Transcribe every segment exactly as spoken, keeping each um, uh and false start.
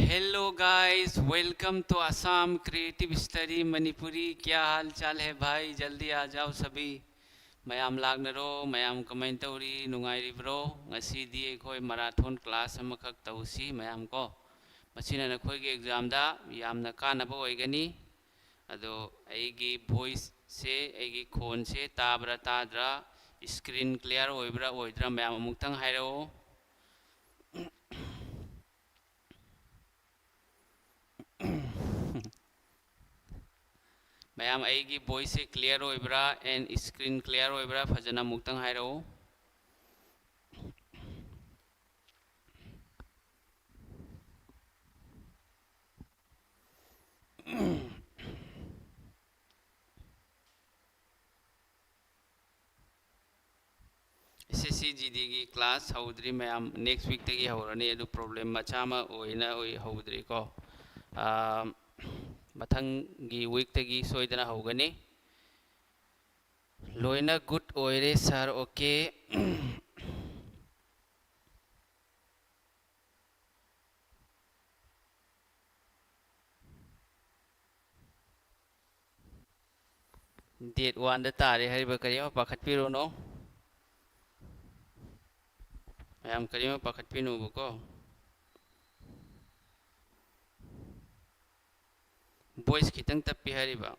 Hello guys, welcome to Assam Creative Study Manipuri. क्या हाल चाल है भाई? जल्दी आ जाओ सभी. ꯃꯌꯥꯝ ꯂꯥꯛꯅꯔꯣ. ꯃꯌꯥꯝ ꯀꯃꯥꯏꯅ ꯇꯧꯔꯤ? ꯅꯨꯡꯉꯥꯏꯔꯤꯕ꯭ꯔꯣ? ꯉꯁꯤꯗꯤ ꯑꯩꯈꯣꯏ marathon class ꯑꯃꯈꯛ ꯇꯧꯁꯤ ꯃꯌꯥꯝ ꯀꯣ. ꯃꯁꯤꯅ ꯅꯈꯣꯏꯒꯤ examꯗ ꯌꯥꯝꯅ ꯀꯥꯟꯅꯕ ꯑꯣꯏꯒꯅꯤ. ꯑꯗꯣ ꯑꯩꯒꯤ voiceꯁꯦ, ꯑꯩꯒꯤ ꯈꯣꯟꯁꯦ ꯇꯥꯕ꯭ꯔꯥ ꯇꯥꯗ꯭ꯔꯥ, screen clear ꯑꯣꯏꯕ꯭ꯔꯥ ꯑꯣꯏꯗ꯭ꯔꯥ, ꯃꯌꯥꯝ ꯑꯃꯨꯛꯇꯪ ꯍꯥꯏꯔꯛꯑꯣ. ꯃꯌꯥꯝ, ꯑꯩꯒꯤ voiceꯁꯦ clear ꯑꯣꯏꯕ꯭ꯔꯥ and screen clear ꯑꯣꯏꯕ꯭ꯔꯥ, ꯐꯖꯅ ꯑꯃꯨꯛꯇꯪ ꯍꯥꯏꯔꯛꯎ. SSC GDꯒꯤ class ꯍꯧꯗ꯭ꯔꯤ ꯃꯌꯥꯝ, next weekꯇꯒꯤ ꯍꯧꯔꯅꯤ. ꯑꯗꯨ problem ꯃꯆꯥ ꯑꯃ ꯑꯣꯏꯅ ꯑꯣꯏ ꯍꯧꯗ꯭ꯔꯤꯀꯣ. ꯑꯥ, ꯃꯊꯪꯒꯤ weekꯇꯒꯤ ꯁꯣꯏꯗꯅ ꯍꯧꯒꯅꯤ. ꯂꯣꯏꯅ good ꯑꯣꯏꯔꯦ sir. Okay. Date oneꯗ ꯇꯥꯔꯦ ꯍꯥꯏꯔꯤꯕ, ꯀꯔꯤꯝ ꯄꯥꯈꯠꯄꯤꯔꯨꯅꯨ. ꯃꯌꯥꯝ ꯀꯔꯤꯝ ꯄꯥꯈꯠꯄꯤꯅꯨꯕꯀꯣ. Voice ꯈꯤꯇꯪ ꯇꯞꯄꯤ ꯍꯥꯏꯔꯤꯕ.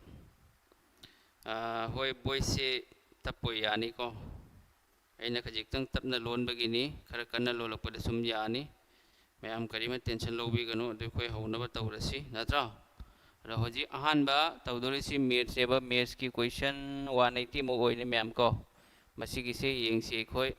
ꯑꯥ, ꯍꯣꯏ, voiceꯁꯦ ꯇꯞꯄꯣꯏ, ꯌꯥꯅꯤꯀꯣ. ꯑꯩꯅ ꯈꯖꯤꯛꯇꯪ ꯇꯞꯅ ꯂꯣꯟꯕꯒꯤꯅꯤ, ꯈꯔ ꯀꯟꯅ ꯂꯣꯜꯂꯛꯄꯗ ꯁꯨꯝ ꯌꯥꯅꯤ. ꯃꯌꯥꯝ ꯀꯔꯤꯃ tension ꯂꯧꯕꯤꯒꯅꯨ, ꯑꯗꯨ ꯑꯩꯈꯣꯏ ꯍꯧꯅꯕ ꯇꯧꯔꯁꯤ, ꯅꯠꯇ꯭ꯔꯣ? ꯑꯗꯣ ꯍꯧꯖꯤꯛ ꯑꯍꯥꯟꯕ ꯇꯧꯗꯣꯔꯤꯁꯤ mathsꯅꯦꯕ. Mathsꯀꯤ question one eightyꯃꯨꯛ ꯑꯣꯏꯅꯤ ꯃꯌꯥꯝ ꯀꯣ. ꯃꯁꯤꯒꯤꯁꯦ ꯌꯦꯡꯁꯤ ꯑꯩꯈꯣꯏ.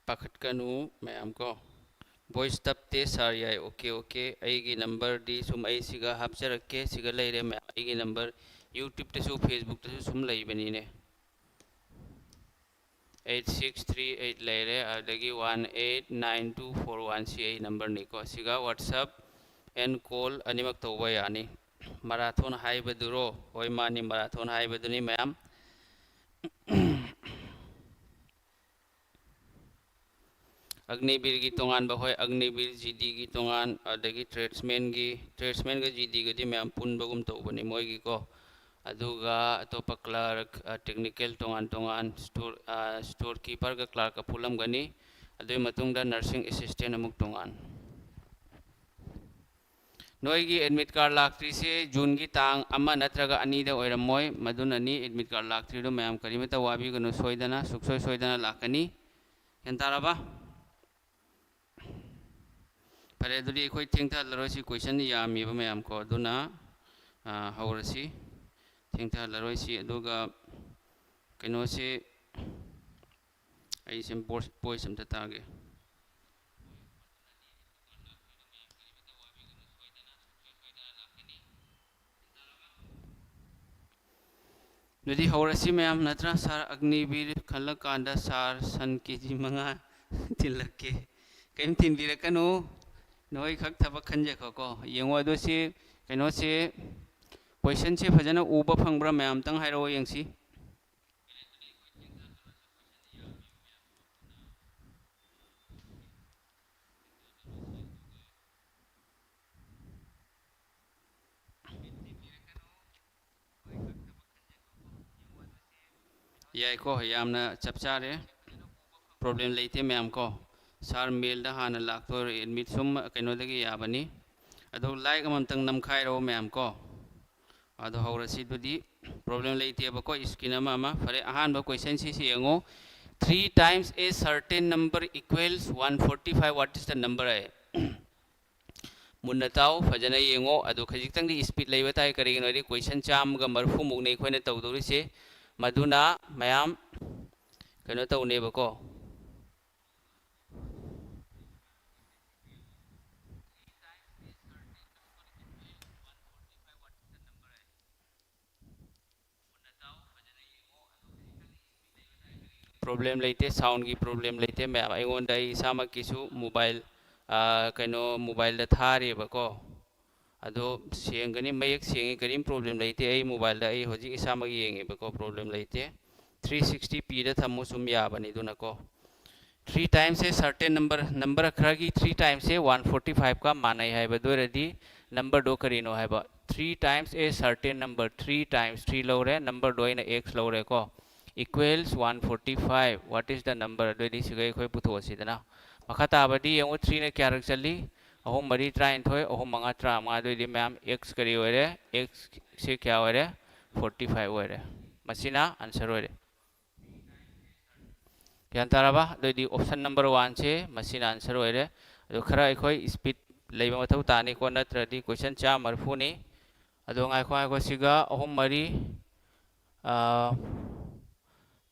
ꯄꯥꯈꯠꯀꯅꯨ ꯃꯌꯥꯝ ꯀꯣ. Voice ꯇꯞꯇꯦ sir, ꯌꯥꯏ. Okay, okay. ꯑꯩꯒꯤ numberꯗꯤ ꯁꯨꯝ ꯑꯩ ꯁꯤꯒ ꯍꯥꯞꯆꯔꯛꯀꯦ, ꯁꯤꯒ ꯂꯩꯔꯦ ꯃꯌꯥꯝ. ꯑꯩꯒꯤ number YouTubeꯇꯁꯨ Facebookꯇꯁꯨ ꯁꯨꯝ ꯂꯩꯕꯅꯤꯅꯦ. ꯑꯩꯠ ꯁꯤꯛꯁ ꯊ꯭ꯔꯤ ꯑꯩꯠ ꯂꯩꯔꯦ, ꯑꯗꯒꯤ one eight nine two four one ꯁꯤ ꯑꯩ ꯅꯝꯕꯔꯅꯤꯀꯣ꯫ ꯁꯤꯒ WhatsApp and call ꯑꯅꯤꯃꯛ ꯇꯧꯕ ꯌꯥꯅꯤ꯫ ꯃꯔꯥꯊꯣꯟ ꯍꯥꯏꯕꯗꯨꯔꯣ? ꯍꯣꯏ, ꯃꯥꯅꯤ, ꯃꯔꯥꯊꯣꯟ ꯍꯥꯏꯕꯗꯨꯅꯤ, ꯃꯌꯥꯝ꯫ ꯑꯒꯅꯤꯕꯤꯔꯒꯤ ꯇꯣꯉꯥꯟꯕ, ꯍꯣꯏ, ꯑꯒꯅꯤꯕꯤꯔ ꯖꯤꯗꯤꯒꯤ ꯇꯣꯉꯥꯟ, ꯑꯗꯒꯤ ꯇ꯭ꯔꯦꯗꯁꯃꯦꯟꯒꯤ, ꯇ꯭ꯔꯦꯗꯁꯃꯦꯟꯒ ꯖꯤꯗꯤꯒꯗꯤ ꯃꯌꯥꯝ ꯄꯨꯟꯕꯒꯨꯝ ꯇꯧꯕꯅꯤ ꯃꯣꯏꯒꯤꯀꯣ꯫ ꯑꯗꯨꯒ ꯑꯇꯣꯞꯄ ꯀ꯭ꯂꯥꯔꯛ, ꯑ, ꯇꯦꯛꯅꯤꯀꯦꯜ ꯇꯣꯉꯥꯟ ꯇꯣꯉꯥꯟ, ꯁ꯭ꯇꯣꯔ, ꯑ, ꯁ꯭ꯇꯣꯔ ꯀꯤꯄꯔꯒ ꯀ꯭ꯂꯥꯔꯛꯀ ꯄꯨꯜꯂꯝꯒꯅꯤ꯫ ꯑꯗꯨꯒꯤ ꯃꯇꯨꯡꯗ ꯅꯔꯁꯤꯡ ꯑꯦꯁꯤꯁꯇꯦꯟ ꯑꯃꯨꯛ ꯇꯣꯉꯥꯟ꯫ ꯅꯣꯏꯒꯤ ꯑꯦꯗꯃꯤꯠ ꯀꯥꯔꯗ ꯂꯥꯛꯇ꯭ꯔꯤꯁꯦ ꯖꯨꯟꯒꯤ ꯇꯥꯡ ꯑꯃ ꯅꯠꯇ꯭ꯔꯒ ꯑꯅꯤꯗ ꯑꯣꯏꯔꯝꯃꯣꯏ, ꯃꯗꯨꯅꯅꯤ ꯑꯦꯗꯃꯤꯠ ꯀꯥꯔꯗ ꯂꯥꯛꯇ꯭ꯔꯤꯗꯣ꯫ ꯃꯌꯥꯝ ꯀꯔꯤꯃꯇ ꯋꯥꯕꯤꯒꯅꯨ, ꯁꯣꯏꯗꯅ, ꯁꯨꯛꯁꯣꯏ ꯁꯣꯏꯗꯅ ꯂꯥꯛꯀꯅꯤ꯫ ꯒ꯭ꯌꯥꯟ ꯇꯥꯔꯕ? ꯐꯔꯦ, ꯑꯗꯨꯗꯤ ꯑꯩꯈꯣꯏ ꯊꯦꯡꯊꯍꯜꯂꯔꯣꯏꯁꯤ, ꯀꯣꯏꯁꯟ ꯌꯥꯝꯃꯤꯕ ꯃꯌꯥꯝ ꯀꯣ, ꯑꯗꯨꯅ, ꯑ, ꯍꯧꯔꯁꯤ꯫ ꯊꯦꯡꯊꯍꯜꯂꯔꯣꯏꯁꯤ꯫ ꯑꯗꯨꯒ ꯀꯩꯅꯣꯁꯤ, ꯑꯩ ꯁꯤ ꯚꯣꯏꯁ, ꯚꯣꯏꯁ ꯑꯝꯇ ꯇꯥꯒꯦ꯫ ꯑꯗꯨꯗꯤ ꯍꯧꯔꯁꯤ ꯃꯌꯥꯝ, ꯅꯠꯇ꯭ꯔꯥ? ꯁꯥꯔ ꯑꯒꯅꯤꯕꯤꯔ ꯈꯜꯂꯀꯥꯟꯗ ꯁꯥꯔ ꯁꯟ ꯀꯦ ꯖꯤ ꯃꯉꯥ ꯊꯤꯜꯂꯛꯀꯦ꯫ ꯀꯔꯤꯝ ꯊꯤꯟꯕꯤꯔꯛꯀꯅꯨ, ꯅꯣꯏꯈꯛ ꯊꯕꯛ ꯈꯟꯖꯈꯣꯀꯣ꯫ ꯌꯦꯡꯉꯣ, ꯑꯗꯨ ꯁꯤ ꯀꯩꯅꯣꯁꯦ, ꯀꯣꯏꯁꯟꯁꯦ ꯐꯖꯅ ꯎꯕ ꯐꯪꯕ꯭ꯔꯥ? ꯃꯌꯥꯝ ꯑꯝꯇꯪ ꯍꯥꯏꯔꯛꯑꯣ ꯌꯦꯡꯁꯤ꯫ ꯌꯥꯏꯀꯣ, ꯌꯥꯝꯅ ꯆꯞ ꯆꯥꯔꯦ, ꯄ꯭ꯔꯣꯕ꯭ꯂꯦꯝ ꯂꯩꯇꯦ ꯃꯌꯥꯝ ꯀꯣ꯫ ꯁꯥꯔ ꯃꯦꯜꯗ ꯍꯥꯟꯅ ꯂꯥꯛꯇꯣꯏꯔꯣ? ꯑꯦꯗꯃꯤꯠ ꯁꯨꯝ ꯀꯩꯅꯣꯗꯒꯤ ꯌꯥꯕꯅꯤ꯫ ꯑꯗꯣ ꯂꯥꯏꯛ ꯑꯃꯃꯝꯇꯪ ꯅꯝꯈꯥꯏꯔꯣ ꯃꯌꯥꯝ ꯀꯣ꯫ ꯑꯗꯣ ꯍꯧꯔꯁꯤ ꯑꯗꯨꯗꯤ, ꯄ꯭ꯔꯣꯕ꯭ꯂꯦꯝ ꯂꯩꯇꯦꯕꯀꯣ, ꯁ꯭ꯀꯤꯟ ꯑꯃ ꯑꯃ꯫ ꯐꯔꯦ, ꯑꯍꯥꯟꯕ ꯀꯣꯏꯁꯟꯁꯤ ꯁꯤ ꯌꯦꯡꯉꯣ, "Three times a certain number equals one forty five, what is the number?" ꯍꯥꯏ꯫ ꯃꯨꯟꯅ ꯇꯥꯎ, ꯐꯖꯅ ꯌꯦꯡꯉꯣ꯫ ꯑꯗꯨ ꯈꯖꯤꯛꯇꯪꯗꯤ ꯏꯁꯄꯤꯠ ꯂꯩꯕ ꯇꯥꯏ, ꯀꯔꯤꯒꯤꯅꯣ ꯍꯥꯏꯗꯤ ꯀꯣꯏꯁꯟ ꯆꯥꯝꯃꯒ ꯃꯔꯤꯐꯨꯃꯨꯛꯅꯤ ꯑꯩꯈꯣꯏꯅ ꯇꯧꯗꯧꯔꯤꯁꯦ꯫ ꯃꯗꯨꯅ ꯃꯌꯥꯝ ꯀꯩꯅꯣ ꯇꯧꯅꯦꯕꯀꯣ꯫ ꯄ꯭ꯔꯣꯕ꯭ꯂꯦꯝ ꯂꯩꯇꯦ, ꯁꯥꯎꯟꯒꯤ ꯄ꯭ꯔꯣꯕ꯭ꯂꯦꯝ ꯂꯩꯇꯦ ꯃꯌꯥꯝ꯫ ꯑꯩꯉꯣꯟꯗ ꯑꯩ ꯏꯁꯥꯃꯛꯀꯤꯁꯨ ꯃꯣꯕꯥꯏꯜ, ꯑ, ꯀꯩꯅꯣ, ꯃꯣꯕꯥꯏꯜꯗ ꯊꯥꯔꯤꯕꯀꯣ꯫ ꯑꯗꯣ ꯁꯦꯡꯒꯅꯤ, ꯃꯌꯦꯛ ꯁꯦꯡꯉꯤ, ꯀꯔꯤꯝ ꯄ꯭ꯔꯣꯕ꯭ꯂꯦꯝ ꯂꯩꯇꯦ꯫ ꯑꯩ ꯃꯣꯕꯥꯏꯜꯗ ꯑꯩ ꯍꯧꯖꯤꯛ ꯏꯁꯥꯃꯛ ꯌꯦꯡꯉꯦꯕꯀꯣ, ꯄ꯭ꯔꯣꯕ꯭ꯂꯦꯝ ꯂꯩꯇꯦ꯫ ꯊ꯭ꯔꯤ ꯁꯤꯛꯁꯇꯤ ꯄꯤꯗ ꯊꯝꯃꯨ ꯁꯨꯝ ꯌꯥꯕꯅꯤ꯫ ꯑꯗꯨꯅꯀꯣ, ꯊ꯭ꯔꯤ ꯇꯥꯏꯝꯁꯁꯦ ꯁꯔꯇꯦꯟ ꯅꯝꯕꯔ, ꯅꯝꯕꯔ ꯈꯔꯒꯤ ꯊ꯭ꯔꯤ ꯇꯥꯏꯝꯁꯁꯦ ꯋꯥꯟ ꯐꯣꯔꯇꯤ ꯐꯥꯏꯚꯀ ꯃꯥꯟꯅꯩ ꯍꯥꯏꯕ꯫ ꯑꯗꯨ ꯑꯣꯏꯔꯗꯤ ꯅꯝꯕꯔꯗꯣ ꯀꯔꯤꯅꯣ ꯍꯥꯏꯕ꯫ Three times a certain number, three times, three ꯂꯧꯔꯦ, ꯅꯝꯕꯔꯗꯣ ꯑꯩꯅ x ꯂꯧꯔꯦꯀꯣ, equals one forty five. What is the number? ꯑꯗꯨꯑꯣꯏꯗꯤ ꯁꯤꯒ ꯑꯩꯈꯣꯏ ꯄꯨꯊꯣꯛꯑꯁꯤꯗꯅ꯫ ꯃꯈꯥ ꯇꯥꯕꯗꯤ ꯌꯦꯡꯉꯨ, ꯊ꯭ꯔꯤꯅ ꯀꯌꯥꯔꯛ ꯆꯠꯂꯤ? ꯑꯍꯨꯝ ꯃꯔꯤ ꯇꯔꯥꯅꯤꯊꯣꯏ, ꯑꯍꯨꯝ ꯃꯉꯥ ꯇꯔꯥꯃꯉꯥ꯫ ꯑꯗꯨꯑꯣꯏꯗꯤ ꯃꯌꯥꯝ x ꯀꯔꯤ ꯑꯣꯏꯔꯦ? X ꯁꯤ ꯀꯌꯥ ꯑꯣꯏꯔꯦ? Forty five ꯑꯣꯏꯔꯦ꯫ ꯃꯁꯤꯅ ꯑꯟꯁꯔ ꯑꯣꯏꯔꯦ꯫ ꯒ꯭ꯌꯥꯟ ꯇꯥꯔꯕ? ꯑꯗꯨꯑꯣꯏꯗꯤ ꯑꯣꯞꯁꯟ ꯅꯝꯕꯔ ꯋꯥꯟꯁꯦ ꯃꯁꯤꯅ ꯑꯟꯁꯔ ꯑꯣꯏꯔꯦ꯫ ꯑꯗꯨ ꯈꯔ ꯑꯩꯈꯣꯏ ꯁ꯭ꯄꯤꯠ ꯂꯩꯕ ꯃꯊꯧ ꯇꯥꯅꯤꯀꯣ, ꯅꯠꯇ꯭ꯔꯗꯤ ꯀꯣꯏꯁꯟ ꯆꯥꯝꯃ ꯃꯔꯤꯐꯨꯅꯤ꯫ ꯑꯗꯣ ꯉꯥꯏꯈꯣ, ꯉꯥꯏꯈꯣ, ꯁꯤꯒ ꯑꯍꯨꯝ ꯃꯔꯤ, ꯑꯥ,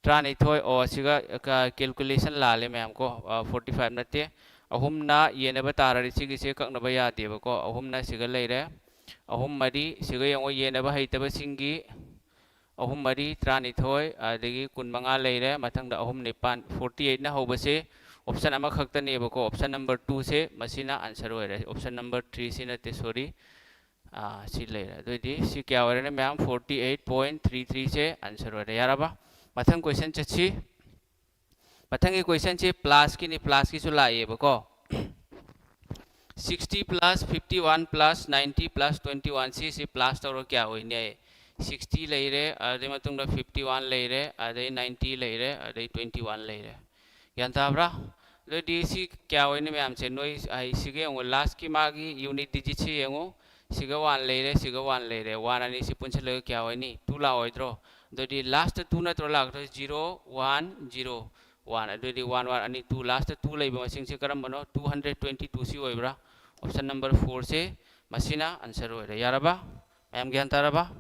ꯇꯔꯥꯅꯤꯊꯣꯏ, ꯑꯣ, ꯁꯤꯒ ꯀ-, ꯀꯦꯜꯀꯨꯂꯦꯁꯟ ꯂꯥꯜꯂꯦ ꯃꯌꯥꯝ ꯀꯣ, ꯑꯥ, ꯐꯣꯔꯇꯤ ꯐꯥꯏꯚ ꯅꯠꯇꯦ꯫ ꯑꯍꯨꯝꯅ ꯌꯦꯟꯅꯕ ꯇꯥꯔꯗꯤ ꯁꯤꯒꯤꯁꯦ ꯀꯛꯅꯕ ꯌꯥꯗꯦꯕꯀꯣ꯫ ꯑꯍꯨꯝꯅ ꯁꯤꯒ ꯂꯩꯔꯦ꯫ ꯑꯍꯨꯝ ꯃꯔꯤ, ꯁꯤꯒ ꯌꯦꯡꯉꯣ, ꯌꯦꯟꯅꯕ ꯍꯩꯇꯕꯁꯤꯡꯒꯤ ꯑꯍꯨꯝ ꯃꯔꯤ ꯇꯔꯥꯅꯤꯊꯣꯏ, ꯑꯗꯒꯤ ꯀꯨꯟꯃꯉꯥ ꯂꯩꯔꯦ꯫ ꯃꯊꯪꯗ ꯑꯍꯨꯝ ꯅꯤꯄꯥꯟ, ꯐꯣꯔꯇꯤ ꯑꯩꯠꯅ ꯍꯧꯕꯁꯦ ꯑꯣꯞꯁꯟ ꯑꯃꯈꯛꯇꯅꯦꯕꯀꯣ, ꯑꯣꯞꯁꯟ ꯅꯝꯕꯔ ꯇꯨꯁꯦ ꯃꯁꯤꯅ ꯑꯟꯁꯔ ꯑꯣꯏꯔꯦ꯫ ꯑꯣꯞꯁꯟ ꯅꯝꯕꯔ ꯊ꯭ꯔꯤꯁꯤ ꯅꯠꯇꯦ, ꯁꯣꯔꯤ꯫ ꯑꯥ, ꯁꯤ ꯂꯩꯔꯦ꯫ ꯑꯗꯨꯑꯣꯏꯗꯤ ꯁꯤ ꯀꯌꯥ ꯑꯣꯏꯔꯦꯅ ꯃꯌꯥꯝ? ꯐꯣꯔꯇꯤ ꯑꯩꯠ ꯄꯣꯏꯟ ꯊ꯭ꯔꯤ ꯊ꯭ꯔꯤꯁꯦ ꯑꯟꯁꯔ ꯑꯣꯏꯔꯦ꯫ ꯌꯥꯔꯕ? ꯃꯊꯪ ꯀꯣꯏꯁꯟ ꯆꯠꯁꯤ꯫ ꯃꯊꯪꯒꯤ ꯀꯣꯏꯁꯟꯁꯤ ꯄ꯭ꯂꯁꯀꯤꯅꯤ, ꯄ꯭ꯂꯁꯀꯤꯁꯨ ꯂꯥꯛꯑꯦꯕꯀꯣ꯫ Sixty plus fifty one plus ninety plus twenty one, ꯁꯤꯁꯤ ꯄ꯭ꯂꯁ ꯇꯧꯔ ꯀꯌꯥ ꯑꯣꯏꯅꯤ? ꯁꯤꯛꯁꯇꯤ ꯂꯩꯔꯦ, ꯑꯗꯨꯗꯩ ꯃꯇꯨꯡꯗ ꯐꯤꯐꯇꯤ ꯋꯥꯟ ꯂꯩꯔꯦ, ꯑꯗꯩ ꯅꯥꯏꯟꯇꯤ ꯂꯩꯔꯦ, ꯑꯗꯩ ꯇ꯭ꯋꯦꯟꯇꯤ ꯋꯥꯟ ꯂꯩꯔꯦ꯫ ꯒ꯭ꯌꯥꯟ ꯇꯥꯕ꯭ꯔꯥ? ꯑꯗꯨꯗꯤ ꯁꯤ ꯀꯌꯥ ꯑꯣꯏꯅꯤ ꯃꯌꯥꯝꯁꯦ? ꯅꯣꯏ ꯑꯩ ꯁꯤꯒ ꯌꯦꯡꯉꯨ, ꯂꯥꯁꯀꯤ ꯃꯥꯒꯤ ꯌꯨꯅꯤꯠ ꯗꯤꯖꯤꯠꯁꯤ ꯌꯦꯡꯉꯨ꯫ ꯁꯤꯒ ꯋꯥꯟ ꯂꯩꯔꯦ, ꯁꯤꯒ ꯋꯥꯟ ꯂꯩꯔꯦ꯫ ꯋꯥꯟ ꯑꯅꯤꯁꯤ ꯄꯨꯟꯁꯤꯜꯂꯒ ꯀꯌꯥ ꯑꯣꯏꯅꯤ? ꯇꯨ ꯂꯥꯛꯑꯣꯏꯗ꯭ꯔꯣ? ꯑꯗꯨꯗꯤ ꯂꯥꯁꯇ ꯇꯨ ꯅꯠꯇ꯭ꯔꯣ ꯂꯥꯛꯇꯣꯏꯁꯦ? Zero, one, zero, one. ꯑꯗꯨꯗꯤ ꯋꯥꯟ, ꯋꯥꯟ, ꯑꯅꯤ, ꯇꯨ꯫ ꯂꯥꯁꯇ ꯇꯨ ꯂꯩꯕ ꯃꯁꯤꯡꯁꯦ ꯀꯔꯝꯕꯅꯣ? ꯇꯨ ꯍꯟꯗ꯭ꯔꯦꯠ ꯇ꯭ꯋꯦꯟꯇꯤ ꯇꯨ ꯁꯤ ꯑꯣꯏꯕ꯭ꯔꯥ? ꯑꯣꯞꯁꯟ ꯅꯝꯕꯔ ꯐꯣꯔꯁꯦ ꯃꯁꯤꯅ ꯑꯟꯁꯔ ꯑꯣꯏꯔꯦ꯫ ꯌꯥꯔꯕ? ꯃꯌꯥꯝ ꯒ꯭ꯌꯥꯟ ꯇꯥꯔꯕ?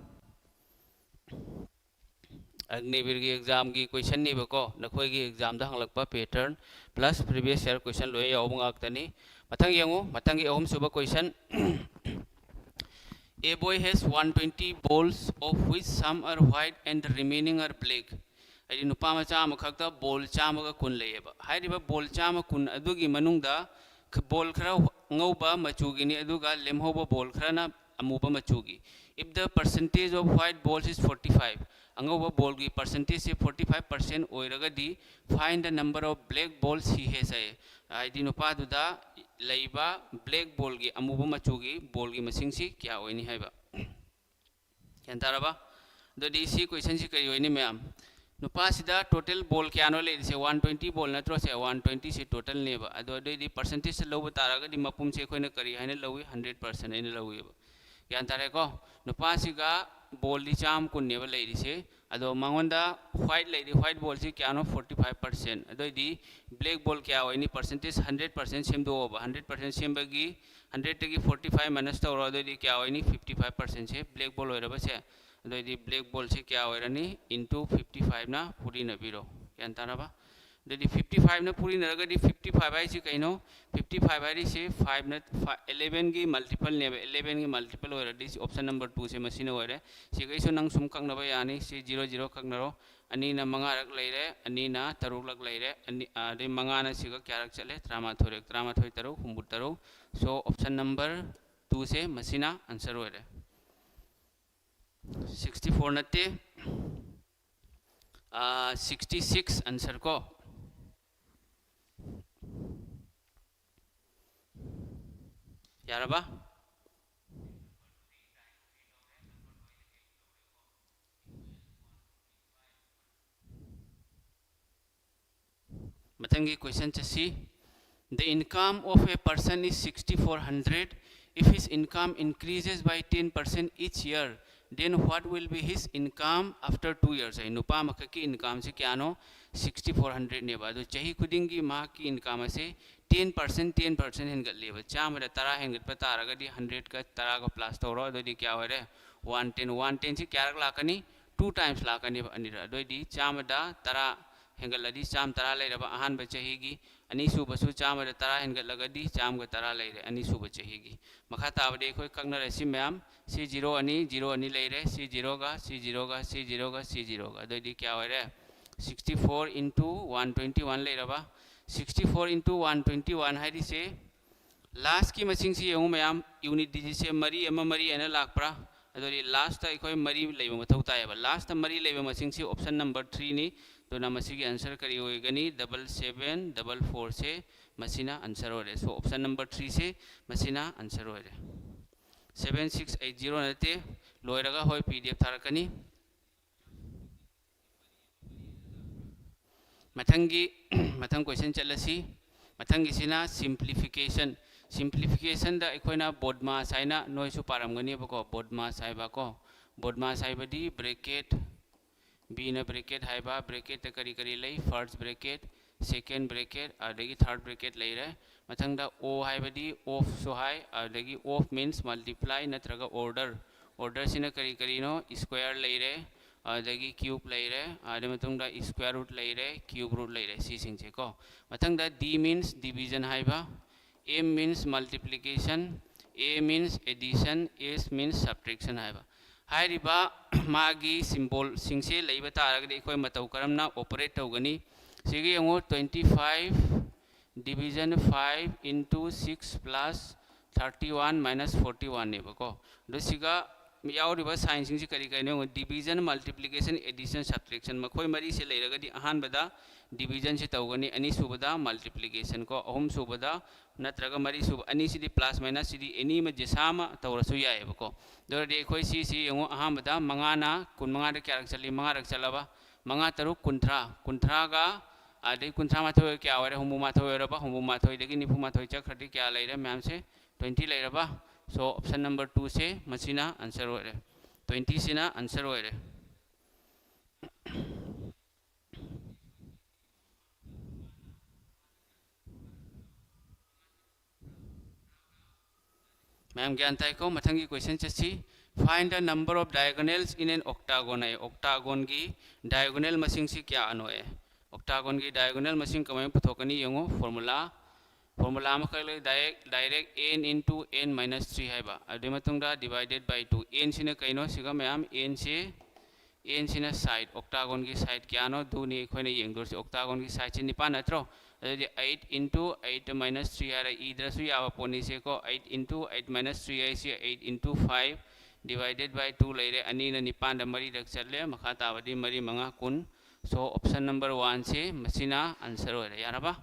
ꯑꯒꯅꯤꯕꯤꯔꯒꯤ ꯑꯦꯛꯖꯥꯝꯒꯤ ꯀꯣꯏꯁꯟꯅꯤꯕꯀꯣ, ꯅꯈꯣꯏꯒꯤ ꯑꯦꯛꯖꯥꯝꯗ ꯍꯪꯂꯛꯄ ꯄꯦꯇꯔꯟ ꯄ꯭ꯂꯁ ꯄ꯭ꯔꯤꯚꯤꯌꯁ ꯌꯔ ꯀꯣꯏꯁꯟ ꯂꯣꯏ ꯌꯥꯎꯕ ꯉꯥꯛꯇꯅꯤ꯫ ꯃꯊꯪ ꯌꯦꯡꯉꯨ, ꯃꯊꯪꯒꯤ ꯑꯍꯨꯝꯁꯨꯕ ꯀꯣꯏꯁꯟ꯫ A boy has one twenty balls, of which some are white and the remaining are black. ꯍꯥꯏꯗꯤ ꯅꯨꯄꯥ ꯃꯆꯥ ꯑꯃꯈꯛꯇ ꯕꯣꯜ ꯆꯥꯝꯃꯒ ꯀꯨꯟ ꯂꯩꯌꯦꯕ꯫ ꯍꯥꯏꯔꯤꯕ ꯕꯣꯜ ꯆꯥꯝꯃ ꯀꯨꯟ ꯑꯗꯨꯒꯤ ꯃꯅꯨꯡꯗ ꯈ-, ꯕꯣꯜ ꯈꯔ ꯑꯉꯧꯕ ꯃꯆꯨꯒꯤꯅꯤ, ꯑꯗꯨꯒ ꯂꯦꯝꯍꯧꯕ ꯕꯣꯜ ꯈꯔꯅ ꯑꯃꯨꯕ ꯃꯆꯨꯒꯤ꯫ If the percentage of white balls is forty five, ꯑꯉꯧꯕ ꯕꯣꯜꯒꯤ ꯄꯥꯔꯁꯦꯟꯇꯦꯖꯁꯦ forty five percent ꯑꯣꯏꯔꯒꯗꯤ, find the number of black balls he has ꯍꯥꯏꯌꯦ꯫ ꯍꯥꯏꯗꯤ ꯅꯨꯄꯥꯗꯨꯗ ꯂꯩꯕ ꯕ꯭ꯂꯦꯛ ꯕꯣꯜꯒꯤ, ꯑꯃꯨꯕ ꯃꯆꯨꯒꯤ ꯕꯣꯜꯒꯤ ꯃꯁꯤꯡꯁꯤ ꯀꯌꯥ ꯑꯣꯏꯅꯤ ꯍꯥꯏꯕ꯫ ꯒ꯭ꯌꯥꯟ ꯇꯥꯔꯕ? ꯑꯗꯨꯗꯤ ꯁꯤ ꯀꯣꯏꯁꯟꯁꯤ ꯀꯔꯤ ꯑꯣꯏꯅꯤ ꯃꯌꯥꯝ? ꯅꯨꯄꯥꯁꯤꯗ ꯇꯣꯇꯦꯜ ꯕꯣꯜ ꯀꯌꯥꯅꯣ ꯂꯩꯔꯤꯁꯦ? ꯋꯥꯟ ꯇ꯭ꯋꯦꯟꯇꯤ ꯕꯣꯜ ꯅꯠꯇ꯭ꯔꯣ ꯁꯦ? ꯋꯥꯟ ꯇ꯭ꯋꯦꯟꯇꯤꯁꯦ ꯇꯣꯇꯦꯜꯅꯦꯕ꯫ ꯑꯗꯣ ꯑꯗꯨꯑꯣꯏꯗꯤ ꯄꯥꯔꯁꯦꯟꯇꯦꯖꯇ ꯂꯧꯕ ꯇꯥꯔꯒꯗꯤ ꯃꯄꯨꯝꯁꯦ ꯑꯩꯈꯣꯏꯅ ꯀꯔꯤ ꯍꯥꯏꯅ ꯂꯧꯏ? ꯍꯟꯗ꯭ꯔꯦꯠ ꯄꯥꯔꯁꯦꯟ ꯍꯥꯏꯅ ꯂꯧꯏꯕ꯫ ꯒ꯭ꯌꯥꯟ ꯇꯥꯔꯦꯀꯣ? ꯅꯨꯄꯥꯁꯤꯒ ꯕꯣꯜꯗꯤ ꯆꯥꯝꯃ ꯀꯨꯟꯅꯦꯕ ꯂꯩꯔꯤꯁꯦ꯫ ꯑꯗꯣ ꯃꯉꯣꯟꯗ ꯋꯥꯏꯠ ꯂꯩꯔꯤ, ꯋꯥꯏꯠ ꯕꯣꯜꯁꯤ ꯀꯌꯥꯅꯣ? Forty five percent꯫ ꯑꯗꯨꯑꯣꯏꯗꯤ ꯕ꯭ꯂꯦꯛ ꯕꯣꯜ ꯀꯌꯥ ꯑꯣꯏꯅꯤ? ꯄꯥꯔꯁꯦꯟꯇꯦꯖ ꯍꯟꯗ꯭ꯔꯦꯠ ꯄꯥꯔꯁꯦꯟ ꯁꯦꯝꯗꯣꯛꯑꯣꯕ꯫ ꯍꯟꯗ꯭ꯔꯦꯠ ꯄꯥꯔꯁꯦꯟ ꯁꯦꯝꯕꯒꯤ ꯍꯟꯗ꯭ꯔꯦꯠꯇꯒꯤ forty five minus ꯇꯧꯔꯣ꯫ ꯑꯗꯨꯑꯣꯏꯗꯤ ꯀꯌꯥ ꯑꯣꯏꯅꯤ? Fifty five percentꯁꯦ ꯕ꯭ꯂꯦꯛ ꯕꯣꯜ ꯑꯣꯏꯔꯕꯁꯦ꯫ ꯑꯗꯨꯑꯣꯏꯗꯤ ꯕ꯭ꯂꯦꯛ ꯕꯣꯜꯁꯦ ꯀꯌꯥ ꯑꯣꯏꯔꯅꯤ? Into fifty fiveꯅ ꯄꯨꯔꯤꯅꯕꯤꯔꯣ꯫ ꯒ꯭ꯌꯥꯟ ꯇꯥꯔꯕ? ꯑꯗꯨꯗꯤ fifty fiveꯅ ꯄꯨꯔꯤꯅꯔꯒꯗꯤ fifty five ꯍꯥꯏꯁꯤ ꯀꯩꯅꯣ? Fifty five ꯍꯥꯏꯔꯤꯁꯤ fiveꯅ, elevenꯒꯤ multipleꯅꯦꯕ꯫ elevenꯒꯤ multiple ꯑꯣꯏꯔꯗꯤ ꯁꯤ option number twoꯁꯦ ꯃꯁꯤꯅ ꯑꯣꯏꯔꯦ꯫ ꯁꯤꯈꯩꯁꯨ ꯅꯪ ꯁꯨꯝ ꯀꯛꯅꯕ ꯌꯥꯅꯤ꯫ ꯁꯤ zero zero ꯀꯛꯅꯔꯣ꯫ ꯑꯅꯤꯅ ꯃꯉꯥꯔꯛ ꯂꯩꯔꯦ, ꯑꯅꯤꯅ ꯇꯔꯨꯛꯂꯛ ꯂꯩꯔꯦ, ꯑꯅꯤ, ꯑꯗꯩ ꯃꯉꯥꯅ ꯁꯤꯒ ꯀꯌꯥꯔꯛ ꯆꯠꯂꯦ? ꯇꯔꯥꯃꯥꯊꯣꯏꯔꯛ꯫ ꯇꯔꯥꯃꯥꯊꯣꯏ ꯇꯔꯨꯛ, ꯍꯨꯝꯐꯨ ꯇꯔꯨꯛ꯫ So option number twoꯁꯦ ꯃꯁꯤꯅ answer ꯑꯣꯏꯔꯦ꯫ Sixty four ꯅꯠꯇꯦ, sixty six answer ꯀꯣ꯫ ꯌꯥꯔꯕ? ꯃꯊꯪꯒꯤ ꯀꯣꯏꯁꯟ ꯆꯠꯁꯤ꯫ The income of a person is sixty four hundred. If his income increases by ten percent each year, then what will be his income after two years? ꯍꯥꯏ, ꯅꯨꯄꯥ ꯑꯃꯈꯛꯀꯤ incomeꯁꯦ ꯀꯌꯥꯅꯣ? Sixty four hundredꯅꯦꯕ꯫ ꯑꯗꯨ ꯆꯍꯤ ꯈꯨꯗꯤꯡꯒꯤ ꯃꯍꯥꯛꯀꯤ income ꯑꯁꯦ ten percent, ten percent ꯍꯦꯟꯒꯠꯂꯦꯕ꯫ ꯆꯥꯝꯃꯗ ꯇꯔꯥ ꯍꯦꯟꯒꯠꯄ ꯇꯥꯔꯒꯗꯤ hundredꯀ ꯇꯔꯥꯒ plus ꯇꯧꯔꯣ꯫ ꯑꯗꯨꯑꯣꯏꯗꯤ ꯀꯌꯥ ꯑꯣꯏꯔꯦ? One ten꯫ One tenꯁꯤ ꯀꯌꯥꯔꯛ ꯂꯥꯛꯀꯅꯤ? Two times ꯂꯥꯛꯀꯅꯦꯕ, ꯑꯅꯤꯔꯛ꯫ ꯑꯗꯨꯑꯣꯏꯗꯤ ꯆꯥꯝꯃꯗ ꯇꯔꯥ ꯍꯦꯟꯒꯠꯂꯗꯤ ꯆꯥꯝꯃ ꯇꯔꯥ ꯂꯩꯔꯕ ꯑꯍꯥꯟꯕ ꯆꯍꯤꯒꯤ, ꯑꯅꯤꯁꯨꯕꯁꯨ ꯆꯥꯝꯃꯗ ꯇꯔꯥ ꯍꯦꯟꯒꯠꯂꯒꯗꯤ ꯆꯥꯝꯃꯒ ꯇꯔꯥ ꯂꯩꯔꯦ ꯑꯅꯤꯁꯨꯕ ꯆꯍꯤꯒꯤ꯫ ꯃꯈꯥ ꯇꯥꯕꯗꯤ ꯑꯩꯈꯣꯏ ꯀꯛꯅꯔꯁꯤ ꯃꯌꯥꯝ꯫ ꯁꯤ zero ꯑꯅꯤ, zero ꯑꯅꯤ ꯂꯩꯔꯦ꯫ ꯁꯤ zeroꯒ, ꯁꯤ zeroꯒ, ꯁꯤ zeroꯒ, ꯁꯤ zeroꯒ꯫ ꯑꯗꯨꯑꯣꯏꯗꯤ ꯀꯌꯥ ꯑꯣꯏꯔꯦ? Sixty four into one twenty one ꯂꯩꯔꯕ, sixty four into one twenty one ꯍꯥꯏꯔꯤꯁꯦ, ꯂꯥꯁꯀꯤ ꯃꯁꯤꯡꯁꯤ ꯌꯦꯡꯉꯨ ꯃꯌꯥꯝ, ꯌꯨꯅꯤꯠ ꯗꯤꯖꯤꯠꯁꯦ ꯃꯔꯤ ꯑꯃ ꯃꯔꯤ ꯍꯥꯏꯅ ꯂꯥꯛꯄ꯭ꯔꯥ? ꯑꯗꯨꯗꯤ ꯂꯥꯁꯇ ꯑꯩꯈꯣꯏ ꯃꯔꯤ ꯂꯩꯕ ꯃꯊꯧ ꯇꯥꯏꯌꯦꯕ꯫ ꯂꯥꯁꯇ ꯃꯔꯤ ꯂꯩꯕ ꯃꯁꯤꯡꯁꯤ ꯑꯣꯞꯁꯟ ꯅꯝꯕꯔ ꯊ꯭ꯔꯤꯅꯤ꯫ ꯑꯗꯨꯅ ꯃꯁꯤꯒꯤ ꯑꯟꯁꯔ ꯀꯔꯤ ꯑꯣꯏꯒꯅꯤ? ꯗꯕꯜ ꯁꯕꯦꯟ ꯗꯕꯜ ꯐꯣꯔꯁꯦ ꯃꯁꯤꯅ ꯑꯟꯁꯔ ꯑꯣꯏꯔꯦ꯫ ꯁꯣ ꯑꯣꯞꯁꯟ ꯅꯝꯕꯔ ꯊ꯭ꯔꯤꯁꯦ ꯃꯁꯤꯅ ꯑꯟꯁꯔ ꯑꯣꯏꯔꯦ꯫ ꯁꯕꯦꯟ ꯁꯤꯛꯁ ꯑꯩꯠ ꯖꯤꯔꯣ ꯅꯠꯇꯦ꯫ ꯂꯣꯏꯔꯒ ꯍꯣꯏ ꯄꯤ ꯗꯤ ꯑꯦꯐ ꯊꯥꯔꯛꯀꯅꯤ꯫ ꯃꯊꯪꯒꯤ ꯃꯊꯪ ꯀꯣꯏꯁꯟ ꯆꯠꯂꯁꯤ꯫ ꯃꯊꯪꯒꯤꯁꯤꯅ ꯁꯤꯝꯄ꯭ꯂꯤꯐꯤꯀꯦꯁꯟ꯫ ꯁꯤꯝꯄ꯭ꯂꯤꯐꯤꯀꯦꯁꯟꯗ ꯑꯩꯈꯣꯏꯅ ꯕꯣꯗꯃꯥꯁ ꯍꯥꯏꯅ ꯅꯣꯏꯁꯨ ꯄꯥꯔꯝꯒꯅꯦꯕꯀꯣ, ꯕꯣꯗꯃꯥꯁ ꯍꯥꯏꯕ ꯀꯣ꯫ ꯕꯣꯗꯃꯥꯁ ꯍꯥꯏꯕꯗꯤ ꯕ꯭ꯔꯦꯀꯦꯠ, ꯕꯤꯅ ꯕ꯭ꯔꯦꯀꯦꯠ ꯍꯥꯏꯕ, ꯕ꯭ꯔꯦꯀꯦꯠꯇ ꯀꯔꯤ ꯀꯔꯤ ꯂꯩ? ꯐꯥꯔꯁ ꯕ꯭ꯔꯦꯀꯦꯠ, ꯁꯦꯀꯦꯟ ꯕ꯭ꯔꯦꯀꯦꯠ, ꯑꯗꯒꯤ ꯊꯥꯔꯠ ꯕ꯭ꯔꯦꯀꯦꯠ ꯂꯩꯔꯦ꯫ ꯃꯊꯪꯗ ꯑꯣ ꯍꯥꯏꯕꯗꯤ ꯑꯣꯐꯁꯨ ꯍꯥꯏ, ꯑꯗꯒꯤ ꯑꯣꯐ ꯃꯤꯟꯁ ꯃꯜꯇꯤꯄ꯭ꯂꯥꯏ ꯅꯠꯇ꯭ꯔꯒ ꯑꯣꯔꯗꯔ꯫ ꯑꯣꯔꯗꯔꯁꯤꯅ ꯀꯔꯤ ꯀꯔꯤꯅꯣ? ꯁ꯭ꯀ꯭ꯋꯦꯔ ꯂꯩꯔꯦ, ꯑꯗꯒꯤ ꯀ꯭ꯌꯨꯕ ꯂꯩꯔꯦ, ꯑꯗꯨ ꯃꯇꯨꯡꯗ ꯁ꯭ꯀ꯭ꯋꯦꯔ ꯔꯨꯠ ꯂꯩꯔꯦ, ꯀ꯭ꯌꯨꯕ ꯔꯨꯠ ꯂꯩꯔꯦ, ꯁꯤꯁꯤꯡꯁꯦ ꯀꯣ꯫ ꯃꯊꯪꯗ ꯗꯤ ꯃꯤꯟꯁ ꯗꯤꯚꯤꯖꯟ ꯍꯥꯏꯕ, ꯑꯦꯝ ꯃꯤꯟꯁ ꯃꯜꯇꯤꯄ꯭ꯂꯤꯀꯦꯁꯟ, ꯑꯦ ꯃꯤꯟꯁ ꯑꯦꯗꯤꯁꯟ, ꯑꯦꯁ ꯃꯤꯟꯁ ꯁꯕꯇ꯭ꯔꯦꯛꯁꯟ ꯍꯥꯏꯕ꯫ ꯍꯥꯏꯔꯤꯕ ꯃꯥꯒꯤ ꯁꯤꯝꯕꯣꯜꯁꯤꯡꯁꯦ ꯂꯩꯕ ꯇꯥꯔꯒꯗꯤ ꯑꯩꯈꯣꯏ ꯃꯇꯧ ꯀꯔꯝꯅ ꯑꯣꯄꯔꯦꯠ ꯇꯧꯒꯅꯤ? ꯁꯤꯒ ꯌꯦꯡꯉꯨ, twenty five division five into six plus thirty one minus forty one ꯅꯦꯕꯀꯣ꯫ ꯑꯗꯣ ꯁꯤꯒ ꯌꯥꯎꯔꯤꯕ ꯁꯥꯏꯟꯁꯤꯡꯁꯤ ꯀꯔꯤ ꯀꯔꯤꯅꯣ ꯌꯦꯡꯉꯨ, ꯗꯤꯚꯤꯖꯟ, ꯃꯜꯇꯤꯄ꯭ꯂꯤꯀꯦꯁꯟ, ꯑꯦꯗꯤꯁꯟ, ꯁꯕꯇ꯭ꯔꯦꯛꯁꯟ, ꯃꯈꯣꯏ ꯃꯔꯤꯁꯦ ꯂꯩꯔꯒꯗꯤ ꯑꯍꯥꯟꯕꯗ ꯗꯤꯚꯤꯖꯟꯁꯦ ꯇꯧꯒꯅꯤ, ꯑꯅꯤꯁꯨꯕꯗ ꯃꯜꯇꯤꯄ꯭ꯂꯤꯀꯦꯁꯟ ꯀꯣ, ꯑꯍꯨꯝꯁꯨꯕꯗ ꯅꯠꯇ꯭ꯔꯒ ꯃꯔꯤꯁꯨꯕ, ꯑꯅꯤꯁꯤꯗꯤ ꯄ꯭ꯂꯁ ꯃꯥꯏꯅꯁ, ꯁꯤꯗꯤ ꯑꯦꯅꯤ ꯑꯃ ꯖꯦꯁꯥ ꯑꯃ ꯇꯧꯔꯁꯨ ꯌꯥꯏꯑꯕꯀꯣ꯫ ꯑꯗꯨ ꯑꯣꯏꯔꯗꯤ ꯑꯩꯈꯣꯏ ꯁꯤꯁꯤ ꯌꯦꯡꯉꯨ, ꯑꯍꯥꯟꯕꯗ ꯃꯉꯥꯅ ꯀꯨꯟꯃꯉꯥꯗ ꯀꯌꯥꯔꯛ ꯆꯠꯂꯤ? ꯃꯉꯥꯔꯛ ꯆꯠꯂꯕ꯫ ꯃꯉꯥ ꯇꯔꯨꯛ ꯀꯨꯟꯊ꯭ꯔꯥ, ꯀꯨꯟꯊ꯭ꯔꯥꯒ ꯑꯗꯩ ꯀꯨꯟꯊ꯭ꯔꯥ ꯃꯥꯊꯣꯏ ꯀꯌꯥ ꯑꯣꯏꯔꯦ? ꯍꯨꯝꯐꯨ ꯃꯥꯊꯣꯏ ꯑꯣꯏꯔꯕ꯫ ꯍꯨꯝꯐꯨ ꯃꯥꯊꯣꯏꯗꯒꯤ ꯅꯤꯐꯨ ꯃꯥꯊꯣꯏ ꯆꯠꯈ꯭ꯔꯗꯤ ꯀꯌꯥ ꯂꯩꯔꯦ ꯃꯌꯥꯝꯁꯦ? Twenty ꯂꯩꯔꯕ꯫ So option number two ꯁꯦ ꯃꯁꯤꯅ answer ꯑꯣꯏꯔꯦ, twenty ꯁꯤꯅ answer ꯑꯣꯏꯔꯦ꯫ ꯃꯌꯥꯝ ꯒ꯭ꯌꯥꯟ ꯇꯥꯏꯀꯣ? ꯃꯊꯪꯒꯤ ꯀꯣꯏꯁꯟ ꯆꯠꯁꯤ꯫ Find the number of diagonals in an octagon ꯍꯥꯏ꯫ ꯑꯣꯛꯇꯥꯒꯣꯟꯒꯤ ꯗꯥꯏꯒꯣꯅꯦꯜ ꯃꯁꯤꯡꯁꯤ ꯀꯌꯥꯅꯣ ꯑꯦ? ꯑꯣꯛꯇꯥꯒꯣꯟꯒꯤ ꯗꯥꯏꯒꯣꯅꯦꯜ ꯃꯁꯤꯡ ꯀꯃꯥꯏꯅ ꯄꯨꯊꯣꯛꯀꯅꯤ ꯌꯦꯡꯉꯨ꯫ ꯐꯣꯔꯃꯨꯂꯥ, ꯐꯣꯔꯃꯨꯂꯥ ꯑꯃꯈꯛ ꯂꯩ, direct, direct n into n minus three ꯍꯥꯏꯕ꯫ ꯑꯗꯨꯒꯤ ꯃꯇꯨꯡꯗ divided by two, n ꯁꯤꯅ ꯀꯩꯅꯣ? ꯁꯤꯒ ꯃꯌꯥꯝ, n ꯁꯤ ꯑꯦꯟꯁꯤꯅ ꯁꯥꯏꯠ, ꯑꯣꯛꯇꯥꯒꯣꯟꯒꯤ ꯁꯥꯏꯠ ꯀꯌꯥꯅꯣ? ꯑꯗꯨꯅꯤ ꯑꯩꯈꯣꯏꯅ ꯌꯦꯡꯗꯣꯏꯁꯦ꯫ ꯑꯣꯛꯇꯥꯒꯣꯟꯒꯤ ꯁꯥꯏꯠꯁꯤ ꯅꯤꯄꯥꯟ ꯅꯠꯇ꯭ꯔꯣ? ꯑꯗꯨꯗꯤ eight into eight minus three ꯍꯥꯏꯔ ꯏꯗ꯭ꯔꯁꯨ ꯌꯥꯕ ꯄꯣꯠꯅꯤꯁꯦꯀꯣ꯫ Eight into eight minus three ꯍꯥꯏꯁꯤ eight into five divided by two ꯂꯩꯔꯦ꯫ ꯑꯅꯤꯅ ꯅꯤꯄꯥꯟꯗ ꯃꯔꯤꯔꯛ ꯆꯠꯂꯦ꯫ ꯃꯈꯥ ꯇꯥꯕꯗꯤ ꯃꯔꯤ ꯃꯉꯥ ꯀꯨꯟ꯫ So, option number one ꯁꯤ ꯃꯁꯤꯅ answer ꯑꯣꯏꯔꯦ꯫ ꯌꯥꯔꯕ?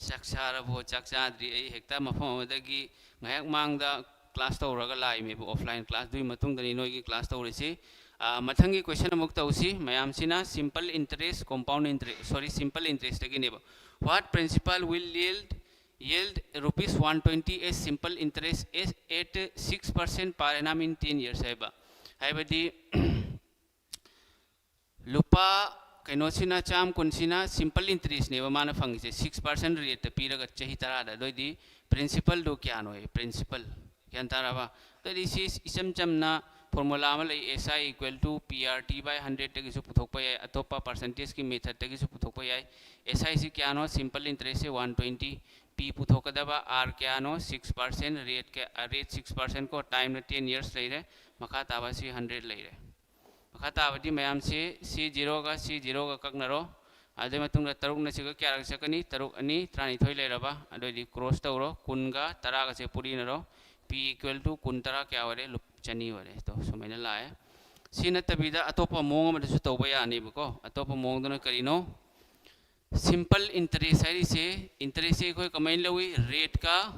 ꯆꯥꯛ ꯆꯥꯔꯕꯣ? ꯆꯥꯛ ꯆꯥꯗ꯭ꯔꯤ꯫ ꯑꯩ ꯍꯦꯛꯇ ꯃꯐꯝ ꯑꯃꯗꯒꯤ ꯉꯥꯏꯍꯥꯛ ꯃꯥꯡꯗ class ꯇꯧꯔꯒ ꯂꯥꯛꯏꯃꯦꯕ, offline class꯫ ꯑꯗꯨꯒꯤ ꯃꯇꯨꯡꯗꯅꯤ ꯅꯣꯏꯒꯤ class ꯇꯧꯔꯤꯁꯤ꯫ ꯑꯥ, ꯃꯊꯪꯒꯤ question ꯑꯃꯨꯛ ꯇꯧꯁꯤ꯫ ꯃꯌꯥꯝꯁꯤꯅ simple interest, compound interest, sorry, simple interest ꯇꯒꯤꯅꯦꯕ꯫ What principal will yield, yield rupees one twenty as simple interest as at six percent per annum in ten years ꯍꯥꯏꯕ? ꯍꯥꯏꯕꯗꯤ, ꯂꯨꯄꯥ ꯀꯩꯅꯣꯁꯤꯅ, ꯆꯥꯝ ꯀꯨꯟꯁꯤꯅ simple interest ꯅꯦꯕ ꯃꯥꯅ ꯐꯪꯉꯤꯁꯦ, six percent rate ꯇ ꯄꯤꯔꯒ ꯆꯍꯤ ꯇꯔꯥꯗ꯫ ꯑꯗꯨ ꯑꯣꯏꯗꯤ principal ꯗꯨ ꯀꯌꯥꯅꯣ? Principal꯫ ꯒ꯭ꯌꯥꯟ ꯇꯥꯔꯕ? ꯑꯗꯨ ꯑꯣꯏꯗꯤ ꯁꯤ ꯏꯆꯝ ꯆꯝꯅ formula ꯑꯃ ꯂꯩ, S I equal to P R T by hundred ꯇꯒꯤꯁꯨ ꯄꯨꯊꯣꯛꯄ ꯌꯥꯏ, ꯑꯇꯣꯞꯄ percentage ꯀꯤ method ꯇꯒꯤꯁꯨ ꯄꯨꯊꯣꯛꯄ ꯌꯥꯏ꯫ S I ꯁꯤ ꯀꯌꯥꯅꯣ? Simple interest ꯁꯦ one twenty, P ꯄꯨꯊꯣꯛꯀꯗꯕ, R ꯀꯌꯥꯅꯣ? Six percent, rate ꯀꯌꯥ? Rate six percent ꯀꯣ, time ꯅ ten years ꯂꯩꯔꯦ, ꯃꯈꯥ ꯇꯥꯕ ꯁꯤ hundred ꯂꯩꯔꯦ꯫ ꯃꯈꯥ ꯇꯥꯕꯗꯤ ꯃꯌꯥꯝꯁꯤ, ꯁꯤ zero ꯒ ꯁꯤ zero ꯒ ꯀꯛꯅꯔꯣ꯫ ꯑꯗꯨꯒꯤ ꯃꯇꯨꯡꯗ ꯇꯔꯨꯛꯅ ꯁꯤꯒ ꯀꯌꯥꯔꯛ ꯆꯠꯀꯅꯤ? ꯇꯔꯨꯛ ꯑꯅꯤ ꯇꯔꯥꯅꯤꯊꯣꯏ ꯂꯩꯔꯕ, ꯑꯗꯨꯑꯣꯏꯗꯤ cross ꯇꯧꯔꯣ꯫ ꯀꯨꯟꯒ ꯇꯔꯥꯒꯁꯦ ꯄꯨꯔꯤꯅꯔꯣ꯫ P equal to ꯀꯨꯟ, ꯇꯔꯥ ꯀꯌꯥ ꯑꯣꯏꯔꯦ? ꯂꯨꯞ-, ꯆꯅꯤ ꯑꯣꯏꯔꯦ꯫ ꯇꯣ, ꯁꯨꯃꯥꯏꯅ ꯂꯥꯛꯑꯦ꯫ ꯁꯤ ꯅꯠꯇꯕꯤꯗ ꯑꯇꯣꯞꯄ ꯃꯑꯣꯡ ꯑꯃꯗꯁꯨ ꯇꯧꯕ ꯌꯥꯅꯦꯕꯀꯣ꯫ ꯑꯇꯣꯞꯄ ꯃꯑꯣꯡꯗꯨꯅ ꯀꯔꯤꯅꯣ? Simple interest ꯍꯥꯏꯔꯤꯁꯦ, interest ꯁꯦ ꯑꯩꯈꯣꯏ ꯀꯃꯥꯏꯅ ꯂꯧꯏ? Rate ꯀ,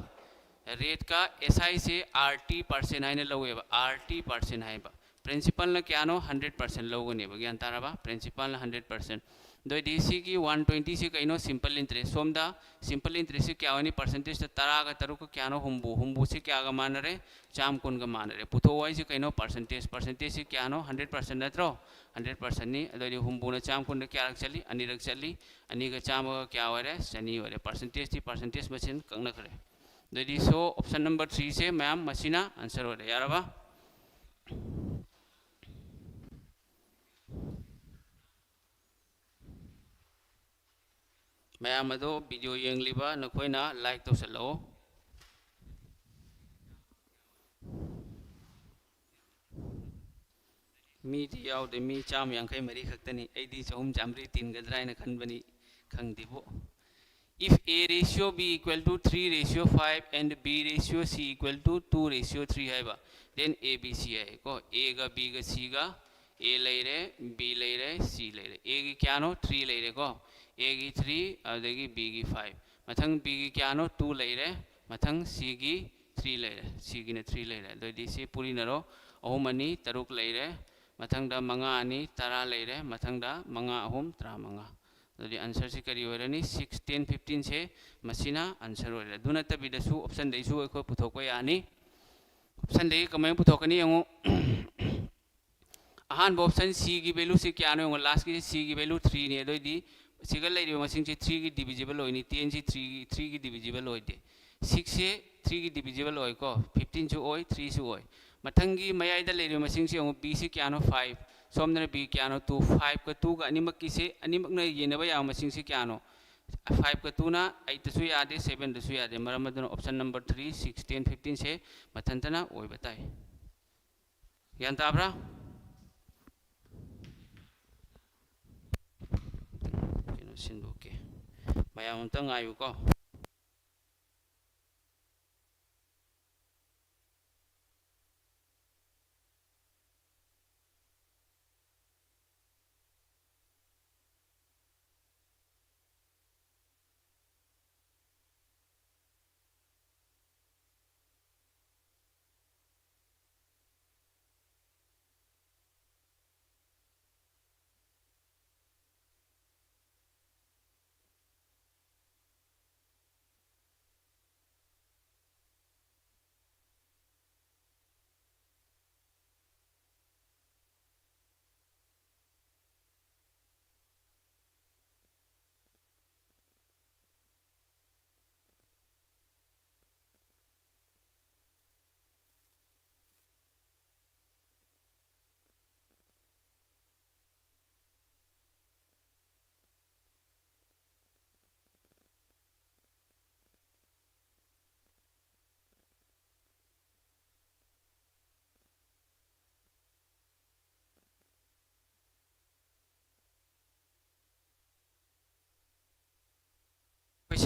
rate ꯀ S I say R T percent ꯍꯥꯏꯅ ꯂꯧꯋꯦꯕ, R T percent ꯍꯥꯏꯕ꯫ Principal ꯅ ꯀꯌꯥꯅꯣ? Hundred percent ꯂꯧꯒꯅꯦꯕ, ꯒ꯭ꯌꯥꯟ ꯇꯥꯔꯕ? Principal ꯅ hundred percent꯫ ꯑꯗꯨ ꯑꯣꯏꯗꯤ ꯁꯤꯒꯤ one twenty ꯁꯤ ꯀꯩꯅꯣ? Simple interest꯫ ꯁꯣꯝꯗ simple interest ꯁꯤ ꯀꯌꯥ ꯑꯣꯏꯅꯤ? Percentage ꯇ ꯇꯔꯥꯒ ꯇꯔꯨꯛꯀ ꯀꯌꯥꯅꯣ? ꯍꯨꯝꯐꯨ꯫ ꯍꯨꯝꯐꯨꯁꯤ ꯀꯌꯥꯒ ꯃꯥꯟꯅꯔꯦ? ꯆꯥꯝ ꯀꯨꯟꯒ ꯃꯥꯟꯅꯔꯦ꯫ ꯄꯨꯊꯣꯛꯑꯣ ꯍꯥꯏꯁꯤ ꯀꯩꯅꯣ? Percentage꯫ Percentage ꯁꯤ ꯀꯌꯥꯅꯣ? Hundred percent ꯅꯠꯇ꯭ꯔꯣ? Hundred percent ꯅꯤ꯫ ꯑꯗꯨ ꯑꯣꯏꯗꯤ ꯍꯨꯝꯐꯨꯅ ꯆꯥꯝ ꯀꯨꯟꯗ ꯀꯌꯥꯔꯛ ꯆꯠꯂꯤ? ꯑꯅꯤꯔꯛ ꯆꯠꯂꯤ꯫ ꯑꯅꯤꯒ ꯆꯥꯝꯃꯒ ꯀꯌꯥ ꯑꯣꯏꯔꯦ? ꯆꯅꯤ ꯑꯣꯏꯔꯦ꯫ Percentage ꯇꯤ percentage ꯃꯁꯤꯡ ꯀꯛꯅꯈ꯭ꯔꯦ꯫ ꯑꯗꯨꯗꯤ so option number three ꯁꯦ ꯃꯌꯥꯝ ꯃꯁꯤꯅ answer ꯑꯣꯏꯔꯦ꯫ ꯌꯥꯔꯕ? ꯃꯌꯥꯝ ꯑꯗꯣ video ꯌꯦꯡꯂꯤꯕ ꯅꯈꯣꯏꯅ like ꯇꯧꯁꯜꯂꯛꯑꯣ꯫ ꯃꯤꯗꯤ ꯌꯥꯎꯗꯦ, ꯃꯤ ꯆꯥꯝꯃ ꯌꯥꯡꯈꯩ ꯃꯔꯤ ꯈꯛꯇꯅꯤ꯫ ꯑꯩꯗꯤ ꯆꯍꯨꯝ ꯆꯥꯝꯃꯔꯤ ꯇꯤꯟꯒꯗ꯭ꯔꯥ ꯍꯥꯏꯅ ꯈꯟꯕꯅꯤ, ꯈꯪꯗꯦꯕꯣ꯫ If A ratio B equal to three ratio five and B ratio C equal to two ratio three ꯍꯥꯏꯕ, then A B C ꯍꯥꯏꯀꯣ꯫ Aꯒ Bꯒ Cꯒ, A ꯂꯩꯔꯦ, B ꯂꯩꯔꯦ, C ꯂꯩꯔꯦ꯫ Aꯒꯤ ꯀꯌꯥꯅꯣ? Three ꯂꯩꯔꯦꯀꯣ꯫ Aꯒꯤ three, ꯑꯗꯨꯗꯒꯤ Bꯒꯤ five꯫ ꯃꯊꯪ Bꯒꯤ ꯀꯌꯥꯅꯣ? Two ꯂꯩꯔꯦ꯫ ꯃꯊꯪ Cꯒꯤ three ꯂꯩꯔꯦ꯫ Cꯒꯤꯅ three ꯂꯩꯔꯦ꯫ ꯑꯗꯨꯑꯣꯏꯗꯤ ꯁꯤ ꯄꯨꯔꯤꯅꯔꯣ꯫ ꯑꯍꯨꯝ ꯑꯅꯤ ꯇꯔꯨꯛ ꯂꯩꯔꯦ꯫ ꯃꯊꯪꯗ ꯃꯉꯥ ꯑꯅꯤ ꯇꯔꯥ ꯂꯩꯔꯦ꯫ ꯃꯊꯪꯗ ꯃꯉꯥ ꯑꯍꯨꯝ ꯇꯔꯥꯃꯉꯥ꯫ ꯑꯗꯨꯗꯤ answerꯁꯤ ꯀꯔꯤ ꯑꯣꯏꯔꯅꯤ? Six, ten, fifteenꯁꯦ ꯃꯁꯤꯅ answer ꯑꯣꯏꯔꯦ꯫ ꯑꯗꯨ ꯅꯠꯇꯕꯤꯗꯁꯨ optionꯗꯩꯁꯨ ꯑꯩꯈꯣꯏ ꯄꯨꯊꯣꯛꯄ ꯌꯥꯅꯤ꯫ Optionꯗꯒꯤ ꯀꯃꯥꯏꯅ ꯄꯨꯊꯣꯛꯀꯅꯤ ꯌꯦꯡꯉꯨ꯫ ꯑꯍꯥꯟꯕ option Cꯒꯤ valueꯁꯤ ꯀꯌꯥꯅꯣ ꯌꯦꯡꯉꯨ꯫ Lastꯀꯤꯁꯤ Cꯒꯤ value threeꯅꯤ꯫ ꯑꯗꯨꯑꯣꯏꯗꯤ ꯁꯤꯒ ꯂꯩꯔꯤꯕ ꯃꯁꯤꯡꯁꯤ threeꯒꯤ divisible ꯑꯣꯏꯅꯤ꯫ Tenꯁꯤ threeꯒꯤ, threeꯒꯤ divisible ꯑꯣꯏꯗꯦ꯫ Sixꯁꯦ threeꯒꯤ divisible ꯑꯣꯏꯀꯣ꯫ Fifteenꯁꯨ ꯑꯣꯏ, threeꯁꯨ ꯑꯣꯏ꯫ ꯃꯊꯪꯒꯤ ꯃꯌꯥꯏꯗ ꯂꯩꯔꯤꯕ ꯃꯁꯤꯡꯁꯤ ꯌꯦꯡꯉꯨ꯫ Bꯁꯤ ꯀꯌꯥꯅꯣ? Five꯫ ꯁꯣꯝꯗꯅ B ꯀꯌꯥꯅꯣ? Two꯫ Fiveꯀ twoꯒ ꯑꯅꯤꯃꯛꯀꯤꯁꯦ, ꯑꯅꯤꯃꯛꯅ ꯌꯦꯟꯅꯕ ꯌꯥꯕ ꯃꯁꯤꯡꯁꯤ ꯀꯌꯥꯅꯣ? Fiveꯀ twoꯅ eightꯇꯁꯨ ꯌꯥꯗꯦ, sevenꯗꯁꯨ ꯌꯥꯗꯦ꯫ ꯃꯔꯝ ꯑꯗꯨꯅ option number three, six, ten, fifteenꯁꯦ ꯃꯊꯟꯇꯅ ꯑꯣꯏꯕ ꯇꯥꯏ꯫ ꯒ꯭ꯌꯥꯟ ꯇꯥꯕ꯭ꯔꯥ? ꯀꯩꯅꯣ ꯁꯤꯟꯗꯣꯛꯀꯦ꯫ ꯃꯌꯥꯝ ꯑꯝꯇ ꯉꯥꯏꯌꯨꯀꯣ꯫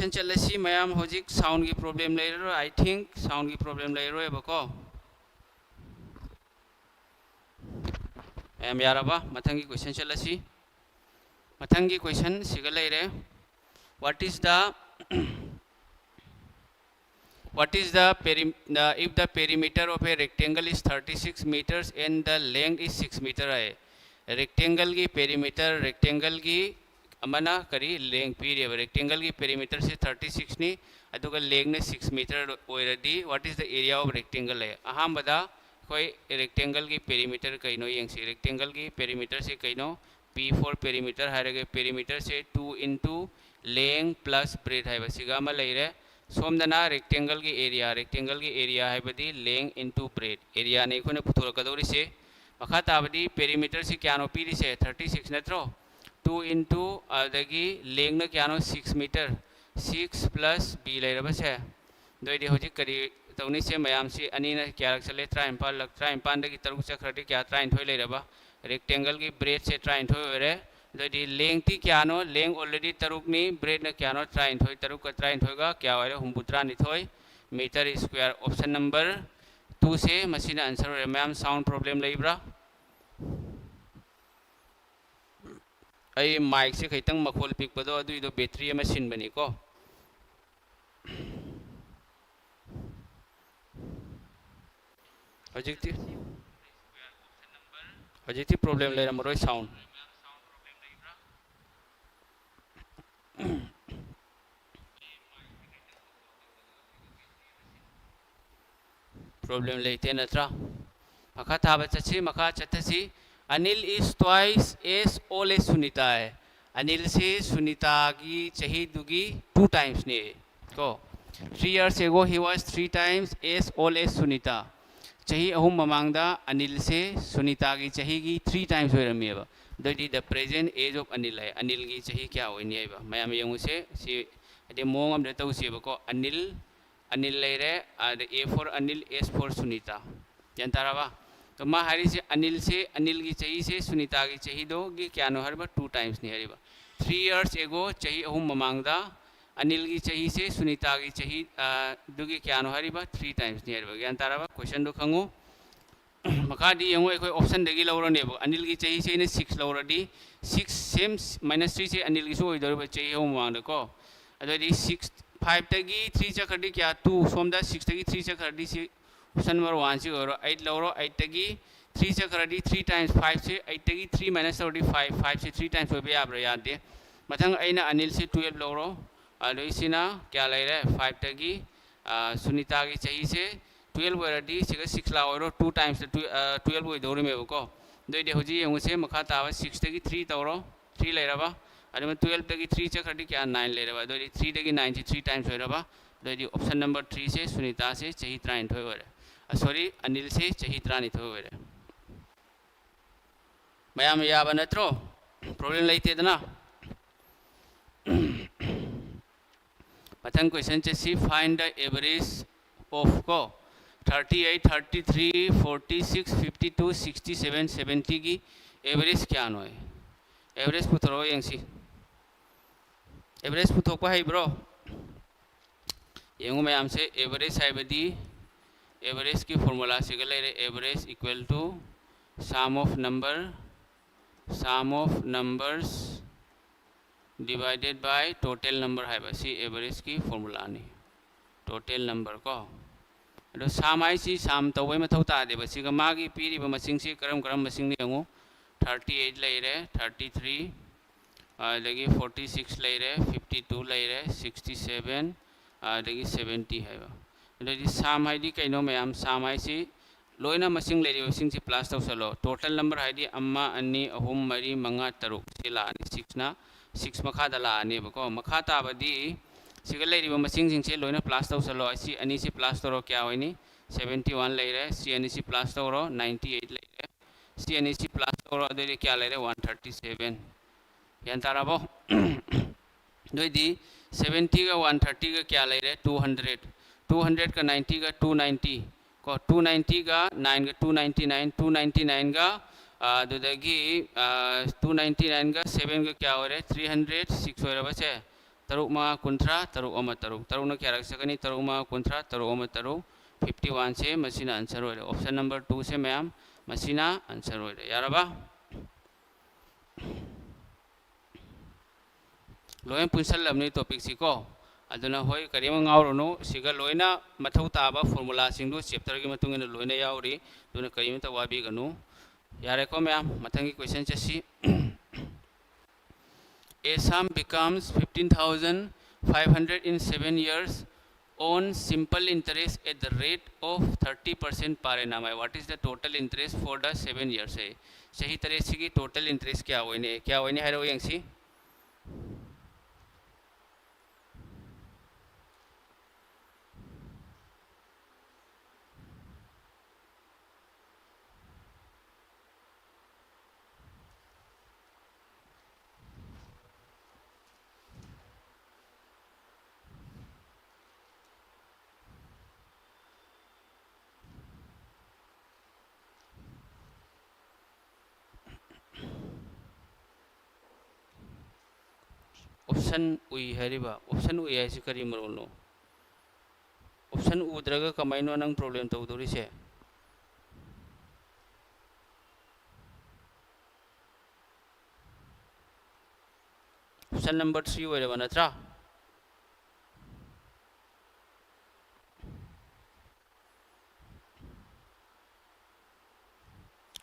ꯀꯣꯏꯁꯟ ꯆꯠꯂꯁꯤ꯫ ꯃꯌꯥꯝ ꯍꯧꯖꯤꯛ ꯁꯥꯎꯟꯒꯤ ꯄ꯭ꯔꯣꯕ꯭ꯂꯦꯝ ꯂꯩꯔꯔꯣꯏ꯫ ꯑꯥꯏ ꯊꯤꯡꯛ ꯁꯥꯎꯟꯒꯤ ꯄ꯭ꯔꯣꯕ꯭ꯂꯦꯝ ꯂꯩꯔꯔꯣꯏꯕꯀꯣ꯫ ꯃꯌꯥꯝ ꯌꯥꯔꯕ? ꯃꯊꯪꯒꯤ ꯀꯣꯏꯁꯟ ꯆꯠꯂꯁꯤ꯫ ꯃꯊꯪꯒꯤ ꯀꯣꯏꯁꯟ ꯁꯤꯒ ꯂꯩꯔꯦ꯫ What is the what is the perim the, if the perimeter of a rectangle is thirty six meters and the length is six meter ꯍꯥꯏ꯫ ꯔꯦꯛꯇꯦꯡꯒꯜꯒꯤ ꯄꯦꯔꯤꯃꯤꯇꯔ, ꯔꯦꯛꯇꯦꯡꯒꯜꯒꯤ ꯑꯃꯅ ꯀꯔꯤ ꯂꯦꯡ ꯄꯤꯔꯦꯕ? ꯔꯦꯛꯇꯦꯡꯒꯜꯒꯤ ꯄꯦꯔꯤꯃꯤꯇꯔꯁꯦ ꯊꯥꯔꯇꯤ ꯁꯤꯛꯁꯅꯤ, ꯑꯗꯨꯒ ꯂꯦꯡꯅ ꯁꯤꯛꯁ ꯃꯤꯇꯔ ꯑꯣꯏꯔꯗꯤ, what is the area of rectangle ꯍꯥꯏ꯫ ꯑꯍꯥꯟꯕꯗ ꯑꯩꯈꯣꯏ ꯔꯦꯛꯇꯦꯡꯒꯜꯒꯤ ꯄꯦꯔꯤꯃꯤꯇꯔ ꯀꯩꯅꯣ ꯌꯦꯡꯁꯤ꯫ ꯔꯦꯛꯇꯦꯡꯒꯜꯒꯤ ꯄꯦꯔꯤꯃꯤꯇꯔꯁꯦ ꯀꯩꯅꯣ? P for perimeter ꯍꯥꯏꯔꯒ ꯄꯦꯔꯤꯃꯤꯇꯔꯁꯦ two into length plus breadth ꯍꯥꯏꯕꯁꯤꯒ ꯑꯃ ꯂꯩꯔꯦ꯫ ꯁꯣꯝꯗꯅ ꯔꯦꯛꯇꯦꯡꯒꯜꯒꯤ ꯑꯦꯔꯤꯌꯥ, ꯔꯦꯛꯇꯦꯡꯒꯜꯒꯤ ꯑꯦꯔꯤꯌꯥ ꯍꯥꯏꯕꯗꯤ length into breadth, ꯑꯦꯔꯤꯌꯥꯅꯤ ꯑꯩꯈꯣꯏꯅ ꯄꯨꯊꯣꯔꯛꯀꯗꯧꯔꯤꯁꯦ꯫ ꯃꯈꯥ ꯇꯥꯕꯗꯤ ꯄꯦꯔꯤꯃꯤꯇꯔꯁꯤ ꯀꯌꯥꯅꯣ ꯄꯤꯔꯤꯁꯦ? ꯊꯥꯔꯇꯤ ꯁꯤꯛꯁ ꯅꯠꯇ꯭ꯔꯣ? Two into ꯑꯗꯒꯤ ꯂꯦꯡꯅ ꯀꯌꯥꯅꯣ? Six metre. Six plus B ꯂꯩꯔꯕꯁꯦ, ꯑꯗꯨ ꯑꯣꯏꯗꯤ ꯍꯧꯖꯤꯛ ꯀꯔꯤ ꯇꯧꯅꯤꯁꯦ? ꯃꯌꯥꯝꯁꯤ ꯑꯅꯤꯅ ꯀꯌꯥꯔꯛ ꯆꯠꯂꯦ? ꯇꯔꯥꯅꯤꯄꯥꯜꯂꯛ꯫ ꯇꯔꯥꯅꯤꯄꯥꯜꯗꯒꯤ ꯇꯔꯨꯛ ꯆꯠꯈ꯭ꯔꯗꯤ ꯀꯌꯥ? ꯇꯔꯥꯅꯤꯊꯣꯏ ꯂꯩꯔꯕ꯫ ꯔꯦꯛꯇꯦꯡꯒꯜꯒꯤ ꯕ꯭ꯔꯦꯗꯁꯦ ꯇꯔꯥꯅꯤꯊꯣꯏ ꯑꯣꯏꯔꯦ꯫ ꯑꯗꯨ ꯑꯣꯏꯗꯤ ꯂꯦꯡꯇꯤ ꯀꯌꯥꯅꯣ? ꯂꯦꯡ already ꯇꯔꯨꯛꯅꯤ, ꯕ꯭ꯔꯦꯗꯅ ꯀꯌꯥꯅꯣ? ꯇꯔꯥꯅꯤꯊꯣꯏ꯫ ꯇꯔꯨꯛꯀ ꯇꯔꯥꯅꯤꯊꯣꯏꯒ ꯀꯌꯥ ꯑꯣꯏꯔꯦ? ꯍꯨꯝꯐꯨꯇꯔꯥꯅꯤꯊꯣꯏ metre square. Option number two ꯁꯦ ꯃꯁꯤꯅ answer ꯑꯣꯏꯔꯦ꯫ ꯃꯌꯥꯝ ꯁꯥꯎꯟ ꯄ꯭ꯔꯣꯕ꯭ꯂꯦꯝ ꯂꯩꯕ꯭ꯔꯥ? ꯑꯩ ꯃꯥꯏꯛꯁꯦ ꯈꯤꯇꯪ ꯃꯈꯣꯜ ꯄꯤꯛꯄꯗꯣ ꯑꯗꯨꯏꯗꯣ ꯕꯦꯇ꯭ꯔꯤ ꯑꯃ ꯁꯤꯟꯕꯅꯤꯀꯣ꯫ ꯍꯧꯖꯤꯛꯇꯤ ꯍꯧꯖꯤꯛꯇꯤ ꯄ꯭ꯔꯣꯕ꯭ꯂꯦꯝ ꯂꯩꯔꯝꯃꯔꯣꯏ ꯁꯥꯎꯟ꯫ ꯄ꯭ꯔꯣꯕ꯭ꯂꯦꯝ ꯂꯩꯇꯦ ꯅꯠꯇ꯭ꯔꯥ? ꯃꯈꯥ ꯊꯥꯕ ꯆꯠꯁꯤ, ꯃꯈꯥ ꯆꯠꯊꯁꯤ꯫ Anil is twice as old as Sunita high. ꯑꯅꯤꯜꯁꯤ ꯁꯨꯅꯤꯇꯥꯒꯤ ꯆꯍꯤꯗꯨꯒꯤ two timesꯅꯦ ꯀꯣ꯫ Three years ago he was three times as old as Sunita. ꯆꯍꯤ ꯑꯍꯨꯝ ꯃꯃꯥꯡꯗ ꯑꯅꯤꯜꯁꯦ ꯁꯨꯅꯤꯇꯥꯒꯤ ꯆꯍꯤꯒꯤ three times ꯑꯣꯏꯔꯝꯃꯦꯕ꯫ ꯑꯗꯨꯑꯣꯏꯗꯤ the present age of Anil ꯍꯥꯏ, ꯑꯅꯤꯜꯒꯤ ꯆꯍꯤ ꯀꯌꯥ ꯑꯣꯏꯅꯤ ꯍꯥꯏꯕ꯫ ꯃꯌꯥꯝ ꯌꯦꯡꯉꯨꯁꯦ꯫ ꯁꯤ ꯍꯥꯏꯗꯤ ꯃꯑꯣꯡ ꯑꯃꯗ ꯇꯧꯁꯦꯕꯀꯣ꯫ ꯑꯅꯤꯜ, ꯑꯅꯤꯜ ꯂꯩꯔꯦ, ꯑꯗ A for Anil, S for Sunita꯫ ꯒ꯭ꯌꯥꯟ ꯇꯥꯔꯕ? ꯑꯗꯣ ꯃꯥ ꯍꯥꯏꯔꯤꯁꯦ ꯑꯅꯤꯜꯁꯦ, ꯑꯅꯤꯜꯒꯤ ꯆꯍꯤꯁꯦ ꯁꯨꯅꯤꯇꯥꯒꯤ ꯆꯍꯤꯗꯨꯒꯤ ꯀꯌꯥꯅꯣ ꯍꯥꯏꯔꯤꯕ? Two timesꯅꯤ ꯍꯥꯏꯔꯤꯕ꯫ Three years ago, ꯆꯍꯤ ꯑꯍꯨꯝ ꯃꯃꯥꯡꯗ ꯑꯅꯤꯜꯒꯤ ꯆꯍꯤꯁꯦ ꯁꯨꯅꯤꯇꯥꯒꯤ ꯆꯍꯤ ꯑꯗꯨꯒꯤ ꯀꯌꯥꯅꯣ ꯍꯥꯏꯔꯤꯕ? Three timesꯅꯤ ꯍꯥꯏꯔꯤꯕ꯫ ꯒ꯭ꯌꯥꯟ ꯇꯥꯔꯕ? Questionꯗꯣ ꯈꯪꯉꯨ꯫ ꯃꯈꯥꯗꯤ ꯌꯦꯡꯉꯨ, ꯑꯩꯈꯣꯏ optionꯗꯒꯤ ꯂꯧꯔꯅꯦꯕ꯫ ꯑꯅꯤꯜꯒꯤ ꯆꯍꯤꯁꯦ ꯑꯩꯅ six ꯂꯧꯔꯗꯤ, six same minus threeꯁꯦ ꯑꯅꯤꯜꯒꯤꯁꯨ ꯑꯣꯏꯗꯧꯔꯤꯕ ꯆꯍꯤ ꯑꯍꯨꯝ ꯃꯃꯥꯡꯗꯀꯣ꯫ ꯑꯗꯨꯑꯣꯏꯗꯤ six, fiveꯇꯒꯤ three ꯆꯠꯈ꯭ꯔꯗꯤ ꯀꯌꯥ? Two꯫ ꯁꯣꯝꯗ sixꯇꯒꯤ three ꯆꯠꯈ꯭ꯔꯗꯤ ꯁꯤ option number oneꯁꯤ ꯑꯣꯏꯔꯣ꯫ Eight ꯂꯧꯔꯣ꯫ Eightꯇꯒꯤ three ꯆꯠꯈ꯭ꯔꯗꯤ three times fiveꯁꯦ, eightꯇꯒꯤ three minus ꯇꯧꯔꯗꯤ five, fiveꯁꯦ three times ꯑꯣꯏꯕ ꯌꯥꯕ꯭ꯔꯥ? ꯌꯥꯗꯦ꯫ ꯃꯊꯪ ꯑꯩꯅ ꯑꯅꯤꯜꯁꯦ twelve ꯂꯧꯔꯣ꯫ ꯑꯗꯨꯏꯁꯤꯅ ꯀꯌꯥ ꯂꯩꯔꯦ? Fiveꯇꯒꯤ ꯁꯨꯅꯤꯇꯥꯒꯤ ꯆꯍꯤꯁꯦ twelve ꯑꯣꯏꯔꯗꯤ ꯁꯤꯒ six ꯂꯥꯛꯑꯣꯏꯔꯣ? Two timesꯇ twelve ꯑꯣꯏꯗꯧꯔꯤꯃꯦꯕꯀꯣ꯫ ꯑꯗꯨꯑꯣꯏꯗꯤ ꯍꯧꯖꯤꯛ ꯌꯦꯡꯉꯨꯁꯦ, ꯃꯈꯥ ꯇꯥꯕ sixꯇꯒꯤ three ꯇꯧꯔꯣ꯫ Three ꯂꯩꯔꯕ? ꯑꯗꯨꯒ twelveꯇꯒꯤ three ꯆꯠꯈ꯭ꯔꯗꯤ ꯀꯌꯥ? Nine ꯂꯩꯔꯕ꯫ ꯑꯗꯨꯑꯣꯏꯗꯤ threeꯗꯒꯤ nineꯁꯦ three times ꯑꯣꯏꯔꯕ꯫ ꯑꯗꯨꯑꯣꯏꯗꯤ option number threeꯁꯦ ꯁꯨꯅꯤꯇꯥꯁꯦ ꯆꯍꯤ ꯇꯔꯥꯅꯤꯊꯣꯏ ꯑꯣꯏꯔꯦ꯫ Sorry, ꯑꯅꯤꯜꯁꯦ ꯆꯍꯤ ꯇꯔꯥꯅꯤꯊꯣꯏ ꯑꯣꯏꯔꯦ꯫ ꯃꯌꯥꯝ ꯌꯥꯕ ꯅꯠꯇ꯭ꯔꯣ? Problem ꯂꯩꯇꯦꯗꯅ? ꯃꯊꯪ questionꯁꯦ ꯁꯤ, find the average of ꯀꯣ, thirty eight, thirty three, forty six, fifty two, sixty seven, seventyꯒꯤ average ꯀꯌꯥꯅꯣ? Average ꯄꯨꯊꯣꯔꯛꯑꯣ ꯌꯦꯡꯁꯤ꯫ Average ꯄꯨꯊꯣꯛꯄ ꯍꯩꯕ꯭ꯔꯣ? ꯌꯦꯡꯉꯨ ꯃꯌꯥꯝꯁꯦ, average ꯍꯥꯏꯕꯗꯤ averageꯀꯤ formulaꯁꯤꯒ ꯂꯩꯔꯦ, average equal to sum of number, sum of numbers divided by total number ꯍꯥꯏꯕ ꯁꯤ averageꯀꯤ formulaꯅꯤ꯫ Total number ꯀꯣ꯫ ꯑꯗꯣ sum ꯍꯥꯏꯁꯤ sum ꯇꯧꯕꯩ ꯃꯊꯧ ꯇꯥꯗꯦꯕ꯫ ꯁꯤꯒ ꯃꯥꯒꯤ ꯄꯤꯔꯤꯕ ꯃꯁꯤꯡꯁꯤ ꯀꯔꯝ ꯀꯔꯝꯕ ꯃꯁꯤꯡꯅꯣ ꯌꯦꯡꯉꯨ꯫ Thirty eight ꯂꯩꯔꯦ, thirty three, ꯑꯗꯒꯤ forty six ꯂꯩꯔꯦ, fifty two ꯂꯩꯔꯦ, sixty seven, ꯑꯗꯒꯤ seventy ꯍꯥꯏꯕ꯫ ꯑꯗꯩꯗꯤ sum ꯍꯥꯏꯗꯤ ꯀꯩꯅꯣ ꯃꯌꯥꯝ? Sum ꯍꯥꯏꯁꯤ ꯂꯣꯏꯅ ꯃꯁꯤꯡ ꯂꯩꯔꯤꯕꯁꯤꯡꯁꯤ plus ꯇꯧꯁꯜꯂꯣ꯫ Total number ꯍꯥꯏꯗꯤ ꯑꯃ, ꯑꯅꯤ, ꯑꯍꯨꯝ, ꯃꯔꯤ, ꯃꯉꯥ, ꯇꯔꯨꯛ ꯁꯤ ꯂꯥꯛꯑꯅꯤ꯫ Sixꯅ six ꯃꯈꯥꯗ ꯂꯥꯛꯑꯅꯦꯕꯀꯣ꯫ ꯃꯈꯥ ꯇꯥꯕꯗꯤ ꯁꯤꯒ ꯂꯩꯔꯤꯕ ꯃꯁꯤꯡꯁꯤꯡꯁꯦ ꯂꯣꯏꯅ plus ꯇꯧꯁꯜꯂꯣ꯫ ꯑꯁꯤ ꯑꯅꯤꯁꯤ plus ꯇꯧꯔꯣ, ꯀꯌꯥ ꯑꯣꯏꯅꯤ? Seventy one ꯂꯩꯔꯦ꯫ ꯁꯤ ꯑꯅꯤꯁꯤ plus ꯇꯧꯔꯣ, ninety eight ꯂꯩꯔꯦ꯫ ꯁꯤ ꯑꯅꯤꯁꯤ plus ꯇꯧꯔꯣ, ꯑꯗꯨꯑꯣꯏꯗꯤ ꯀꯌꯥ ꯂꯩꯔꯦ? One thirty seven꯫ ꯒ꯭ꯌꯥꯟ ꯇꯥꯔꯕꯣ? ꯑꯗꯨꯑꯣꯏꯗꯤ seventyꯒ one thirtyꯒ ꯀꯌꯥ ꯂꯩꯔꯦ? Two hundred꯫ Two hundredꯀ ninety ꯀꯣ, two ninety ꯀꯣ, two ninety ꯒ nineꯒ two ninety nine, two ninety nineꯒ ꯑꯗꯨꯗꯒꯤ two ninety nineꯒ sevenꯒ ꯀꯌꯥ ꯑꯣꯏꯔꯦ? Three hundred six ꯑꯣꯏꯔꯕꯁꯦ꯫ ꯇꯔꯨꯛ ꯃꯉꯥ ꯀꯨꯟꯊ꯭ꯔꯥ, ꯇꯔꯨꯛ ꯑꯃ ꯇꯔꯨꯛ꯫ ꯇꯔꯨꯛꯅ ꯀꯌꯥꯔꯛ ꯆꯠꯀꯅꯤ? ꯇꯔꯨꯛ ꯃꯉꯥ ꯀꯨꯟꯊ꯭ꯔꯥ, ꯇꯔꯨꯛ ꯑꯃ ꯇꯔꯨꯛ꯫ Fifty one ꯁꯦ ꯃꯁꯤꯅ answer ꯑꯣꯏꯔꯦ꯫ Option number two ꯁꯦ ꯃꯌꯥꯝ, ꯃꯁꯤꯅ answer ꯑꯣꯏꯔꯦ꯫ ꯌꯥꯔꯕ? ꯂꯣꯏꯅ ꯄꯨꯟꯁꯜꯂꯕꯅꯤ topic ꯁꯤ ꯀꯣ꯫ ꯑꯗꯨꯅ ꯍꯣꯏ, ꯀꯔꯤꯝ ꯉꯥꯎꯔꯨꯅꯨ, ꯁꯤꯒ ꯂꯣꯏꯅ ꯃꯊꯧ ꯇꯥꯕ formula ꯁꯤꯡꯗꯨ chapter ꯒꯤ ꯃꯇꯨꯡ ꯏꯟꯅ ꯂꯣꯏꯅ ꯌꯥꯎꯔꯤ꯫ ꯑꯗꯨꯅ ꯀꯔꯤꯝꯇ ꯋꯥꯕꯤꯒꯅꯨ꯫ ꯌꯥꯔꯦꯀꯣ ꯃꯌꯥꯝ, ꯃꯊꯪꯒꯤ question ꯆꯠꯁꯤ꯫ A sum becomes fifteen thousand five hundred in seven years on simple interest at the rate of thirty percent per annum. What is the total interest for the seven years? ꯍꯥꯏ, ꯆꯍꯤ ꯇꯔꯦꯠꯁꯤꯒꯤ total interest ꯀꯌꯥ ꯑꯣꯏꯅꯤ? ꯀꯌꯥ ꯑꯣꯏꯅꯤ ꯍꯥꯏꯔꯛꯑꯣ ꯌꯦꯡꯁꯤ꯫ Option ꯎꯏ ꯍꯥꯏꯔꯤꯕ, option ꯎꯏ ꯍꯥꯏꯁꯤ ꯀꯔꯤ ꯃꯔꯣꯜꯅꯣ? Option ꯎꯗ꯭ꯔꯒ ꯀꯃꯥꯏꯅꯣ ꯅꯪ problem ꯇꯧꯗꯣꯔꯤꯁꯦ? Option number three ꯑꯣꯏꯔꯕ ꯅꯠꯇ꯭ꯔꯥ?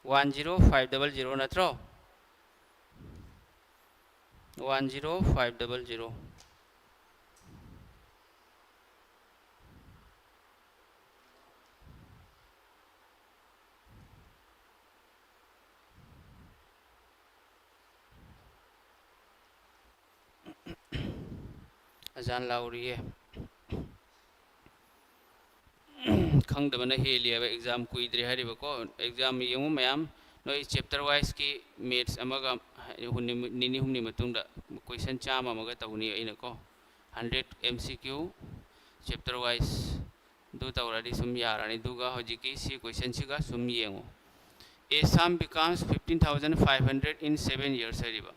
One zero five double zero ꯅꯠꯇ꯭ꯔꯣ? One zero five double zero꯫ ꯑꯖꯥꯟ ꯂꯥꯎꯔꯤꯌꯦ꯫ ꯈꯪꯗꯕꯅ ꯍꯦꯜꯂꯤꯑꯕ꯫ Exam ꯀꯨꯏꯗ꯭ꯔꯦ ꯍꯥꯏꯔꯤꯕꯀꯣ꯫ Exam ꯌꯦꯡꯉꯨ ꯃꯌꯥꯝ, ꯅꯣꯏ chapter wise ꯀꯤ maths ꯑꯃꯒ ꯅꯤꯅꯤ ꯍꯨꯝꯅꯤ ꯃꯇꯨꯡꯗ question ꯆꯥꯝꯃ ꯑꯃꯒ ꯇꯧꯅꯤ ꯑꯩꯅꯀꯣ꯫ Hundred M C Q chapter wise ꯑꯗꯨ ꯇꯧꯔꯗꯤ ꯁꯨꯝ ꯌꯥꯔꯅꯤ꯫ ꯑꯗꯨꯒ ꯍꯧꯖꯤꯛꯀꯤ ꯁꯤ question ꯁꯤꯒ ꯁꯨꯝ ꯌꯦꯡꯉꯨ꯫ A sum becomes fifteen thousand five hundred in seven years ꯍꯥꯏꯔꯤꯕ꯫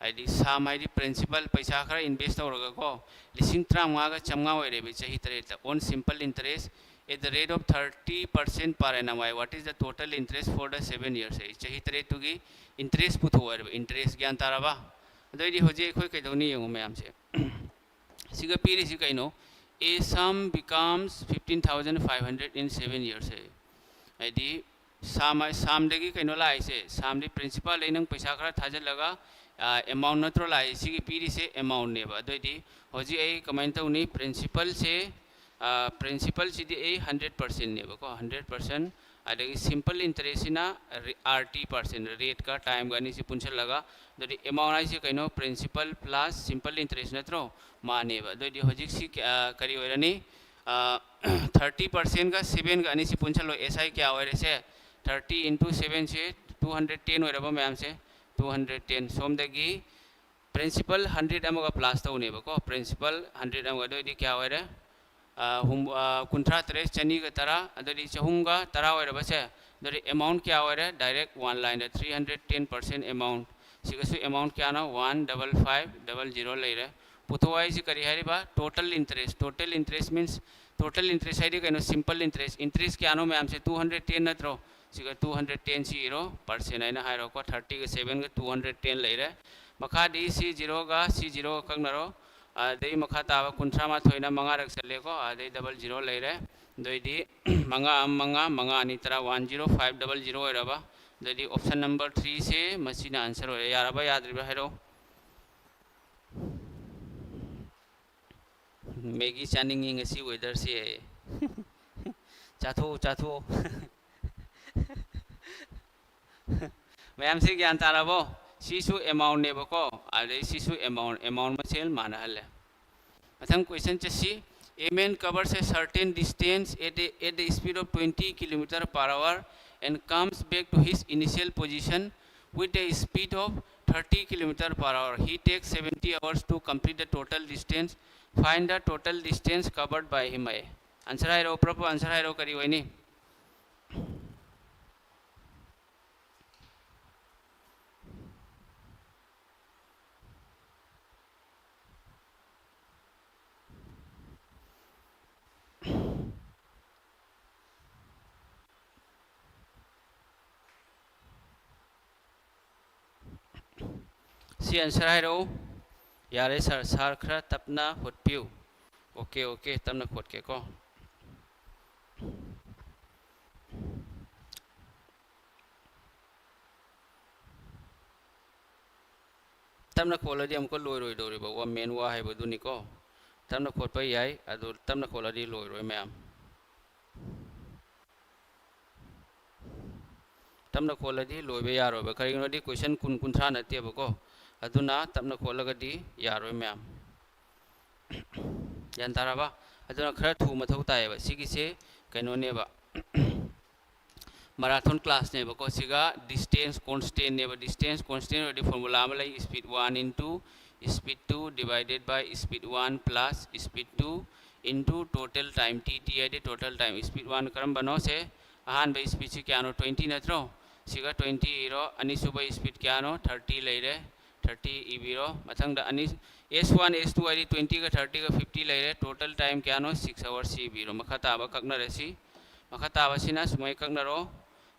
ꯍꯥꯏꯗꯤ ꯁꯥꯝ ꯍꯥꯏꯗꯤ principal, ꯄꯩꯁꯥ ꯈꯔ invest ꯇꯧꯔꯒꯀꯣ, ꯂꯤꯁꯤꯡ ꯇꯔꯥꯃꯉꯥꯒ ꯆꯥꯝꯃꯉꯥ ꯑꯣꯏꯔꯦꯕ ꯆꯍꯤ ꯇꯔꯦꯠꯇ, on simple interest at the rate of thirty percent per annum. What is the total interest for the seven years? ꯍꯥꯏ ꯆꯍꯤ ꯇꯔꯦꯠꯇꯨꯒꯤ interest ꯄꯨꯊꯣꯛꯑꯣ ꯍꯥꯏꯔꯕ, interest꯫ ꯒ꯭ꯌꯥꯟ ꯇꯥꯔꯕ? ꯑꯗꯨꯑꯣꯏꯗꯤ ꯍꯧꯖꯤꯛ ꯑꯩꯈꯣꯏ ꯀꯩꯗꯧꯅꯤ ꯌꯦꯡꯉꯨ ꯃꯌꯥꯝꯁꯦ꯫ ꯁꯤꯒ ꯄꯤꯔꯤꯁꯤ ꯀꯩꯅꯣ? A sum becomes fifteen thousand five hundred in seven years ꯍꯥꯏ꯫ ꯍꯥꯏꯗꯤ ꯁꯥꯝ, ꯁꯥꯝꯗꯒꯤ ꯀꯩꯅꯣ ꯂꯥꯛꯏꯁꯦ, ꯁꯥꯝꯗꯤ principal ꯗꯩ ꯅꯪ ꯄꯩꯁꯥ ꯈꯔ ꯊꯥꯖꯤꯜꯂꯒ amount ꯅꯠꯇ꯭ꯔꯣ ꯂꯥꯛꯏ? ꯁꯤꯒꯤ ꯄꯤꯔꯤꯁꯦ amount ꯅꯦꯕ꯫ ꯑꯗꯨꯑꯣꯏꯗꯤ ꯍꯧꯖꯤꯛ ꯑꯩ ꯀꯃꯥꯏꯅ ꯇꯧꯅꯤ? Principal ꯁꯦ, principal ꯁꯤꯗꯤ ꯑꯩ hundred percent ꯅꯦꯕꯀꯣ, hundred percent꯫ ꯑꯗꯒꯤ simple interest ꯁꯤꯅ RT percent, rate ꯀ time ꯒ ꯑꯅꯤꯁꯤ ꯄꯨꯟꯁꯤꯜꯂꯒ꯫ ꯑꯗꯨꯗꯤ amount ꯍꯥꯏꯁꯦ ꯀꯩꯅꯣ? Principal plus simple interest ꯅꯠꯇ꯭ꯔꯣ? ꯃꯥꯅꯦꯕ꯫ ꯑꯗꯨꯑꯣꯏꯗꯤ ꯍꯧꯖꯤꯛꯁꯤ ꯀ-, ꯀꯔꯤ ꯑꯣꯏꯔꯅꯤ? Thirty percent ꯒ seven ꯒ ꯑꯅꯤꯁꯤ ꯄꯨꯟꯁꯤꯜꯂꯣ, SI ꯀꯌꯥ ꯑꯣꯏꯔꯦꯁꯦ? Thirty into seven ꯁꯦ two hundred ten ꯑꯣꯏꯔꯕ ꯃꯌꯥꯝꯁꯦ? Two hundred ten꯫ ꯁꯣꯝꯗꯒꯤ principal hundred ꯑꯃꯒ plus ꯇꯧꯅꯦꯕꯀꯣ, principal hundred ꯑꯃꯒ꯫ ꯑꯗꯨꯑꯣꯏꯗꯤ ꯀꯌꯥ ꯑꯣꯏꯔꯦ? ꯀꯨꯟꯊ꯭ꯔꯥ ꯇꯔꯦꯠ ꯆꯅꯤꯒ ꯇꯔꯥ꯫ ꯑꯗꯨꯗꯤ ꯆꯍꯨꯝꯒ ꯇꯔꯥ ꯑꯣꯏꯔꯕꯁꯦ? ꯑꯗꯨꯗꯤ amount ꯀꯌꯥ ꯑꯣꯏꯔꯦ? Direct one line ꯗ three hundred ten percent amount꯫ ꯁꯤꯒꯁꯨ amount ꯀꯌꯥꯅꯣ? One double five double zero ꯂꯩꯔꯦ꯫ ꯄꯨꯊꯣꯛ ꯍꯥꯏꯁꯤ ꯀꯔꯤ ꯍꯥꯏꯔꯤꯕ? Total interest꯫ Total interest means, total interest ꯍꯥꯏꯗꯤ ꯀꯩꯅꯣ? Simple interest꯫ Interest ꯀꯌꯥꯅꯣ ꯃꯌꯥꯝꯁꯦ? Two hundred ten ꯅꯠꯇ꯭ꯔꯣ? ꯁꯤꯒ two hundred ten ꯁꯤ ꯏꯔꯣ, percent ꯍꯥꯏꯅ ꯍꯥꯏꯔꯣꯀꯣ꯫ Thirty ꯒ seven ꯒ two hundred ten ꯂꯩꯔꯦ꯫ ꯃꯈꯥꯗꯤ ꯁꯤ zero ꯒ ꯁꯤ zero ꯒ ꯀꯛꯅꯔꯣ꯫ ꯑꯗꯩ ꯃꯈꯥ ꯇꯥꯕ ꯀꯨꯟꯊ꯭ꯔꯥ ꯃꯥꯊꯣꯏꯅ ꯃꯉꯥꯔꯛ ꯆꯠꯂꯦꯀꯣ꯫ ꯑꯗꯩ double zero ꯂꯩꯔꯦ꯫ ꯑꯗꯨꯑꯣꯏꯗꯤ ꯃꯉꯥ ꯑꯃ ꯃꯉꯥ, ꯃꯉꯥ ꯑꯅꯤ ꯇꯔꯥ, one zero five double zero ꯑꯣꯏꯔꯕ꯫ ꯑꯗꯨꯑꯣꯏꯗꯤ option number three ꯁꯦ ꯃꯁꯤꯅ answer ꯑꯣꯏꯔꯦ꯫ ꯌꯥꯔꯕ ꯌꯥꯗ꯭ꯔꯤꯕ ꯍꯥꯏꯔꯛꯑꯣ꯫ Maggi ꯆꯥꯅꯤꯡꯉꯤ ꯉꯁꯤ weather ꯁꯦ꯫ ꯆꯥꯊꯣꯛꯎ, ꯆꯥꯊꯣꯛꯎ꯫ ꯃꯌꯥꯝꯁꯦ ꯒ꯭ꯌꯥꯟ ꯇꯥꯔꯕꯣ? ꯁꯤꯁꯨ amount ꯅꯦꯕꯀꯣ, ꯑꯗꯩ ꯁꯤꯁꯨ amount, amount ꯃꯁꯦꯜ ꯃꯥꯟꯅꯍꯜꯂꯦ꯫ ꯃꯊꯪ question ꯆꯠꯁꯤ꯫ A man covers a certain distance at a, at the speed of twenty kilometer per hour and comes back to his initial position with a speed of thirty kilometer per hour. He takes seventy hours to complete the total distance. Find the total distance covered by him. Answer ꯍꯥꯏꯔꯛꯑꯣ, proper answer ꯍꯥꯏꯔꯛꯑꯣ, ꯀꯔꯤ ꯑꯣꯏꯅꯤ? ꯁꯤ answer ꯍꯥꯏꯔꯛꯎ꯫ ꯌꯥꯔꯦ sir, sir ꯈꯔ ꯇꯞꯅ ꯍꯣꯠꯄꯤꯌꯨ꯫ Okay, okay, ꯇꯞꯅ ꯈꯣꯠꯀꯦꯀꯣ꯫ ꯇꯞꯅ ꯈꯣꯠꯂꯗꯤ ꯑꯃꯨꯛꯀ ꯂꯣꯏꯔꯣꯏꯗꯧꯔꯤꯕ, one man ꯋꯥ ꯍꯥꯏꯕꯗꯨꯅꯤꯀꯣ꯫ ꯇꯞꯅ ꯈꯣꯠꯄ ꯌꯥꯏ, ꯑꯗꯨ ꯇꯞꯅ ꯈꯣꯠꯂꯗꯤ ꯂꯣꯏꯔꯣꯏ ꯃꯌꯥꯝ꯫ ꯇꯞꯅ ꯈꯣꯠꯂꯗꯤ ꯂꯣꯏꯕ ꯌꯥꯔꯣꯏꯕ꯫ ꯀꯔꯤꯒꯤꯅꯣꯗꯤ question ꯀꯨꯟ, ꯀꯨꯟꯊ꯭ꯔꯥ ꯅꯠꯇꯦꯕꯀꯣ꯫ ꯑꯗꯨꯅ ꯇꯞꯅ ꯈꯣꯠꯂꯒꯗꯤ ꯌꯥꯔꯣꯏ ꯃꯌꯥꯝ꯫ ꯒ꯭ꯌꯥꯟ ꯇꯥꯔꯕ? ꯑꯗꯨꯅ ꯈꯔ ꯊꯨ ꯃꯊꯧ ꯇꯥꯏꯌꯦꯕ꯫ ꯁꯤꯒꯤꯁꯦ ꯀꯩꯅꯣꯅꯦꯕ, marathon classꯅꯦꯕꯀꯣ꯫ ꯁꯤꯒ distance constantꯅꯦꯕ꯫ Distance constant ꯑꯣꯏꯔꯗꯤ formula ꯑꯃ ꯂꯩ, speed one into speed two divided by speed one plus speed two into total time, T T ꯍꯥꯏꯗꯤ total time꯫ Speed one ꯀꯔꯝꯕꯅꯣ? ꯁꯦ ꯑꯍꯥꯟꯕ speedꯁꯤ ꯀꯌꯥꯅꯣ? Twenty ꯅꯠꯇ꯭ꯔꯣ? ꯁꯤꯒ twenty ꯏꯔꯣ꯫ ꯑꯅꯤꯁꯨꯕ speed ꯀꯌꯥꯅꯣ? Thirty ꯂꯩꯔꯦ꯫ Thirty ꯏꯕꯤꯔꯣ꯫ ꯃꯊꯪꯗ ꯑꯅꯤ, S one, S two ꯍꯥꯏꯗꯤ twentyꯒ thirtyꯒ fifty ꯂꯩꯔꯦ꯫ Total time ꯀꯌꯥꯅꯣ? Six hours꯫ ꯁꯤ ꯏꯕꯤꯔꯣ꯫ ꯃꯈꯥ ꯇꯥꯕ ꯀꯛꯅꯔꯁꯤ꯫ ꯃꯈꯥ ꯇꯥꯕꯁꯤꯅ ꯁꯨꯃꯥꯏꯅ ꯀꯛꯅꯔꯣ꯫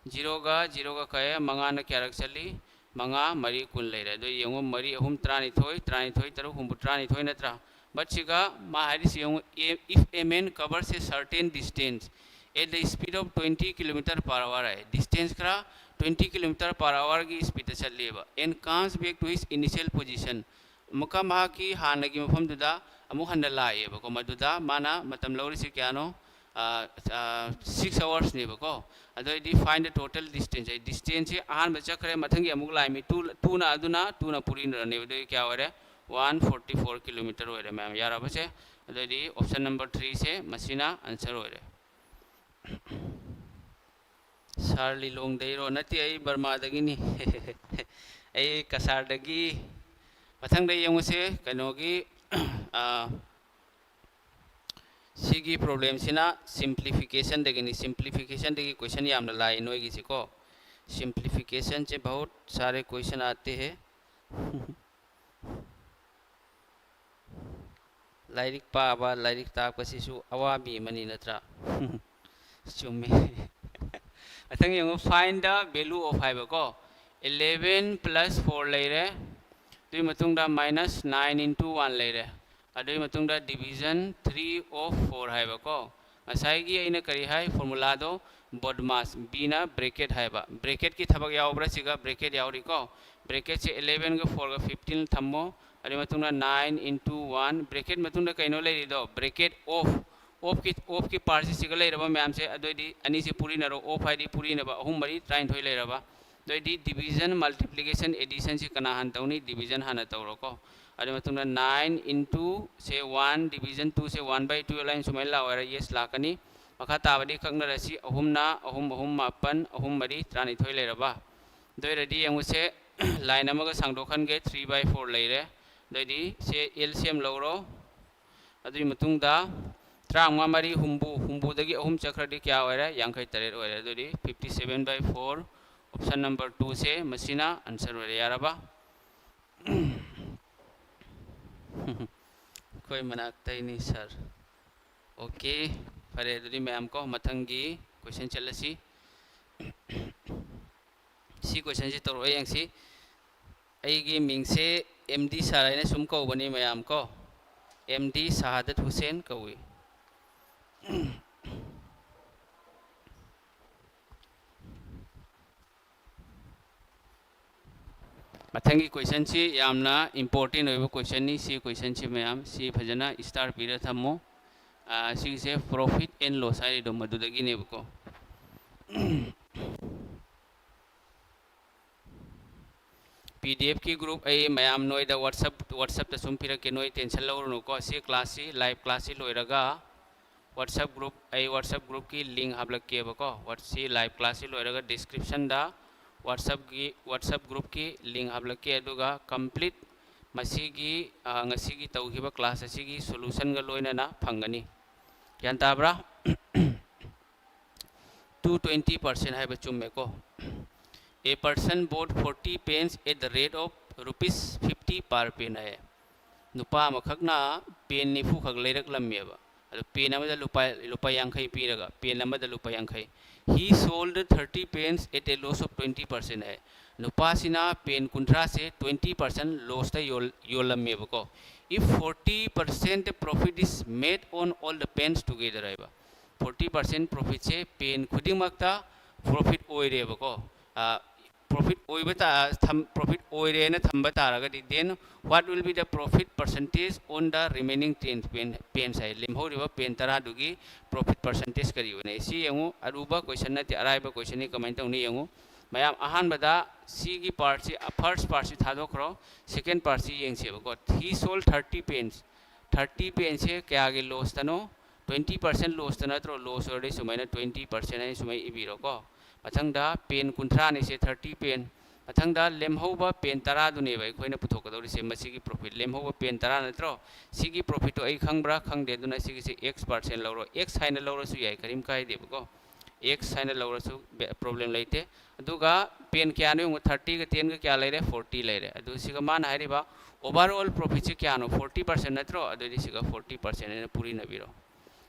Zeroꯒ zeroꯒ ꯀꯛꯑꯦ꯫ ꯃꯉꯥꯅ ꯀꯌꯥꯔꯛ ꯆꯠꯂꯤ? ꯃꯉꯥ ꯃꯔꯤ ꯀꯨꯟ ꯂꯩꯔꯦ꯫ ꯑꯗꯣ ꯌꯦꯡꯉꯨ, ꯃꯔꯤ ꯑꯍꯨꯝ ꯇꯔꯥꯅꯤꯊꯣꯏ, ꯇꯔꯥꯅꯤꯊꯣꯏ ꯇꯔꯨꯛ ꯍꯨꯝꯐꯨ ꯇꯔꯥꯅꯤꯊꯣꯏ ꯅꯠꯇ꯭ꯔꯥ? But ꯁꯤꯒ ꯃꯥ ꯍꯥꯏꯔꯤꯁꯤ ꯌꯦꯡꯉꯨ, "If a man covers a certain distance at the speed of twenty kilometer per hour" high. Distance ꯈꯔ twenty kilometer per hourꯒꯤ speedꯇ ꯆꯠꯂꯦꯕ, "and comes back to his initial position", ꯑꯃꯨꯛꯀ ꯃꯍꯥꯛꯀꯤ ꯍꯥꯟꯅꯒꯤ ꯃꯐꯝꯗꯨꯗ ꯑꯃꯨꯛ ꯍꯟꯅ ꯂꯥꯛꯑꯦꯕꯀꯣ꯫ ꯃꯗꯨꯗ ꯃꯥꯅ ꯃꯇꯝ ꯂꯧꯔꯤꯁꯤ ꯀꯌꯥꯅꯣ? ꯑꯥ, ꯑꯥ, six hoursꯅꯦꯕꯀꯣ꯫ ꯑꯗꯨ ꯑꯣꯏꯗꯤ find the total distance ꯍꯥꯏ꯫ Distanceꯁꯤ ꯑꯍꯥꯟꯕ ꯆꯠꯈ꯭ꯔꯦ, ꯃꯊꯪꯒꯤ ꯑꯃꯨꯛ ꯂꯥꯛꯑꯦ꯫ Two, twoꯅ ꯑꯗꯨꯅ twoꯅ ꯄꯨꯔꯤꯅꯔꯅꯦꯕ꯫ ꯑꯗꯨꯗꯤ ꯀꯌꯥ ꯑꯣꯏꯔꯦ? One forty four kilometer ꯑꯣꯏꯔꯦ ꯃꯌꯥꯝ꯫ ꯌꯥꯔꯕꯁꯦ? ꯑꯗꯨꯑꯣꯏꯗꯤ option number threeꯁꯦ ꯃꯁꯤꯅ answer ꯑꯣꯏꯔꯦ꯫ Sir ꯂꯤꯂꯣꯡꯗꯩꯔꯣ? ꯅꯠꯇꯦ, ꯑꯩ ꯕꯔꯃꯥꯗꯒꯤꯅꯤ꯫ ꯑꯩ ꯀꯁꯥꯔꯗꯒꯤ꯫ ꯃꯊꯪꯗ ꯌꯦꯡꯉꯨꯁꯦ, ꯀꯩꯅꯣꯒꯤ, ꯑꯥ, ꯁꯤꯒꯤ problemꯁꯤꯅ simplificationꯗꯒꯤꯅꯤ꯫ Simplificationꯗꯒꯤ question ꯌꯥꯝꯅ ꯂꯥꯛꯏ ꯅꯣꯏꯒꯤꯁꯤꯀꯣ꯫ Simplificationꯁꯦ ꯕꯍꯨꯠ ꯁꯥꯔꯦ question ꯑꯥꯇꯦ ꯍꯦ꯫ ꯂꯥꯏꯔꯤꯛ ꯄꯥꯕ, ꯂꯥꯏꯔꯤꯛ ꯇꯥꯛꯄꯁꯤꯁꯨ ꯑꯋꯥꯕꯤ ꯑꯃꯅꯤ ꯅꯠꯇ꯭ꯔꯥ? ꯆꯨꯝꯃꯤ꯫ ꯃꯊꯪ ꯌꯦꯡꯉꯨ, find the value of ꯍꯥꯏꯕꯀꯣ꯫ Eleven plus four ꯂꯩꯔꯦ꯫ ꯑꯗꯨꯒꯤ ꯃꯇꯨꯡꯗ minus nine into one ꯂꯩꯔꯦ꯫ ꯑꯗꯨꯒꯤ ꯃꯇꯨꯡꯗ division three of four ꯍꯥꯏꯕꯀꯣ꯫ ꯉꯁꯥꯏꯒꯤ ꯑꯩꯅ ꯀꯔꯤ ꯍꯥꯏ? ꯐꯣꯔꯃꯨꯂꯥꯗꯣ ꯕꯣꯗꯃꯥꯁ, ꯕꯤꯅ ꯕ꯭ꯔꯦꯀꯦꯠ ꯍꯥꯏꯕ꯫ ꯕ꯭ꯔꯦꯀꯦꯠꯀꯤ ꯊꯕꯛ ꯌꯥꯎꯕ꯭ꯔꯥ? ꯁꯤꯒ ꯕ꯭ꯔꯦꯀꯦꯠ ꯌꯥꯎꯔꯤꯀꯣ꯫ ꯕ꯭ꯔꯦꯀꯦꯠꯁꯦ elevenꯒ fourꯒ fifteen ꯊꯝꯃꯣ꯫ ꯑꯗꯨꯒꯤ ꯃꯇꯨꯡꯗ nine into one, ꯕ꯭ꯔꯦꯀꯦꯠ ꯃꯇꯨꯡꯗ ꯀꯩꯅꯣ ꯂꯩꯔꯤꯗꯣ? Bracket of. ꯑꯣꯐꯀꯤ, ꯑꯣꯐꯀꯤ ꯄꯥꯔꯠꯁꯤ ꯁꯤꯒ ꯂꯩꯔꯕ ꯃꯌꯥꯝꯁꯦ꯫ ꯑꯗꯨꯑꯣꯏꯗꯤ ꯑꯅꯤꯁꯦ ꯄꯨꯔꯤꯅꯔꯣ꯫ ꯑꯣꯐ ꯍꯥꯏꯗꯤ ꯄꯨꯔꯤꯅꯕ꯫ ꯑꯍꯨꯝ ꯃꯔꯤ ꯇꯔꯥꯅꯤꯊꯣꯏ ꯂꯩꯔꯕ꯫ ꯑꯗꯨꯑꯣꯏꯗꯤ division, multiplication, additionꯁꯤ ꯀꯅꯥ ꯍꯥꯟꯅ ꯇꯧꯅꯤ? Division ꯍꯥꯟꯅ ꯇꯧꯔꯣꯀꯣ꯫ ꯑꯗꯨ ꯃꯇꯨꯡꯗ nine into say one, division twoꯁꯦ one by twelve ꯍꯥꯏꯅ ꯁꯨꯃꯥꯏꯅ ꯂꯥꯛꯑꯣ ꯍꯥꯏꯔ, yes ꯂꯥꯛꯀꯅꯤ꯫ ꯃꯈꯥ ꯇꯥꯕꯗꯤ ꯀꯛꯅꯔꯁꯤ꯫ ꯑꯍꯨꯝꯅ ꯑꯍꯨꯝ, ꯑꯍꯨꯝ ꯃꯥꯄꯟ, ꯑꯍꯨꯝ ꯃꯔꯤ ꯇꯔꯥꯅꯤꯊꯣꯏ ꯂꯩꯔꯕ꯫ ꯑꯗꯨ ꯑꯣꯏꯔꯗꯤ ꯌꯦꯡꯉꯨꯁꯦ, line ꯑꯃꯒ ꯁꯥꯡꯗꯣꯛꯍꯟꯒꯦ, three by four ꯂꯩꯔꯦ꯫ ꯑꯗꯨꯑꯣꯏꯗꯤ ꯁꯦ LCM ꯂꯧꯔꯣ꯫ ꯑꯗꯨꯒꯤ ꯃꯇꯨꯡꯗ ꯇꯔꯥꯃꯉꯥ ꯃꯔꯤ ꯍꯨꯝꯐꯨ, ꯍꯨꯝꯐꯨꯗꯒꯤ ꯑꯍꯨꯝ ꯆꯠꯈ꯭ꯔꯗꯤ ꯀꯌꯥ ꯑꯣꯏꯔꯦ? ꯌꯥꯡꯈꯩ ꯇꯔꯦꯠ ꯑꯣꯏꯔꯦ꯫ ꯑꯗꯨꯗꯤ fifty seven by four, option number two ꯁꯦ ꯃꯁꯤꯅ answer ꯑꯣꯏꯔꯦ꯫ ꯌꯥꯔꯕ? ꯑꯩꯈꯣꯏ ꯃꯅꯥꯛꯇꯩꯅꯤ sir꯫ Okay, ꯐꯔꯦ꯫ ꯑꯗꯨꯗꯤ ꯃꯌꯥꯝ ꯀꯣ, ꯃꯊꯪꯒꯤ question ꯆꯠꯂꯁꯤ꯫ ꯁꯤ questionꯁꯤ ꯇꯧꯔꯛꯑꯣ ꯌꯦꯡꯁꯤ꯫ ꯑꯩꯒꯤ ꯃꯤꯡꯁꯦ MD sir ꯍꯥꯏꯅ ꯁꯨꯝ ꯀꯧꯕꯅꯤ ꯃꯌꯥꯝ ꯀꯣ꯫ MD ꯁꯍꯥꯗꯠ ꯍꯨꯁꯦꯟ ꯀꯧꯏ꯫ ꯃꯊꯪꯒꯤ questionꯁꯤ ꯌꯥꯝꯅ important ꯑꯣꯏꯕ questionꯅꯤ꯫ ꯁꯤ questionꯁꯤ ꯃꯌꯥꯝ ꯁꯤ ꯐꯖꯅ star ꯄꯤꯔ ꯊꯝꯃꯣ꯫ ꯑꯥ, ꯁꯤꯒꯤꯁꯦ profit and loss ꯍꯥꯏꯔꯤꯗꯣ ꯃꯗꯨꯗꯒꯤꯅꯦꯕꯀꯣ꯫ PDFꯀꯤ group ꯑꯩ ꯃꯌꯥꯝ ꯅꯣꯏꯗ WhatsApp, WhatsAppꯇ ꯁꯨꯝ ꯄꯤꯔꯛꯀꯦ, ꯅꯣꯏ tension ꯂꯧꯔꯨꯅꯨꯀꯣ꯫ ꯁꯤ classꯁꯤ, live classꯁꯤ ꯂꯣꯏꯔꯒ WhatsApp group, ꯑꯩ WhatsApp groupꯀꯤ link ꯍꯥꯞꯂꯛꯀꯦꯕꯀꯣ꯫ What-, ꯁꯤ live classꯁꯤ ꯂꯣꯏꯔꯒ descriptionꯗ WhatsAppꯀꯤ, WhatsApp groupꯀꯤ link ꯍꯥꯞꯂꯛꯀꯦ꯫ ꯑꯗꯨꯒ complete ꯃꯁꯤꯒꯤ, ꯑ, ꯉꯁꯤꯒꯤ ꯇꯧꯈꯤꯕ class ꯑꯁꯤꯒꯤ solutionꯒ ꯂꯣꯏꯅꯅ ꯐꯪꯒꯅꯤ꯫ ꯒ꯭ꯌꯥꯟ ꯇꯥꯕ꯭ꯔꯥ? Two twenty percent ꯍꯥꯏꯕ ꯆꯨꯝꯃꯦꯀꯣ꯫ A person bought forty pens at the rate of rupees fifty per pen ꯍꯥꯏꯌꯦ꯫ ꯅꯨꯄꯥ ꯑꯃꯈꯛꯅ pen ꯅꯤꯐꯨ ꯈꯛ ꯂꯩꯔꯛꯂꯝꯃꯦꯕ꯫ ꯑꯗꯣ pen ꯑꯃꯗ ꯂꯨꯄꯥ, ꯂꯨꯄꯥ ꯌꯥꯡꯈꯩ ꯄꯤꯔꯒ, pen ꯑꯃꯗ ꯂꯨꯄꯥ ꯌꯥꯡꯈꯩ꯫ He sold thirty pens at a loss of twenty percent ꯍꯥꯏ꯫ ꯅꯨꯄꯥꯁꯤꯅ ꯄꯦꯟ ꯀꯨꯟꯊ꯭ꯔꯥꯁꯦ twenty percent ꯂꯣꯁꯇ ꯌꯣꯜꯂꯝꯃꯦꯕꯀꯣ. If forty percent profit is made on all the pens together ꯍꯥꯏꯕ, forty percent profitꯁꯦ ꯄꯦꯟ ꯈꯨꯗꯤꯡꯃꯛꯇ profit ꯑꯣꯏꯔꯦꯕꯀꯣ. Profit ꯑꯣꯏꯕ ꯇꯥ profit ꯑꯣꯏꯔꯦꯅ ꯊꯝꯕ ꯇꯥꯔꯒꯗꯤ, then what will be the profit percentage on the remaining ten pen, pens ꯍꯥꯏ, ꯂꯦꯝꯍꯧꯔꯤꯕ pen ꯇꯔꯥꯗꯨꯒꯤ profit percentage ꯀꯔꯤ ꯑꯣꯏꯅ? ꯁꯤ ꯌꯦꯡꯉꯨ, ꯑꯔꯨꯕ question ꯅꯠꯇꯦ, ꯑꯔꯥꯏꯕ questionꯅꯤ꯫ ꯀꯃꯥꯏꯅ ꯇꯧꯅꯤ ꯌꯦꯡꯉꯨ꯫ ꯃꯌꯥꯝ, ꯑꯍꯥꯟꯕꯗ ꯁꯤꯒꯤ partꯁꯤ, first partꯁꯤ ꯊꯥꯗꯣꯛꯈ꯭ꯔꯣ, second partꯁꯤ ꯌꯦꯡꯁꯦꯕꯀꯣ꯫ He sold thirty pens, thirty penꯁꯦ ꯀꯌꯥꯒꯤ ꯂꯣꯁꯇꯅꯣ? Twenty percent ꯂꯣꯁꯇ ꯅꯠꯇ꯭ꯔꯣ? ꯂꯣꯁ ꯑꯣꯏꯔꯗꯤ ꯁꯨꯃꯥꯏꯅ twenty percent ꯍꯥꯏꯅ ꯁꯨꯃꯥꯏꯅ ꯏꯕꯤꯔꯣꯀꯣ꯫ ꯃꯊꯪꯗ ꯄꯦꯟ ꯀꯨꯟꯊ꯭ꯔꯥꯅꯤꯁꯦ, thirty pen꯫ ꯃꯊꯪꯗ ꯂꯦꯝꯍꯧꯕ ꯄꯦꯟ ꯇꯔꯥꯗꯨꯅꯦꯕ ꯑꯩꯈꯣꯏꯅ ꯄꯨꯊꯣꯛꯀꯗꯧꯔꯤꯁꯦ꯫ ꯃꯁꯤꯒꯤ profit, ꯂꯦꯝꯍꯧꯕ ꯄꯦꯟ ꯇꯔꯥ ꯅꯠꯇ꯭ꯔꯣ? ꯁꯤꯒꯤ profitꯇꯣ ꯑꯩ ꯈꯪꯕ꯭ꯔꯥ? ꯈꯪꯗꯦ꯫ ꯑꯗꯨꯅ ꯁꯤꯒꯤꯁꯦ X percent ꯂꯧꯔꯣ꯫ X ꯍꯥꯏꯅ ꯂꯧꯔꯁꯨ ꯌꯥꯏ, ꯀꯔꯤꯝ ꯀꯥꯏꯗꯦꯕꯀꯣ꯫ X ꯍꯥꯏꯅ ꯂꯧꯔꯁꯨ problem ꯂꯩꯇꯦ꯫ ꯑꯗꯨꯒ ꯄꯦꯟ ꯀꯌꯥꯅꯣ ꯌꯦꯡꯉꯨ, thirtyꯒ tenꯒ ꯀꯌꯥ ꯂꯩꯔꯦ? Forty ꯂꯩꯔꯦ꯫ ꯑꯗꯨ ꯁꯤꯒ ꯃꯥꯅ ꯍꯥꯏꯔꯤꯕ overall profitꯁꯦ ꯀꯌꯥꯅꯣ? Forty percent ꯅꯠꯇ꯭ꯔꯣ? ꯑꯗꯨꯑꯣꯏꯗꯤ ꯁꯤꯒ forty percent ꯍꯥꯏꯅ ꯄꯨꯔꯤꯅꯕꯤꯔꯣ꯫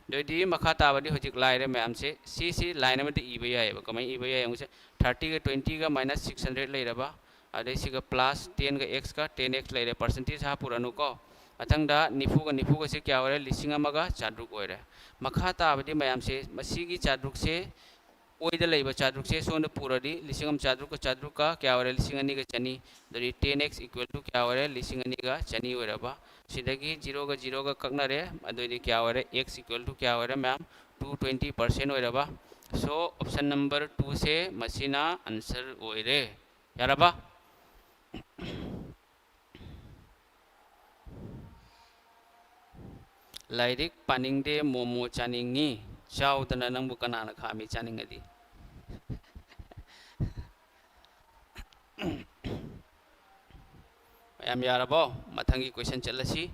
ꯑꯗꯨꯑꯣꯏꯗꯤ ꯃꯈꯥ ꯇꯥꯕꯗꯤ ꯍꯧꯖꯤꯛ ꯂꯥꯏꯔꯦ ꯃꯌꯥꯝꯁꯦ꯫ ꯁꯤꯁꯤ line ꯑꯃꯗ ꯏꯕ ꯌꯥꯏꯑꯕ꯫ ꯀꯃꯥꯏꯅ ꯏꯕ ꯌꯥꯏ ꯌꯦꯡꯉꯨꯁꯦ꯫ Thirtyꯒ twentyꯒ minus six hundred ꯂꯩꯔꯕ, ꯑꯗꯩ ꯁꯤꯒ plus tenꯒ Xꯒ ten X ꯂꯩꯔꯦ꯫ Percentage ꯍꯥꯞꯄꯨꯔꯅꯨꯀꯣ꯫ ꯃꯊꯪꯗ ꯅꯤꯐꯨꯒ ꯅꯤꯐꯨꯒꯁꯦ ꯀꯌꯥ ꯑꯣꯏꯔꯦ? ꯂꯤꯁꯤꯡ ꯑꯃꯒ ꯆꯥꯇ꯭ꯔꯨꯛ ꯑꯣꯏꯔꯦ꯫ ꯃꯈꯥ ꯇꯥꯕꯗꯤ ꯃꯌꯥꯝꯁꯦ, ꯃꯁꯤꯒꯤ ꯆꯥꯇ꯭ꯔꯨꯛꯁꯦ ꯑꯣꯏꯗ ꯂꯩꯕ ꯆꯥꯇ꯭ꯔꯨꯛꯁꯦ ꯁꯣꯝꯗ ꯄꯨꯔꯗꯤ, ꯂꯤꯁꯤꯡ ꯑꯃ ꯆꯥꯇ꯭ꯔꯨꯛꯀ ꯆꯥꯇ꯭ꯔꯨꯛꯀ ꯀꯌꯥ ꯑꯣꯏꯔꯦ? ꯂꯤꯁꯤꯡ ꯑꯅꯤꯒ ꯆꯅꯤ꯫ ꯑꯗꯨꯗꯤ ten X equal to ꯀꯌꯥ ꯑꯣꯏꯔꯦ? ꯂꯤꯁꯤꯡ ꯑꯅꯤꯒ ꯆꯅꯤ ꯑꯣꯏꯔꯕ꯫ ꯁꯤꯗꯒꯤ zeroꯒ zeroꯒ ꯀꯛꯅꯔꯦ꯫ ꯑꯗꯨꯑꯣꯏꯗꯤ ꯀꯌꯥ ꯑꯣꯏꯔꯦ? X equal to ꯀꯌꯥ ꯑꯣꯏꯔꯦ ꯃꯌꯥꯝ? Two twenty percent ꯑꯣꯏꯔꯕ꯫ So, option number twoꯁꯦ ꯃꯁꯤꯅ answer ꯑꯣꯏꯔꯦ꯫ ꯌꯥꯔꯕ? ꯂꯥꯏꯔꯤꯛ ꯄꯥꯅꯤꯡꯗꯦ, ꯃꯣꯃꯣ ꯆꯥꯅꯤꯡꯉꯤ꯫ ꯆꯥꯎꯗꯅ, ꯅꯪꯕꯨ ꯀꯅꯥꯅ ꯈꯥꯝꯃꯤ ꯆꯥꯅꯤꯡꯉꯗꯤ? ꯃꯌꯥꯝ ꯌꯥꯔꯕꯣ? ꯃꯊꯪꯒꯤ question ꯆꯠꯂꯁꯤ꯫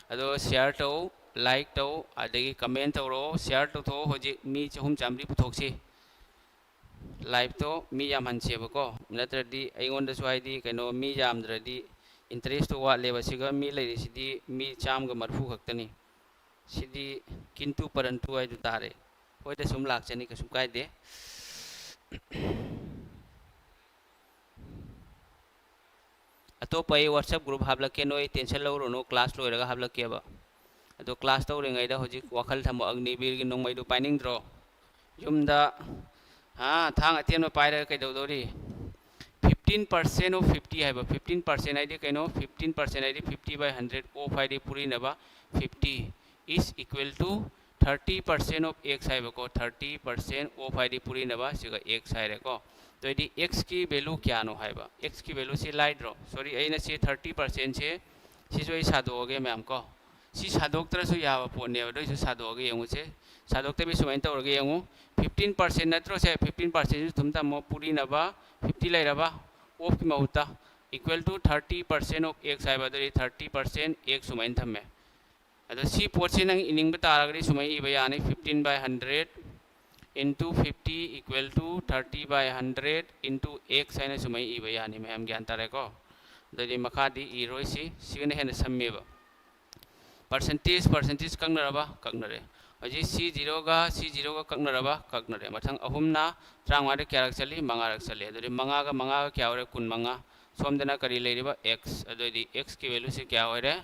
ꯑꯗꯣ share ꯇꯧ, like ꯇꯧ, ꯑꯗꯒꯤ comment ꯇꯧꯔꯛꯑꯣ꯫ Share ꯇꯧꯊꯣꯛꯑꯣ꯫ ꯍꯧꯖꯤꯛ ꯃꯤ ꯆꯍꯨꯝ ꯆꯥꯝꯃꯔꯤ ꯄꯨꯊꯣꯛꯁꯤ꯫ Liveꯇꯣ ꯃꯤ ꯌꯥꯝꯍꯟꯁꯦꯕꯀꯣ, ꯅꯠꯇ꯭ꯔꯗꯤ ꯑꯩꯉꯣꯟꯗꯁꯨ, ꯍꯥꯏꯗꯤ, ꯀꯩꯅꯣ, ꯃꯤ ꯌꯥꯝꯗ꯭ꯔꯗꯤ interestꯇꯣ ꯋꯥꯠꯂꯦꯕ꯫ ꯁꯤꯒ ꯃꯤ ꯂꯩꯔꯤꯁꯤꯗꯤ ꯃꯤ ꯆꯥꯝꯃꯒ ꯃꯔꯤꯐꯨ ꯈꯛꯇꯅꯤ꯫ ꯁꯤꯗꯤ ꯀꯤꯟꯇꯨ ꯄꯔꯟꯇꯨ ꯍꯥꯏꯗꯨ ꯇꯥꯔꯦ꯫ ꯍꯣꯏꯗ, ꯁꯨꯝ ꯂꯥꯛꯆꯅꯤ, ꯀꯩꯁꯨꯝ ꯀꯥꯏꯗꯦ꯫ ꯑꯇꯣꯞꯄ ꯑꯩ WhatsApp group ꯍꯥꯞꯂꯛꯀꯦ, ꯅꯣꯏ tension ꯂꯧꯔꯨꯅꯨ, class ꯂꯣꯏꯔꯒ ꯍꯥꯞꯂꯛꯀꯦꯕ꯫ ꯑꯗꯣ class ꯇꯧꯔꯤꯉꯩꯗ ꯍꯧꯖꯤꯛ ꯋꯥꯈꯜ ꯊꯝꯃꯣ, ꯑꯒꯅꯤꯕꯤꯔꯒꯤ ꯅꯣꯡꯃꯩꯗꯨ ꯄꯥꯏꯅꯤꯡꯗ꯭ꯔꯣ? ꯌꯨꯝꯗ ꯊꯥꯡ ꯑꯇꯦꯟꯕ ꯄꯥꯏꯔꯒ ꯀꯩꯗꯧꯗꯧꯔꯤ? Fifteen percent of fifty ꯍꯥꯏꯕ, fifteen percent ꯍꯥꯏꯗꯤ ꯀꯩꯅꯣ? Fifteen percent ꯍꯥꯏꯗꯤ fifty by hundred, of ꯍꯥꯏꯗꯤ ꯄꯨꯔꯤꯅꯕ, fifty is equal to thirty percent of x ꯍꯥꯏꯕꯀꯣ꯫ Thirty percent of ꯍꯥꯏꯗꯤ ꯄꯨꯔꯤꯅꯕ, ꯁꯤꯒ x ꯍꯥꯏꯔꯦꯀꯣ꯫ ꯑꯗꯨꯑꯣꯏꯗꯤ x ꯀꯤ value ꯀꯌꯥꯅꯣ ꯍꯥꯏꯕ? X ꯀꯤ value ꯁꯤ ꯂꯥꯏꯗ꯭ꯔꯣ? Sorry, ꯑꯩꯅ ꯁꯤ thirty percent ꯁꯦ, ꯁꯤꯁꯨ ꯑꯩ ꯁꯥꯗꯣꯛꯑꯒꯦ ꯃꯌꯥꯝ ꯀꯣ꯫ ꯁꯤ ꯁꯥꯗꯣꯛꯇ꯭ꯔꯁꯨ ꯌꯥꯕ ꯄꯣꯠꯅꯦꯕ, ꯑꯗꯨ ꯑꯣꯏꯁꯨ ꯁꯥꯗꯣꯛꯑꯒ ꯌꯦꯡꯉꯨꯁꯦ꯫ ꯁꯥꯗꯣꯛꯇꯕꯤ ꯁꯨꯃꯥꯏꯅ ꯇꯧꯔꯒ ꯌꯦꯡꯉꯨ꯫ Fifteen percent ꯅꯠꯇ꯭ꯔꯣ ꯁꯦ? Fifteen percent ꯁꯨ ꯑꯗꯨꯝ ꯊꯝꯃꯣ, ꯄꯨꯔꯤꯅꯕ fifty ꯂꯩꯔꯕ, of ꯀꯤ ꯃꯍꯨꯠꯇ equal to thirty percent of x ꯍꯥꯏꯕ, ꯑꯗꯨꯗꯤ thirty percent x ꯁꯨꯃꯥꯏꯅ ꯊꯝꯃꯦ꯫ ꯑꯗꯣ ꯁꯤ ꯄꯣꯠꯁꯤ ꯅꯪ ꯏꯅꯤꯡꯕ ꯇꯥꯔꯒꯗꯤ ꯁꯨꯃꯥꯏꯅ ꯏꯕ ꯌꯥꯅꯤ, fifteen by hundred into fifty equal to thirty by hundred into x ꯍꯥꯏꯅ ꯁꯨꯃꯥꯏꯅ ꯏꯕ ꯌꯥꯅꯤ꯫ ꯃꯌꯥꯝ ꯒ꯭ꯌꯥꯟ ꯇꯥꯔꯦꯀꯣ? ꯑꯗꯨꯗꯤ ꯃꯈꯥꯗꯤ ꯏꯔꯣꯏꯁꯤ, ꯁꯤꯒꯅ ꯍꯦꯟꯅ ꯁꯝꯃꯦꯕ꯫ Percentage, percentage ꯀꯛꯅꯔꯕ? ꯀꯛꯅꯔꯦ꯫ ꯍꯧꯖꯤꯛ ꯁꯤ ꯖꯤꯔꯣꯒ ꯁꯤ ꯖꯤꯔꯣꯒ ꯀꯛꯅꯔꯕ? ꯀꯛꯅꯔꯦ꯫ ꯃꯊꯪ ꯑꯍꯨꯝꯅ ꯇꯔꯥꯃꯉꯥꯗ ꯀꯌꯥꯔꯛ ꯆꯠꯂꯤ? ꯃꯉꯥꯔꯛ ꯆꯠꯂꯤ꯫ ꯑꯗꯨꯗꯤ ꯃꯉꯥꯒ ꯃꯉꯥꯒ ꯀꯌꯥ ꯑꯣꯏꯔꯦ? ꯀꯨꯟꯃꯉꯥ꯫ ꯁꯣꯝꯗꯅ ꯀꯔꯤ ꯂꯩꯔꯤꯕ? X꯫ ꯑꯗꯨꯑꯣꯏꯗꯤ x ꯀꯤ value ꯁꯤ ꯀꯌꯥ ꯑꯣꯏꯔꯦ?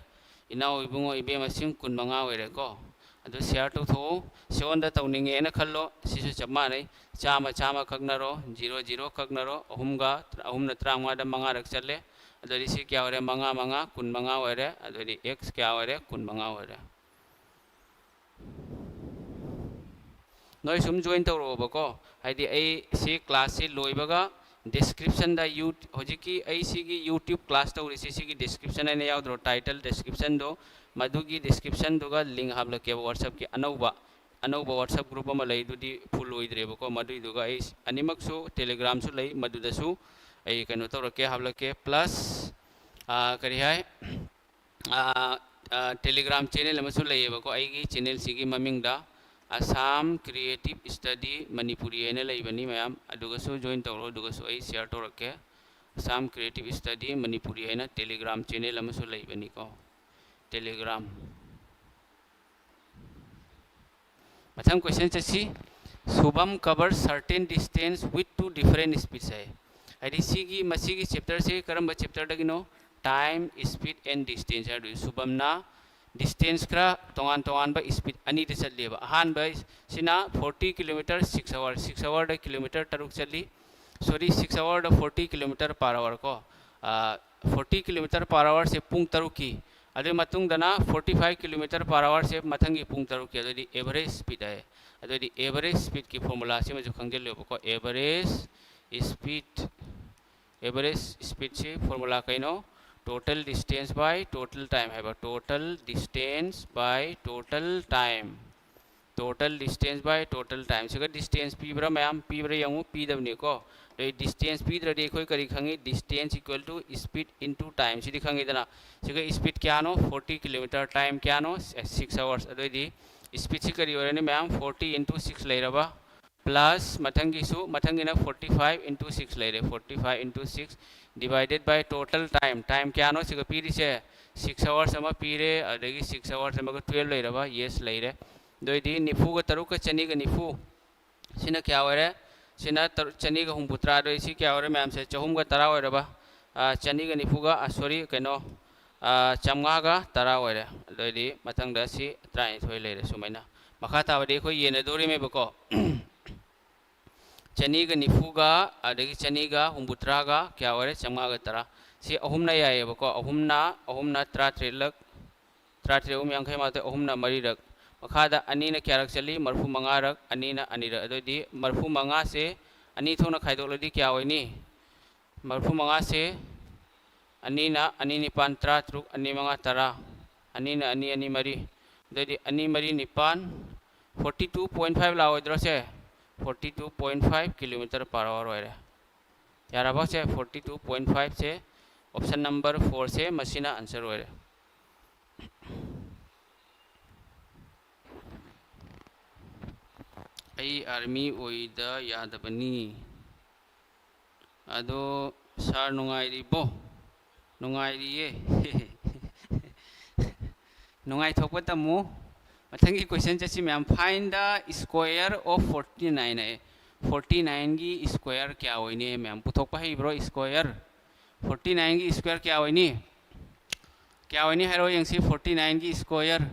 ꯏꯅꯥꯎ ꯏꯕꯨꯡꯉꯣ ꯏꯕꯦꯝꯃꯁꯤꯡ, ꯀꯨꯟꯃꯉꯥ ꯑꯣꯏꯔꯦꯀꯣ꯫ ꯑꯗꯨ share ꯇꯧꯊꯣꯛꯎ꯫ ꯁꯤꯑꯣꯟꯗ ꯇꯧꯅꯤꯡꯉꯦꯅ ꯈꯜꯂꯣ, ꯁꯤꯁꯨ ꯆꯞ ꯃꯥꯟꯅꯩ꯫ ꯆꯥꯝꯃ, ꯆꯥꯝꯃ ꯀꯛꯅꯔꯣ, ꯖꯤꯔꯣ, ꯖꯤꯔꯣ ꯀꯛꯅꯔꯣ꯫ ꯑꯍꯨꯝꯒ, ꯑꯍꯨꯝꯅ ꯇꯔꯥꯃꯉꯥꯗ ꯃꯉꯥꯔꯛ ꯆꯠꯂꯦ꯫ ꯑꯗꯨꯗꯤ ꯁꯤ ꯀꯌꯥ ꯑꯣꯏꯔꯦ? ꯃꯉꯥ, ꯃꯉꯥ, ꯀꯨꯟꯃꯉꯥ ꯑꯣꯏꯔꯦ꯫ ꯑꯗꯨꯗꯤ x ꯀꯌꯥ ꯑꯣꯏꯔꯦ? ꯀꯨꯟꯃꯉꯥ ꯑꯣꯏꯔꯦ꯫ ꯅꯣꯏ ꯁꯨꯝ join ꯇꯧꯔꯛꯑꯣꯕꯀꯣ, ꯍꯥꯏꯗꯤ ꯑꯩ ꯁꯤ class ꯁꯤ ꯂꯣꯏꯕꯒ description ꯗ ꯌꯨ-, ꯍꯧꯖꯤꯛꯀꯤ ꯑꯩ ꯁꯤꯒꯤ YouTube class ꯇꯧꯔꯤꯁꯤ, ꯁꯤꯒꯤ description ꯍꯥꯏꯅ ꯌꯥꯎꯗ꯭ꯔꯣ, title description ꯗꯣ, ꯃꯗꯨꯒꯤ description ꯗꯨꯒ link ꯍꯥꯞꯂꯛꯀꯦꯕ꯫ WhatsApp ꯀꯤ ꯑꯅꯧꯕ, ꯑꯅꯧꯕ WhatsApp group ꯑꯃ ꯂꯩ, ꯑꯗꯨꯗꯤ full ꯑꯣꯏꯗ꯭ꯔꯦꯕꯀꯣ, ꯃꯗꯨꯏꯗꯨꯒ ꯑꯩ ꯑꯅꯤꯃꯛꯁꯨ Telegram ꯁꯨ ꯂꯩ, ꯃꯗꯨꯗꯁꯨ ꯑꯩ ꯀꯩꯅꯣ ꯇꯧꯔꯛꯀꯦ, ꯍꯥꯞꯂꯛꯀꯦ꯫ Plus, ꯑꯥ, ꯀꯔꯤ ꯍꯥꯏ, ꯑꯥ, ꯑꯥ, Telegram channel ꯑꯃꯁꯨ ꯂꯩꯌꯦꯕꯀꯣ, ꯑꯩꯒꯤ channel ꯁꯤꯒꯤ ꯃꯃꯤꯡꯗ Assam Creative Study Manipuri ꯍꯥꯏꯅ ꯂꯩꯕꯅꯤ ꯃꯌꯥꯝ, ꯑꯗꯨꯒꯁꯨ join ꯇꯧꯔꯣ, ꯑꯗꯨꯒꯁꯨ ꯑꯩ share ꯇꯧꯔꯛꯀꯦ꯫ Assam Creative Study Manipuri ꯍꯥꯏꯅ Telegram channel ꯑꯃꯁꯨ ꯂꯩꯕꯅꯤꯀꯣ, Telegram꯫ ꯃꯊꯪ question ꯆꯠꯁꯤ꯫ Shubham cover certain distance with two different speeds ꯍꯥꯏ꯫ ꯍꯥꯏꯗꯤ ꯁꯤꯒꯤ, ꯃꯁꯤꯒꯤ ꯆꯦꯞꯇꯔꯁꯦ ꯀꯔꯝꯕ ꯆꯦꯞꯇꯔꯗꯒꯤꯅꯣ? Time, Speed and Distance ꯍꯥꯏꯗꯨ ꯁꯨꯕꯝꯅ ꯗꯤꯁꯇꯦꯟꯁ ꯈꯔ ꯇꯣꯉꯥꯟ ꯇꯣꯉꯥꯟꯕ ꯏꯁꯄꯤꯠ ꯑꯅꯤꯗ ꯆꯠꯂꯦꯕ꯫ ꯑꯍꯥꯟꯕ ꯁꯤꯅ forty kilometer six hour, six ꯑꯋꯥꯔꯗ ꯀꯤꯂꯣꯃꯤꯇꯔ ꯇꯔꯨꯛ ꯆꯠꯂꯤ꯫ ꯁꯣꯔꯤ, ꯁꯤꯛꯁ ꯑꯋꯥꯔꯗ forty kilometer per hour ꯀꯣ꯫ ꯐꯣꯔꯇꯤ ꯀꯤꯂꯣꯃꯤꯇꯔ ꯄꯥꯔ ꯑꯋꯥꯔꯁꯦ ꯄꯨꯡ ꯇꯔꯨꯛꯀꯤ꯫ ꯑꯗꯨꯒꯤ ꯃꯇꯨꯡꯗꯅ forty five kilometer per hourꯁꯦ ꯃꯊꯪꯒꯤ ꯄꯨꯡ ꯇꯔꯨꯛꯀꯤ꯫ ꯑꯗꯨꯗꯤ ꯑꯦꯚꯔꯦꯖ ꯁ꯭ꯄꯤꯠ ꯍꯥꯏ꯫ ꯑꯗꯨꯗꯤ ꯑꯦꯚꯔꯦꯖ ꯁ꯭ꯄꯤꯠꯀꯤ ꯐꯣꯔꯃꯨꯂꯥꯁꯤꯃꯁꯨ ꯈꯪꯖꯤꯜꯂꯨꯕꯀꯣ꯫ ꯑꯦꯚꯔꯦꯖ ꯁ꯭ꯄꯤꯠ, ꯑꯦꯚꯔꯦꯖ ꯁ꯭ꯄꯤꯠꯁꯤ ꯐꯣꯔꯃꯨꯂꯥ ꯀꯩꯅꯣ? Total distance by total time ꯍꯥꯏꯕ꯫ Total distance by total time, total distance by total time꯫ ꯁꯤꯒ ꯗꯤꯁꯇꯦꯟꯁ ꯄꯤꯕ꯭ꯔꯥ ꯃꯌꯥꯝ? ꯄꯤꯕ꯭ꯔꯥ ꯌꯦꯡꯉꯨ, ꯄꯤꯗꯕꯅꯤꯀꯣ꯫ ꯑꯗꯩ ꯗꯤꯁꯇꯦꯟꯁ ꯄꯤꯗ꯭ꯔꯗꯤ ꯑꯩꯈꯣꯏ ꯀꯔꯤ ꯈꯪꯉꯤ? Distance equal to speed into time꯫ ꯁꯤꯗꯤ ꯈꯪꯉꯤꯗꯅ꯫ ꯁꯤꯒ ꯏꯁꯄꯤꯠ ꯀꯌꯥꯅꯣ? Forty kilometer꯫ ꯇꯥꯏꯝ ꯀꯌꯥꯅꯣ? Six hours. ꯑꯗꯨꯑꯣꯏꯗꯤ ꯏꯁꯄꯤꯠꯁꯤ ꯀꯔꯤ ꯑꯣꯏꯔꯅꯤ ꯃꯌꯥꯝ? Forty into six ꯂꯩꯔꯕ, plus ꯃꯊꯪꯒꯤꯁꯨ, ꯃꯊꯪꯒꯤꯅ forty five into six ꯂꯩꯔꯦ꯫ Forty five into six divided by total time꯫ Time ꯀꯌꯥꯅꯣ ꯁꯤꯒ ꯄꯤꯔꯤꯁꯦ? ꯁꯤꯛꯁ ꯑꯋꯥꯔꯁ ꯑꯃ ꯄꯤꯔꯦ, ꯑꯗꯒꯤ ꯁꯤꯛꯁ ꯑꯋꯥꯔꯁ ꯑꯃꯒ ꯇꯨꯌꯦꯜꯞ ꯂꯩꯔꯕ? ꯌꯦꯁ, ꯂꯩꯔꯦ꯫ ꯑꯗꯨꯑꯣꯏꯗꯤ ꯅꯤꯐꯨꯒ ꯇꯔꯨꯛꯀ ꯆꯅꯤꯒ ꯅꯤꯐꯨ꯫ ꯁꯤꯅ ꯀꯌꯥ ꯑꯣꯏꯔꯦ? ꯁꯤꯅ ꯇꯔꯨꯛ, ꯆꯅꯤꯒ ꯍꯨꯝꯐꯨꯇꯔꯥ꯫ ꯑꯗꯨ ꯁꯤ ꯀꯌꯥ ꯑꯣꯏꯔꯦ ꯃꯌꯥꯝꯁꯦ? ꯆꯍꯨꯝꯒ ꯇꯔꯥ ꯑꯣꯏꯔꯕ? ꯑ, ꯆꯅꯤꯒ ꯅꯤꯐꯨꯒ, ꯑ, ꯁꯣꯔꯤ, ꯀꯩꯅꯣ, ꯑ, ꯆꯥꯝꯃꯉꯥꯒ ꯇꯔꯥ ꯑꯣꯏꯔꯦ꯫ ꯑꯗꯨꯑꯣꯏꯗꯤ ꯃꯊꯪꯗ ꯁꯤ ꯇꯔꯥꯅꯤꯊꯣꯏ ꯂꯩꯔꯦ ꯁꯨꯃꯥꯏꯅ꯫ ꯃꯈꯥ ꯇꯥꯕꯗꯤ ꯑꯩꯈꯣꯏ ꯌꯦꯟꯅꯗꯣꯔꯤꯃꯦꯕꯀꯣ꯫ ꯆꯅꯤꯒ ꯅꯤꯐꯨꯒ, ꯑꯗꯒꯤ ꯆꯅꯤꯒ ꯍꯨꯝꯐꯨꯇꯔꯥꯒ ꯀꯌꯥ ꯑꯣꯏꯔꯦ? ꯆꯥꯝꯃꯉꯥꯒ ꯇꯔꯥ꯫ ꯁꯤ ꯑꯍꯨꯝꯅ ꯌꯥꯏꯌꯦꯕꯀꯣ꯫ ꯑꯍꯨꯝꯅ, ꯑꯍꯨꯝꯅ ꯇꯔꯥꯇꯔꯦꯠꯂꯛ, ꯇꯔꯥꯇꯔꯦꯠ ꯑꯍꯨꯝ ꯌꯥꯡꯈꯩ ꯃꯥꯊꯣꯏ, ꯑꯍꯨꯝꯅ ꯃꯔꯤꯔꯛ꯫ ꯃꯈꯥꯗ ꯑꯅꯤꯅ ꯀꯌꯥꯔꯛ ꯆꯠꯂꯤ? ꯃꯔꯤꯐꯨ ꯃꯉꯥꯔꯛ꯫ ꯑꯅꯤꯅ ꯑꯅꯤꯔꯛ꯫ ꯑꯗꯨꯑꯣꯏꯗꯤ ꯃꯔꯤꯐꯨ ꯃꯉꯥꯁꯦ ꯑꯅꯤ ꯊꯣꯛꯅ ꯈꯥꯏꯗꯣꯛꯂꯗꯤ ꯀꯌꯥ ꯑꯣꯏꯅꯤ? ꯃꯔꯤꯐꯨ ꯃꯉꯥꯁꯦ ꯑꯅꯤꯅ ꯑꯅꯤ ꯅꯤꯄꯥꯟ ꯇꯔꯥꯇꯔꯨꯛ, ꯑꯅꯤ ꯃꯉꯥ ꯇꯔꯥ, ꯑꯅꯤꯅ ꯑꯅꯤ, ꯑꯅꯤ ꯃꯔꯤ꯫ ꯑꯗꯨꯑꯣꯏꯗꯤ ꯑꯅꯤ ꯃꯔꯤ ꯅꯤꯄꯥꯟ, forty two point five ꯂꯥꯛꯑꯣꯏꯗ꯭ꯔꯣ ꯁꯦ? Forty two point five kilometer per hour ꯑꯣꯏꯔꯦ꯫ ꯌꯥꯔꯕꯣ ꯁꯦ? Forty two point five ꯁꯦ, option number four ꯁꯦ, ꯃꯁꯤꯅ answer ꯑꯣꯏꯔꯦ꯫ ꯑꯩ ꯑꯥꯔꯃꯤ ꯑꯣꯏꯗ ꯌꯥꯗꯕꯅꯤ꯫ ꯑꯗꯣ ꯁꯥꯔ ꯅꯨꯡꯉꯥꯏꯔꯤꯕꯣ? ꯅꯨꯡꯉꯥꯏꯔꯤꯌꯦ꯫ ꯅꯨꯡꯉꯥꯏꯊꯣꯛꯄ ꯇꯝꯃꯨ꯫ ꯃꯊꯪꯒꯤ ꯀꯣꯏꯁꯟ ꯆꯠꯁꯤ ꯃꯌꯥꯝ꯫ Find the square of forty nine ꯍꯥꯏ꯫ ꯐꯣꯔꯇꯤ ꯅꯥꯏꯟꯒꯤ ꯁ꯭ꯀ꯭ꯋꯦꯌꯔ ꯀꯌꯥ ꯑꯣꯏꯅꯤ? ꯃꯌꯥꯝ ꯄꯨꯊꯣꯛꯄ ꯍꯩꯕ꯭ꯔꯣ? ꯁ꯭ꯀ꯭ꯋꯦꯌꯔ, ꯐꯣꯔꯇꯤ ꯅꯥꯏꯟꯒꯤ ꯁ꯭ꯀ꯭ꯋꯦꯌꯔ ꯀꯌꯥ ꯑꯣꯏꯅꯤ? ꯀꯌꯥ ꯑꯣꯏꯅꯤ ꯍꯥꯏꯔꯣ ꯌꯦꯡꯁꯤ꯫ ꯐꯣꯔꯇꯤ ꯅꯥꯏꯟꯒꯤ ꯁ꯭ꯀ꯭ꯋꯦꯌꯔ,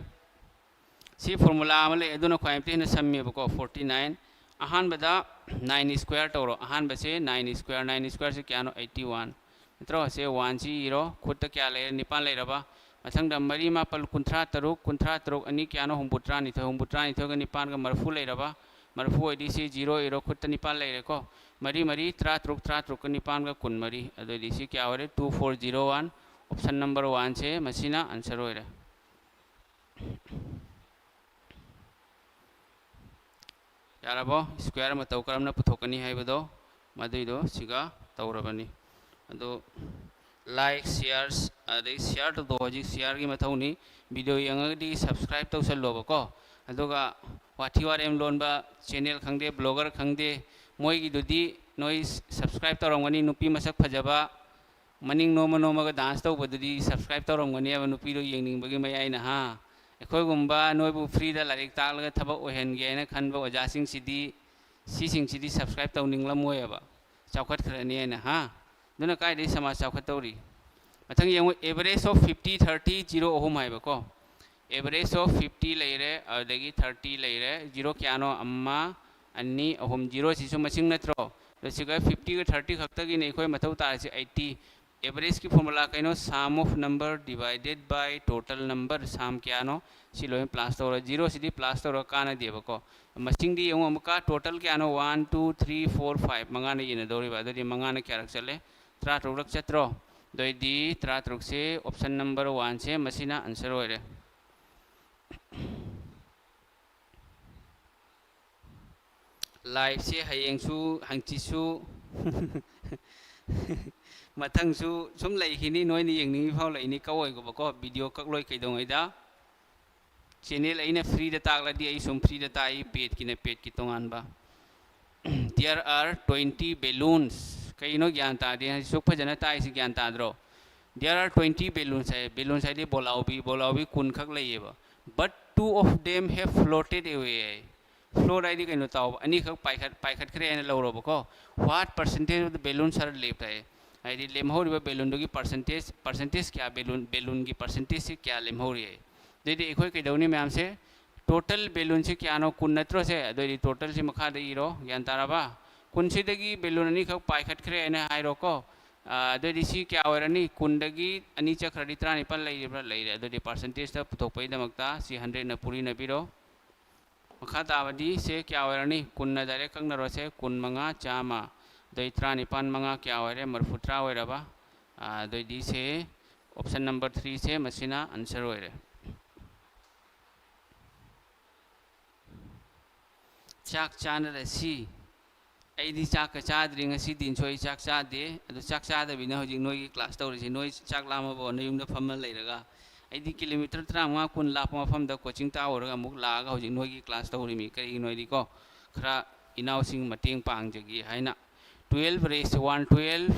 ꯁꯤ ꯐꯣꯔꯃꯨꯂꯥ ꯑꯃ ꯂꯩ, ꯑꯗꯨꯅ ꯈ꯭ꯋꯥꯏ ꯑꯃꯇ ꯍꯦꯟꯅ ꯁꯝꯃꯦꯕꯀꯣ꯫ ꯐꯣꯔꯇꯤ ꯅꯥꯏꯟ, ꯑꯍꯥꯟꯕꯗ ꯅꯥꯏꯟ ꯁ꯭ꯀ꯭ꯋꯦꯌꯔ ꯇꯧꯔꯣ꯫ ꯑꯍꯥꯟꯕꯁꯦ ꯅꯥꯏꯟ ꯁ꯭ꯀ꯭ꯋꯦꯌꯔ, ꯅꯥꯏꯟ ꯁ꯭ꯀ꯭ꯋꯦꯌꯔꯁꯦ ꯀꯌꯥꯅꯣ? ꯑꯩꯠꯇꯤ ꯋꯥꯟ ꯅꯠꯇ꯭ꯔꯣ? ꯁꯦ ꯋꯥꯟꯁꯤ ꯏꯔꯣ꯫ ꯈꯨꯠꯇ ꯀꯌꯥ ꯂꯩꯔꯦ? ꯅꯤꯄꯥꯟ ꯂꯩꯔꯕ꯫ ꯃꯊꯪꯗ ꯃꯔꯤ ꯃꯥꯄꯜ ꯀꯨꯟꯊ꯭ꯔꯥ ꯇꯔꯨꯛ, ꯀꯨꯟꯊ꯭ꯔꯥ ꯇꯔꯨꯛ ꯑꯅꯤ ꯀꯌꯥꯅꯣ? ꯍꯨꯝꯐꯨ ꯇꯔꯥꯅꯤꯊꯣꯏ, ꯍꯨꯝꯐꯨ ꯇꯔꯥꯅꯤꯊꯣꯏꯒ ꯅꯤꯄꯥꯟꯒ ꯃꯔꯤꯐꯨ ꯂꯩꯔꯕ꯫ ꯃꯔꯤꯐꯨ ꯑꯣꯏꯗꯤ ꯁꯤ ꯖꯤꯔꯣ ꯏꯔꯣ, ꯈꯨꯠꯇ ꯅꯤꯄꯥꯟ ꯂꯩꯔꯦꯀꯣ꯫ ꯃꯔꯤ ꯃꯔꯤ ꯇꯔꯥ ꯇꯔꯨꯛ, ꯇꯔꯥ ꯇꯔꯨꯛꯀ ꯅꯤꯄꯥꯟꯒ ꯀꯨꯟꯃꯔꯤ꯫ ꯑꯗꯨꯑꯣꯏꯗꯤ ꯁꯤ ꯀꯌꯥ ꯑꯣꯏꯔꯦ? Two four zero one. Option number ꯋꯥꯟꯁꯦ ꯃꯁꯤꯅ ꯑꯟꯁꯔ ꯑꯣꯏꯔꯦ꯫ ꯌꯥꯔꯕꯣ? ꯁ꯭ꯀ꯭ꯋꯦꯌꯔ ꯃꯇꯧ ꯀꯔꯝꯅ ꯄꯨꯊꯣꯛꯀꯅꯤ ꯍꯥꯏꯕꯗꯣ, ꯃꯗꯨꯏꯗꯣ ꯁꯤꯒ ꯇꯧꯔꯕꯅꯤ꯫ ꯑꯗꯣ ꯂꯥꯏꯛ, ꯁꯤꯌꯥꯔꯁ, ꯑꯗꯩ ꯁꯤꯌꯥꯔ ꯇꯧꯊꯣꯛꯑꯣ꯫ ꯍꯧꯖꯤꯛ ꯁꯤꯌꯥꯔꯒꯤ ꯃꯊꯧꯅꯤ꯫ Video ꯌꯦꯡꯉꯒꯗꯤ subscribe ꯇꯧꯁꯜꯂꯣꯕꯀꯣ꯫ ꯑꯗꯨꯒ ꯋꯥꯊꯤ ꯋꯥꯔꯦꯝ ꯂꯣꯟꯕ ꯆꯦꯅꯦꯜ ꯈꯪꯗꯦ, ꯕ꯭ꯂꯣꯒꯔ ꯈꯪꯗꯦ, ꯃꯣꯏꯒꯤꯗꯨꯗꯤ ꯅꯣꯏ ꯁꯕꯁꯀ꯭ꯔꯥꯏꯕ ꯇꯧꯔꯝꯒꯅꯤ꯫ ꯅꯨꯄꯤ ꯃꯁꯛ ꯐꯖꯕ, ꯃꯅꯤꯡ ꯅꯣꯝꯃ ꯅꯣꯝꯃꯒ ꯗꯥꯟꯁ ꯇꯧꯕꯗꯨꯗꯤ ꯁꯕꯁꯀ꯭ꯔꯥꯏꯕ ꯇꯧꯔꯝꯒꯅꯦꯕ, ꯅꯨꯄꯤꯗꯣ ꯌꯦꯡꯅꯤꯡꯕꯒꯤ ꯃꯌꯥꯏꯅ, ꯍꯥ? ꯑꯩꯈꯣꯏꯒꯨꯝꯕ ꯅꯣꯏꯕꯨ ꯐ꯭ꯔꯤꯗ ꯂꯥꯏꯔꯤꯛ ꯇꯥꯛꯂꯒ ꯊꯕꯛ ꯑꯣꯏꯍꯟꯒꯦ ꯍꯥꯏꯅ ꯈꯟꯕ ꯑꯣꯖꯥꯁꯤꯡꯁꯤꯗꯤ, ꯁꯤꯁꯤꯡꯁꯤꯗꯤ ꯁꯕꯁꯀ꯭ꯔꯥꯏꯕ ꯇꯧꯅꯤꯡꯂꯝꯃꯣꯏꯕ, ꯆꯥꯎꯈꯠꯈ꯭ꯔꯅꯤ ꯍꯥꯏꯅ, ꯍꯥ? ꯑꯗꯨꯅ ꯀꯥꯏꯗꯩ ꯁꯃꯥꯖ ꯆꯥꯎꯈꯠꯇꯧꯔꯤ? ꯃꯊꯪ ꯌꯦꯡꯉꯨ, average of fifty, thirty, zero ꯑꯍꯨꯝ ꯍꯥꯏꯕꯀꯣ꯫ Average of fifty ꯂꯩꯔꯦ, ꯑꯗꯨꯗꯒꯤ thirty ꯂꯩꯔꯦ, ꯖꯤꯔꯣ ꯀꯌꯥꯅꯣ? ꯑꯃ, ꯑꯅꯤ, ꯑꯍꯨꯝ꯫ ꯖꯤꯔꯣꯁꯤꯁꯨ ꯃꯁꯤꯡ ꯅꯠꯇ꯭ꯔꯣ? ꯑꯗꯣ ꯁꯤꯒ fiftyꯒ thirty ꯈꯛꯇꯒꯤꯅꯦ ꯑꯩꯈꯣꯏ ꯃꯊꯧ ꯇꯥꯔꯤꯁꯦ꯫ Eighty꯫ Average ꯀꯤ ꯐꯣꯔꯃꯨꯂꯥ ꯀꯩꯅꯣ? Sum of number divided by total number꯫ ꯁꯝ ꯀꯌꯥꯅꯣ? ꯁꯤ ꯂꯣꯏꯅ ꯄ꯭ꯂꯁ ꯇꯧꯔ, ꯖꯤꯔꯣꯁꯤꯗꯤ ꯄ꯭ꯂꯁ ꯇꯧꯔ ꯀꯥꯟꯅꯗꯦꯕꯀꯣ꯫ ꯃꯁꯤꯡꯗꯤ ꯌꯦꯡꯉꯨ ꯑꯃꯨꯛꯀ, ꯇꯣꯇꯜ ꯀꯌꯥꯅꯣ? One, two, three, four, five꯫ ꯃꯉꯥꯅ ꯌꯦꯟꯅꯗꯧꯔꯤꯕ꯫ ꯑꯗꯨꯗꯤ ꯃꯉꯥꯅ ꯀꯌꯥꯔꯛ ꯆꯠꯂꯦ? ꯇꯔꯥ ꯇꯔꯨꯛꯂꯛ ꯆꯠꯇ꯭ꯔꯣ? ꯑꯗꯨꯑꯣꯏꯗꯤ ꯇꯔꯥ ꯇꯔꯨꯛꯁꯦ ꯑꯣꯞꯁꯟ ꯅꯝꯕꯔ ꯋꯥꯟꯁꯦ ꯃꯁꯤꯅ ꯑꯟꯁꯔ ꯑꯣꯏꯔꯦ꯫ ꯂꯥꯏꯐꯁꯦ ꯍꯌꯦꯡꯁꯨ, ꯍꯪꯆꯤꯠꯁꯨ, ꯃꯊꯪꯁꯨ ꯁꯨꯝ ꯂꯩꯈꯤꯅꯤ꯫ ꯅꯣꯏꯅ ꯌꯦꯡꯅꯤꯡꯉꯤ ꯐꯥꯎ ꯂꯩꯅꯤ꯫ ꯀꯛꯑꯣꯏꯒꯨꯝꯕꯀꯣ, ꯚꯤꯗꯤꯑꯣ ꯀꯛꯂꯣꯏ ꯀꯩꯗꯧꯉꯩꯗ꯫ ꯆꯦꯅꯦꯜ ꯑꯩꯅ ꯐ꯭ꯔꯤꯗ ꯇꯥꯛꯂꯗꯤ ꯑꯩ ꯁꯨꯝ ꯐ꯭ꯔꯤꯗ ꯇꯥꯛꯏ, ꯄꯦꯠꯀꯤꯅ ꯄꯦꯠꯀꯤ ꯇꯣꯉꯥꯟꯕ꯫ There are twenty balloons꯫ ꯀꯩꯅꯣ ꯒ꯭ꯌꯥꯟ ꯇꯥꯗꯦ? ꯁꯨꯛ ꯐꯖꯅ ꯇꯥꯛꯏꯁꯤ ꯒ꯭ꯌꯥꯟ ꯇꯥꯗ꯭ꯔꯣ? There are twenty balloons high. Balloons ꯍꯥꯏꯗꯤ ꯕꯣꯂꯥꯎꯕꯤ, ꯕꯣꯂꯥꯎꯕꯤ ꯀꯨꯟ ꯈꯛ ꯂꯩꯌꯦꯕ꯫ But two of them have floated away high. Float ꯍꯥꯏꯗꯤ ꯀꯩꯅꯣ ꯇꯥꯎꯕ, ꯑꯅꯤꯈꯛ ꯄꯥꯏꯈꯠ ꯄꯥꯏꯈꯠꯈ꯭ꯔꯦ ꯍꯥꯏꯅ ꯂꯧꯔꯣꯕꯀꯣ꯫ What percentage of the balloons are left ꯍꯥꯏ, ꯍꯥꯏꯗꯤ ꯂꯦꯝꯍꯧꯔꯤꯕ ꯕꯦꯂꯨꯟꯗꯨꯒꯤ ꯄꯥꯔꯁꯦꯟꯇꯦꯖ, ꯄꯥꯔꯁꯦꯟꯇꯦꯖ ꯀꯌꯥ ꯕꯦꯂꯨꯟ, ꯕꯦꯂꯨꯟꯒꯤ ꯄꯥꯔꯁꯦꯟꯇꯦꯖꯁꯦ ꯀꯌꯥ ꯂꯦꯝꯍꯧꯔꯤ ꯍꯥꯏ꯫ ꯑꯗꯨꯏꯗꯤ ꯑꯩꯈꯣꯏ ꯀꯩꯗꯧꯅꯤ ꯃꯌꯥꯝꯁꯦ, ꯇꯣꯇꯦꯜ ꯕꯦꯂꯨꯟꯁꯦ ꯀꯌꯥꯅꯣ? ꯀꯨꯟ ꯅꯠꯇ꯭ꯔꯣ ꯁꯦ? ꯑꯗꯨꯏꯗꯤ ꯇꯣꯇꯦꯜꯁꯦ ꯃꯈꯥꯗ ꯏꯔꯣ, ꯒ꯭ꯌꯥꯟ ꯇꯥꯔꯕ? ꯀꯨꯟꯁꯤꯗꯒꯤ ꯕꯦꯂꯨꯟ ꯑꯅꯤꯈꯛ ꯄꯥꯏꯈꯠꯈ꯭ꯔꯦ ꯍꯥꯏꯅ ꯍꯥꯏꯔꯣꯀꯣ꯫ ꯑꯗꯨꯑꯣꯏꯗꯤ ꯁꯤ ꯀꯌꯥ ꯑꯣꯏꯔꯅꯤ? ꯀꯨꯟꯗꯒꯤ ꯑꯅꯤ ꯆꯠꯈ꯭ꯔꯗꯤ ꯇꯔꯥꯅꯤꯄꯥꯜ ꯂꯩꯔꯤꯕ꯭ꯔꯥ? ꯂꯩꯔꯦ꯫ ꯑꯗꯨꯗꯤ ꯄꯥꯔꯁꯦꯟꯇꯦꯖꯇ ꯄꯨꯊꯣꯛꯄꯒꯤꯗꯃꯛꯇ ꯁꯤ ꯍꯟꯗ꯭ꯔꯦꯠꯅ ꯄꯨꯔꯤꯅꯕꯤꯔꯣ꯫ ꯃꯈꯥ ꯇꯥꯕꯗꯤ ꯁꯦ ꯀꯌꯥ ꯑꯣꯏꯔꯅꯤ? ꯀꯨꯟꯅ ꯗꯥꯏꯔꯦꯛ ꯀꯛꯅꯔꯣꯁꯦ꯫ ꯀꯨꯟ ꯃꯉꯥ, ꯆꯥꯝꯃ꯫ ꯑꯗꯩ ꯇꯔꯥꯅꯤꯄꯥꯜ ꯃꯉꯥ ꯀꯌꯥ ꯑꯣꯏꯔꯦ? ꯃꯔꯤꯐꯨꯇꯔꯥ ꯑꯣꯏꯔꯕ? ꯑꯗꯩꯗꯤ ꯁꯦ ꯑꯣꯞꯁꯟ ꯅꯝꯕꯔ ꯊ꯭ꯔꯤꯁꯦ ꯃꯁꯤꯅ ꯑꯟꯁꯔ ꯑꯣꯏꯔꯦ꯫ ꯆꯥꯛ ꯆꯥꯅꯔꯁꯤ꯫ ꯑꯩꯗꯤ ꯆꯥꯛꯀ ꯆꯥꯗ꯭ꯔꯤ ꯉꯁꯤꯗꯤ, ꯅꯁꯣꯏ ꯆꯥꯛ ꯆꯥꯗꯦ꯫ ꯑꯗꯨ ꯆꯥꯛ ꯆꯥꯗꯕꯤꯅ ꯍꯧꯖꯤꯛ ꯅꯣꯏꯒꯤ ꯀ꯭ꯂꯥꯁ ꯇꯧꯔꯤꯁꯦ, ꯅꯣꯏ ꯆꯥꯛ ꯂꯥꯝꯃꯕꯣ? ꯅꯌꯨꯝꯗ ꯐꯝꯃ ꯂꯩꯔꯒ꯫ ꯑꯩꯗꯤ ꯀꯤꯂꯣꯃꯤꯇꯔ ꯇꯔꯥꯃꯉꯥ ꯀꯨꯟ ꯂꯥꯞꯄ ꯃꯐꯝꯗ ꯀꯣꯆꯤꯡ ꯇꯥꯛꯎꯔꯒ ꯑꯃꯨꯛ ꯂꯥꯛꯑꯒ ꯍꯧꯖꯤꯛ ꯅꯣꯏꯒꯤ ꯀ꯭ꯂꯥꯁ ꯇꯧꯔꯤꯃꯤ꯫ ꯀꯔꯤꯒꯤꯅꯣ ꯍꯥꯏꯗꯤꯀꯣ, ꯈꯔ ꯏꯅꯥꯎꯁꯤꯡ ꯃꯇꯦꯡ ꯄꯥꯡꯖꯒꯦ ꯍꯥꯏꯅ꯫ Twelve raise one twelve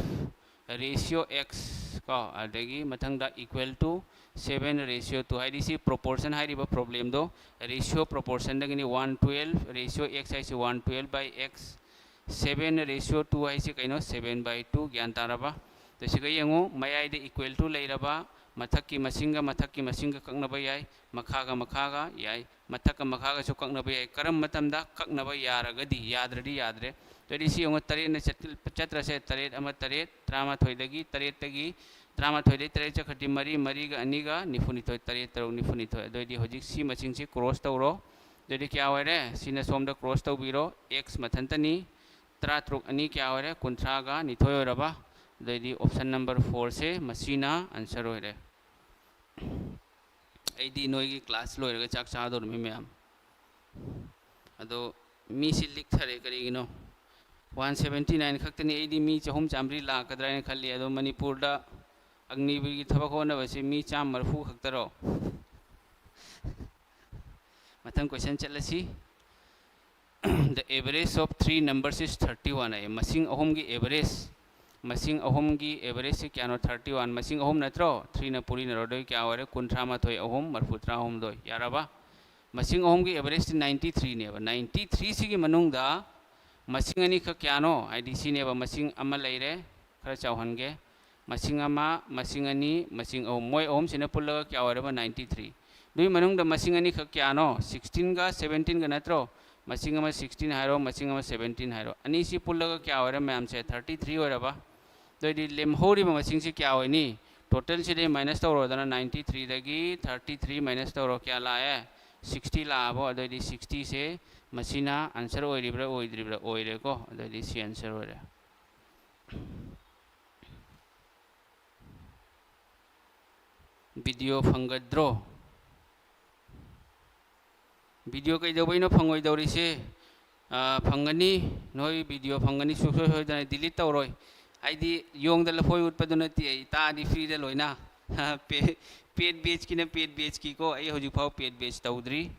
ratio x ꯀꯣ, ꯑꯗꯒꯤ ꯃꯊꯪꯗ equal to seven ratio two ꯍꯥꯏꯗꯤ ꯁꯤ ꯄ꯭ꯔꯣꯄꯣꯔꯁꯟ ꯍꯥꯏꯔꯤꯕ ꯄ꯭ꯔꯣꯕ꯭ꯂꯦꯝꯗꯣ ratio ꯄ꯭ꯔꯣꯄꯣꯔꯁꯟꯗꯒꯤꯅꯤ꯫ One twelve ratio x ꯍꯥꯏꯁꯤ one twelve by x, seven ratio two ꯍꯥꯏꯁꯤ ꯀꯩꯅꯣ? Seven by two꯫ ꯒ꯭ꯌꯥꯟ ꯇꯥꯔꯕ? ꯑꯗꯣ ꯁꯤꯒ ꯌꯦꯡꯉꯨ, ꯃꯌꯥꯏꯗ equal to ꯂꯩꯔꯕ ꯃꯊꯛꯀꯤ ꯃꯁꯤꯡꯒ ꯃꯊꯛꯀꯤ ꯃꯁꯤꯡꯒ ꯀꯛꯅꯕ ꯌꯥꯏ, ꯃꯈꯥꯒ ꯃꯈꯥꯒ ꯌꯥꯏ, ꯃꯊꯛꯀ ꯃꯈꯥꯒꯁꯨ ꯀꯛꯅꯕ ꯌꯥꯏ꯫ ꯀꯔꯝꯕ ꯃꯇꯝꯗ ꯀꯛꯅꯕ ꯌꯥꯔꯒꯗꯤ? ꯌꯥꯗ꯭ꯔꯗꯤ ꯌꯥꯗ꯭ꯔꯦ꯫ ꯑꯗꯨꯗꯤ ꯁꯤ ꯌꯦꯡꯉꯨ, ꯇꯔꯦꯠꯅ ꯆꯠ-, ꯆꯠꯇ꯭ꯔꯁꯦ꯫ ꯇꯔꯦꯠ ꯑꯃ ꯇꯔꯦꯠ, ꯇꯔꯥꯃꯥꯊꯣꯏꯗꯒꯤ, ꯇꯔꯦꯠꯇꯒꯤ ꯇꯔꯥꯃꯥꯊꯣꯏꯗꯒꯤ ꯇꯔꯦꯠ ꯆꯠꯈ꯭ꯔꯗꯤ ꯃꯔꯤ, ꯃꯔꯤꯒ ꯑꯅꯤꯒ ꯅꯤꯐꯨꯅꯤꯊꯣꯏ, ꯇꯔꯦꯠ ꯇꯔꯨꯛ ꯅꯤꯐꯨꯅꯤꯊꯣꯏ꯫ ꯑꯗꯨꯑꯣꯏꯗꯤ ꯍꯧꯖꯤꯛ ꯁꯤ ꯃꯁꯤꯡꯁꯤ ꯀ꯭ꯔꯣꯁ ꯇꯧꯔꯣ꯫ ꯑꯗꯨꯑꯣꯏꯗꯤ ꯀꯌꯥ ꯑꯣꯏꯔꯦ? ꯁꯤꯅ ꯁꯣꯝꯗ ꯀ꯭ꯔꯣꯁ ꯇꯧꯕꯤꯔꯣ꯫ X ꯃꯊꯟꯇꯅꯤ꯫ ꯇꯔꯥꯇꯔꯨꯛ ꯑꯅꯤ ꯀꯌꯥ ꯑꯣꯏꯔꯦ? ꯀꯨꯟꯊ꯭ꯔꯥꯒ ꯅꯤꯊꯣꯏ ꯑꯣꯏꯔꯕ? ꯑꯗꯨꯑꯣꯏꯗꯤ ꯑꯣꯞꯁꯟ ꯅꯝꯕꯔ ꯐꯣꯔꯁꯦ ꯃꯁꯤꯅ ꯑꯟꯁꯔ ꯑꯣꯏꯔꯦ꯫ ꯑꯩꯗꯤ ꯅꯣꯏꯒꯤ ꯀ꯭ꯂꯥꯁ ꯂꯣꯏꯔꯒ ꯆꯥꯛ ꯆꯥꯗꯧꯔꯤꯃꯤ ꯃꯌꯥꯝ꯫ ꯑꯗꯣ ꯃꯤꯁꯤ ꯂꯤꯛꯊꯔꯦ ꯀꯔꯤꯒꯤꯅꯣ? One seventy nine ꯈꯛꯇꯅꯤ꯫ ꯑꯩꯗꯤ ꯃꯤ ꯆꯍꯨꯝ ꯆꯥꯝꯃꯔꯤ ꯂꯥꯛꯀꯗ꯭ꯔꯥ ꯍꯥꯏꯅ ꯈꯜꯂꯤ꯫ ꯑꯗꯣ ꯃꯅꯤꯄꯨꯔꯗ ꯑꯒꯅꯤꯕꯤꯔꯒꯤ ꯊꯕꯛ ꯍꯣꯠꯅꯕꯁꯤ ꯃꯤ ꯆꯥꯝꯃ ꯃꯔꯤꯐꯨ ꯈꯛꯇꯔꯣ? ꯃꯊꯪ ꯀꯣꯏꯁꯟ ꯆꯠꯂꯁꯤ꯫ The average of three numbers is thirty one ꯍꯥꯏꯌꯦ꯫ ꯃꯁꯤꯡ ꯑꯍꯨꯝꯒꯤ ꯑꯦꯚꯔꯦꯖ, ꯃꯁꯤꯡ ꯑꯍꯨꯝꯒꯤ ꯑꯦꯚꯔꯦꯖꯁꯤ ꯀꯌꯥꯅꯣ? Thirty one꯫ ꯃꯁꯤꯡ ꯑꯍꯨꯝ ꯅꯠꯇ꯭ꯔꯣ? ꯊ꯭ꯔꯤꯅ ꯄꯨꯔꯤꯅꯔꯣꯗꯣꯏ ꯀꯌꯥ ꯑꯣꯏꯔꯦ? ꯀꯨꯟꯊ꯭ꯔꯥ ꯃꯥꯊꯣꯏ ꯑꯍꯨꯝ ꯃꯔꯤꯐꯨ ꯇꯔꯥꯍꯨꯝꯗꯣꯏ꯫ ꯌꯥꯔꯕ? ꯃꯁꯤꯡ ꯑꯍꯨꯝꯒꯤ average ꯇꯤ ninety three ꯅꯦꯕ꯫ Ninety three ꯁꯤꯒꯤ ꯃꯅꯨꯡꯗ ꯃꯁꯤꯡ ꯑꯅꯤꯈꯛ ꯀꯌꯥꯅꯣ? ꯍꯥꯏꯗꯤ ꯁꯤꯅꯦꯕ, ꯃꯁꯤꯡ ꯑꯃ ꯂꯩꯔꯦ, ꯈꯔ ꯆꯥꯎꯍꯟꯒꯦ, ꯃꯁꯤꯡ ꯑꯃ, ꯃꯁꯤꯡ ꯑꯅꯤ, ꯃꯁꯤꯡ ꯑꯍꯨꯝ, ꯃꯣꯏ ꯑꯍꯨꯝꯁꯤꯅ ꯄꯨꯜꯂꯒ ꯀꯌꯥ ꯑꯣꯏꯔꯕ? Ninety three꯫ ꯑꯗꯨꯒꯤ ꯃꯅꯨꯡꯗ ꯃꯁꯤꯡ ꯑꯅꯤꯈꯛ ꯀꯌꯥꯅꯣ? Sixteen ꯒ seventeen ꯒ ꯅꯠꯇ꯭ꯔꯣ? ꯃꯁꯤꯡ ꯑꯃ sixteen ꯍꯥꯏꯔꯣ, ꯃꯁꯤꯡ ꯑꯃ seventeen ꯍꯥꯏꯔꯣ, ꯑꯅꯤꯁꯤ ꯄꯨꯜꯂꯒ ꯀꯌꯥ ꯑꯣꯏꯔꯦ ꯃꯌꯥꯝꯁꯦ? Thirty three ꯑꯣꯏꯔꯕ꯫ ꯑꯗꯨꯑꯣꯏꯗꯤ ꯂꯦꯝꯍꯧꯔꯤꯕ ꯃꯁꯤꯡꯁꯤ ꯀꯌꯥ ꯑꯣꯏꯅꯤ? Total ꯁꯤꯗꯩ minus ꯇꯧꯔꯣꯗꯅ, ninety three ꯗꯒꯤ thirty three minus ꯇꯧꯔꯣ, ꯀꯌꯥ ꯂꯥꯛꯑꯦ? Sixty ꯂꯥꯛꯑꯕꯣ? ꯑꯗꯨꯑꯣꯏꯗꯤ sixty ꯁꯦ ꯃꯁꯤꯅ answer ꯑꯣꯏꯔꯤꯕ꯭ꯔꯥ ꯑꯣꯏꯗ꯭ꯔꯤꯕ꯭ꯔꯥ? ꯑꯣꯏꯔꯦꯀꯣ꯫ ꯑꯗꯨꯑꯣꯏꯗꯤ ꯁꯤ answer ꯑꯣꯏꯔꯦ꯫ Video ꯐꯪꯒꯗ꯭ꯔꯣ? Video ꯀꯩꯗꯧꯕꯩꯅꯣ ꯐꯪꯉꯣꯏꯗꯧꯔꯤꯁꯦ? ꯑꯥ, ꯐꯪꯒꯅꯤ꯫ ꯅꯣꯏ video ꯐꯪꯒꯅꯤ ꯁꯨꯡꯁꯣꯏ ꯁꯣꯏꯗꯅ꯫ Delete ꯇꯧꯔꯣꯏ꯫ ꯑꯩꯗꯤ ꯌꯣꯡꯗ ꯂꯐꯣꯏ ꯎꯠꯄꯗꯨ ꯅꯠꯇꯦ, ꯑꯩ ꯇꯥꯗꯤ free ꯗ ꯂꯣꯏꯅ꯫ Pe-, paid batch ꯀꯤꯅ paid batch ꯀꯤ ꯀꯣ, ꯑꯩ ꯍꯧꯖꯤꯛꯐꯥꯎ paid batch ꯇꯧꯗ꯭ꯔꯤ꯫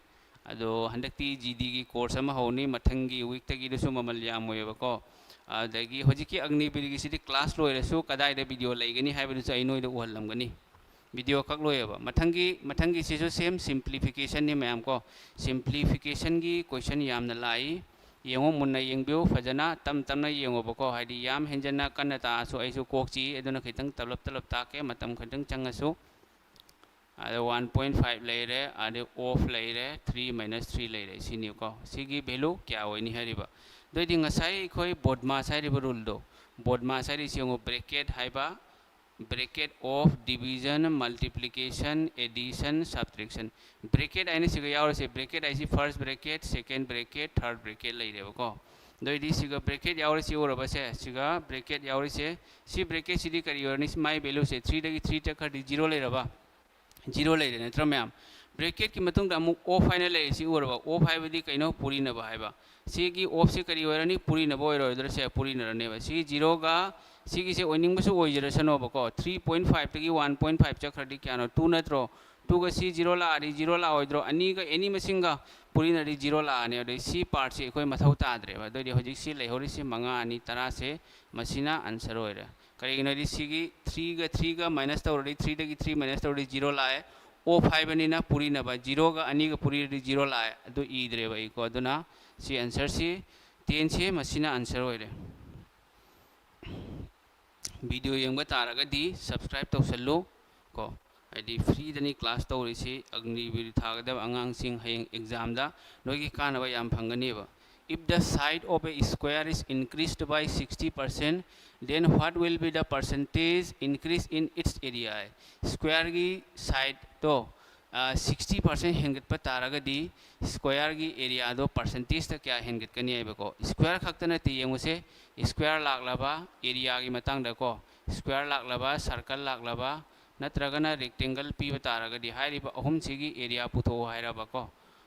ꯑꯗꯣ ꯍꯟꯗꯛꯇꯤ G D ꯒꯤ course ꯑꯃ ꯍꯧꯅꯤ, ꯃꯊꯪꯒꯤ week ꯇꯒꯤꯗꯨꯁꯨ ꯃꯃꯜ ꯌꯥꯝꯃꯣꯏꯕꯀꯣ꯫ ꯑꯗꯒꯤ ꯍꯧꯖꯤꯛꯀꯤ ꯑꯒꯅꯤꯕꯤꯔꯒꯤꯁꯤꯗꯤ class ꯂꯣꯏꯔꯁꯨ ꯀꯗꯥꯏꯗ video ꯂꯩꯒꯅꯤ ꯍꯥꯏꯕꯗꯨꯁꯨ ꯑꯩ ꯅꯣꯏꯗ ꯎꯍꯜꯂꯝꯒꯅꯤ꯫ Video ꯀꯛꯂꯣꯏꯕ꯫ ꯃꯊꯪꯒꯤ, ꯃꯊꯪꯒꯤꯁꯤꯁꯨ same simplification ꯅꯤ ꯃꯌꯥꯝ ꯀꯣ꯫ Simplification ꯒꯤ question ꯌꯥꯝꯅ ꯂꯥꯛꯏ꯫ ꯌꯦꯡꯉꯣ, ꯃꯨꯟꯅ ꯌꯦꯡꯕꯤꯌꯨ ꯐꯖꯅ, ꯇꯞ ꯇꯞꯅ ꯌꯦꯡꯉꯣꯕꯀꯣ꯫ ꯍꯥꯏꯗꯤ ꯌꯥꯝ ꯍꯦꯟꯖꯟꯅ ꯀꯟꯅ ꯇꯥꯛꯑꯁꯨ ꯑꯩꯁꯨ ꯀꯣꯛ ꯆꯤꯛꯏ, ꯑꯗꯨꯅ ꯈꯤꯇꯪ ꯇꯞꯂꯞ ꯇꯞꯂꯞ ꯇꯥꯛꯀꯦ, ꯃꯇꯝ ꯈꯤꯇꯪ ꯆꯪꯉꯁꯨ꯫ ꯑꯗ one point five ꯂꯩꯔꯦ, ꯑꯗꯩ off ꯂꯩꯔꯦ, three minus three ꯂꯩꯔꯦ, ꯁꯤꯅꯤꯀꯣ꯫ ꯁꯤꯒꯤ value ꯀꯌꯥ ꯑꯣꯏꯅꯤ ꯍꯥꯏꯔꯤꯕ? ꯑꯗꯨꯑꯣꯏꯗꯤ ꯉꯁꯥꯏ ꯑꯩꯈꯣꯏ BODMAS ꯍꯥꯏꯔꯤꯕ rule ꯗꯣ, BODMAS ꯍꯥꯏꯔꯤꯁꯤ ꯌꯦꯡꯉꯣ, bracket ꯍꯥꯏꯕ, bracket of division, multiplication, addition, subtraction꯫ Bracket ꯍꯥꯏꯅ ꯁꯤꯒ ꯌꯥꯎꯔꯤꯁꯦ, bracket ꯍꯥꯏꯁꯤ first bracket, second bracket, third bracket ꯂꯩꯔꯦꯕꯀꯣ꯫ ꯑꯗꯨꯑꯣꯏꯗꯤ ꯁꯤꯒ bracket ꯌꯥꯎꯔꯤꯁꯤ ꯎꯔꯕꯁꯦ, ꯁꯤꯒ bracket ꯌꯥꯎꯔꯤꯁꯦ, ꯁꯤ bracket ꯁꯤꯗꯤ ꯀꯔꯤ ꯑꯣꯏꯔꯅꯤ? ꯃꯥꯏ value ꯁꯦ three ꯗꯒꯤ three ꯆꯠꯈ꯭ꯔꯗꯤ zero ꯂꯩꯔꯕ? Zero ꯂꯩꯔꯦ ꯅꯠꯇ꯭ꯔꯥ ꯃꯌꯥꯝ? Bracket ꯀꯤ ꯃꯇꯨꯡꯗ ꯑꯃꯨꯛ off ꯍꯥꯏꯅ ꯂꯩꯔꯤꯁꯤ ꯎꯔꯕ? Off ꯍꯥꯏꯕꯗꯤ ꯀꯩꯅꯣ? ꯄꯨꯔꯤꯅꯕ ꯍꯥꯏꯕ꯫ ꯁꯤꯒꯤ off ꯁꯤ ꯀꯔꯤ ꯑꯣꯏꯔꯅꯤ? ꯄꯨꯔꯤꯅꯕ ꯑꯣꯏꯔꯣꯏꯗ꯭ꯔꯥ? ꯁꯦ ꯄꯨꯔꯤꯅꯔꯅꯦꯕ꯫ ꯁꯤ zero ꯒ ꯁꯤꯒꯤꯁꯦ ꯑꯣꯏꯅꯤꯡꯕꯁꯨ ꯑꯣꯏꯖꯔꯁꯅꯣꯕꯀꯣ꯫ Three point five ꯇꯒꯤ one point five ꯆꯠꯈ꯭ꯔꯗꯤ ꯀꯌꯥꯅꯣ? Two ꯅꯠꯇ꯭ꯔꯣ? Two ꯒ ꯁꯤ zero ꯂꯥꯛꯑꯗꯤ zero ꯂꯥꯛꯑꯣꯏꯗ꯭ꯔꯣ? ꯑꯅꯤꯒ any ꯃꯁꯤꯡꯒ ꯄꯨꯔꯤꯅꯔꯗꯤ zero ꯂꯥꯛꯑꯅꯤ꯫ ꯑꯗꯩ ꯁꯤ part ꯁꯤ ꯑꯩꯈꯣꯏ ꯃꯊꯧ ꯇꯥꯗ꯭ꯔꯦꯕ꯫ ꯑꯗꯨꯑꯣꯏꯗꯤ ꯍꯧꯖꯤꯛ ꯁꯤ ꯂꯩꯍꯧꯔꯤꯁꯤ ꯃꯉꯥ ꯑꯅꯤ ꯇꯔꯥꯁꯦ, ꯃꯁꯤꯅ answer ꯑꯣꯏꯔꯦ꯫ ꯀꯔꯤꯒꯤꯅꯣ ꯍꯥꯏꯗꯤ ꯁꯤꯒꯤ three ꯒ three ꯒ minus ꯇꯧꯔꯗꯤ, three ꯗꯒꯤ three minus ꯇꯧꯔꯗꯤ zero ꯂꯥꯛꯑꯦ꯫ ꯑꯣꯐ ꯍꯥꯏꯕꯅꯤꯅ ꯄꯨꯔꯤꯅꯕ, ꯖꯤꯔꯣꯒ ꯑꯅꯤꯒ ꯄꯨꯔꯤꯔꯗꯤ ꯖꯤꯔꯣ ꯂꯥꯛꯑꯦ, ꯑꯗꯨ ꯏꯗ꯭ꯔꯦꯕ ꯑꯩꯀꯣ꯫ ꯑꯗꯨꯅ ꯁꯤ ꯑꯟꯁꯔꯁꯤ ꯇꯦꯟꯁꯦ ꯃꯁꯤꯅ ꯑꯟꯁꯔ ꯑꯣꯏꯔꯦ꯫ ꯚꯤꯗꯤꯑꯣ ꯌꯦꯡꯕ ꯇꯥꯔꯒꯗꯤ ꯁꯕꯁꯀ꯭ꯔꯥꯏꯕ ꯇꯧꯁꯜꯂꯨ ꯀꯣ, ꯍꯥꯏꯗꯤ ꯐ꯭ꯔꯤꯗꯅꯤ ꯀ꯭ꯂꯥꯁ ꯇꯧꯔꯤꯁꯤ꯫ ꯑꯒꯅꯤꯕꯤꯔ ꯊꯥꯒꯗꯕ ꯑꯉꯥꯡꯁꯤꯡ ꯍꯌꯦꯡ ꯑꯦꯛꯖꯥꯝꯗ ꯅꯣꯏꯒꯤ ꯀꯥꯟꯅꯕ ꯌꯥꯝ ꯐꯪꯒꯅꯦꯕ꯫ If the side of a square is increased by sixty percent, then what will be the percentage increase in its area? ꯁ꯭ꯀ꯭ꯋꯦꯔꯒꯤ ꯁꯥꯏꯗꯇꯣ ꯁꯤꯛꯁꯇꯤ ꯄꯥꯔꯁꯦꯟ ꯍꯦꯟꯒꯠꯄ ꯇꯥꯔꯒꯗꯤ ꯁ꯭ꯀ꯭ꯋꯦꯔꯒꯤ ꯑꯦꯔꯤꯌꯥꯗꯣ ꯄꯥꯔꯁꯦꯟꯇꯦꯖꯇ ꯀꯌꯥ ꯍꯦꯟꯒꯠꯀꯅꯤ ꯍꯥꯏꯕꯀꯣ꯫ ꯁ꯭ꯀ꯭ꯋꯦꯔ ꯈꯛꯇ ꯅꯠꯇꯦ, ꯌꯦꯡꯉꯨꯁꯦ, ꯁ꯭ꯀ꯭ꯋꯦꯔ ꯂꯥꯛꯂꯕ ꯑꯦꯔꯤꯌꯥꯒꯤ ꯃꯇꯥꯡꯗꯀꯣ, ꯁ꯭ꯀ꯭ꯋꯦꯔ ꯂꯥꯛꯂꯕ, ꯁꯔꯀꯜ ꯂꯥꯛꯂꯕ, ꯅꯠꯇ꯭ꯔꯒꯅ ꯔꯦꯛꯇꯦꯡꯒꯜ ꯄꯤꯕ ꯇꯥꯔꯒꯗꯤ ꯍꯥꯏꯔꯤꯕ ꯑꯍꯨꯝꯁꯤꯒꯤ ꯑꯦꯔꯤꯌꯥ ꯄꯨꯊꯣꯛꯑꯣ ꯍꯥꯏꯔꯕꯀꯣ꯫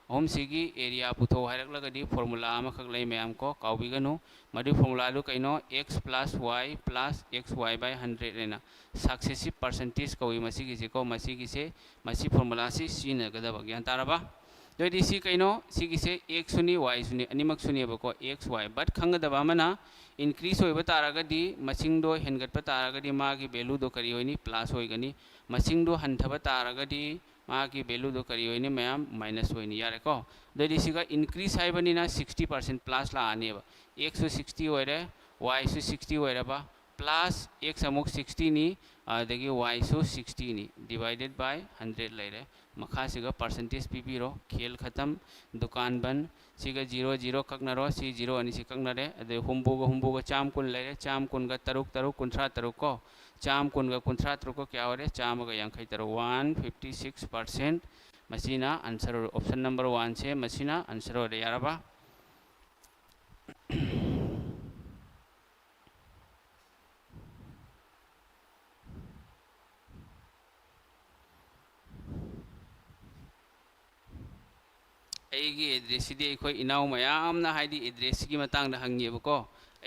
ꯑꯍꯨꯝꯁꯤꯒꯤ ꯑꯦꯔꯤꯌꯥ ꯄꯨꯊꯣꯛꯑꯣ ꯍꯥꯏꯔꯛꯂꯒꯗꯤ ꯐꯣꯔꯃꯨꯂꯥ ꯑꯃꯈꯛ ꯂꯩ ꯃꯌꯥꯝ ꯀꯣ, ꯀꯥꯎꯕꯤꯒꯅꯨ꯫ ꯃꯗꯨꯒꯤ ꯐꯣꯔꯃꯨꯂꯥꯗꯨ ꯀꯩꯅꯣ? X plus y plus x y by hundred ꯍꯥꯏꯅ꯫ ꯁꯛꯁꯦꯁꯤꯞ ꯄꯥꯔꯁꯦꯟꯇꯦꯖ ꯀꯧꯏ ꯃꯁꯤꯒꯤꯁꯦꯀꯣ꯫ ꯃꯁꯤꯒꯤꯁꯦ, ꯃꯁꯤ ꯐꯣꯔꯃꯨꯂꯥꯁꯤ ꯁꯤꯖꯤꯟꯅꯒꯗꯕ꯫ ꯒ꯭ꯌꯥꯟ ꯇꯥꯔꯕ? ꯑꯗꯨꯑꯣꯏꯗꯤ ꯁꯤ ꯀꯩꯅꯣ? ꯁꯤꯒꯤꯁꯦ ꯑꯦꯛꯁꯁꯨꯅꯤ, ꯋꯥꯏꯁꯨꯅꯤ, ꯑꯅꯤꯃꯛꯁꯨꯅꯦꯕꯀꯣ, ꯑꯦꯛꯁ ꯋꯥꯏ꯫ ꯕꯠ ꯈꯪꯒꯗꯕ ꯑꯃꯅ, ꯏꯟꯀ꯭ꯔꯤꯁ ꯑꯣꯏꯕ ꯇꯥꯔꯒꯗꯤ, ꯃꯁꯤꯡꯗꯣ ꯍꯦꯟꯒꯠꯄ ꯇꯥꯔꯒꯗꯤ ꯃꯥꯒꯤ ꯚꯦꯂꯨꯗꯣ ꯀꯔꯤ ꯑꯣꯏꯅꯤ? ꯄ꯭ꯂꯁ ꯑꯣꯏꯒꯅꯤ꯫ ꯃꯁꯤꯡꯗꯣ ꯍꯟꯊꯕ ꯇꯥꯔꯒꯗꯤ ꯃꯥꯒꯤ ꯚꯦꯂꯨꯗꯣ ꯀꯔꯤ ꯑꯣꯏꯅꯤ ꯃꯌꯥꯝ? ꯃꯥꯏꯅꯁ ꯑꯣꯏꯅꯤ꯫ ꯌꯥꯔꯦꯀꯣ? ꯑꯗꯨꯑꯣꯏꯗꯤ ꯁꯤꯒ ꯏꯟꯀ꯭ꯔꯤꯁ ꯍꯥꯏꯕꯅꯤꯅ ꯁꯤꯛꯁꯇꯤ ꯄꯥꯔꯁꯦꯟ ꯄ꯭ꯂꯁ ꯂꯥꯛꯑꯅꯦꯕ꯫ ꯑꯦꯛꯁꯁꯨ ꯁꯤꯛꯁꯇꯤ ꯑꯣꯏꯔꯦ, ꯋꯥꯏꯁꯨ ꯁꯤꯛꯁꯇꯤ ꯑꯣꯏꯔꯕ, ꯄ꯭ꯂꯁ ꯑꯦꯛꯁ ꯑꯃꯨꯛ ꯁꯤꯛꯁꯇꯤꯅꯤ, ꯑꯗꯒꯤ ꯋꯥꯏꯁꯨ ꯁꯤꯛꯁꯇꯤꯅꯤ, ꯗꯤꯚꯥꯏꯗꯦꯠ ꯕꯥꯏ ꯍꯟꯗ꯭ꯔꯦꯠ ꯂꯩꯔꯦ꯫ ꯃꯈꯥꯁꯤꯒ ꯄꯥꯔꯁꯦꯟꯇꯦꯖ ꯄꯤꯕꯤꯔꯣ꯫ ꯈꯦꯜ ꯈꯇꯝ, ꯗꯨꯀꯥꯟ ꯕꯟ꯫ ꯁꯤꯒ ꯖꯤꯔꯣ, ꯖꯤꯔꯣ ꯀꯛꯅꯔꯣ꯫ ꯁꯤ ꯖꯤꯔꯣ ꯑꯅꯤꯁꯤ ꯀꯛꯅꯔꯦ꯫ ꯑꯗꯩ ꯍꯨꯝꯐꯨꯒ ꯍꯨꯝꯐꯨꯒ ꯆꯥꯝ ꯀꯨꯟ ꯂꯩꯔꯦ꯫ ꯆꯥꯝ ꯀꯨꯟꯒ ꯇꯔꯨꯛ, ꯇꯔꯨꯛ, ꯀꯨꯟꯊ꯭ꯔꯥ ꯇꯔꯨꯛ ꯀꯣ꯫ ꯆꯥꯝ ꯀꯨꯟꯒ ꯀꯨꯟꯊ꯭ꯔꯥ ꯇꯔꯨꯛꯀ ꯀꯌꯥ ꯑꯣꯏꯔꯦ? ꯆꯥꯝꯃꯒ ꯌꯥꯡꯈꯩ ꯇꯔꯨꯛ, ꯋꯥꯟ ꯐꯤꯐꯇꯤ ꯁꯤꯛꯁ ꯄꯥꯔꯁꯦꯟ꯫ ꯃꯁꯤꯅ ꯑꯟꯁꯔ ꯑꯣꯏꯔꯦ꯫ ꯑꯣꯞꯁꯟ ꯅꯝꯕꯔ ꯋꯥꯟꯁꯦ ꯃꯁꯤꯅ ꯑꯟꯁꯔ ꯑꯣꯏꯔꯦ꯫ ꯌꯥꯔꯕ? ꯑꯩꯒꯤ ꯑꯦꯗ꯭ꯔꯦꯁꯁꯤꯗꯤ ꯑꯩꯈꯣꯏ ꯏꯅꯥꯎ ꯃꯌꯥꯝꯅ, ꯍꯥꯏꯗꯤ, ꯑꯦꯗ꯭ꯔꯦꯁꯁꯤꯒꯤ ꯃꯇꯥꯡꯗ ꯍꯪꯉꯦꯕꯀꯣ꯫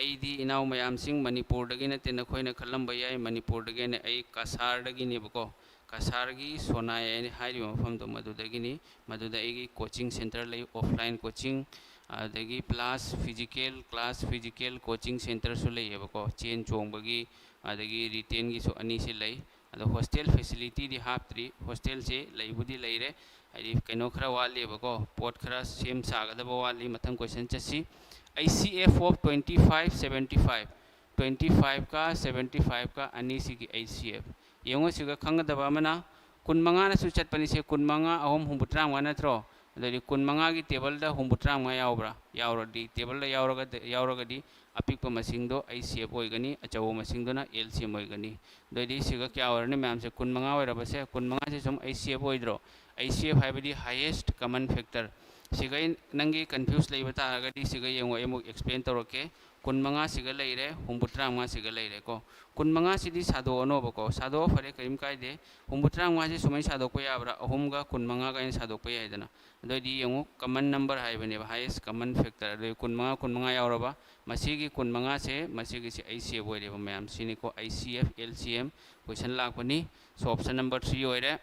ꯑꯩꯗꯤ ꯏꯅꯥꯎ ꯃꯌꯥꯝꯁꯤꯡ ꯃꯅꯤꯄꯨꯔꯗꯒꯤ ꯅꯠꯇꯦ, ꯅꯈꯣꯏꯅ ꯈꯜꯂꯝꯕ ꯌꯥꯏ, ꯃꯅꯤꯄꯨꯔꯗꯒꯤꯅ꯫ ꯑꯩ ꯀꯁꯥꯔꯗꯒꯤꯅꯦꯕꯀꯣ꯫ ꯀꯁꯥꯔꯒꯤ ꯁꯣꯅꯥꯏ ꯍꯥꯏꯅ ꯍꯥꯏꯔꯤꯕ ꯃꯐꯝꯗꯣ, ꯃꯗꯨꯗꯒꯤꯅꯤ꯫ ꯃꯗꯨꯗ ꯑꯩꯒꯤ ꯀꯣꯆꯤꯡ ꯁꯦꯟꯇꯔ ꯂꯩ, ꯑꯣꯐꯂꯥꯏꯟ ꯀꯣꯆꯤꯡ, ꯑꯗꯒꯤ plus physical class, physical coaching ꯁꯦꯟꯇꯔꯁꯨ ꯂꯩꯌꯦꯕꯀꯣ꯫ ꯆꯦꯟ ꯆꯣꯡꯕꯒꯤ, ꯑꯗꯒꯤ ꯔꯤꯇꯦꯟꯒꯤꯁꯨ ꯑꯅꯤꯁꯤ ꯂꯩ꯫ ꯑꯗꯣ ꯍꯣꯁꯇꯦꯜ ꯐꯦꯁꯤꯂꯤꯇꯤꯗꯤ ꯍꯥꯞꯇ꯭ꯔꯤ꯫ ꯍꯣꯁꯇꯦꯜꯁꯦ ꯂꯩꯕꯨꯗꯤ ꯂꯩꯔꯦ, ꯍꯥꯏꯗꯤ ꯀꯩꯅꯣ ꯈꯔ ꯋꯥꯠꯂꯤꯕꯀꯣ, ꯄꯣꯠ ꯈꯔ ꯁꯦꯝ ꯁꯥꯒꯗꯕ ꯋꯥꯠꯂꯤ꯫ ꯃꯊꯪ ꯀꯣꯏꯁꯟ ꯆꯠꯁꯤ꯫ H C F of twenty five seventy five, twenty five ꯀ seventy five ꯀ ꯑꯅꯤꯁꯤꯒꯤ H C F꯫ ꯌꯦꯡꯉꯣ, ꯁꯤꯒ ꯈꯪꯒꯗꯕ ꯑꯃꯅ, ꯀꯨꯟ ꯃꯉꯥꯅꯁꯨ ꯆꯠꯄꯅꯤꯁꯦ, ꯀꯨꯟ ꯃꯉꯥ ꯑꯍꯨꯝ ꯍꯨꯝꯐꯨ ꯇꯔꯥꯃꯉꯥ ꯅꯠꯇ꯭ꯔꯣ? ꯑꯗꯨꯗꯤ ꯀꯨꯟ ꯃꯉꯥꯒꯤ ꯇꯦꯕꯜꯗ ꯍꯨꯝꯐꯨ ꯇꯔꯥꯃꯉꯥ ꯌꯥꯎꯕ꯭ꯔꯥ? ꯌꯥꯎꯔꯗꯤ, ꯇꯦꯕꯜꯗ ꯌꯥꯎꯔꯒꯗꯤ, ꯌꯥꯎꯔꯒꯗꯤ ꯑꯄꯤꯛꯄ ꯃꯁꯤꯡꯗꯣ H C F ꯑꯣꯏꯒꯅꯤ, ꯑꯆꯧꯕ ꯃꯁꯤꯡꯗꯨꯅ L C M ꯑꯣꯏꯒꯅꯤ꯫ ꯑꯗꯨꯑꯣꯏꯗꯤ ꯁꯤꯒ ꯀꯌꯥ ꯑꯣꯏꯔꯅꯤ ꯃꯌꯥꯝꯁꯦ? ꯀꯨꯟ ꯃꯉꯥ ꯑꯣꯏꯔꯕꯁꯦ, ꯀꯨꯟ ꯃꯉꯥꯁꯦ ꯁꯨꯝ H C F ꯑꯣꯏꯗ꯭ꯔꯣ? H C F ꯍꯥꯏꯕꯗꯤ highest common factor꯫ ꯁꯤꯒ ꯑꯩ, ꯅꯪꯒꯤ confuse ꯂꯩꯕ ꯇꯥꯔꯒꯗꯤ ꯁꯤꯒ ꯌꯦꯡꯉꯣ, ꯑꯩ ꯑꯃꯨꯛ explain ꯇꯧꯔꯛꯀꯦ꯫ ꯀꯨꯟ ꯃꯉꯥꯁꯤꯒ ꯂꯩꯔꯦ, ꯍꯨꯝꯐꯨ ꯇꯔꯥꯃꯉꯥꯁꯤꯒ ꯂꯩꯔꯦꯀꯣ꯫ ꯀꯨꯟ ꯃꯉꯥꯁꯤꯗꯤ ꯁꯥꯗꯣꯛꯑꯅꯣꯕꯀꯣ꯫ ꯁꯥꯗꯣꯛꯑꯣ, ꯐꯔꯦ, ꯀꯔꯤꯝ ꯀꯥꯏꯗꯦ꯫ ꯍꯨꯝꯐꯨ ꯇꯔꯥꯃꯉꯥꯁꯦ ꯁꯨꯃꯥꯏꯅ ꯁꯥꯗꯣꯛꯄ ꯌꯥꯕ꯭ꯔꯥ? ꯑꯍꯨꯝꯒ ꯀꯨꯟ ꯃꯉꯥꯒ ꯑꯩꯅ ꯁꯥꯗꯣꯛꯄ ꯌꯥꯏꯗꯅ꯫ ꯑꯗꯨꯑꯣꯏꯗꯤ ꯌꯦꯡꯉꯨ, common number ꯍꯥꯏꯕꯅꯦꯕ, highest common factor꯫ ꯑꯗꯨꯗꯤ ꯀꯨꯟ ꯃꯉꯥ, ꯀꯨꯟ ꯃꯉꯥ ꯌꯥꯎꯔꯕ, ꯃꯁꯤꯒꯤ ꯀꯨꯟ ꯃꯉꯥꯁꯦ, ꯃꯁꯤꯒꯤꯁꯦ H C F ꯑꯣꯏꯔꯦꯕ ꯃꯌꯥꯝ꯫ ꯁꯤꯅꯤꯀꯣ, H C F L C M question ꯂꯥꯛꯄꯅꯤ꯫ So option number three ꯑꯣꯏꯔꯦ꯫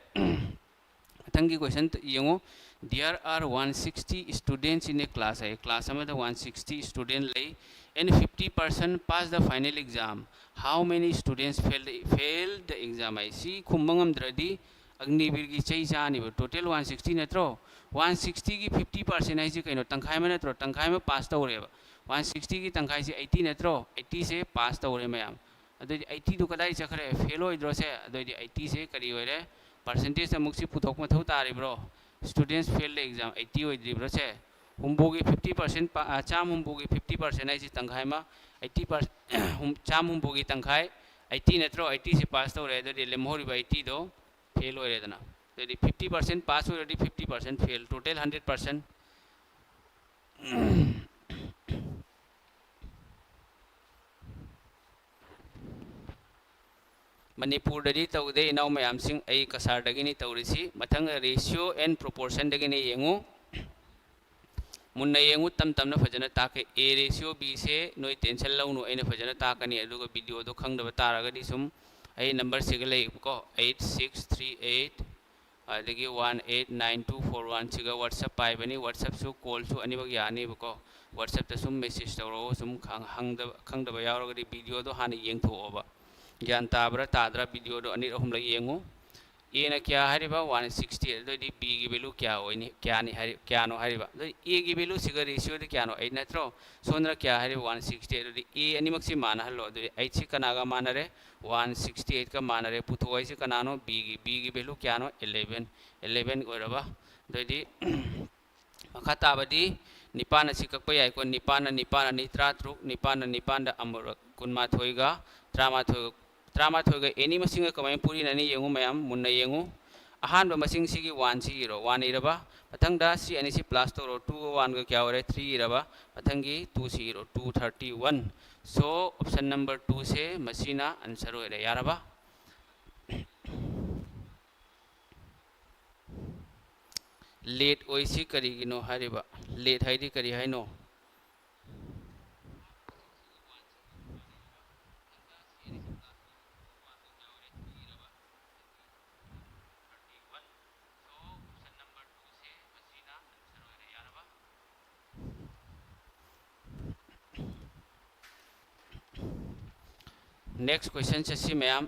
ꯃꯊꯪꯒꯤ question ꯌꯦꯡꯉꯨ꯫ There are one sixty students in a class high. Class ꯑꯃꯗ one sixty student ꯂꯩ, and fifty percent pass the final exam. How many students fail the, fail the exam ꯍꯥꯏ꯫ ꯁꯤ ꯈꯨꯝꯕ ꯉꯝꯗ꯭ꯔꯗꯤ ꯑꯒꯅꯤꯕꯤꯔꯒꯤ ꯆꯩ ꯆꯥꯅꯤꯕ꯫ Total one sixty ꯅꯠꯇ꯭ꯔꯣ? One sixtyꯒꯤ fifty percent ꯍꯥꯏꯁꯦ ꯀꯩꯅꯣ? ꯇꯪꯈꯥꯏ ꯑꯃ ꯅꯠꯇ꯭ꯔꯣ? ꯇꯪꯈꯥꯏ ꯑꯃ pass ꯇꯧꯔꯦꯕ꯫ One sixtyꯒꯤ ꯇꯪꯈꯥꯏꯁꯦ eighty ꯅꯠꯇ꯭ꯔꯣ? Eightyꯁꯦ pass ꯇꯧꯔꯦ ꯃꯌꯥꯝ꯫ ꯑꯗꯨꯗꯤ eightyꯗꯨ ꯀꯗꯥꯏ ꯆꯠꯈ꯭ꯔꯦ? Fail ꯑꯣꯏꯗ꯭ꯔꯣ ꯁꯦ? ꯑꯗꯨꯑꯣꯏꯗꯤ eightyꯁꯦ ꯀꯔꯤ ꯑꯣꯏꯔꯦ? Percentage ꯑꯃꯨꯛ ꯁꯤ ꯄꯨꯊꯣꯛꯄ ꯃꯊꯧ ꯇꯥꯔꯤꯕ꯭ꯔꯣ? Students fail the exam eighty ꯑꯣꯏꯗ꯭ꯔꯤꯕ꯭ꯔꯣ say? ꯍꯨꯝꯐꯨꯒꯤ fifty percent, ꯆꯥꯝ ꯍꯨꯝꯐꯨꯒꯤ fifty percent ꯍꯥꯏꯁꯤ ꯇꯪꯈꯥꯏ ꯑꯃ, eighty percent, ꯆꯥꯝ ꯍꯨꯝꯐꯨꯒꯤ ꯇꯪꯈꯥꯏ eighty ꯅꯠꯇ꯭ꯔꯣ? Eightyꯁꯤ pass ꯇꯧꯔꯦ, ꯑꯗꯨꯗꯤ ꯂꯦꯝꯍꯧꯔꯤꯕ eightyꯗꯣ fail ꯑꯣꯏꯔꯦꯗꯅ꯫ ꯑꯗꯨꯗꯤ fifty percent pass ꯑꯣꯏꯔꯗꯤ fifty percent fail, total hundred percent꯫ ꯃꯅꯤꯄꯨꯔꯗꯗꯤ ꯇꯧꯗꯦ, ꯏꯅꯥꯎ ꯃꯌꯥꯝꯁꯤꯡ, ꯑꯩ ꯀꯁꯥꯔꯗꯒꯤꯅꯤ ꯇꯧꯔꯤꯁꯤ꯫ ꯃꯊꯪ ratio and proportionꯗꯒꯤꯅꯤ, ꯌꯦꯡꯉꯨ꯫ ꯃꯨꯟꯅ ꯌꯦꯡꯉꯨ, ꯇꯝ ꯇꯝꯅ ꯐꯖꯅ ꯇꯥꯛꯀꯦ꯫ A ratio Bꯁꯦ ꯅꯣꯏ tension ꯂꯧꯅꯨ, ꯑꯩꯅ ꯐꯖꯅ ꯇꯥꯛꯀꯅꯤ꯫ ꯑꯗꯨꯒ videoꯗꯣ ꯈꯪꯗꯕ ꯇꯥꯔꯒꯗꯤ ꯁꯨꯝ ꯑꯩ numberꯁꯤꯒ ꯂꯩꯌꯦꯕꯀꯣ, eight six three eight, ꯑꯗꯒꯤ one eight nine two four one, ꯁꯤꯒ WhatsApp ꯄꯥꯏꯕꯅꯤ꯫ WhatsAppꯁꯨ callꯁꯨ ꯑꯅꯤꯃꯛ ꯌꯥꯅꯤꯕꯀꯣ꯫ WhatsAppꯇ ꯁꯨꯝ message ꯇꯧꯔꯛꯑꯣ, ꯁꯨꯝ ꯈꯪ-, ꯍꯪꯗꯕ, ꯈꯪꯗꯕ ꯌꯥꯎꯔꯒꯗꯤ videoꯗꯣ ꯍꯥꯟꯅ ꯌꯦꯡꯊꯣꯛꯑꯣꯕ꯫ ꯒ꯭ꯌꯥꯟ ꯇꯥꯕ꯭ꯔꯥ ꯇꯥꯗ꯭ꯔꯥ? ꯚꯤꯗꯤꯑꯣꯗꯣ ꯑꯅꯤꯔꯛ ꯑꯍꯨꯝꯂꯛ ꯌꯦꯡꯉꯨ꯫ ꯑꯦꯅ ꯀꯌꯥ ꯍꯥꯏꯔꯤꯕ? One sixty eight. ꯑꯗꯨꯑꯣꯏꯗꯤ ꯕꯤꯒꯤ ꯚꯦꯂꯨ ꯀꯌꯥ ꯑꯣꯏꯅꯤ? ꯀꯌꯥꯅꯤ ꯍꯥꯏꯔꯤ? ꯀꯌꯥꯅꯣ ꯍꯥꯏꯔꯤꯕ? ꯑꯗꯨ ꯑꯦꯒꯤ ꯚꯦꯂꯨꯁꯤꯒ ꯔꯦꯁꯤꯌꯣꯗꯤ ꯀꯌꯥꯅꯣ? ꯑꯩꯠ ꯅꯠꯇ꯭ꯔꯣ? ꯁꯣꯝꯗꯅ ꯀꯌꯥ ꯍꯥꯏꯔꯤꯕ? One sixty eight. ꯑꯗꯨꯗꯤ ꯑꯦ ꯑꯅꯤꯃꯛꯁꯤ ꯃꯥꯟꯅꯍꯜꯂꯣ꯫ ꯑꯗꯨꯗꯤ ꯑꯩꯠꯁꯤ ꯀꯅꯥꯒ ꯃꯥꯟꯅꯔꯦ? ꯋꯥꯟ ꯁꯤꯛꯁꯇꯤ ꯑꯩꯠꯀ ꯃꯥꯟꯅꯔꯦ꯫ ꯄꯨꯊꯣꯛ ꯍꯥꯏꯁꯤ ꯀꯅꯥꯅꯣ? ꯕꯤꯒꯤ꯫ ꯕꯤꯒꯤ ꯚꯦꯂꯨ ꯀꯌꯥꯅꯣ? ꯑꯦꯂꯦꯚꯦꯟ꯫ ꯑꯦꯂꯦꯚꯦꯟ ꯑꯣꯏꯔꯕ? ꯑꯗꯨꯑꯣꯏꯗꯤ ꯃꯈꯥ ꯇꯥꯕꯗꯤ ꯅꯤꯄꯥꯟ ꯑꯁꯤ ꯀꯛꯄ ꯌꯥꯏꯀꯣ꯫ ꯅꯤꯄꯥꯟꯅ ꯅꯤꯄꯥꯟ ꯑꯅꯤ ꯇꯔꯥꯇꯔꯨꯛ, ꯅꯤꯄꯥꯟꯅ ꯅꯤꯄꯥꯟꯗ ꯑꯃꯨꯔꯛ ꯀꯨꯟꯃꯥꯊꯣꯏꯒ ꯇꯔꯥꯃꯥꯊꯣꯏꯒ, ꯇꯔꯥꯃꯥꯊꯣꯏꯒ ꯑꯦꯅꯤ ꯃꯁꯤꯡꯒ ꯀꯃꯥꯏꯅ ꯄꯨꯔꯤꯅꯅꯤ ꯌꯦꯡꯉꯨ ꯃꯌꯥꯝ, ꯃꯨꯟꯅ ꯌꯦꯡꯉꯨ꯫ ꯑꯍꯥꯟꯕ ꯃꯁꯤꯡꯁꯤꯒꯤ ꯋꯥꯟꯁꯤ ꯏꯔꯣ꯫ ꯋꯥꯟ ꯏꯔꯕ? ꯃꯊꯪꯗ ꯁꯤ ꯑꯅꯤꯁꯤ ꯄ꯭ꯂꯁ ꯇꯧꯔꯣ꯫ ꯇꯨꯒ ꯋꯥꯟꯒ ꯀꯌꯥ ꯑꯣꯏꯔꯦ? ꯊ꯭ꯔꯤ ꯏꯔꯕ? ꯃꯊꯪꯒꯤ ꯇꯨꯁꯤ ꯏꯔꯣ꯫ Two thirty one. So, option number two ꯁꯦ ꯃꯁꯤꯅ ꯑꯟꯁꯔ ꯑꯣꯏꯔꯦ꯫ ꯌꯥꯔꯕ? ꯂꯦꯠ ꯑꯣꯏꯁꯤ ꯀꯔꯤꯒꯤꯅꯣ ꯍꯥꯏꯔꯤꯕ? ꯂꯦꯠ ꯍꯥꯏꯗꯤ ꯀꯔꯤ ꯍꯥꯏꯅꯣ? Next question ꯁꯦ ꯁꯤ ꯃꯌꯥꯝ,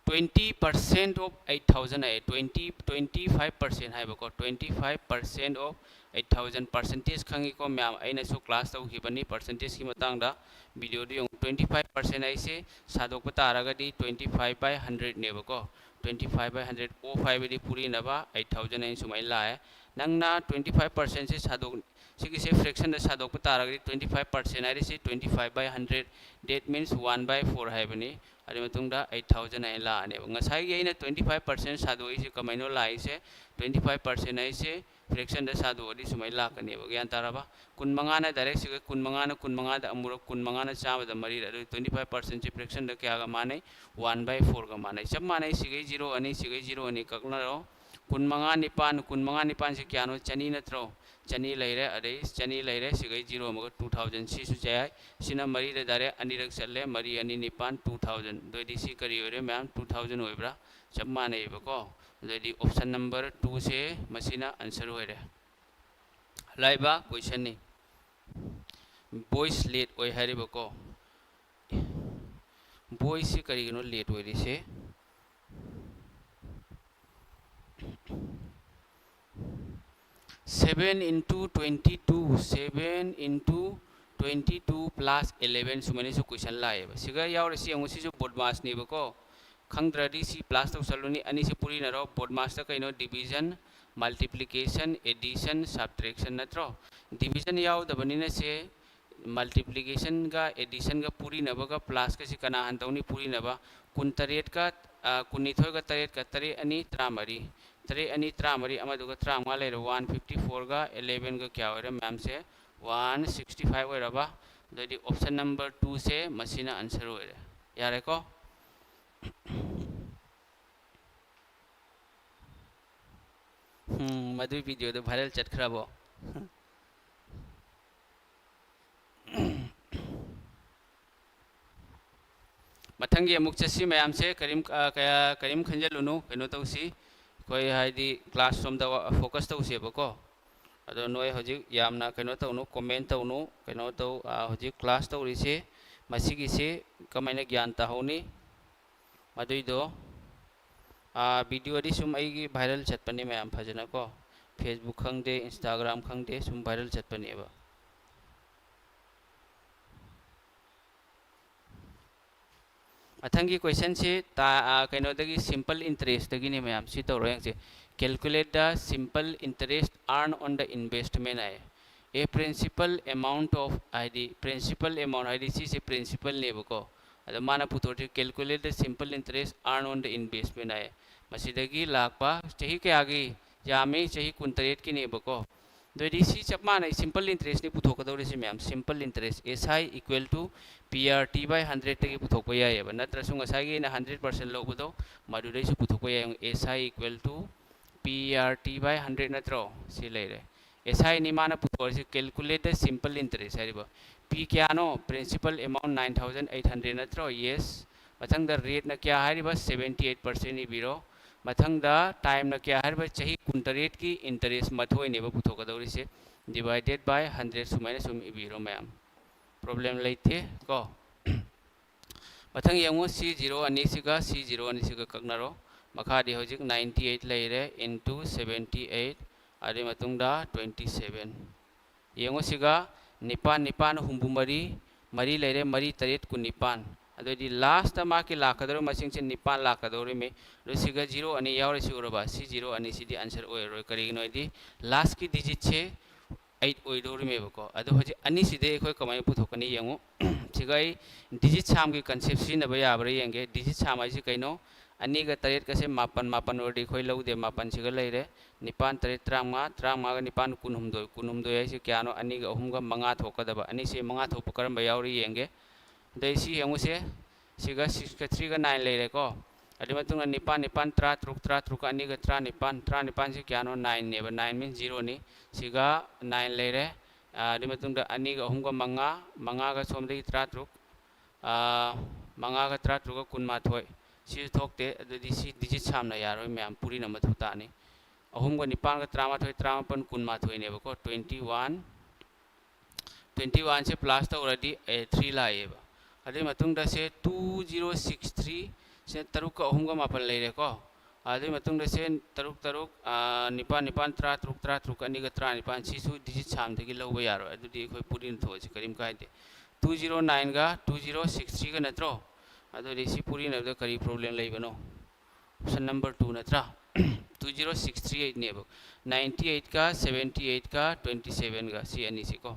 twenty percent of eight thousand high. Twenty, twenty five percent ꯍꯥꯏꯕꯀꯣ꯫ Twenty five percent of eight thousand꯫ Percentage ꯈꯪꯉꯤꯀꯣ ꯃꯌꯥꯝ, ꯑꯩꯅꯁꯨ class ꯇꯧꯈꯤꯕꯅꯤ percentageꯀꯤ ꯃꯇꯥꯡꯗ꯫ ꯚꯤꯗꯤꯑꯣꯗꯨ ꯌꯦꯡꯉꯨ꯫ Twenty five percent ꯍꯥꯏꯁꯦ ꯁꯥꯗꯣꯛꯄ ꯇꯥꯔꯒꯗꯤ twenty five by hundred ꯅꯦꯕꯀꯣ꯫ Twenty five by hundred, off ꯍꯥꯏꯕꯗꯤ ꯄꯨꯔꯤꯅꯕ, eight thousand ꯑꯩꯅ ꯁꯨꯃꯥꯏꯅ ꯂꯥꯛꯑꯦ꯫ ꯅꯪꯅ twenty five percent ꯁꯦ ꯁꯥꯗꯣꯛ-, ꯁꯤꯒꯤꯁꯦ fraction ꯗ ꯁꯥꯗꯣꯛꯄ ꯇꯥꯔꯒꯗꯤ, twenty five percent ꯍꯥꯏꯔꯤꯁꯤ twenty five by hundred, that means one by four ꯍꯥꯏꯕꯅꯤ꯫ ꯑꯗꯨꯒꯤ ꯃꯇꯨꯡꯗ eight thousand ꯍꯥꯏꯅ ꯂꯥꯛꯑꯅꯦꯕ꯫ ꯉꯁꯥꯏꯒꯤ ꯑꯩꯅ twenty five percent ꯁꯥꯗꯣꯛꯏꯁꯦ ꯀꯃꯥꯏꯅꯣ ꯂꯥꯛꯏꯁꯦ? Twenty five percent ꯍꯥꯏꯁꯦ fraction ꯗ ꯁꯥꯗꯣꯛꯑꯗꯤ ꯁꯨꯃꯥꯏꯅ ꯂꯥꯛꯀꯅꯦꯕ꯫ ꯒ꯭ꯌꯥꯟ ꯇꯥꯔꯕ? ꯀꯨꯟꯃꯉꯥꯅ direct ꯁꯤꯒ, ꯀꯨꯟꯃꯉꯥꯅ ꯀꯨꯟꯃꯉꯥꯗ ꯑꯃꯨꯔꯛ, ꯀꯨꯟꯃꯉꯥꯅ ꯆꯥꯝꯃꯗ ꯃꯔꯤꯔꯛ꯫ ꯑꯗꯨ twenty five percent ꯁꯦ fraction ꯗ ꯀꯌꯥꯒ ꯃꯥꯟꯅꯩ? One by four ꯒ ꯃꯥꯟꯅꯩ꯫ ꯆꯞ ꯃꯥꯟꯅꯩ꯫ ꯁꯤꯒꯩ zero ꯑꯅꯤ, ꯁꯤꯒꯩ zero ꯑꯅꯤ ꯀꯛꯅꯔꯣ꯫ ꯀꯨꯟꯃꯉꯥ ꯅꯤꯄꯥꯟ, ꯀꯨꯟꯃꯉꯥ ꯅꯤꯄꯥꯟꯁꯦ ꯀꯌꯥꯅꯣ? ꯆꯅꯤ ꯅꯠꯇ꯭ꯔꯣ? ꯆꯅꯤ ꯂꯩꯔꯦ꯫ ꯑꯗꯩ ꯆꯅꯤ ꯂꯩꯔꯦ꯫ ꯁꯤꯒꯩ zero ꯑꯃꯒ two thousand꯫ ꯁꯤꯁꯨ ꯌꯥꯏ꯫ ꯁꯤꯅ ꯃꯔꯤꯗ direct ꯑꯅꯤꯔꯛ ꯆꯠꯂꯦ꯫ ꯃꯔꯤ ꯑꯅꯤ ꯅꯤꯄꯥꯟ, two thousand꯫ ꯑꯗꯨꯑꯣꯏꯗꯤ ꯁꯤ ꯀꯔꯤ ꯑꯣꯏꯔꯦ ꯃꯌꯥꯝ? Two thousand ꯑꯣꯏꯕ꯭ꯔꯥ? ꯆꯞ ꯃꯥꯟꯅꯩꯕꯀꯣ꯫ ꯑꯗꯨꯑꯣꯏꯗꯤ option number two ꯁꯦ ꯃꯁꯤꯅ answer ꯑꯣꯏꯔꯦ꯫ ꯂꯥꯏꯕ question ꯅꯤ꯫ Boys late ꯑꯣꯏ ꯍꯥꯏꯔꯤꯕꯀꯣ꯫ ꯕꯣꯏꯁꯤ ꯀꯔꯤꯒꯤꯅꯣ ꯂꯦꯠ ꯑꯣꯏꯔꯤꯁꯦ? Seven into twenty two, seven into twenty two plus eleven ꯁꯨꯃꯥꯏꯅꯁꯨ ꯀꯣꯏꯁꯟ ꯂꯥꯛꯑꯦꯕ꯫ ꯁꯤꯒ ꯌꯥꯎꯔꯤꯁꯤ ꯌꯦꯡꯉꯨ, ꯁꯤꯁꯨ ꯕꯣꯗꯃꯥꯁꯅꯦꯕꯀꯣ꯫ ꯈꯪꯗ꯭ꯔꯗꯤ ꯁꯤ ꯄ꯭ꯂꯥꯁ ꯇꯧꯁꯜꯂꯨꯅꯤ꯫ ꯑꯅꯤꯁꯤ ꯄꯨꯔꯤꯅꯔꯣ꯫ ꯕꯣꯗꯃꯥꯁꯇ ꯀꯩꯅꯣ? ꯗꯤꯕꯤꯖꯟ, ꯃꯜꯇꯤꯄ꯭ꯂꯤꯀꯦꯁꯟ, ꯑꯦꯗꯤꯁꯟ, ꯁꯕꯇ꯭ꯔꯦꯛꯁꯟ ꯅꯠꯇ꯭ꯔꯣ? ꯗꯤꯕꯤꯖꯟ ꯌꯥꯎꯗꯕꯅꯤꯅ ꯁꯦ ꯃꯜꯇꯤꯄ꯭ꯂꯤꯀꯦꯁꯟꯒ ꯑꯦꯗꯤꯁꯟꯒ ꯄꯨꯔꯤꯅꯕꯒ ꯄ꯭ꯂꯥꯁꯀꯁꯤ ꯀꯅꯥ ꯍꯟꯗꯧꯅꯤ ꯄꯨꯔꯤꯅꯕ? ꯀꯨꯟꯇꯔꯦꯠꯀ, ꯑ, ꯀꯨꯟꯅꯤꯊꯣꯏꯒ ꯇꯔꯦꯠꯀ ꯇꯔꯦꯠ ꯑꯅꯤ ꯇꯔꯥꯃꯔꯤ, ꯇꯔꯦꯠ ꯑꯅꯤ ꯇꯔꯥꯃꯔꯤ, ꯑꯃꯗꯨꯒ ꯇꯔꯥꯃꯉꯥ ꯂꯩꯔꯦ꯫ ꯋꯥꯟ ꯐꯤꯐꯇꯤ ꯐꯣꯔꯒ ꯑꯦꯂꯦꯚꯦꯟꯒ ꯀꯌꯥ ꯑꯣꯏꯔꯦ ꯃꯌꯥꯝꯁꯦ? ꯋꯥꯟ ꯁꯤꯛꯁꯇꯤ ꯐꯥꯏꯚ ꯑꯣꯏꯔꯕ? ꯑꯗꯨꯗꯤ ꯑꯣꯞꯁꯟ ꯅꯝꯕꯔ ꯇꯨꯁꯦ ꯃꯁꯤꯅ ꯑꯟꯁꯔ ꯑꯣꯏꯔꯦ꯫ ꯌꯥꯔꯦꯀꯣ? ꯎꯝ, ꯃꯗꯨꯒꯤ ꯚꯤꯗꯤꯑꯣꯗꯣ ꯚꯥꯏꯔꯦꯜ ꯆꯠꯈ꯭ꯔꯕꯣ? ꯃꯊꯪꯒꯤ ꯑꯃꯨꯛ ꯆꯠꯁꯤ ꯃꯌꯥꯝꯁꯦ꯫ ꯀꯔꯤꯝ, ꯑ, ꯀꯌꯥ, ꯀꯔꯤꯝ ꯈꯟꯖꯜꯂꯨꯅꯨ꯫ ꯀꯩꯅꯣ ꯇꯧꯁꯤ, ꯑꯩꯈꯣꯏ ꯍꯥꯏꯗꯤ ꯀ꯭ꯂꯥꯁ ꯁꯣꯝꯗ ꯐꯣꯀꯁ ꯇꯧꯁꯦꯕꯀꯣ꯫ ꯑꯗꯣ ꯅꯣꯏ ꯍꯧꯖꯤꯛ ꯌꯥꯝꯅ ꯀꯩꯅꯣ ꯇꯧꯅꯨ, ꯀꯣꯃꯦꯟ ꯇꯧꯅꯨ, ꯀꯩꯅꯣ ꯇꯧ꯫ ꯑ, ꯍꯧꯖꯤꯛ ꯀ꯭ꯂꯥꯁ ꯇꯧꯔꯤꯁꯤ ꯃꯁꯤꯒꯤꯁꯤ ꯀꯃꯥꯏꯅ ꯒ꯭ꯌꯥꯟ ꯇꯥꯍꯧꯅꯤ? ꯃꯗꯨꯏꯗꯣ, ꯑ, ꯚꯤꯗꯤꯑꯣꯗꯤ ꯁꯨꯝ ꯑꯩꯒꯤ ꯚꯥꯏꯔꯦꯜ ꯆꯠꯄꯅꯤ ꯃꯌꯥꯝ, ꯐꯖꯅꯀꯣ꯫ ꯐꯦꯁꯕꯨꯛ ꯈꯪꯗꯦ, ꯏꯟꯁꯇꯥꯒ꯭ꯔꯥꯝ ꯈꯪꯗꯦ, ꯁꯨꯝ ꯚꯥꯏꯔꯦꯜ ꯆꯠꯄꯅꯦꯕ꯫ ꯃꯊꯪꯒꯤ ꯀꯣꯏꯁꯟꯁꯤ ꯇꯥ-, ꯑ, ꯀꯩꯅꯣꯗꯒꯤ, ꯁꯤꯝꯄꯜ ꯏꯟꯇꯔꯦꯁꯇꯒꯤꯅꯤ ꯃꯌꯥꯝ꯫ ꯁꯤ ꯇꯧꯔꯣ ꯌꯦꯡꯁꯤ꯫ Calculate the simple interest earned on the investment high. A principal amount of, ꯍꯥꯏꯗꯤ principal amount ꯍꯥꯏꯗꯤ ꯁꯤꯁꯦ ꯄ꯭ꯔꯤꯟꯁꯤꯄꯜꯅꯦꯕꯀꯣ꯫ ꯑꯗꯣ ꯃꯥꯅ ꯄꯨꯊꯣꯔꯛꯁꯤ, "Calculate the simple interest earned on the investment" ꯍꯥꯏ꯫ ꯃꯁꯤꯗꯒꯤ ꯂꯥꯛꯄ ꯆꯍꯤ ꯀꯌꯥꯒꯤ? ꯌꯥꯝꯃꯤ, ꯆꯍꯤ ꯀꯨꯟꯇꯔꯦꯠꯀꯤꯅꯦꯕꯀꯣ꯫ ꯑꯗꯨꯑꯣꯏꯗꯤ ꯁꯤ ꯆꯞ ꯃꯥꯟꯅꯩ, ꯁꯤꯝꯄꯜ ꯏꯟꯇꯔꯦꯁꯅꯤ ꯄꯨꯊꯣꯛꯀꯗꯧꯔꯤꯁꯤ ꯃꯌꯥꯝ꯫ Simple interest, S I equal to P R T by hundredꯇꯒꯤ ꯄꯨꯊꯣꯛꯄ ꯌꯥꯏꯑꯕ꯫ ꯅꯠꯇ꯭ꯔꯁꯨ ꯉꯁꯥꯏꯒꯤ ꯑꯩꯅ ꯍꯟꯗ꯭ꯔꯦꯠ ꯄꯥꯔꯁꯦꯟ ꯂꯧꯕꯗꯣ, ꯃꯗꯨꯗꯩꯁꯨ ꯄꯨꯊꯣꯛꯄ ꯌꯥꯏ꯫ S I equal to P R T by hundred ꯅꯠꯇ꯭ꯔꯣ? ꯁꯤ ꯂꯩꯔꯦ꯫ S I ꯅꯤ ꯃꯥꯅ ꯄꯨꯊꯣꯛꯑꯁꯤ꯫ Calculate the simple interest ꯍꯥꯏꯔꯤꯕ꯫ P ꯀꯌꯥꯅꯣ? Principal amount nine thousand eight hundred ꯅꯠꯇ꯭ꯔꯣ? Yes꯫ ꯃꯊꯪꯗ ꯔꯦꯠꯅ ꯀꯌꯥ ꯍꯥꯏꯔꯤꯕ? Seventy eight percent ꯏꯕꯤꯔꯣ꯫ ꯃꯊꯪꯗ ꯇꯥꯏꯝꯅ ꯀꯌꯥ ꯍꯥꯏꯔꯤꯕ? ꯆꯍꯤ ꯀꯨꯟꯇꯔꯦꯠꯀꯤ ꯏꯟꯇꯔꯦꯁ ꯃꯊꯣꯏꯅꯦꯕ ꯄꯨꯊꯣꯛꯀꯗꯧꯔꯤꯁꯦ꯫ Divided by hundred ꯁꯨꯃꯥꯏꯅ ꯁꯨꯝ ꯏꯕꯤꯔꯣ ꯃꯌꯥꯝ꯫ ꯄ꯭ꯔꯣꯕ꯭ꯂꯦꯝ ꯂꯩꯇꯦ ꯀꯣ꯫ ꯃꯊꯪ ꯌꯦꯡꯉꯨ, ꯁꯤ ꯖꯤꯔꯣ ꯑꯅꯤꯁꯤꯒ ꯁꯤ ꯖꯤꯔꯣ ꯑꯅꯤꯁꯤꯒ ꯀꯛꯅꯔꯣ꯫ ꯃꯈꯥꯗꯤ ꯍꯧꯖꯤꯛ ninety eight ꯂꯩꯔꯦ, into seventy eight, ꯑꯗꯨꯒꯤ ꯃꯇꯨꯡꯗ twenty seven꯫ ꯌꯦꯡꯉꯨ, ꯁꯤꯒ ꯅꯤꯄꯥꯟ, ꯅꯤꯄꯥꯟ ꯍꯨꯝꯐꯨ ꯃꯔꯤ, ꯃꯔꯤ ꯂꯩꯔꯦ, ꯃꯔꯤ ꯇꯔꯦꯠ ꯀꯨꯟꯅꯤꯄꯥꯟ꯫ ꯑꯗꯨꯑꯣꯏꯗꯤ ꯂꯥꯁꯇ ꯃꯥꯒꯤ ꯂꯥꯛꯀꯗꯧꯔꯤꯕ ꯃꯁꯤꯡꯁꯦ ꯅꯤꯄꯥꯟ ꯂꯥꯛꯀꯗꯧꯔꯤꯃꯤ꯫ ꯑꯗꯨ ꯁꯤꯒ ꯖꯤꯔꯣ ꯑꯅꯤ ꯌꯥꯎꯔꯤꯁꯤ ꯎꯔꯕ? ꯁꯤ ꯖꯤꯔꯣ ꯑꯅꯤꯁꯤꯗꯤ ꯑꯟꯁꯔ ꯑꯣꯏꯔꯔꯣꯏ꯫ ꯀꯔꯤꯒꯤꯅꯣ ꯍꯥꯏꯗꯤ ꯂꯥꯁꯀꯤ ꯗꯤꯖꯤꯠꯁꯦ ꯑꯩꯠ ꯑꯣꯏꯗꯧꯔꯤꯃꯦꯕꯀꯣ꯫ ꯑꯗꯣ ꯍꯧꯖꯤꯛ ꯑꯅꯤꯁꯤꯗ ꯑꯩꯈꯣꯏ ꯀꯃꯥꯏꯅ ꯄꯨꯊꯣꯛꯀꯅꯤ ꯌꯦꯡꯉꯨ꯫ ꯁꯤꯒ ꯑꯩ ꯗꯤꯖꯤꯠ ꯁꯥꯝꯒꯤ ꯀꯟꯁꯦꯞ ꯁꯤꯖꯤꯟꯅꯕ ꯌꯥꯕ꯭ꯔꯥ ꯌꯦꯡꯒꯦ꯫ ꯗꯤꯖꯤꯠ ꯁꯥꯝ ꯍꯥꯏꯁꯤ ꯀꯩꯅꯣ? ꯑꯅꯤꯒ ꯇꯔꯦꯠꯀꯁꯦ ꯃꯥꯄꯟ, ꯃꯥꯄꯟ ꯑꯣꯏꯔꯗꯤ ꯑꯩꯈꯣꯏ ꯂꯧꯗꯦ, ꯃꯥꯄꯟꯁꯤꯒ ꯂꯩꯔꯦ꯫ ꯅꯤꯄꯥꯟ ꯇꯔꯦꯠ ꯇꯔꯥꯃꯉꯥ, ꯇꯔꯥꯃꯉꯥꯒ ꯅꯤꯄꯥꯟ ꯀꯨꯟꯍꯨꯝꯗꯣꯏ, ꯀꯨꯟꯍꯨꯝꯗꯣꯏ ꯍꯥꯏꯁꯤ ꯀꯌꯥꯅꯣ? ꯑꯅꯤꯒ ꯑꯍꯨꯝꯒ ꯃꯉꯥ ꯊꯣꯛꯀꯗꯕ꯫ ꯑꯅꯤꯁꯤ ꯃꯉꯥ ꯊꯣꯛꯄ ꯀꯔꯝꯕ ꯌꯥꯎꯔꯤ ꯌꯦꯡꯒꯦ꯫ ꯑꯗꯩ ꯁꯤ ꯌꯦꯡꯉꯨꯁꯦ, ꯁꯤꯒ ꯁꯤꯛꯁꯀ ꯊ꯭ꯔꯤꯒ ꯅꯥꯏꯟ ꯂꯩꯔꯦꯀꯣ꯫ ꯑꯗꯨꯒꯤ ꯃꯇꯨꯡꯗ ꯅꯤꯄꯥꯟ, ꯅꯤꯄꯥꯟ, ꯇꯔꯥ ꯇꯔꯨꯛ, ꯇꯔꯥ ꯇꯔꯨꯛꯀ ꯑꯅꯤꯒ ꯇꯔꯥꯅꯤꯄꯥꯟ, ꯇꯔꯥꯅꯤꯄꯥꯟꯁꯤ ꯀꯌꯥꯅꯣ? ꯅꯥꯏꯟꯅꯦꯕ, ꯅꯥꯏꯟ means ꯖꯤꯔꯣꯅꯤ꯫ ꯁꯤꯒ ꯅꯥꯏꯟ ꯂꯩꯔꯦ꯫ ꯑꯗꯨꯒꯤ ꯃꯇꯨꯡꯗ ꯑꯅꯤꯒ ꯑꯍꯨꯝꯒ ꯃꯉꯥ, ꯃꯉꯥꯒ ꯁꯣꯝꯗꯒꯤ ꯇꯔꯥ ꯇꯔꯨꯛ, ꯃꯉꯥꯒ ꯇꯔꯥ ꯇꯔꯨꯛꯀ ꯀꯨꯟꯃꯥꯊꯣꯏ꯫ ꯁꯤꯁꯨ ꯊꯣꯛꯇꯦ꯫ ꯑꯗꯨꯗꯤ ꯁꯤ ꯗꯤꯖꯤꯠ ꯁꯥꯝꯅ ꯌꯥꯔꯣꯏ ꯃꯌꯥꯝ, ꯄꯨꯔꯤꯅ ꯑꯃ ꯊꯣꯛ ꯇꯥꯅꯤ꯫ ꯑꯍꯨꯝꯒ ꯅꯤꯄꯥꯟꯒ ꯇꯔꯥꯃꯥꯊꯣꯏ, ꯇꯔꯥꯃꯥꯄꯟ, ꯀꯨꯟꯃꯥꯊꯣꯏꯅꯦꯕꯀꯣ꯫ Twenty one, twenty oneꯁꯦ plus ꯇꯧꯔꯗꯤ ꯑꯦ ꯊ꯭ꯔꯤ ꯂꯥꯛꯑꯦꯕ꯫ ꯑꯗꯨꯒꯤ ꯃꯇꯨꯡꯗ ꯁꯦ two zero six three, ꯁꯤꯅ ꯇꯔꯨꯛꯀ ꯑꯍꯨꯝꯒ ꯃꯥꯄꯟ ꯂꯩꯔꯦꯀꯣ꯫ ꯑꯗꯨꯒꯤ ꯃꯇꯨꯡꯗ ꯁꯦ ꯇꯔꯨꯛ ꯇꯔꯨꯛ, ꯅꯤꯄꯥꯟ ꯅꯤꯄꯥꯟ, ꯇꯔꯥ ꯇꯔꯨꯛ, ꯇꯔꯥ ꯇꯔꯨꯛꯀ ꯑꯅꯤꯒ ꯇꯔꯥꯅꯤꯄꯥꯟ, ꯁꯤꯁꯨ ꯗꯤꯖꯤꯠ ꯁꯥꯝꯗꯒꯤ ꯂꯧꯕ ꯌꯥꯔꯣꯏ꯫ ꯑꯗꯨꯗꯤ ꯑꯩꯈꯣꯏ ꯄꯨꯔꯤꯅ ꯊꯣꯛꯑꯁꯤ, ꯀꯔꯤꯝ ꯀꯥꯏꯗꯦ꯫ Two zero nineꯒ two zero six threeꯒ ꯅꯠꯇ꯭ꯔꯣ? ꯑꯗꯨꯗꯤ ꯁꯤ ꯄꯨꯔꯤꯅꯕꯗ ꯀꯔꯤ problem ꯂꯩꯕꯅꯣ? Option number two ꯅꯠꯇ꯭ꯔꯥ? Two zero six three eightꯅꯦꯕ꯫ Ninety eightꯀ seventy eightꯀ twenty sevenꯒ, ꯁꯤ ꯑꯅꯤꯁꯤꯀꯣ꯫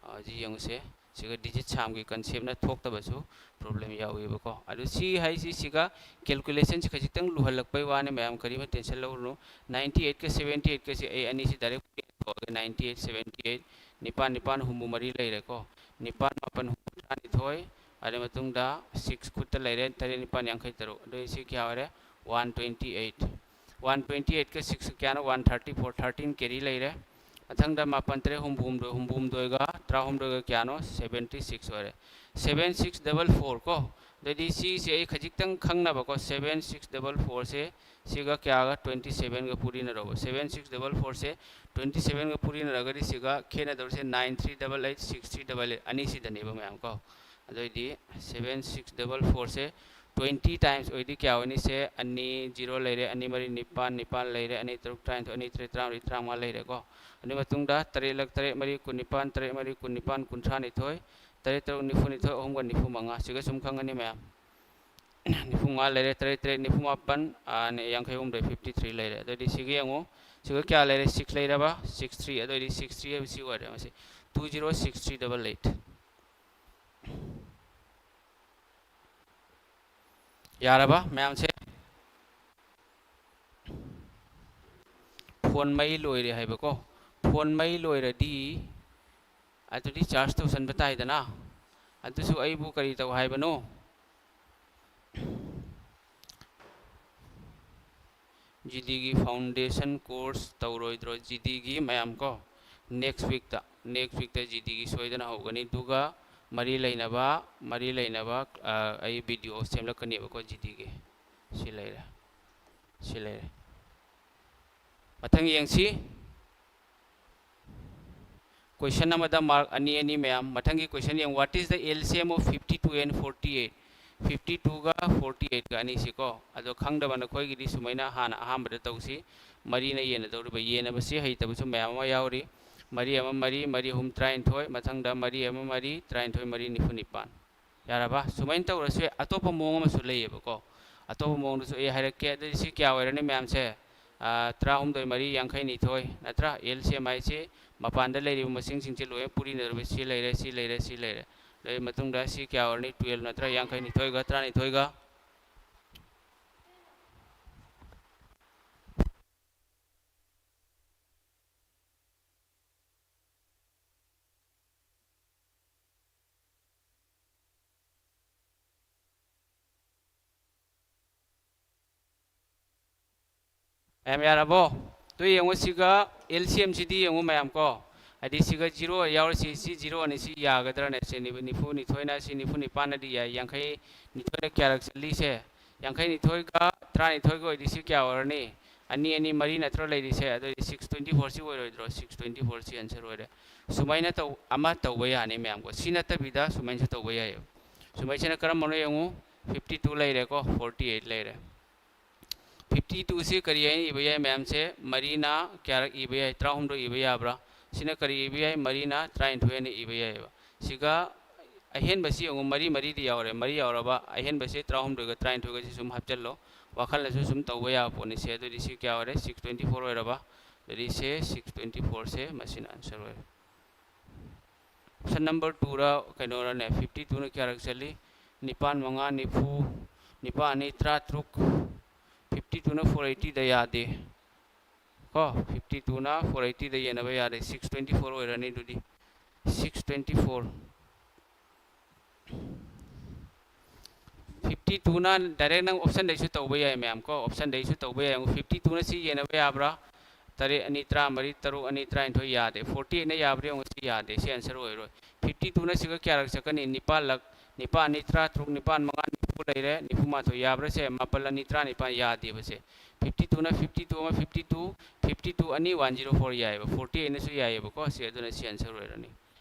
ꯑ, ꯁꯤ ꯌꯦꯡꯉꯨꯁꯦ꯫ ꯁꯤꯒ ꯗꯤꯖꯤꯠ ꯁꯥꯝꯒꯤ ꯀꯟꯁꯦꯞꯅ ꯊꯣꯛꯇꯕꯁꯨ problem ꯌꯥꯎꯋꯦꯕꯀꯣ꯫ ꯑꯗꯨ ꯁꯤ ꯍꯥꯏꯁꯤ ꯁꯤꯒ calculationꯁꯤ ꯈꯖꯤꯛꯇꯪ ꯂꯨꯍꯜꯂꯛꯄꯩ ꯋꯥꯅꯤ ꯃꯌꯥꯝ, ꯀꯔꯤꯝꯇ tension ꯂꯧꯔꯨꯅꯨ꯫ Ninety eightꯀ seventy eightꯀꯁꯤ ꯑꯩ ꯑꯅꯤꯁꯤ direct ꯊꯣꯛꯑꯒ ninety eight, seventy eight, ꯅꯤꯄꯥꯟ ꯅꯤꯄꯥꯟ ꯍꯨꯝꯐꯨ ꯃꯔꯤ ꯂꯩꯔꯦꯀꯣ꯫ ꯅꯤꯄꯥꯟ ꯃꯥꯄꯟ ꯍꯨꯝꯐꯨ ꯇꯔꯥꯅꯤꯊꯣꯏ, ꯑꯗꯨꯒꯤ ꯃꯇꯨꯡꯗ six ꯈꯨꯠꯇ ꯂꯩꯔꯦ, ꯇꯔꯦꯠ ꯅꯤꯄꯥꯟ ꯌꯥꯡꯈꯩ ꯇꯔꯨꯛ꯫ ꯑꯗꯨ ꯁꯤ ꯀꯌꯥ ꯑꯣꯏꯔꯦ? One twenty eight꯫ One twenty eightꯀ sixꯀ ꯀꯌꯥꯅꯣ? One thirty four, thirteen carry ꯂꯩꯔꯦ꯫ ꯃꯊꯪꯗ ꯃꯥꯄꯟ ꯇꯔꯦꯠ ꯍꯨꯝꯐꯨ ꯍꯨꯝꯗꯣꯏ, ꯍꯨꯝꯐꯨ ꯍꯨꯝꯗꯣꯏꯒ ꯇꯔꯥꯍꯨꯝꯗꯣꯏꯒ ꯀꯌꯥꯅꯣ? Seventy six ꯑꯣꯏꯔꯦ꯫ Seven six double four ꯀꯣ꯫ ꯑꯗꯨꯗꯤ ꯁꯤꯁꯦ ꯑꯩ ꯈꯖꯤꯛꯇꯪ ꯈꯪꯅꯕꯀꯣ, seven six double fourꯁꯦ ꯁꯤꯒ ꯀꯌꯥꯒ? Twenty sevenꯒ ꯄꯨꯔꯤꯅꯔꯧꯕ꯫ Seven six double fourꯁꯦ twenty sevenꯒ ꯄꯨꯔꯤꯅꯔꯒꯗꯤ ꯁꯤꯒ ꯈꯦꯠꯅꯗꯧꯔꯤꯁꯦ nine three double eight, six three double eight ꯑꯅꯤꯁꯤꯗꯅꯦꯕ ꯃꯌꯥꯝ ꯀꯣ꯫ ꯑꯗꯨꯑꯣꯏꯗꯤ seven six double four ꯁꯦ twenty times ꯑꯣꯏꯗꯤ ꯀꯌꯥ ꯑꯣꯏꯅꯤ? ꯁꯦ ꯑꯅꯤ zero ꯂꯩꯔꯦ, ꯑꯅꯤ ꯃꯔꯤ ꯅꯤꯄꯥꯟ, ꯅꯤꯄꯥꯟ ꯂꯩꯔꯦ, ꯑꯅꯤ ꯇꯔꯨꯛ ꯇꯔꯥꯅꯤꯊꯣꯏ, ꯑꯅꯤ ꯇꯔꯦꯠ ꯇꯔꯥꯃꯔꯤ, ꯇꯔꯥꯃꯉꯥ ꯂꯩꯔꯦꯀꯣ꯫ ꯑꯗꯨꯒꯤ ꯃꯇꯨꯡꯗ ꯇꯔꯦꯠ ꯂꯛ ꯇꯔꯦꯠ ꯃꯔꯤ ꯀꯨꯟꯅꯤꯄꯥꯟ, ꯇꯔꯦꯠ ꯃꯔꯤ ꯀꯨꯟꯅꯤꯄꯥꯟ ꯀꯨꯟꯊ꯭ꯔꯥ ꯅꯤꯊꯣꯏ, ꯇꯔꯦꯠ ꯇꯔꯨꯛ ꯅꯤꯐꯨ ꯅꯤꯊꯣꯏ, ꯑꯍꯨꯝꯒ ꯅꯤꯐꯨ ꯃꯉꯥ꯫ ꯁꯤꯒ ꯁꯨꯝ ꯈꯪꯉꯅꯤ ꯃꯌꯥꯝ꯫ ꯅꯤꯐꯨ ꯃꯉꯥ ꯂꯩꯔꯦ, ꯇꯔꯦꯠ ꯇꯔꯦꯠ ꯅꯤꯐꯨ ꯃꯥꯄꯟ, ꯑꯥ, ꯅꯦ, ꯌꯥꯡꯈꯩ ꯍꯨꯝꯗꯣꯏ, fifty three ꯂꯩꯔꯦ꯫ ꯑꯗꯨꯑꯣꯏꯗꯤ ꯁꯤꯒ ꯌꯦꯡꯉꯨ꯫ ꯁꯤꯒ ꯀꯌꯥ ꯂꯩꯔꯦ? Six ꯂꯩꯔꯕ? Six three꯫ ꯑꯗꯨꯑꯣꯏꯗꯤ six three ꯍꯥꯏꯕꯁꯤ ꯑꯣꯏꯔꯦ꯫ ꯃꯁꯤ two zero six three double eight꯫ ꯌꯥꯔꯕ ꯃꯌꯥꯝꯁꯦ? ꯐꯣꯟ ꯃꯩ ꯂꯣꯏꯔꯦ ꯍꯥꯏꯕꯀꯣ꯫ ꯐꯣꯟ ꯃꯩ ꯂꯣꯏꯔꯗꯤ ꯑꯗꯨꯗꯤ charge ꯇꯧꯁꯟꯕ ꯇꯥꯏꯗꯅ꯫ ꯑꯗꯨꯁꯨ ꯑꯩꯕꯨ ꯀꯔꯤ ꯇꯧ ꯍꯥꯏꯕꯅꯣ? GD ꯒꯤ foundation course ꯇꯧꯔꯣꯏꯗ꯭ꯔꯣ? GD ꯒꯤ ꯃꯌꯥꯝ ꯀꯣ, next week ꯇ, next week ꯇ GD ꯒꯤ ꯁꯣꯏꯗꯅ ꯍꯧꯒꯅꯤ꯫ ꯑꯗꯨꯒ ꯃꯔꯤ ꯂꯩꯅꯕ, ꯃꯔꯤ ꯂꯩꯅꯕ, ꯑ, ꯑꯩ video ꯁꯦꯝꯂꯛꯀꯅꯦꯕꯀꯣ GD ꯒꯤ꯫ ꯁꯤ ꯂꯩꯔꯦ꯫ ꯁꯤ ꯂꯩꯔꯦ꯫ ꯃꯊꯪ ꯌꯦꯡꯁꯤ꯫ Question ꯑꯃꯗ mark ꯑꯅꯤ ꯑꯅꯤ ꯃꯌꯥꯝ꯫ ꯃꯊꯪꯒꯤ question ꯌꯦꯡꯉꯨ꯫ What is the LCM of fifty two and forty eight? Fifty two ꯒ forty eight ꯒ ꯑꯅꯤꯁꯤꯀꯣ꯫ ꯑꯗꯣ ꯈꯪꯗꯕ ꯅꯈꯣꯏꯒꯤꯗꯤ ꯁꯨꯃꯥꯏꯅ ꯍꯥꯟꯅ ꯑꯍꯥꯟꯕꯗ ꯇꯧꯁꯤ꯫ ꯃꯔꯤꯅ ꯌꯦꯟꯅꯗꯧꯔꯤꯕ꯫ ꯌꯦꯟꯅꯕꯁꯤ ꯍꯩꯇꯕꯁꯨ ꯃꯌꯥꯝ ꯑꯃ ꯌꯥꯎꯔꯤ꯫ ꯃꯔꯤ ꯑꯃ ꯃꯔꯤ, ꯃꯔꯤ ꯑꯍꯨꯝ ꯇꯔꯥꯅꯤꯊꯣꯏ, ꯃꯊꯪꯗ ꯃꯔꯤ ꯑꯃ ꯃꯔꯤ, ꯇꯔꯥꯅꯤꯊꯣꯏ ꯃꯔꯤ ꯅꯤꯐꯨ ꯅꯤꯄꯥꯟ꯫ ꯌꯥꯔꯕ? ꯁꯨꯃꯥꯏꯅ ꯇꯧꯔꯁꯨ ꯌꯥꯏ꯫ ꯑꯇꯣꯞꯄ ꯃꯑꯣꯡ ꯑꯃꯁꯨ ꯂꯩꯌꯦꯕꯀꯣ꯫ ꯑꯇꯣꯞꯄ ꯃꯑꯣꯡꯗꯁꯨ ꯑꯩ ꯍꯥꯏꯔꯛꯀꯦ꯫ ꯑꯗꯨꯗꯤ ꯁꯤ ꯀꯌꯥ ꯑꯣꯏꯔꯅꯤ ꯃꯌꯥꯝꯁꯦ? ꯑꯥ, ꯇꯔꯥꯍꯨꯝꯗꯣꯏ ꯃꯔꯤ ꯌꯥꯡꯈꯩ ꯅꯤꯊꯣꯏ ꯅꯠꯇ꯭ꯔꯥ? LCM ꯍꯥꯏꯁꯤ ꯃꯄꯥꯟꯗ ꯂꯩꯔꯤꯕ ꯃꯁꯤꯡꯁꯤꯡꯁꯦ ꯂꯣꯏꯅ ꯄꯨꯔꯤꯅꯗꯧꯔꯤꯕ꯫ ꯁꯤ ꯂꯩꯔꯦ, ꯁꯤ ꯂꯩꯔꯦ, ꯁꯤ ꯂꯩꯔꯦ꯫ ꯑꯗꯨꯒꯤ ꯃꯇꯨꯡꯗ ꯁꯤ ꯀꯌꯥ ꯑꯣꯏꯔꯅꯤ? Twelve ꯅꯠꯇ꯭ꯔꯥ? ꯌꯥꯡꯈꯩ ꯅꯤꯊꯣꯏꯒ ꯇꯔꯥꯅꯤꯊꯣꯏꯒ꯫ ꯃꯌꯥꯝ ꯌꯥꯔꯕꯣ? ꯑꯗꯨ ꯌꯦꯡꯉꯨ, ꯁꯤꯒ LCM ꯁꯤꯗꯤ ꯌꯦꯡꯉꯨ ꯃꯌꯥꯝ ꯀꯣ꯫ ꯍꯥꯏꯗꯤ ꯁꯤꯒ zero ꯌꯥꯎꯔꯤꯁꯤ, ꯁꯤ zero ꯅꯤ, ꯁꯤ ꯌꯥꯒꯗ꯭ꯔꯅꯦ? ꯁꯤ ꯅꯤꯐꯨ, ꯅꯤꯐꯨ ꯅꯤꯊꯣꯏꯅ, ꯁꯤ ꯅꯤꯐꯨ ꯅꯤꯄꯥꯟꯅꯗꯤ ꯌꯥꯏ, ꯌꯥꯡꯈꯩ ꯅꯤꯊꯣꯏꯅ ꯀꯌꯥꯔꯛ ꯆꯠꯂꯤꯁꯦ? ꯌꯥꯡꯈꯩ ꯅꯤꯊꯣꯏꯒ ꯇꯔꯥꯅꯤꯊꯣꯏꯒ ꯑꯣꯏꯗꯤ ꯁꯤ ꯀꯌꯥ ꯑꯣꯏꯔꯅꯤ? ꯑꯅꯤ ꯑꯅꯤ ꯃꯔꯤ ꯅꯠꯇ꯭ꯔꯣ ꯂꯩꯔꯤꯁꯦ? ꯑꯗꯨꯗꯤ ꯁꯤꯛꯁ ꯇ꯭ꯋꯦꯟꯇꯤ ꯐꯣꯔꯁꯤ ꯑꯣꯏꯔꯣꯏꯗ꯭ꯔꯣ? ꯁꯤꯛꯁ ꯇ꯭ꯋꯦꯟꯇꯤ ꯐꯣꯔꯁꯤ ꯑꯟꯁꯔ ꯑꯣꯏꯔꯦ꯫ ꯁꯨꯃꯥꯏꯅ ꯇꯧ ꯑꯃ ꯇꯧꯕ ꯌꯥꯅꯤ ꯃꯌꯥꯝꯀꯣ꯫ ꯁꯤ ꯅꯠꯇꯕꯤꯗ ꯁꯨꯃꯥꯏꯅꯁꯨ ꯇꯧꯕ ꯌꯥꯏꯑꯕ꯫ ꯁꯨꯃꯥꯏꯁꯤꯅ ꯀꯔꯝꯕꯅꯣ ꯌꯦꯡꯉꯨ꯫ ꯐꯤꯐꯇꯤ ꯇꯨ ꯂꯩꯔꯦꯀꯣ, ꯐꯣꯔꯇꯤ ꯑꯩꯠ ꯂꯩꯔꯦ꯫ ꯐꯤꯐꯇꯤ ꯇꯨꯁꯤ ꯀꯔꯤ ꯍꯥꯏꯅ ꯏꯕ ꯌꯥꯏ ꯃꯌꯥꯝꯁꯦ? ꯃꯔꯤꯅ ꯀꯌꯥꯔꯛ ꯏꯕ ꯌꯥꯏ? ꯇꯔꯥꯍꯨꯝꯗꯣꯏ ꯏꯕ ꯌꯥꯕ꯭ꯔꯥ? ꯁꯤꯅ ꯀꯔꯤ ꯏꯕ ꯌꯥꯏ? ꯃꯔꯤꯅ ꯇꯔꯥꯅꯤꯊꯣꯏ ꯍꯥꯏꯅ ꯏꯕ ꯌꯥꯏꯑꯕ꯫ ꯁꯤꯒ ꯑꯍꯦꯟꯕꯁꯤ ꯌꯦꯡꯉꯨ, ꯃꯔꯤ ꯃꯔꯤꯗꯤ ꯌꯥꯎꯔꯦ꯫ ꯃꯔꯤ ꯌꯥꯎꯔꯕ ꯑꯍꯦꯟꯕꯁꯤ ꯇꯔꯥꯍꯨꯝꯗꯣꯏꯒ ꯇꯔꯥꯅꯤꯊꯣꯏꯒꯁꯤ ꯁꯨꯝ ꯍꯥꯞꯆꯤꯜꯂꯣ꯫ ꯋꯥꯈꯜꯅꯁꯨ ꯁꯨꯝ ꯇꯧꯕ ꯌꯥꯕ ꯄꯣꯠꯅꯤꯁꯦ꯫ ꯑꯗꯨꯗꯤ ꯁꯤ ꯀꯌꯥ ꯑꯣꯏꯔꯦ? ꯁꯤꯛꯁ ꯇ꯭ꯋꯦꯟꯇꯤ ꯐꯣꯔ ꯑꯣꯏꯔꯕ꯫ ꯑꯗꯨꯗꯤ ꯁꯦ ꯁꯤꯛꯁ ꯇ꯭ꯋꯦꯟꯇꯤ ꯐꯣꯔꯁꯦ ꯃꯁꯤꯅ ꯑꯟꯁꯔ ꯑꯣꯏꯔꯦ꯫ ꯑꯣꯞꯁꯟ ꯅꯝꯕꯔ ꯇꯨꯔ ꯀꯩꯅꯣꯔꯅꯦ? ꯐꯤꯐꯇꯤ ꯇꯨꯅ ꯀꯌꯥꯔꯛ ꯆꯠꯂꯤ? ꯅꯤꯄꯥꯟ ꯃꯉꯥ ꯅꯤꯐꯨ, ꯅꯤꯄꯥꯟ ꯑꯅꯤ ꯇꯔꯥꯇꯔꯨꯛ꯫ ꯐꯤꯐꯇꯤ ꯇꯨꯅ ꯐꯣꯔ ꯑꯩꯠꯇꯤꯗ ꯌꯥꯗꯦ ꯀꯣ꯫ ꯐꯤꯐꯇꯤ ꯇꯨꯅ ꯐꯣꯔ ꯑꯩꯠꯇꯤꯗ ꯌꯦꯟꯅꯕ ꯌꯥꯗꯦ꯫ ꯁꯤꯛꯁ ꯇ꯭ꯋꯦꯟꯇꯤ ꯐꯣꯔ ꯑꯣꯏꯔꯅꯤ꯫ ꯑꯗꯨꯗꯤ ꯁꯤꯛꯁ ꯇ꯭ꯋꯦꯟꯇꯤ ꯐꯣꯔ꯫ ꯐꯤꯐꯇꯤ ꯇꯨꯅ ꯗꯥꯏꯔꯦꯛ ꯅꯪ ꯑꯣꯞꯁꯟꯗꯩꯁꯨ ꯇꯧꯕ ꯌꯥꯏ ꯃꯌꯥꯝ ꯀꯣ, ꯑꯣꯞꯁꯟꯗꯩꯁꯨ ꯇꯧꯕ ꯌꯥꯏ꯫ ꯐꯤꯐꯇꯤ ꯇꯨꯅ ꯁꯤ ꯌꯦꯟꯅꯕ ꯌꯥꯕ꯭ꯔꯥ? ꯇꯔꯦꯠ ꯑꯅꯤ ꯇꯔꯥꯃꯔꯤ, ꯇꯔꯨꯛ ꯑꯅꯤ ꯇꯔꯥꯅꯤꯊꯣꯏ ꯌꯥꯗꯦ꯫ ꯐꯣꯔꯇꯤ ꯑꯩꯠꯅ ꯌꯥꯕ꯭ꯔꯥ ꯌꯦꯡꯉꯨ, ꯁꯤ ꯌꯥꯗꯦ, ꯁꯤ ꯑꯟꯁꯔ ꯑꯣꯏꯔꯣꯏ꯫ ꯐꯤꯐꯇꯤ ꯇꯨꯅ ꯁꯤꯒ ꯀꯌꯥꯔꯛ ꯆꯠꯀꯅꯤ? ꯅꯤꯄꯥꯜꯂꯛ꯫ ꯅꯤꯄꯥꯜ ꯑꯅꯤ ꯇꯔꯥꯇꯔꯨꯛ, ꯅꯤꯄꯥꯜ ꯃꯉꯥ ꯅꯤꯐꯨ ꯂꯩꯔꯦ, ꯅꯤꯐꯨ ꯃꯥꯊꯣꯏ ꯌꯥꯕ꯭ꯔꯥ? ꯁꯦ ꯃꯥꯄꯜ ꯑꯅꯤ ꯇꯔꯥꯅꯤꯄꯥꯜ ꯌꯥꯗꯦꯕ ꯁꯦ꯫ ꯐꯤꯐꯇꯤ ꯇꯨꯅ ꯐꯤꯐꯇꯤ ꯇꯨ ꯑꯃ, ꯐꯤꯐꯇꯤ ꯇꯨ, ꯐꯤꯐꯇꯤ ꯇꯨ ꯑꯅꯤ, ꯋꯥꯟ ꯖꯤꯔꯣ ꯐꯣꯔ ꯌꯥꯏꯑꯕ꯫ ꯐꯣꯔꯇꯤ ꯑꯩꯠꯅꯁꯨ ꯌꯥꯏꯑꯕꯀꯣ ꯁꯤ, ꯑꯗꯨꯅ ꯁꯤ ꯑꯟꯁꯔ ꯑꯣꯏꯔꯅꯤ꯫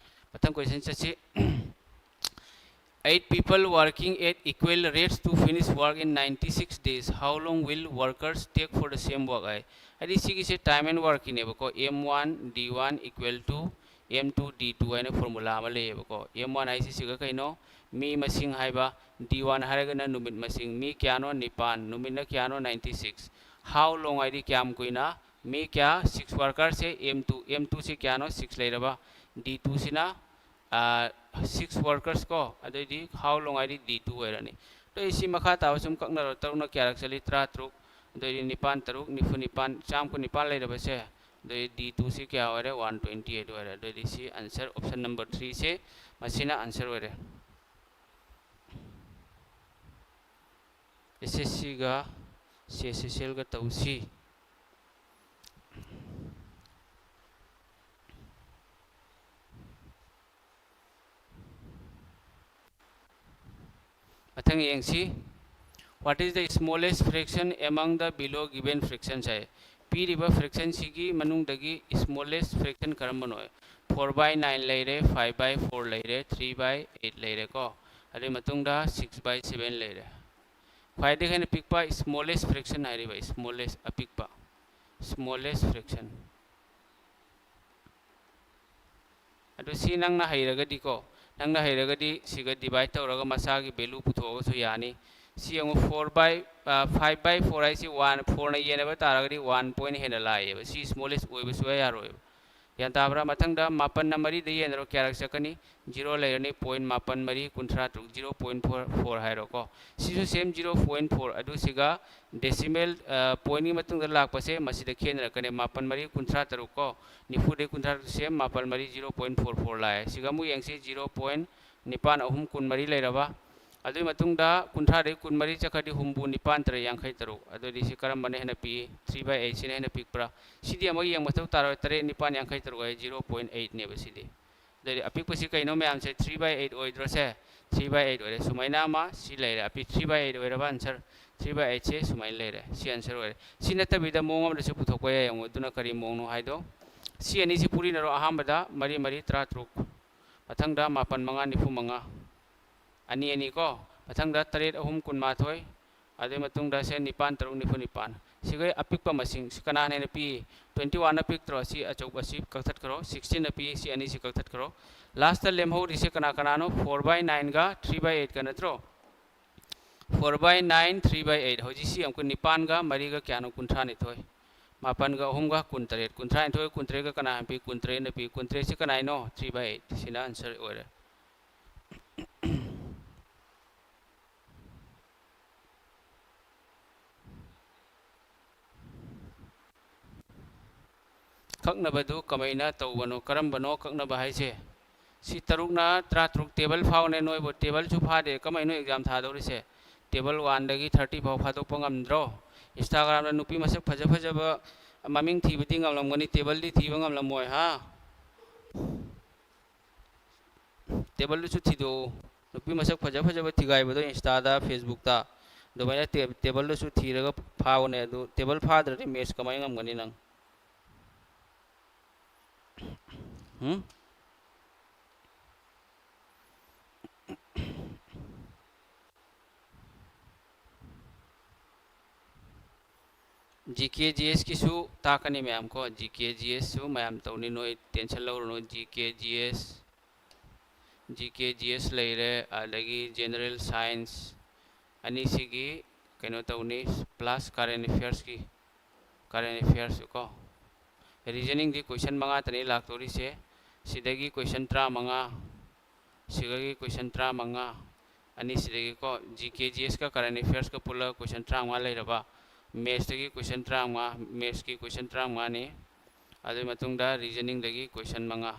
ꯃꯊꯪ ꯀꯣꯏꯁꯟ ꯆꯠꯁꯤ꯫ Eight people working at equal rates to finish work in ninety six days. How long will workers take for the same work ꯍꯥꯏ꯫ ꯍꯥꯏꯗꯤ ꯁꯤꯒꯤꯁꯦ time and workꯀꯤꯅꯦꯕꯀꯣ꯫ M one D one equal to M two D two ꯍꯥꯏꯅ formula ꯑꯃ ꯂꯩꯌꯦꯕꯀꯣ꯫ M one ꯍꯥꯏꯁꯤ ꯁꯤꯒ ꯀꯩꯅꯣ? ꯃꯤ ꯃꯁꯤꯡ ꯍꯥꯏꯕ꯫ D one ꯍꯥꯏꯔꯒꯅ ꯅꯨꯃꯤꯠ ꯃꯁꯤꯡ꯫ ꯃꯤ ꯀꯌꯥꯅꯣ? ꯅꯤꯄꯥꯟ꯫ ꯅꯨꯃꯤꯠꯅ ꯀꯌꯥꯅꯣ? Ninety six꯫ How long ꯍꯥꯏꯗꯤ ꯀꯌꯥꯝ ꯀꯨꯏꯅ? ꯃꯤ ꯀꯌꯥ? Six workersꯁꯦ꯫ M two, M twoꯁꯦ ꯀꯌꯥꯅꯣ? Six ꯂꯩꯔꯕ꯫ D twoꯁꯤꯅ six workers ꯀꯣ, ꯑꯗꯩꯗꯤ how long ꯍꯥꯏꯗꯤ D two ꯑꯣꯏꯔꯅꯤ꯫ ꯑꯗꯩ ꯁꯤ ꯃꯈꯥ ꯇꯥꯕ ꯁꯨꯝ ꯀꯛꯅꯔꯣ꯫ ꯇꯔꯨꯛꯅ ꯀꯌꯥꯔꯛ ꯆꯠꯂꯤ? ꯇꯔꯥꯇꯔꯨꯛ꯫ ꯑꯗꯩꯗꯤ ꯅꯤꯄꯥꯟ ꯇꯔꯨꯛ, ꯅꯤꯐꯨ ꯅꯤꯄꯥꯟ, ꯆꯥꯝ ꯀꯨꯟꯅꯤꯄꯥꯟ ꯂꯩꯔꯕꯁꯦ꯫ ꯑꯗꯩ D twoꯁꯤ ꯀꯌꯥ ꯑꯣꯏꯔꯦ? One twenty eight ꯑꯣꯏꯔꯦ꯫ ꯑꯗꯩꯗꯤ ꯁꯤ answer, option number threeꯁꯦ, ꯃꯁꯤꯅ answer ꯑꯣꯏꯔꯦ꯫ S S Cꯒ C H S Lꯒ ꯇꯧꯁꯤ꯫ ꯃꯊꯪ ꯌꯦꯡꯁꯤ꯫ What is the smallest fraction among the below given fractions ꯍꯥꯏ꯫ ꯄꯤꯔꯤꯕ fraction ꯁꯤꯒꯤ ꯃꯅꯨꯡꯗꯒꯤ smallest fraction ꯀꯔꯝꯕꯅꯣ? Four by nine ꯂꯩꯔꯦ, five by four ꯂꯩꯔꯦ, three by eight ꯂꯩꯔꯦꯀꯣ꯫ ꯑꯗꯨꯒꯤ ꯃꯇꯨꯡꯗ six by seven ꯂꯩꯔꯦ꯫ ꯈ꯭ꯋꯥꯏꯗꯒꯤ ꯍꯦꯟꯅ ꯄꯤꯛꯄ smallest fraction ꯍꯥꯏꯔꯤꯕ, smallest ꯑꯄꯤꯛꯄ, smallest fraction꯫ ꯑꯗꯨ ꯁꯤ ꯅꯪꯅ ꯍꯩꯔꯒꯗꯤꯀꯣ, ꯅꯪꯅ ꯍꯩꯔꯒꯗꯤ ꯁꯤꯒ divide ꯇꯧꯔꯒ ꯃꯁꯥꯒꯤ value ꯄꯨꯊꯣꯛꯑꯒꯁꯨ ꯌꯥꯅꯤ꯫ ꯁꯤ ꯌꯦꯡꯉꯨ, four by, five by four ꯍꯥꯏꯁꯤ one, fourꯅ ꯌꯦꯟꯅꯕ ꯇꯥꯔꯒꯗꯤ one point ꯍꯦꯟꯅ ꯂꯥꯛꯑꯦꯕ꯫ ꯁꯤ smallest ꯑꯣꯏꯕ ꯁꯨꯡꯌꯥ ꯌꯥꯔꯣꯏꯕ꯫ ꯒ꯭ꯌꯥꯟ ꯇꯥꯕ꯭ꯔꯥ? ꯃꯊꯪꯗ ꯃꯥꯄꯟꯅ ꯃꯔꯤꯗ ꯌꯦꯟꯅꯔꯣ, ꯀꯌꯥꯔꯛ ꯆꯠꯀꯅꯤ? Zero ꯂꯩꯔꯅꯤ, point ꯃꯥꯄꯟ ꯃꯔꯤ ꯀꯨꯟꯊ꯭ꯔꯥ ꯇꯔꯨꯛ, zero point four four ꯍꯥꯏꯔꯣꯀꯣ꯫ ꯁꯤꯁꯨ same zero point four, ꯑꯗꯨ ꯁꯤꯒ decimal, pointꯀꯤ ꯃꯇꯨꯡꯗ ꯂꯥꯛꯄꯁꯦ ꯃꯁꯤꯗ ꯈꯦꯠꯅꯔꯛꯀꯅꯤ꯫ ꯃꯥꯄꯟ ꯃꯔꯤ ꯀꯨꯟꯊ꯭ꯔꯥ ꯇꯔꯨꯛ ꯀꯣ, ꯅꯤꯐꯨꯗꯒꯤ ꯀꯨꯟꯊ꯭ꯔꯥ ꯇꯔꯨꯛ same ꯃꯥꯄꯟ ꯃꯔꯤ zero point four four ꯂꯥꯛꯑꯦ꯫ ꯁꯤꯒ ꯑꯃꯨꯛ ꯌꯦꯡꯁꯤ, zero point ꯅꯤꯄꯥꯟ ꯑꯍꯨꯝ ꯀꯨꯟꯃꯔꯤ ꯂꯩꯔꯕ꯫ ꯑꯗꯨꯒꯤ ꯃꯇꯨꯡꯗ ꯀꯨꯟꯊ꯭ꯔꯥꯗꯒꯤ ꯀꯨꯟꯃꯔꯤ ꯆꯠꯈ꯭ꯔꯗꯤ ꯍꯨꯝꯐꯨ, ꯅꯤꯄꯥꯟ ꯇꯔꯦꯠ ꯌꯥꯡꯈꯩ ꯇꯔꯨꯛ꯫ ꯑꯗꯨꯗꯤ ꯁꯤ ꯀꯔꯝꯕꯅ ꯍꯦꯟꯅ ꯄꯤꯛꯏ? Three by eight ꯁꯤꯅ ꯍꯦꯟꯅ ꯄꯤꯛꯄ꯭ꯔꯥ? ꯁꯤꯗꯤ ꯑꯃꯨꯛ ꯌꯦꯡꯕ ꯃꯊꯧ ꯇꯥꯔꯣꯏ, ꯇꯔꯦꯠ ꯅꯤꯄꯥꯟ ꯌꯥꯡꯈꯩ ꯇꯔꯨꯛ ꯍꯥꯏ, zero point eightꯅꯦꯕ ꯁꯤꯗꯤ꯫ ꯑꯗꯨꯗꯤ ꯑꯄꯤꯛꯄꯁꯤ ꯀꯩꯅꯣ ꯃꯌꯥꯝꯁꯦ? Three by eight ꯑꯣꯏꯗ꯭ꯔꯣ say? Three by eight ꯑꯣꯏꯔꯦ꯫ ꯁꯨꯃꯥꯏꯅ ꯑꯃ ꯁꯤ ꯂꯩꯔꯦ꯫ ꯑꯄꯤꯛ three by eight ꯑꯣꯏꯔꯕ answer꯫ Three by eightꯁꯦ ꯁꯨꯃꯥꯏꯅ ꯂꯩꯔꯦ꯫ ꯁꯤ answer ꯑꯣꯏꯔꯦ꯫ ꯁꯤ ꯅꯠꯇꯕꯤꯗ ꯃꯑꯣꯡ ꯑꯃꯗꯁꯨ ꯄꯨꯊꯣꯛꯄ ꯌꯥꯏ꯫ ꯌꯦꯡꯉꯨ, ꯑꯗꯨꯅ ꯀꯔꯤ ꯃꯑꯣꯡꯅꯣ ꯍꯥꯏꯗꯣ꯫ ꯁꯤ ꯑꯅꯤꯁꯤ ꯄꯨꯔꯤꯅꯔꯣ꯫ ꯑꯍꯥꯟꯕꯗ ꯃꯔꯤ ꯃꯔꯤ ꯇꯔꯥꯇꯔꯨꯛ, ꯃꯊꯪꯗ ꯃꯥꯄꯟ ꯃꯉꯥ ꯅꯤꯐꯨ ꯃꯉꯥ, ꯑꯅꯤ ꯑꯅꯤ ꯀꯣ, ꯃꯊꯪꯗ ꯇꯔꯦꯠ ꯑꯍꯨꯝ ꯀꯨꯟꯃꯥꯊꯣꯏ, ꯑꯗꯨꯒꯤ ꯃꯇꯨꯡꯗ ꯁꯦ ꯅꯤꯄꯥꯟ ꯇꯔꯨꯛ ꯅꯤꯐꯨ ꯅꯤꯄꯥꯟ꯫ ꯁꯤꯒꯩ ꯑꯄꯤꯛꯄ ꯃꯁꯤꯡ, ꯁꯤ ꯀꯅꯥꯅ ꯍꯦꯟꯅ ꯄꯤ? Twenty oneꯅ ꯄꯤꯛꯇ꯭ꯔꯣ? ꯁꯤ ꯑꯆꯧꯕ ꯑꯁꯤ ꯀꯛꯊꯠꯈ꯭ꯔꯣ, sixteenꯅ ꯄꯤ, ꯁꯤ ꯑꯅꯤꯁꯤ ꯀꯛꯊꯠꯈ꯭ꯔꯣ꯫ Lastꯇ ꯂꯦꯝꯍꯧꯔꯤꯁꯦ ꯀꯅꯥ ꯀꯅꯥꯅꯣ? Four by nineꯒ three by eightꯀ ꯅꯠꯇ꯭ꯔꯣ? Four by nine, three by eight꯫ ꯍꯧꯖꯤꯛ ꯁꯤ ꯑꯃꯨꯛꯀ ꯅꯤꯄꯥꯟꯒ ꯃꯔꯤꯒ ꯀꯌꯥꯅꯣ? ꯀꯨꯟꯊ꯭ꯔꯥꯅꯤꯊꯣꯏ꯫ ꯃꯥꯄꯟꯒ ꯑꯍꯨꯝꯒ ꯀꯨꯟꯇꯔꯦꯠ꯫ ꯀꯨꯟꯊ꯭ꯔꯥꯅꯤꯊꯣꯏ, ꯀꯨꯟꯇꯔꯦꯠꯀ ꯀꯅꯥ ꯍꯦꯟꯅ ꯄꯤ? ꯀꯨꯟꯇꯔꯦꯠꯅ ꯄꯤ꯫ ꯀꯨꯟꯇꯔꯦꯠꯁꯤ ꯀꯅꯥꯏꯅꯣ? Three by eight꯫ ꯁꯤꯅ answer ꯑꯣꯏꯔꯦ꯫ ꯀꯛꯅꯕꯗꯨ ꯀꯃꯥꯏꯅ ꯇꯧꯕꯅꯣ? ꯀꯔꯝꯕꯅꯣ ꯀꯛꯅꯕ ꯍꯥꯏꯁꯦ? ꯁꯤ ꯇꯔꯨꯛꯅ ꯇꯔꯥꯇꯔꯨꯛ table ꯐꯥꯎꯅꯦ꯫ ꯅꯣꯏꯕꯨ tableꯁꯨ ꯐꯥꯗꯦ, ꯀꯃꯥꯏꯅ exam ꯊꯥꯗꯧꯔꯤꯁꯦ? Table oneꯗꯒꯤ thirty ꯐꯥꯎ ꯐꯥꯗꯣꯛꯄ ꯉꯝꯗ꯭ꯔꯣ? Instagramꯗ ꯅꯨꯄꯤ ꯃꯁꯛ ꯐꯖ ꯐꯖꯕ, ꯃꯃꯤꯡ ꯊꯤꯕꯗꯤ ꯉꯝꯂꯝꯒꯅꯤ, tableꯗꯤ ꯊꯤꯕ ꯉꯝꯂꯝꯃꯣꯏ, ꯍꯥ? Tableꯗꯨꯁꯨ ꯊꯤꯗꯣꯛꯎ꯫ ꯅꯨꯄꯤ ꯃꯁꯛ ꯐꯖ ꯐꯖꯕ ꯊꯤꯒꯥꯏꯕꯗꯣ Instaꯗ, Facebookꯇ꯫ ꯑꯗꯨꯃꯥꯏꯅ ꯇꯦ-, ꯇꯦꯕꯜꯗꯨꯁꯨ ꯊꯤꯔꯒ ꯐꯥꯎꯅꯦ꯫ ꯑꯗꯨ ꯇꯦꯕꯜ ꯐꯥꯗ꯭ꯔꯗꯤ ꯃꯦꯠꯁ ꯀꯃꯥꯏꯅ ꯉꯝꯒꯅꯤ ꯅꯪ? ꯎꯝ? ꯖꯤ ꯀꯦ ꯖꯤ ꯑꯦꯁꯀꯤꯁꯨ ꯇꯥꯛꯀꯅꯤ ꯃꯌꯥꯝ ꯀꯣ꯫ ꯖꯤ ꯀꯦ ꯖꯤ ꯑꯦꯁꯁꯨ ꯃꯌꯥꯝ ꯇꯧꯅꯤ, ꯅꯣꯏ ꯇꯦꯟꯁꯟ ꯂꯧꯔꯨꯅꯨ꯫ ꯖꯤ ꯀꯦ ꯖꯤ ꯑꯦꯁ, ꯖꯤ ꯀꯦ ꯖꯤ ꯑꯦꯁ ꯂꯩꯔꯦ, ꯑꯗꯒꯤ ꯖꯦꯅꯔꯦꯜ ꯁꯥꯏꯟꯁ ꯑꯅꯤꯁꯤꯒꯤ ꯀꯩꯅꯣ ꯇꯧꯅꯤ, ꯄ꯭ꯂꯁ ꯀꯔꯦꯟ ꯑꯦꯐꯤꯌꯔꯁꯀꯤ, ꯀꯔꯦꯟ ꯑꯦꯐꯤꯌꯔꯁ ꯀꯣ꯫ ꯔꯤꯖꯅꯤꯡꯗꯤ ꯀꯣꯏꯁꯟ ꯃꯉꯥꯇꯅꯤ ꯂꯥꯛꯇꯣꯔꯤꯁꯦ꯫ ꯁꯤꯗꯒꯤ ꯀꯣꯏꯁꯟ ꯇꯔꯥꯃꯉꯥ, ꯁꯤꯗꯒꯤ ꯀꯣꯏꯁꯟ ꯇꯔꯥꯃꯉꯥ, ꯑꯅꯤꯁꯤꯗꯒꯤꯀꯣ, ꯖꯤ ꯀꯦ ꯖꯤ ꯑꯦꯁꯀ ꯀꯔꯦꯟ ꯑꯦꯐꯤꯌꯔꯁꯀ ꯄꯨꯜꯂꯒ ꯀꯣꯏꯁꯟ ꯇꯔꯥꯃꯉꯥ ꯂꯩꯔꯕ, ꯃꯦꯠꯁꯇꯒꯤ ꯀꯣꯏꯁꯟ ꯇꯔꯥꯃꯉꯥ, ꯃꯦꯠꯁꯀꯤ ꯀꯣꯏꯁꯟ ꯇꯔꯥꯃꯉꯥꯅꯤ꯫ ꯑꯗꯨꯒꯤ ꯃꯇꯨꯡꯗ ꯔꯤꯖꯅꯤꯡꯗꯒꯤ ꯀꯣꯏꯁꯟ ꯃꯉꯥ,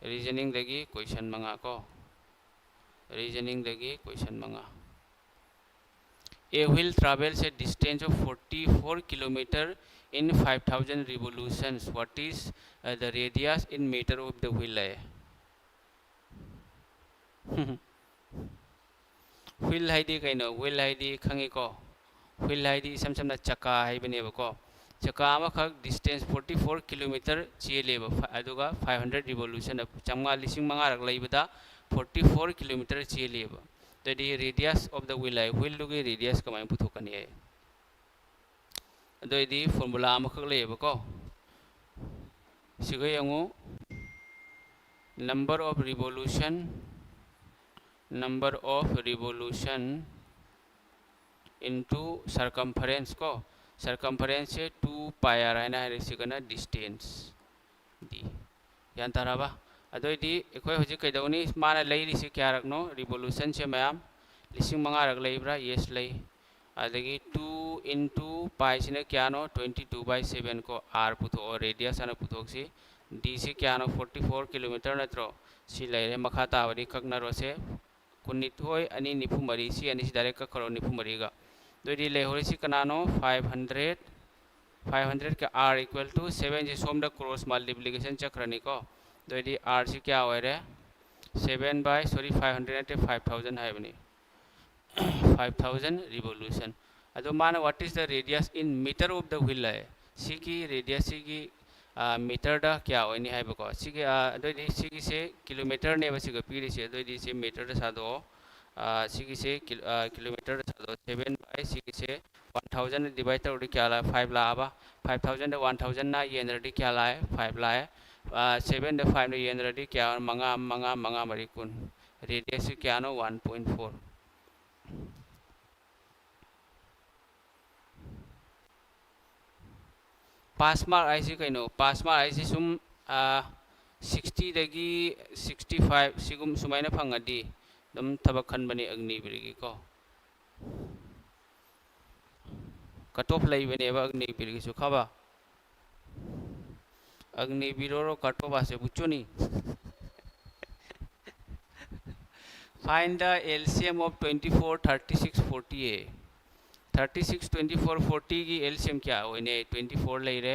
ꯔꯤꯖꯅꯤꯡꯗꯒꯤ ꯀꯣꯏꯁꯟ ꯃꯉꯥ ꯀꯣ, ꯔꯤꯖꯅꯤꯡꯗꯒꯤ ꯀꯣꯏꯁꯟ ꯃꯉꯥ꯫ A wheel travels a distance of forty-four kilometer in five thousand revolutions. What is, uh, the radius in meter of the wheel? ꯍꯥꯏꯌꯦ꯫ ꯍꯨꯏꯜ ꯍꯥꯏꯗꯤ ꯀꯩꯅꯣ? ꯋꯤꯜ ꯍꯥꯏꯗꯤ ꯈꯪꯉꯤꯀꯣ? ꯋꯤꯜ ꯍꯥꯏꯗꯤ ꯏꯁꯝ ꯁꯝꯅ ꯆꯀꯥ ꯍꯥꯏꯕꯅꯦꯕꯀꯣ꯫ ꯆꯀꯥ ꯑꯃꯈꯛ distance forty four kilometer ꯆꯦꯜꯂꯦꯕ, ꯐ-, ꯑꯗꯨꯒ five hundred revolution, ꯆꯥꯝꯃꯉꯥ, ꯂꯤꯁꯤꯡ ꯃꯉꯥꯔꯛ ꯂꯩꯕꯗ forty four kilometer ꯆꯦꯜꯂꯦꯕ꯫ ꯑꯗꯨꯗꯤ radius of the wheel high, ꯋꯤꯜꯗꯨꯒꯤ radius ꯀꯃꯥꯏꯅ ꯄꯨꯊꯣꯛꯀꯅꯤ ꯍꯥꯏ? ꯑꯗꯨ ꯑꯣꯏꯗꯤ ꯐꯣꯔꯃꯨꯂꯥ ꯑꯃꯈꯛ ꯂꯩꯌꯦꯕꯀꯣ꯫ ꯁꯤꯒ ꯌꯦꯡꯉꯨ, number of revolution, number of revolution into circumference ꯀꯣ꯫ Circumference ꯁꯦ two pi r ꯍꯥꯏꯅ ꯍꯥꯏꯔꯦ, ꯁꯤꯒꯅ distance꯫ ꯗꯤ꯫ ꯒ꯭ꯌꯥꯟ ꯇꯥꯔꯕ? ꯑꯗꯨ ꯑꯣꯏꯗꯤ ꯑꯩꯈꯣꯏ ꯍꯧꯖꯤꯛ ꯀꯩꯗꯧꯅꯤ? ꯃꯥꯅ ꯂꯩꯔꯤꯁꯦ ꯀꯌꯥꯔꯛꯅꯣ? Revolution ꯁꯦ ꯃꯌꯥꯝ ꯂꯤꯁꯤꯡ ꯃꯉꯥꯔꯛ ꯂꯩꯕ꯭ꯔꯥ? Yes, ꯂꯩ꯫ ꯑꯗꯒꯤ two into pi ꯁꯤꯅ ꯀꯌꯥꯅꯣ? Twenty two by seven ꯀꯣ꯫ R ꯄꯨꯊꯣꯛꯑꯣ, radius ꯍꯥꯟꯅ ꯄꯨꯊꯣꯛꯁꯤ꯫ D ꯁꯤ ꯀꯌꯥꯅꯣ? Forty four kilometer ꯅꯠꯇ꯭ꯔꯣ? ꯁꯤ ꯂꯩꯔꯦ꯫ ꯃꯈꯥ ꯇꯥꯕꯗꯤ ꯀꯛꯅꯔꯣꯁꯦ꯫ ꯀꯨꯟꯅꯤꯊꯣꯏ, ꯑꯅꯤ ꯅꯤꯐꯨ ꯃꯔꯤ, ꯁꯤ ꯑꯅꯤꯁꯤ direct ꯀꯛꯈ꯭ꯔꯣ, ꯅꯤꯐꯨ ꯃꯔꯤꯒ꯫ ꯑꯗꯨ ꯑꯣꯏꯗꯤ ꯂꯩꯍꯧꯔꯤꯁꯤ ꯀꯅꯥꯅꯣ? Five hundred꯫ Five hundred ꯀ R equal to seven ꯁꯤ ꯁꯣꯝꯗ cross multiplication ꯆꯠꯈ꯭ꯔꯅꯤꯀꯣ꯫ ꯑꯗꯨ ꯑꯣꯏꯗꯤ R ꯁꯤ ꯀꯌꯥ ꯑꯣꯏꯔꯦ? Seven by, sorry, five hundred ꯅꯠꯇꯦ, five thousand ꯍꯥꯏꯕꯅꯤ꯫ five thousand revolution. ꯑꯗꯣ ꯃꯥꯅ what is the radius in meter of the wheel ꯍꯥꯏ꯫ ꯁꯤꯒꯤ radius ꯁꯤꯒꯤ ꯃꯤꯇꯔꯗ ꯀꯌꯥ ꯑꯣꯏꯅꯤ ꯍꯥꯏꯕꯀꯣ꯫ ꯁꯤꯒꯤ ꯑꯗꯨꯑꯣꯏꯗꯤ ꯁꯤꯒꯤꯁꯦ ꯀꯤꯂꯣꯃꯤꯇꯔꯅꯦꯕ ꯁꯤꯒ ꯄꯤꯔꯤꯁꯦ꯫ ꯑꯗꯨꯑꯣꯏꯗꯤ ꯁꯤ ꯃꯤꯇꯔꯗ ꯁꯥꯗꯣꯛꯑꯣ꯫ ꯁꯤꯒꯤꯁꯦ ꯀꯤꯂꯣꯃꯤꯇꯔꯗ ꯁꯥꯗꯣꯛꯑꯣ꯫ Seven by ꯁꯤꯒꯤꯁꯦ one thousand divide ꯇꯧꯔꯗꯤ ꯀꯌꯥ ꯂꯥꯛꯑꯦ? Five ꯂꯥꯛꯑꯕ꯫ Five thousand one thousand ꯅ ꯌꯦꯟꯅꯔꯗꯤ ꯀꯌꯥ ꯂꯥꯛꯑꯦ? Five ꯂꯥꯛꯑꯦ꯫ Seven ꯗ five ꯅ ꯌꯦꯟꯅꯔꯗꯤ ꯀꯌꯥ? ꯃꯉꯥ, ꯃꯉꯥ, ꯃꯉꯥ ꯃꯔꯤ ꯀꯨꯟ꯫ Radius ꯁꯤ ꯀꯌꯥꯅꯣ? One point four꯫ Pass mark ꯍꯥꯏꯁꯤ ꯀꯩꯅꯣ? Pass mark ꯍꯥꯏꯁꯤ ꯁꯨꯝ sixty ꯗꯒꯤ sixty five ꯁꯤꯒꯨꯝ ꯁꯨꯃꯥꯏꯅ ꯐꯪꯉꯗꯤ ꯑꯗꯨꯝ ꯊꯕꯛ ꯈꯟꯕꯅꯤ ꯑꯒꯅꯤꯕꯤꯔꯒꯤꯀꯣ꯫ Cut off ꯂꯩꯕꯅꯦꯕ ꯑꯒꯅꯤꯕꯤꯔꯒꯤꯁꯨ ꯈꯪꯉꯕ? ꯑꯒꯅꯤꯕꯤꯔ ꯑꯣꯔ cut off ꯍꯥꯏꯁꯦ ꯕꯨꯆꯨꯅꯤ꯫ Find the L C M of twenty four, thirty six, forty high. Thirty six, twenty four, forty ꯒꯤ L C M ꯀꯌꯥ ꯑꯣꯏꯅꯤ? Twenty four ꯂꯩꯔꯦ,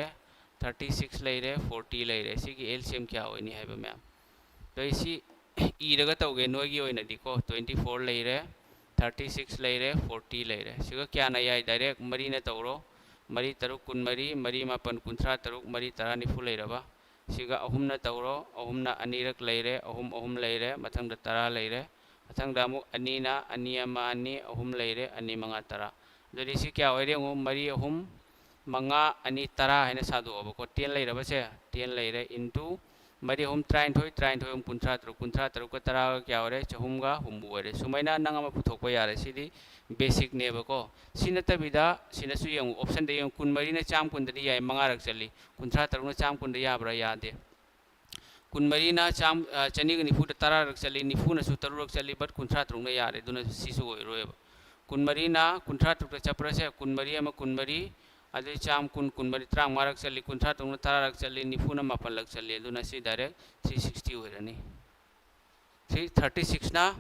thirty six ꯂꯩꯔꯦ, forty ꯂꯩꯔꯦ꯫ ꯁꯤꯒꯤ L C M ꯀꯌꯥ ꯑꯣꯏꯅꯤ ꯍꯥꯏꯕ ꯃꯌꯥꯝ꯫ ꯑꯗꯣ ꯑꯩ ꯁꯤ ꯏꯔꯒ ꯇꯧꯒꯦ ꯅꯣꯏꯒꯤ ꯑꯣꯏꯅꯗꯤꯀꯣ꯫ Twenty four ꯂꯩꯔꯦ, thirty six ꯂꯩꯔꯦ, forty ꯂꯩꯔꯦ꯫ ꯁꯤꯒ ꯀꯌꯥꯅ ꯌꯥꯏ? Direct ꯃꯔꯤꯅ ꯇꯧꯔꯣ꯫ ꯃꯔꯤ ꯇꯔꯨꯛ ꯀꯨꯟꯃꯔꯤ, ꯃꯔꯤ ꯃꯥꯄꯟ ꯀꯨꯟꯊ꯭ꯔꯥ ꯇꯔꯨꯛ, ꯃꯔꯤ ꯇꯔꯥ ꯅꯤꯐꯨ ꯂꯩꯔꯕ? ꯁꯤꯒ ꯑꯍꯨꯝꯅ ꯇꯧꯔꯣ꯫ ꯑꯍꯨꯝꯅ ꯑꯅꯤꯔꯛ ꯂꯩꯔꯦ, ꯑꯍꯨꯝ ꯑꯍꯨꯝ ꯂꯩꯔꯦ, ꯃꯊꯪꯗ ꯇꯔꯥ ꯂꯩꯔꯦ꯫ ꯃꯊꯪꯗ ꯑꯃꯨꯛ ꯑꯅꯤꯅ ꯑꯅꯤ ꯑꯃ ꯑꯅꯤ, ꯑꯍꯨꯝ ꯂꯩꯔꯦ, ꯑꯅꯤ ꯃꯉꯥ ꯇꯔꯥ꯫ ꯑꯗꯨꯗꯤ ꯁꯤ ꯀꯌꯥ ꯑꯣꯏꯔꯦ ꯌꯦꯡꯉꯨ? ꯃꯔꯤ ꯑꯍꯨꯝ ꯃꯉꯥ ꯑꯅꯤ ꯇꯔꯥ ꯍꯥꯏꯅ ꯁꯥꯗꯣꯛꯑꯕꯀꯣ꯫ Ten ꯂꯩꯔꯕꯁꯦ, ten ꯂꯩꯔꯦ, into ꯃꯔꯤ ꯑꯍꯨꯝ ꯇꯔꯥꯅꯤꯊꯣꯏ, ꯇꯔꯥꯅꯤꯊꯣꯏ ꯑꯍꯨꯝ ꯀꯨꯟꯊ꯭ꯔꯥ ꯇꯔꯨꯛ, ꯀꯨꯟꯊ꯭ꯔꯥ ꯇꯔꯨꯛꯀ ꯇꯔꯥꯒ ꯀꯌꯥ ꯑꯣꯏꯔꯦ? ꯆꯍꯨꯝꯒ ꯍꯨꯝꯐꯨ ꯑꯣꯏꯔꯦ꯫ ꯁꯨꯃꯥꯏꯅ ꯅꯪ ꯑꯃ ꯄꯨꯊꯣꯛꯄ ꯌꯥꯔꯦ꯫ ꯁꯤꯗꯤ basic ꯅꯦꯕꯀꯣ꯫ ꯁꯤ ꯅꯠꯇꯕꯤꯗ ꯁꯤꯅꯁꯨ ꯌꯦꯡꯉꯨ, option ꯗ ꯌꯦꯡꯉꯨ, ꯀꯨꯟꯃꯔꯤꯅ ꯆꯥꯝ ꯀꯨꯟꯗꯗꯤ ꯌꯥꯏ, ꯃꯉꯥꯔꯛ ꯆꯠꯂꯤ꯫ ꯀꯨꯟꯊ꯭ꯔꯥ ꯇꯔꯨꯛꯅ ꯆꯥꯝ ꯀꯨꯟꯗ ꯌꯥꯕ꯭ꯔꯥ? ꯌꯥꯗꯦ꯫ ꯀꯨꯟꯃꯔꯤꯅ ꯆꯥꯝ-, ꯑ, ꯆꯅꯤꯒ ꯅꯤꯐꯨꯗ ꯇꯔꯥꯔꯛ ꯆꯠꯂꯤ, ꯅꯤꯐꯨꯅꯁꯨ ꯇꯔꯨꯛꯔꯛ ꯆꯠꯂꯤ, but ꯀꯨꯟꯊ꯭ꯔꯥ ꯇꯔꯨꯛꯅ ꯌꯥꯔꯦ, ꯑꯗꯨꯅ ꯁꯤꯁꯨ ꯑꯣꯏꯔꯣꯏꯕ꯫ ꯀꯨꯟꯃꯔꯤꯅ ꯀꯨꯟꯊ꯭ꯔꯥ ꯇꯔꯨꯛꯇ ꯆꯠꯄ꯭ꯔꯥꯁꯦ? ꯀꯨꯟꯃꯔꯤ ꯑꯃ ꯀꯨꯟꯃꯔꯤ, ꯑꯗꯩ ꯆꯥꯝ ꯀꯨꯟ, ꯀꯨꯟꯃꯔꯤ, ꯇꯔꯥꯃꯉꯥꯔꯛ ꯆꯠꯂꯤ, ꯀꯨꯟꯊ꯭ꯔꯥ ꯇꯔꯨꯛꯅ ꯇꯔꯥꯔꯛ ꯆꯠꯂꯤ, ꯅꯤꯐꯨꯅ ꯃꯥꯄꯜꯂꯛ ꯆꯠꯂꯤ, ꯑꯗꯨꯅ ꯁꯤ direct three sixty ꯑꯣꯏꯔꯅꯤ꯫ Three thirty sixꯅ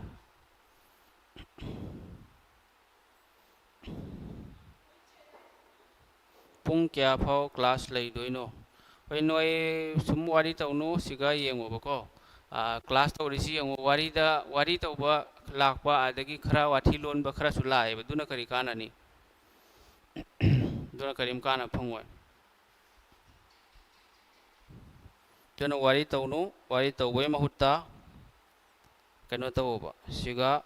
ꯄꯨꯡ ꯀꯌꯥ ꯐꯥꯎ class ꯂꯩꯗꯣꯏꯅꯣ? ꯍꯣꯏ, ꯅꯣꯏ ꯁꯨꯝ ꯋꯥꯔꯤ ꯇꯧꯅꯨ, ꯁꯤꯒ ꯌꯦꯡꯉꯣꯕꯀꯣ꯫ ꯑꯥ, class ꯇꯧꯔꯤꯁꯤ ꯌꯦꯡꯉꯣ꯫ ꯋꯥꯔꯤꯗ, ꯋꯥꯔꯤ ꯇꯧꯕ ꯂꯥꯛꯄ, ꯑꯗꯒꯤ ꯈꯔ ꯋꯥꯊꯤ ꯂꯣꯟꯕ ꯈꯔꯁꯨ ꯂꯥꯛꯑꯦꯕ꯫ ꯑꯗꯨꯅ ꯀꯔꯤ ꯀꯥꯟꯅꯅꯤ? ꯑꯗꯨꯅ ꯀꯔꯤꯝ ꯀꯥꯟꯅ ꯐꯪꯉꯣꯏ꯫ ꯑꯗꯨꯅ ꯋꯥꯔꯤ ꯇꯧꯅꯨ꯫ ꯋꯥꯔꯤ ꯇꯧꯕꯒꯤ ꯃꯍꯨꯠꯇ ꯀꯩꯅꯣ ꯇꯧꯋꯣꯕ, ꯁꯤꯒ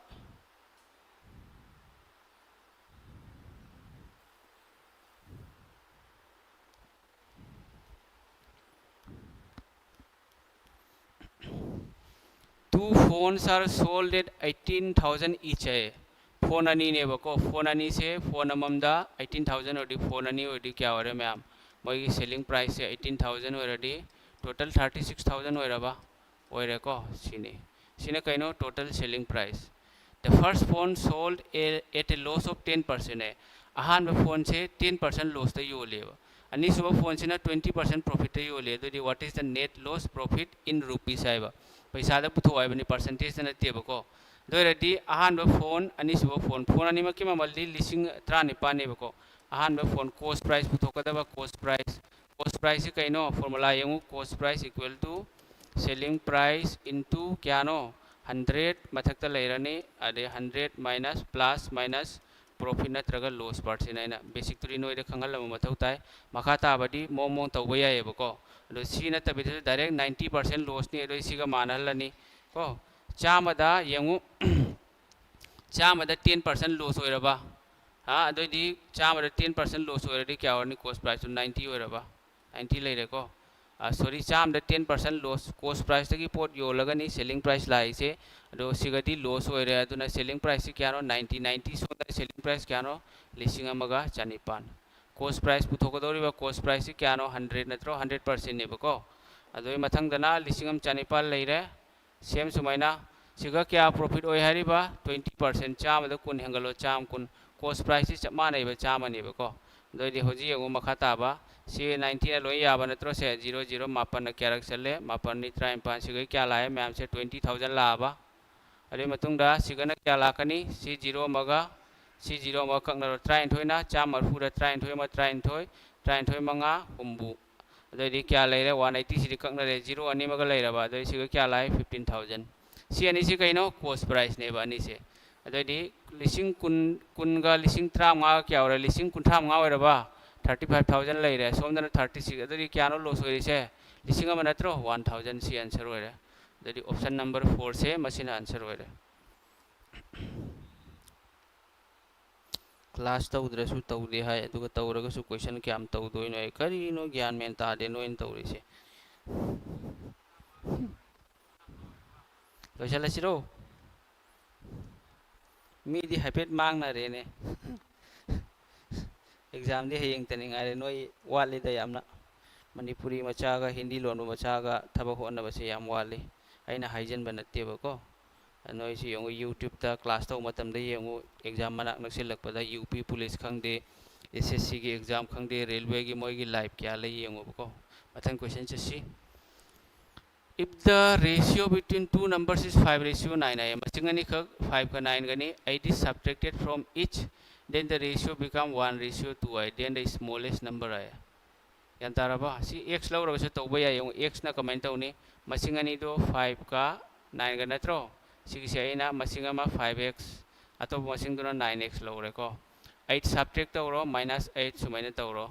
Two phones are sold at eighteen thousand each ꯍꯥꯏꯌꯦ꯫ ꯐꯣꯟ ꯑꯅꯤꯅꯦꯕꯀꯣ, ꯐꯣꯟ ꯑꯅꯤꯁꯦ, ꯐꯣꯟ ꯑꯃꯃꯝꯗ eighteen thousand ꯑꯣꯏꯔꯗꯤ, ꯐꯣꯟ ꯑꯅꯤ ꯑꯣꯏꯔꯗꯤ ꯀꯌꯥ ꯑꯣꯏꯔꯦ ꯃꯌꯥꯝ? ꯃꯣꯏꯒꯤ selling priceꯁꯦ eighteen thousand ꯑꯣꯏꯔꯗꯤ, total thirty six thousand ꯑꯣꯏꯔꯕ? ꯑꯣꯏꯔꯦꯀꯣ꯫ ꯁꯤꯅꯤ, ꯁꯤꯅ ꯀꯩꯅꯣ? Total selling price. The first phone sold a- at a loss of ten percent ꯍꯥꯏ꯫ ꯑꯍꯥꯟꯕ ꯐꯣꯟꯁꯦ ten percent lossꯇ ꯌꯣꯜꯂꯦꯕ꯫ ꯑꯅꯤꯁꯨꯕ ꯐꯣꯟꯁꯤꯅ twenty percent profitꯇ ꯌꯣꯜꯂꯦ꯫ ꯑꯗꯨꯗꯤ what is the net loss profit in rupees ꯍꯥꯏꯕ? ꯄꯩꯁꯥꯗ ꯄꯨꯊꯣꯛꯑꯣ ꯍꯥꯏꯕꯅꯤ, percentageꯇ ꯅꯠꯇꯦꯕꯀꯣ꯫ ꯑꯗꯨ ꯑꯣꯏꯔꯗꯤ ꯑꯍꯥꯟꯕ ꯐꯣꯟ, ꯑꯅꯤꯁꯨꯕ ꯐꯣꯟ, ꯐꯣꯟ ꯑꯅꯤꯃꯛꯀꯤ ꯃꯃꯜꯗꯤ ꯂꯤꯁꯤꯡ ꯇꯔꯥꯅꯤꯄꯥꯟꯅꯦꯕꯀꯣ꯫ ꯑꯍꯥꯟꯕ phone cost price ꯄꯨꯊꯣꯛꯀꯗꯕ, cost price꯫ Cost priceꯁꯤ ꯀꯩꯅꯣ? Formula ꯌꯦꯡꯉꯨ, cost price equal to selling price into ꯀꯌꯥꯅꯣ? Hundred ꯃꯊꯛꯇ ꯂꯩꯔꯅꯤ, ꯑꯗꯩ hundred minus, plus minus profit ꯅꯠꯇ꯭ꯔꯒ loss percent ꯍꯥꯏꯅ basicꯇꯨꯗꯤ ꯅꯣꯏꯗ ꯈꯪꯍꯜꯂꯝꯕ ꯃꯊꯧ ꯇꯥꯏ꯫ ꯃꯈꯥ ꯇꯥꯕꯗꯤ ꯃꯑꯣꯡ ꯃꯑꯣꯡ ꯇꯧꯕ ꯌꯥꯏꯌꯦꯕꯀꯣ꯫ ꯑꯗꯣ ꯁꯤ ꯅꯠꯇꯕꯤꯗ direct ninety percent lossꯅꯤ, ꯑꯗꯣ ꯁꯤꯒ ꯃꯥꯟꯅꯍꯜꯂꯅꯤ ꯀꯣ꯫ ꯆꯥꯝꯃꯗ ꯌꯦꯡꯉꯨ, ꯆꯥꯝꯃꯗ ten percent loss ꯑꯣꯏꯔꯕ, ꯍꯥ, ꯑꯗꯨꯑꯣꯏꯗꯤ ꯆꯥꯝꯃꯗ ten percent loss ꯑꯣꯏꯔꯗꯤ ꯀꯌꯥ ꯑꯣꯏꯔꯅꯤ? Cost priceꯇꯨ ninety ꯑꯣꯏꯔꯕ, ninety ꯂꯩꯔꯦꯀꯣ꯫ ꯑ, sorry, ꯆꯥꯝꯃꯗ ten percent loss, cost priceꯇꯒꯤ ꯄꯣꯠ ꯌꯣꯜꯂꯒꯅꯤ selling price ꯂꯥꯛꯏꯁꯦ꯫ ꯑꯗꯣ ꯁꯤꯒꯗꯤ loss ꯑꯣꯏꯔꯦ, ꯑꯗꯨꯅ selling priceꯁꯤ ꯀꯌꯥꯅꯣ? Ninety, ninety ꯁꯣꯝꯗ selling price ꯀꯌꯥꯅꯣ? ꯂꯤꯁꯤꯡ ꯑꯃꯒ ꯆꯅꯤꯄꯥꯟ꯫ Cost price ꯄꯨꯊꯣꯛꯀꯗꯧꯔꯤꯕ cost priceꯁꯤ ꯀꯌꯥꯅꯣ? Hundred ꯅꯠꯇ꯭ꯔꯣ? Hundred percentꯅꯦꯕꯀꯣ꯫ ꯑꯗꯨꯒꯤ ꯃꯊꯪꯗꯅ ꯂꯤꯁꯤꯡ ꯑꯃ ꯆꯅꯤꯄꯥꯟ ꯂꯩꯔꯦ꯫ Same ꯁꯨꯃꯥꯏꯅ ꯁꯤꯒ ꯀꯌꯥ profit ꯑꯣꯏ ꯍꯥꯏꯔꯤꯕ? Twenty percent, ꯆꯥꯝꯃꯗ ꯀꯨꯟ ꯍꯦꯟꯒꯠꯂꯣ, ꯆꯥꯝꯃ ꯀꯨꯟ꯫ Cost priceꯁꯤ ꯆꯞ ꯃꯥꯟꯅꯩꯕ, ꯆꯥꯝꯃꯅꯦꯕꯀꯣ꯫ ꯑꯗꯨ ꯑꯣꯏꯗꯤ ꯍꯧꯖꯤꯛ ꯌꯦꯡꯉꯨ ꯃꯈꯥ ꯇꯥꯕ꯫ ꯁꯤ ninetyꯅ ꯂꯣꯏ ꯌꯥꯕ ꯅꯠꯇ꯭ꯔꯣ? ꯁꯦ zero, zero, ꯃꯥꯄꯟꯅ ꯀꯌꯥꯔꯛ ꯆꯠꯂꯦ? ꯃꯥꯄꯟꯅꯤ ꯇꯔꯥꯅꯤꯄꯥꯟ꯫ ꯁꯤꯒ ꯀꯌꯥ ꯂꯥꯛꯑꯦ? ꯃꯌꯥꯝꯁꯦ twenty thousand ꯂꯥꯛꯑꯕ꯫ ꯑꯗꯨꯒꯤ ꯃꯇꯨꯡꯗ ꯁꯤꯒꯅ ꯀꯌꯥ ꯂꯥꯛꯀꯅꯤ? ꯁꯤ zero ꯑꯃꯒ ꯁꯤ zero ꯑꯃꯒ ꯀꯛꯅꯔꯣ꯫ ꯇꯔꯥꯅꯤꯊꯣꯏꯅ ꯆꯥꯝꯃ ꯃꯔꯤꯐꯨꯗ ꯇꯔꯥꯅꯤꯊꯣꯏ ꯑꯃ, ꯇꯔꯥꯅꯤꯊꯣꯏ, ꯇꯔꯥꯅꯤꯊꯣꯏ ꯃꯉꯥ, ꯍꯨꯝꯐꯨ꯫ ꯑꯗꯨꯑꯣꯏꯗꯤ ꯀꯌꯥ ꯂꯩꯔꯦ? One eightyꯁꯤꯗꯤ ꯀꯛꯅꯔꯦ, zero ꯑꯅꯤꯃꯒ ꯂꯩꯔꯕ꯫ ꯑꯗꯨꯑꯣꯏꯗꯤ ꯁꯤꯒ ꯀꯌꯥ ꯂꯥꯛꯑꯦ? Fifteen thousand꯫ ꯁꯤ ꯑꯅꯤꯁꯤ ꯀꯩꯅꯣ? Cost priceꯅꯦꯕ ꯑꯅꯤꯁꯦ꯫ ꯑꯗꯩꯗꯤ ꯂꯤꯁꯤꯡ ꯀꯨꯟ, ꯀꯨꯟꯒ ꯂꯤꯁꯤꯡ ꯇꯔꯥꯃꯉꯥꯒ ꯀꯌꯥ ꯑꯣꯏꯔꯦ? ꯂꯤꯁꯤꯡ ꯀꯨꯟꯊ꯭ꯔꯥ ꯃꯉꯥ ꯑꯣꯏꯔꯕ? Thirty five thousand ꯂꯩꯔꯦ꯫ ꯁꯣꯝꯗꯅ thirty six꯫ ꯑꯗꯨꯗꯤ ꯀꯌꯥꯅꯣ loss ꯑꯣꯏꯔꯤꯁꯦ? ꯂꯤꯁꯤꯡ ꯑꯃ ꯅꯠꯇ꯭ꯔꯣ? One thousand꯫ ꯁꯤ answer ꯑꯣꯏꯔꯦ꯫ ꯑꯗꯩꯗꯤ option number fourꯁꯦ ꯃꯁꯤꯅ answer ꯑꯣꯏꯔꯦ꯫ Class ꯇꯧꯗ꯭ꯔꯁꯨ ꯇꯧꯗꯦ ꯍꯥꯏ, ꯑꯗꯨꯒ ꯇꯧꯔꯒꯁꯨ question ꯀꯌꯥꯝ ꯇꯧꯗꯣꯏꯅꯣ ꯍꯥꯏ꯫ ꯀꯔꯤꯅꯣ? ꯒ꯭ꯌꯥꯟ ꯃꯦꯟ ꯇꯥꯗꯦ ꯅꯣꯏꯅ ꯇꯧꯔꯤꯁꯦ꯫ ꯂꯣꯏꯁꯤꯜꯂꯁꯤꯔꯣ? ꯃꯤꯗꯤ ꯍꯥꯏꯐꯦꯠ ꯃꯥꯡꯅꯔꯦꯅꯦ꯫ Examꯗꯤ ꯍꯌꯦꯡꯇꯅꯤ ꯉꯥꯏꯔꯦ꯫ ꯅꯣꯏ ꯋꯥꯠꯂꯤꯗ ꯌꯥꯝꯅ꯫ ꯃꯅꯤꯄꯨꯔꯤ ꯃꯆꯥꯒ ꯍꯤꯟꯗꯤ ꯂꯣꯟꯕ ꯃꯆꯥꯒ ꯊꯕꯛ ꯍꯣꯠꯅꯕꯁꯦ ꯌꯥꯝ ꯋꯥꯠꯂꯤ꯫ ꯑꯩꯅ ꯍꯥꯏꯖꯤꯟꯕ ꯅꯠꯇꯦꯕꯀꯣ꯫ ꯅꯣꯏꯁꯤ ꯌꯦꯡꯉꯨ, YouTubeꯇ class ꯇꯧꯕ ꯃꯇꯝꯗ ꯌꯦꯡꯉꯨ, exam ꯃꯅꯥꯛ ꯅꯛꯁꯤꯜꯂꯛꯄꯗ UP police ꯈꯪꯗꯦ, SSCꯒꯤ exam ꯈꯪꯗꯦ, railwayꯒꯤ ꯃꯣꯏꯒꯤ live ꯀꯌꯥ ꯂꯩ ꯌꯦꯡꯉꯨꯕꯀꯣ꯫ ꯃꯊꯪ question ꯆꯠꯁꯤ꯫ If the ratio between two numbers is five ratio nine ꯍꯥꯏꯌꯦ, ꯃꯁꯤꯡ ꯑꯅꯤꯈꯛ fiveꯀ nineꯒꯅꯤ, eight is subtracted from each, then the ratio become one ratio two high, then the smallest number ꯍꯥꯏ꯫ ꯒ꯭ꯌꯥꯟ ꯇꯥꯔꯕ? ꯁꯤ x ꯂꯧꯔꯒꯁꯨ ꯇꯧꯕ ꯌꯥꯏ꯫ ꯌꯦꯡꯉꯨ, xꯅ ꯀꯃꯥꯏꯅ ꯇꯧꯅꯤ? ꯃꯁꯤꯡ ꯑꯅꯤꯗꯣ fiveꯀ nineꯒ ꯅꯠꯇ꯭ꯔꯣ? ꯁꯤꯒꯤꯁꯦ ꯑꯩꯅ ꯃꯁꯤꯡ ꯑꯃ five x, ꯑꯇꯣꯞꯄ ꯃꯁꯤꯡꯗꯨꯅ nine x ꯂꯧꯔꯦꯀꯣ꯫ Eight subtract ꯇꯧꯔꯣ, minus eight ꯁꯨꯃꯥꯏꯅ ꯇꯧꯔꯣ꯫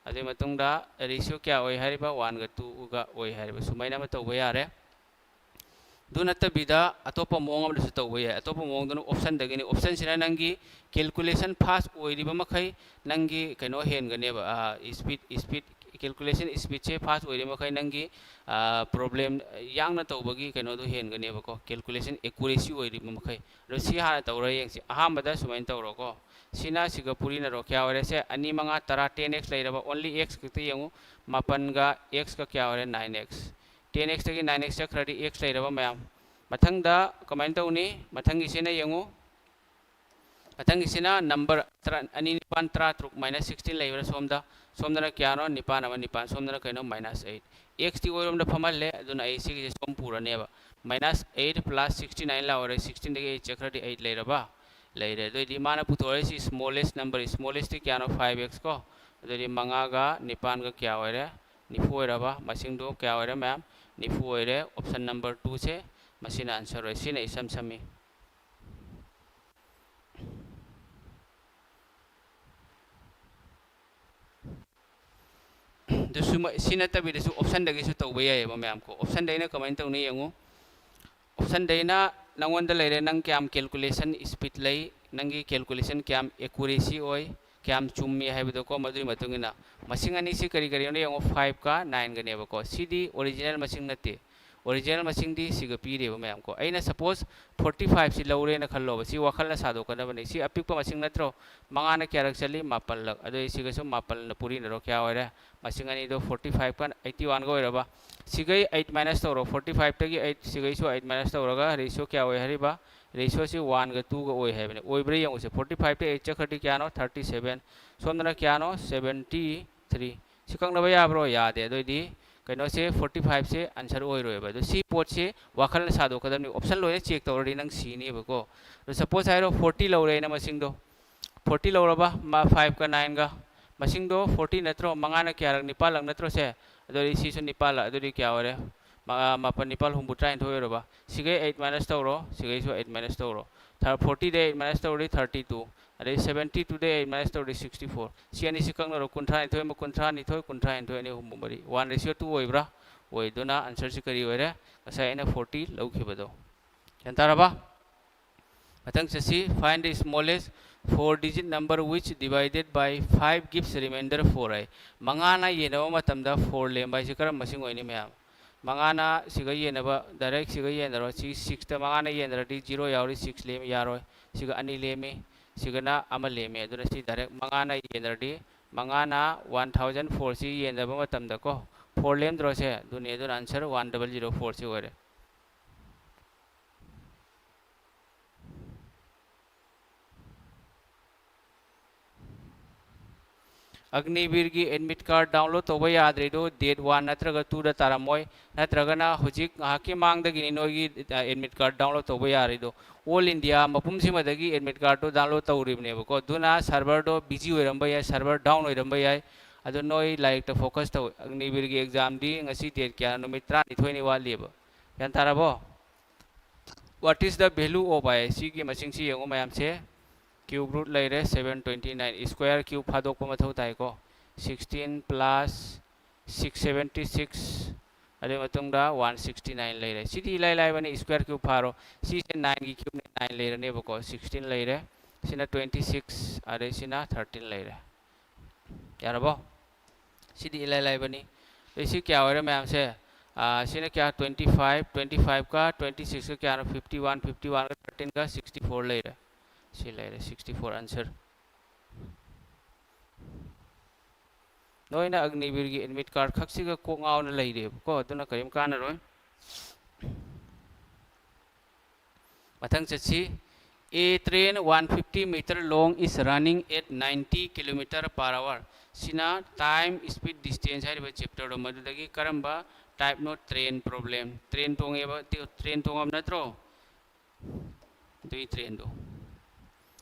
ꯑꯗꯨꯒꯤ ꯃꯇꯨꯡꯗ ratio ꯀꯌꯥ ꯑꯣꯏ ꯍꯥꯏꯔꯤꯕ? Oneꯒ twoꯒ ꯑꯣꯏ ꯍꯥꯏꯔꯤꯕ꯫ ꯁꯨꯃꯥꯏꯅ ꯑꯃ ꯇꯧꯕ ꯌꯥꯔꯦ꯫ ꯑꯗꯨ ꯅꯠꯇꯕꯤꯗ ꯑꯇꯣꯞꯄ ꯃꯑꯣꯡ ꯑꯃꯗꯁꯨ ꯇꯧꯕ ꯌꯥꯏ꯫ ꯑꯇꯣꯞꯄ ꯃꯑꯣꯡꯗꯨꯅ optionꯗꯒꯤꯅꯤ꯫ Optionꯁꯤꯅ ꯅꯪꯒꯤ calculation fast ꯑꯣꯏꯔꯤꯕ ꯃꯈꯩ ꯅꯪꯒꯤ ꯀꯩꯅꯣ ꯍꯦꯟꯒꯅꯦꯕ, speed, speed, calculation speedꯁꯦ fast ꯑꯣꯏꯔꯤꯕ ꯃꯈꯩ ꯅꯪꯒꯤ problem ꯌꯥꯡꯅ ꯇꯧꯕꯒꯤ ꯀꯩꯅꯣꯗꯣ ꯍꯦꯟꯒꯅꯦꯕꯀꯣ, calculation accuracy ꯑꯣꯏꯔꯤꯕ ꯃꯈꯩ꯫ ꯑꯗꯣ ꯁꯤ ꯍꯥꯟꯅ ꯇꯧꯔ ꯌꯦꯡꯁꯤ꯫ ꯑꯍꯥꯟꯕꯗ ꯁꯨꯃꯥꯏꯅ ꯇꯧꯔꯣꯀꯣ꯫ ꯁꯤꯅ ꯁꯤꯒ ꯄꯨꯔꯤꯅꯔꯣ? ꯀꯌꯥ ꯑꯣꯏꯔꯦ? ꯁꯦ ꯑꯅꯤ, ꯃꯉꯥ, ꯇꯔꯥ, ten x ꯂꯩꯔꯕ, only x ꯈꯛꯇ ꯌꯦꯡꯉꯨ꯫ ꯃꯥꯄꯟꯒ xꯀ ꯀꯌꯥ ꯑꯣꯏꯔꯦ? Nine x꯫ Ten xꯇꯒꯤ nine x ꯆꯠꯈ꯭ꯔꯗꯤ x ꯂꯩꯔꯕ ꯃꯌꯥꯝ꯫ ꯃꯊꯪꯗ ꯀꯃꯥꯏꯅ ꯇꯧꯅꯤ? ꯃꯊꯪꯒꯤꯁꯤꯅ ꯌꯦꯡꯉꯨ꯫ ꯃꯊꯪꯒꯤꯁꯤꯅ number ꯇꯔꯥ, ꯑꯅꯤ ꯅꯤꯄꯥꯟ ꯇꯔꯥ ꯇꯔꯨꯛ minus sixteen ꯂꯩꯕ꯭ꯔꯥ ꯁꯣꯝꯗ? ꯁꯣꯝꯗꯅ ꯀꯌꯥꯅꯣ? ꯅꯤꯄꯥꯟ ꯑꯃ ꯅꯤꯄꯥꯟ꯫ ꯁꯣꯝꯗꯅ ꯀꯩꯅꯣ? Minus eight꯫ Xꯇꯤ ꯑꯣꯏꯔꯣꯝꯗ ꯐꯝꯍꯜꯂꯦ, ꯑꯗꯨꯅ ꯑꯩ ꯁꯤꯒꯤꯁꯦ ꯁꯣꯝ ꯄꯨꯔꯅꯦꯕ꯫ Minus eight plus sixty nine ꯂꯥꯛꯑꯣꯔꯦ꯫ Sixteenꯗꯒꯤ eight ꯆꯠꯈ꯭ꯔꯗꯤ eight ꯂꯩꯔꯕ? ꯂꯩꯔꯦ꯫ ꯑꯗꯨꯑꯣꯏꯗꯤ ꯃꯥꯅ ꯄꯨꯊꯣꯔꯛꯏꯁꯤ smallest number, smallestꯇꯤ ꯀꯌꯥꯅꯣ? Five x ꯀꯣ꯫ ꯑꯗꯨꯑꯣꯏꯗꯤ ꯃꯉꯥꯒ ꯅꯤꯄꯥꯟꯒ ꯀꯌꯥ ꯑꯣꯏꯔꯦ? ꯅꯤꯐꯨ ꯑꯣꯏꯔꯕ? ꯃꯁꯤꯡꯗꯣ ꯀꯌꯥ ꯑꯣꯏꯔꯦ ꯃꯌꯥꯝ? ꯅꯤꯐꯨ ꯑꯣꯏꯔꯦ꯫ Option number twoꯁꯦ ꯃꯁꯤꯅ answer ꯑꯣꯏ꯫ ꯁꯤꯅ ꯏꯁꯝ ꯁꯝꯃꯤ꯫ ꯑꯗꯨꯁꯨ ꯃ-, ꯁꯤ ꯅꯠꯇꯕꯤꯗꯁꯨ option ꯗꯒꯤꯁꯨ ꯇꯧꯕ ꯌꯥꯏꯑꯕ ꯃꯌꯥꯝ ꯀꯣ꯫ Option ꯗꯩꯅ ꯀꯃꯥꯏꯅ ꯇꯧꯅꯤ ꯌꯦꯡꯉꯨ꯫ Option ꯗꯩꯅ ꯅꯪꯉꯣꯟꯗ ꯂꯩꯔꯦ, ꯅꯪ ꯀꯌꯥꯝ calculation speed ꯂꯩ, ꯅꯪꯒꯤ calculation ꯀꯌꯥꯝ accuracy ꯑꯣꯏ, ꯀꯌꯥꯝ ꯆꯨꯝꯃꯤ ꯍꯥꯏꯕꯗꯣꯀꯣ꯫ ꯃꯗꯨꯒꯤ ꯃꯇꯨꯡ ꯏꯟꯅ ꯃꯁꯤꯡ ꯑꯅꯤꯁꯤ ꯀꯔꯤ ꯀꯔꯤꯅꯣ ꯌꯦꯡꯉꯣ, five ꯀ nine ꯒꯅꯦꯕꯀꯣ꯫ ꯁꯤꯗꯤ original ꯃꯁꯤꯡ ꯅꯠꯇꯦ꯫ Original ꯃꯁꯤꯡꯗꯤ ꯁꯤꯒ ꯄꯤꯔꯦꯕ ꯃꯌꯥꯝ ꯀꯣ꯫ ꯑꯩꯅ suppose forty five ꯁꯤ ꯂꯧꯔꯦꯅ ꯈꯜꯂꯣꯕ꯫ ꯁꯤ ꯋꯥꯈꯜꯅ ꯁꯥꯗꯣꯛꯀꯗꯕꯅꯤ꯫ ꯁꯤ ꯑꯄꯤꯛꯄ ꯃꯁꯤꯡ ꯅꯠꯇ꯭ꯔꯣ? ꯃꯉꯥꯅ ꯀꯌꯥꯔꯛ ꯆꯠꯂꯤ? ꯃꯥꯄꯜꯂꯛ꯫ ꯑꯗꯨ ꯑꯩ ꯁꯤꯒꯁꯨ ꯃꯥꯄꯜꯅ ꯄꯨꯔꯤꯅꯔꯣ? ꯀꯌꯥ ꯑꯣꯏꯔꯦ? ꯃꯁꯤꯡ ꯑꯅꯤꯗꯣ forty five ꯀ eighty one ꯒ ꯑꯣꯏꯔꯕ? ꯁꯤꯒꯩ eight minus ꯇꯧꯔꯣ꯫ Forty five ꯇꯒꯤ eight, ꯁꯤꯒꯩꯁꯨ eight minus ꯇꯧꯔꯒ ratio ꯀꯌꯥ ꯑꯣꯏ ꯍꯥꯏꯔꯤꯕ? Ratio ꯁꯤ one ꯒ two ꯒ ꯑꯣꯏ ꯍꯥꯏꯕꯅꯤ꯫ ꯑꯣꯏꯕ꯭ꯔꯥ ꯌꯦꯡꯉꯨꯁꯦ꯫ Forty five ꯇ eight ꯆꯠꯈ꯭ꯔꯗꯤ ꯀꯌꯥꯅꯣ? Thirty seven꯫ ꯁꯣꯝꯗꯅ ꯀꯌꯥꯅꯣ? Seventy three꯫ ꯁꯤ ꯀꯛꯅꯕ ꯌꯥꯕ꯭ꯔꯣ? ꯌꯥꯗꯦ꯫ ꯑꯗꯨꯑꯣꯏꯗꯤ ꯀꯩꯅꯣꯁꯦ forty five ꯁꯦ answer ꯑꯣꯏꯔꯣꯏꯕ꯫ ꯑꯗꯣ ꯁꯤ ꯄꯣꯠꯁꯦ ꯋꯥꯈꯜꯅ ꯁꯥꯗꯣꯛꯀꯗꯕꯅꯤ꯫ Option ꯂꯣꯏꯅ check ꯇꯧꯔꯗꯤ ꯅꯪ ꯁꯤꯅꯦꯕꯀꯣ꯫ ꯑꯗꯣ suppose ꯍꯥꯏꯔꯣ forty ꯂꯧꯔꯦ ꯑꯩꯅ ꯃꯁꯤꯡꯗꯣ꯫ Forty ꯂꯧꯔꯕ? ꯃꯥ five ꯀ nine ꯒ꯫ ꯃꯁꯤꯡꯗꯣ forty ꯅꯠꯇ꯭ꯔꯣ? ꯃꯉꯥꯅ ꯀꯌꯥꯔꯛ? ꯅꯤꯄꯥꯜꯂꯛ ꯅꯠꯇ꯭ꯔꯣ ꯁꯦ? ꯑꯗꯨꯗꯤ ꯁꯤꯁꯨ ꯅꯤꯄꯥꯜꯂꯛ꯫ ꯑꯗꯨꯗꯤ ꯀꯌꯥ ꯑꯣꯏꯔꯦ? ꯃ-, ꯃꯥꯄꯜ ꯅꯤꯄꯥꯜ ꯍꯨꯝꯐꯨ ꯇꯔꯥꯅꯤꯊꯣꯏ ꯑꯣꯏꯔꯕ? ꯁꯤꯒꯩ eight minus ꯇꯧꯔꯣ, ꯁꯤꯒꯩꯁꯨ eight minus ꯇꯧꯔꯣ꯫ Thir-, forty ꯗꯩ eight minus ꯇꯧꯔꯗꯤ thirty two꯫ ꯑꯗꯩ seventy two ꯗꯩ eight minus ꯇꯧꯔꯗꯤ sixty four꯫ ꯁꯤ ꯑꯅꯤꯁꯤ ꯀꯛꯅꯔꯣ, ꯀꯨꯟꯊ꯭ꯔꯥꯅꯤꯊꯣꯏ ꯑꯃ, ꯀꯨꯟꯊ꯭ꯔꯥꯅꯤꯊꯣꯏ, ꯀꯨꯟꯊ꯭ꯔꯥꯅꯤꯊꯣꯏ ꯑꯅꯤ, ꯑꯍꯨꯝ ꯃꯔꯤ꯫ One ratio two ꯑꯣꯏꯕ꯭ꯔꯥ? ꯑꯣꯏ꯫ ꯑꯗꯨꯅ answer ꯁꯤ ꯀꯔꯤ ꯑꯣꯏꯔꯦ? ꯉꯁꯥꯏ ꯑꯩꯅ forty ꯂꯧꯈꯤꯕꯗꯣ꯫ ꯒ꯭ꯌꯥꯟ ꯇꯥꯔꯕ? ꯃꯊꯪ ꯆꯠꯁꯤ꯫ Find the smallest four digit number which divided by five gives remainder four ꯍꯥꯏ꯫ ꯃꯉꯥꯅ ꯌꯦꯟꯅꯕ ꯃꯇꯝꯗ four ꯂꯦꯝꯕ ꯍꯥꯏꯁꯤ ꯀꯔꯝꯕ ꯃꯁꯤꯡ ꯑꯣꯏꯅꯤ ꯃꯌꯥꯝ? ꯃꯉꯥꯅ ꯁꯤꯒ ꯌꯦꯟꯅꯕ, direct ꯁꯤꯒ ꯌꯦꯟꯅꯔꯣ꯫ ꯁꯤ six ꯇ ꯃꯉꯥꯅ ꯌꯦꯟꯅꯔꯗꯤ zero ꯌꯥꯎꯔꯤ, six ꯂꯦꯝ ꯌꯥꯔꯣꯏ꯫ ꯁꯤꯒ ꯑꯅꯤ ꯂꯦꯝꯃꯤ, ꯁꯤꯒꯅ ꯑꯃ ꯂꯦꯝꯃꯤ꯫ ꯑꯗꯨꯅ ꯁꯤ direct ꯃꯉꯥꯅ ꯌꯦꯟꯅꯔꯗꯤ, ꯃꯉꯥꯅ one thousand four ꯁꯤ ꯌꯦꯟꯅꯕ ꯃꯇꯝꯗꯀꯣ, four ꯂꯦꯝꯗ꯭ꯔꯣ ꯁꯦ? ꯑꯗꯨꯅꯤ꯫ ꯑꯗꯨꯅ answer one double zero four ꯁꯤ ꯑꯣꯏꯔꯦ꯫ ꯑꯒꯅꯤꯕꯤꯔꯒꯤ admit card download ꯇꯧꯕ ꯌꯥꯗ꯭ꯔꯤꯗꯨ date one ꯅꯠꯇ꯭ꯔꯒ two ꯗ ꯇꯥꯔꯝꯃꯣꯏ, ꯅꯠꯇ꯭ꯔꯒꯅ ꯍꯧꯖꯤꯛ ꯉꯥꯏꯍꯥꯛꯀꯤ ꯃꯥꯡꯗꯒꯤꯅꯤ ꯅꯣꯏꯒꯤ, ꯑ, admit card download ꯇꯧꯕ ꯌꯥꯔꯤꯗꯣ꯫ All India ꯃꯄꯨꯝꯁꯤꯃꯗꯒꯤ admit card ꯇꯣ download ꯇꯧꯔꯤꯕꯅꯦꯕꯀꯣ꯫ ꯑꯗꯨꯅ server ꯗꯣ busy ꯑꯣꯏꯔꯝꯕ ꯌꯥꯏ, server down ꯑꯣꯏꯔꯝꯕ ꯌꯥꯏ꯫ ꯑꯗꯣ ꯅꯣꯏ ꯂꯥꯏꯔꯤꯛꯇ focus ꯇꯧ꯫ ꯑꯒꯅꯤꯕꯤꯔꯒꯤ exam ꯗꯤ ꯉꯁꯤ date ꯀꯌꯥ? ꯅꯨꯃꯤꯠ ꯇꯔꯥꯅꯤꯊꯣꯏꯅꯤ ꯋꯥꯠꯂꯤꯕ꯫ ꯒ꯭ꯌꯥꯟ ꯇꯥꯔꯕꯣ? What is the value of I? ꯁꯤꯒꯤ ꯃꯁꯤꯡꯁꯤ ꯌꯦꯡꯉꯨ ꯃꯌꯥꯝꯁꯦ꯫ Cube root ꯂꯩꯔꯦ seven twenty nine, square cube ꯐꯥꯗꯣꯛꯄ ꯃꯊꯧ ꯇꯥꯏꯀꯣ꯫ Sixteen plus six seventy six, ꯑꯗꯨꯒꯤ ꯃꯇꯨꯡꯗ one sixty nine ꯂꯩꯔꯦ꯫ ꯁꯤꯗꯤ ꯏꯂꯥꯏ ꯂꯥꯏꯕꯅꯤ, square cube ꯐꯥꯔꯣ꯫ ꯁꯤꯁꯦ nineꯒꯤ cubeꯅꯦ, nine ꯂꯩꯔꯅꯦꯕꯀꯣ꯫ Sixteen ꯂꯩꯔꯦ, ꯁꯤꯅ twenty six, ꯑꯗꯩ ꯁꯤꯅ thirteen ꯂꯩꯔꯦ꯫ ꯌꯥꯔꯕꯣ? ꯁꯤꯗꯤ ꯏꯂꯥꯏ ꯂꯥꯏꯕꯅꯤ꯫ ꯑꯗꯩ ꯁꯤ ꯀꯌꯥ ꯑꯣꯏꯔꯦ ꯃꯌꯥꯝꯁꯦ? ꯑꯥ, ꯁꯤꯅ ꯀꯌꯥ? Twenty five, twenty fiveꯀ twenty sixꯀ ꯀꯌꯥꯅꯣ? Fifty one, fifty oneꯒ thirteenꯒ sixty four ꯂꯩꯔꯦ꯫ ꯁꯤ ꯂꯩꯔꯦ, sixty four answer꯫ ꯅꯣꯏꯅ ꯑꯒꯅꯤꯕꯤꯔꯒꯤ admit card ꯈꯛꯁꯤꯒ ꯀꯣꯛ ꯉꯥꯎꯅ ꯂꯩꯔꯦꯕꯀꯣ, ꯑꯗꯨꯅ ꯀꯔꯤꯝ ꯀꯥꯟꯅꯔꯣꯏ꯫ ꯃꯊꯪ ꯆꯠꯁꯤ꯫ A train one fifty meter long is running at ninety kilometer per hour꯫ ꯁꯤꯅ time, speed, distance ꯍꯥꯏꯔꯤꯕ chapterꯗꯣ, ꯃꯗꯨꯗꯒꯤ ꯀꯔꯝꯕ typeꯅꯣ train problem? Train ꯇꯣꯡꯉꯦꯕ, train ꯇꯣꯡꯉꯕ ꯅꯠꯇ꯭ꯔꯣ? ꯑꯗꯨꯒꯤ trainꯗꯣ꯫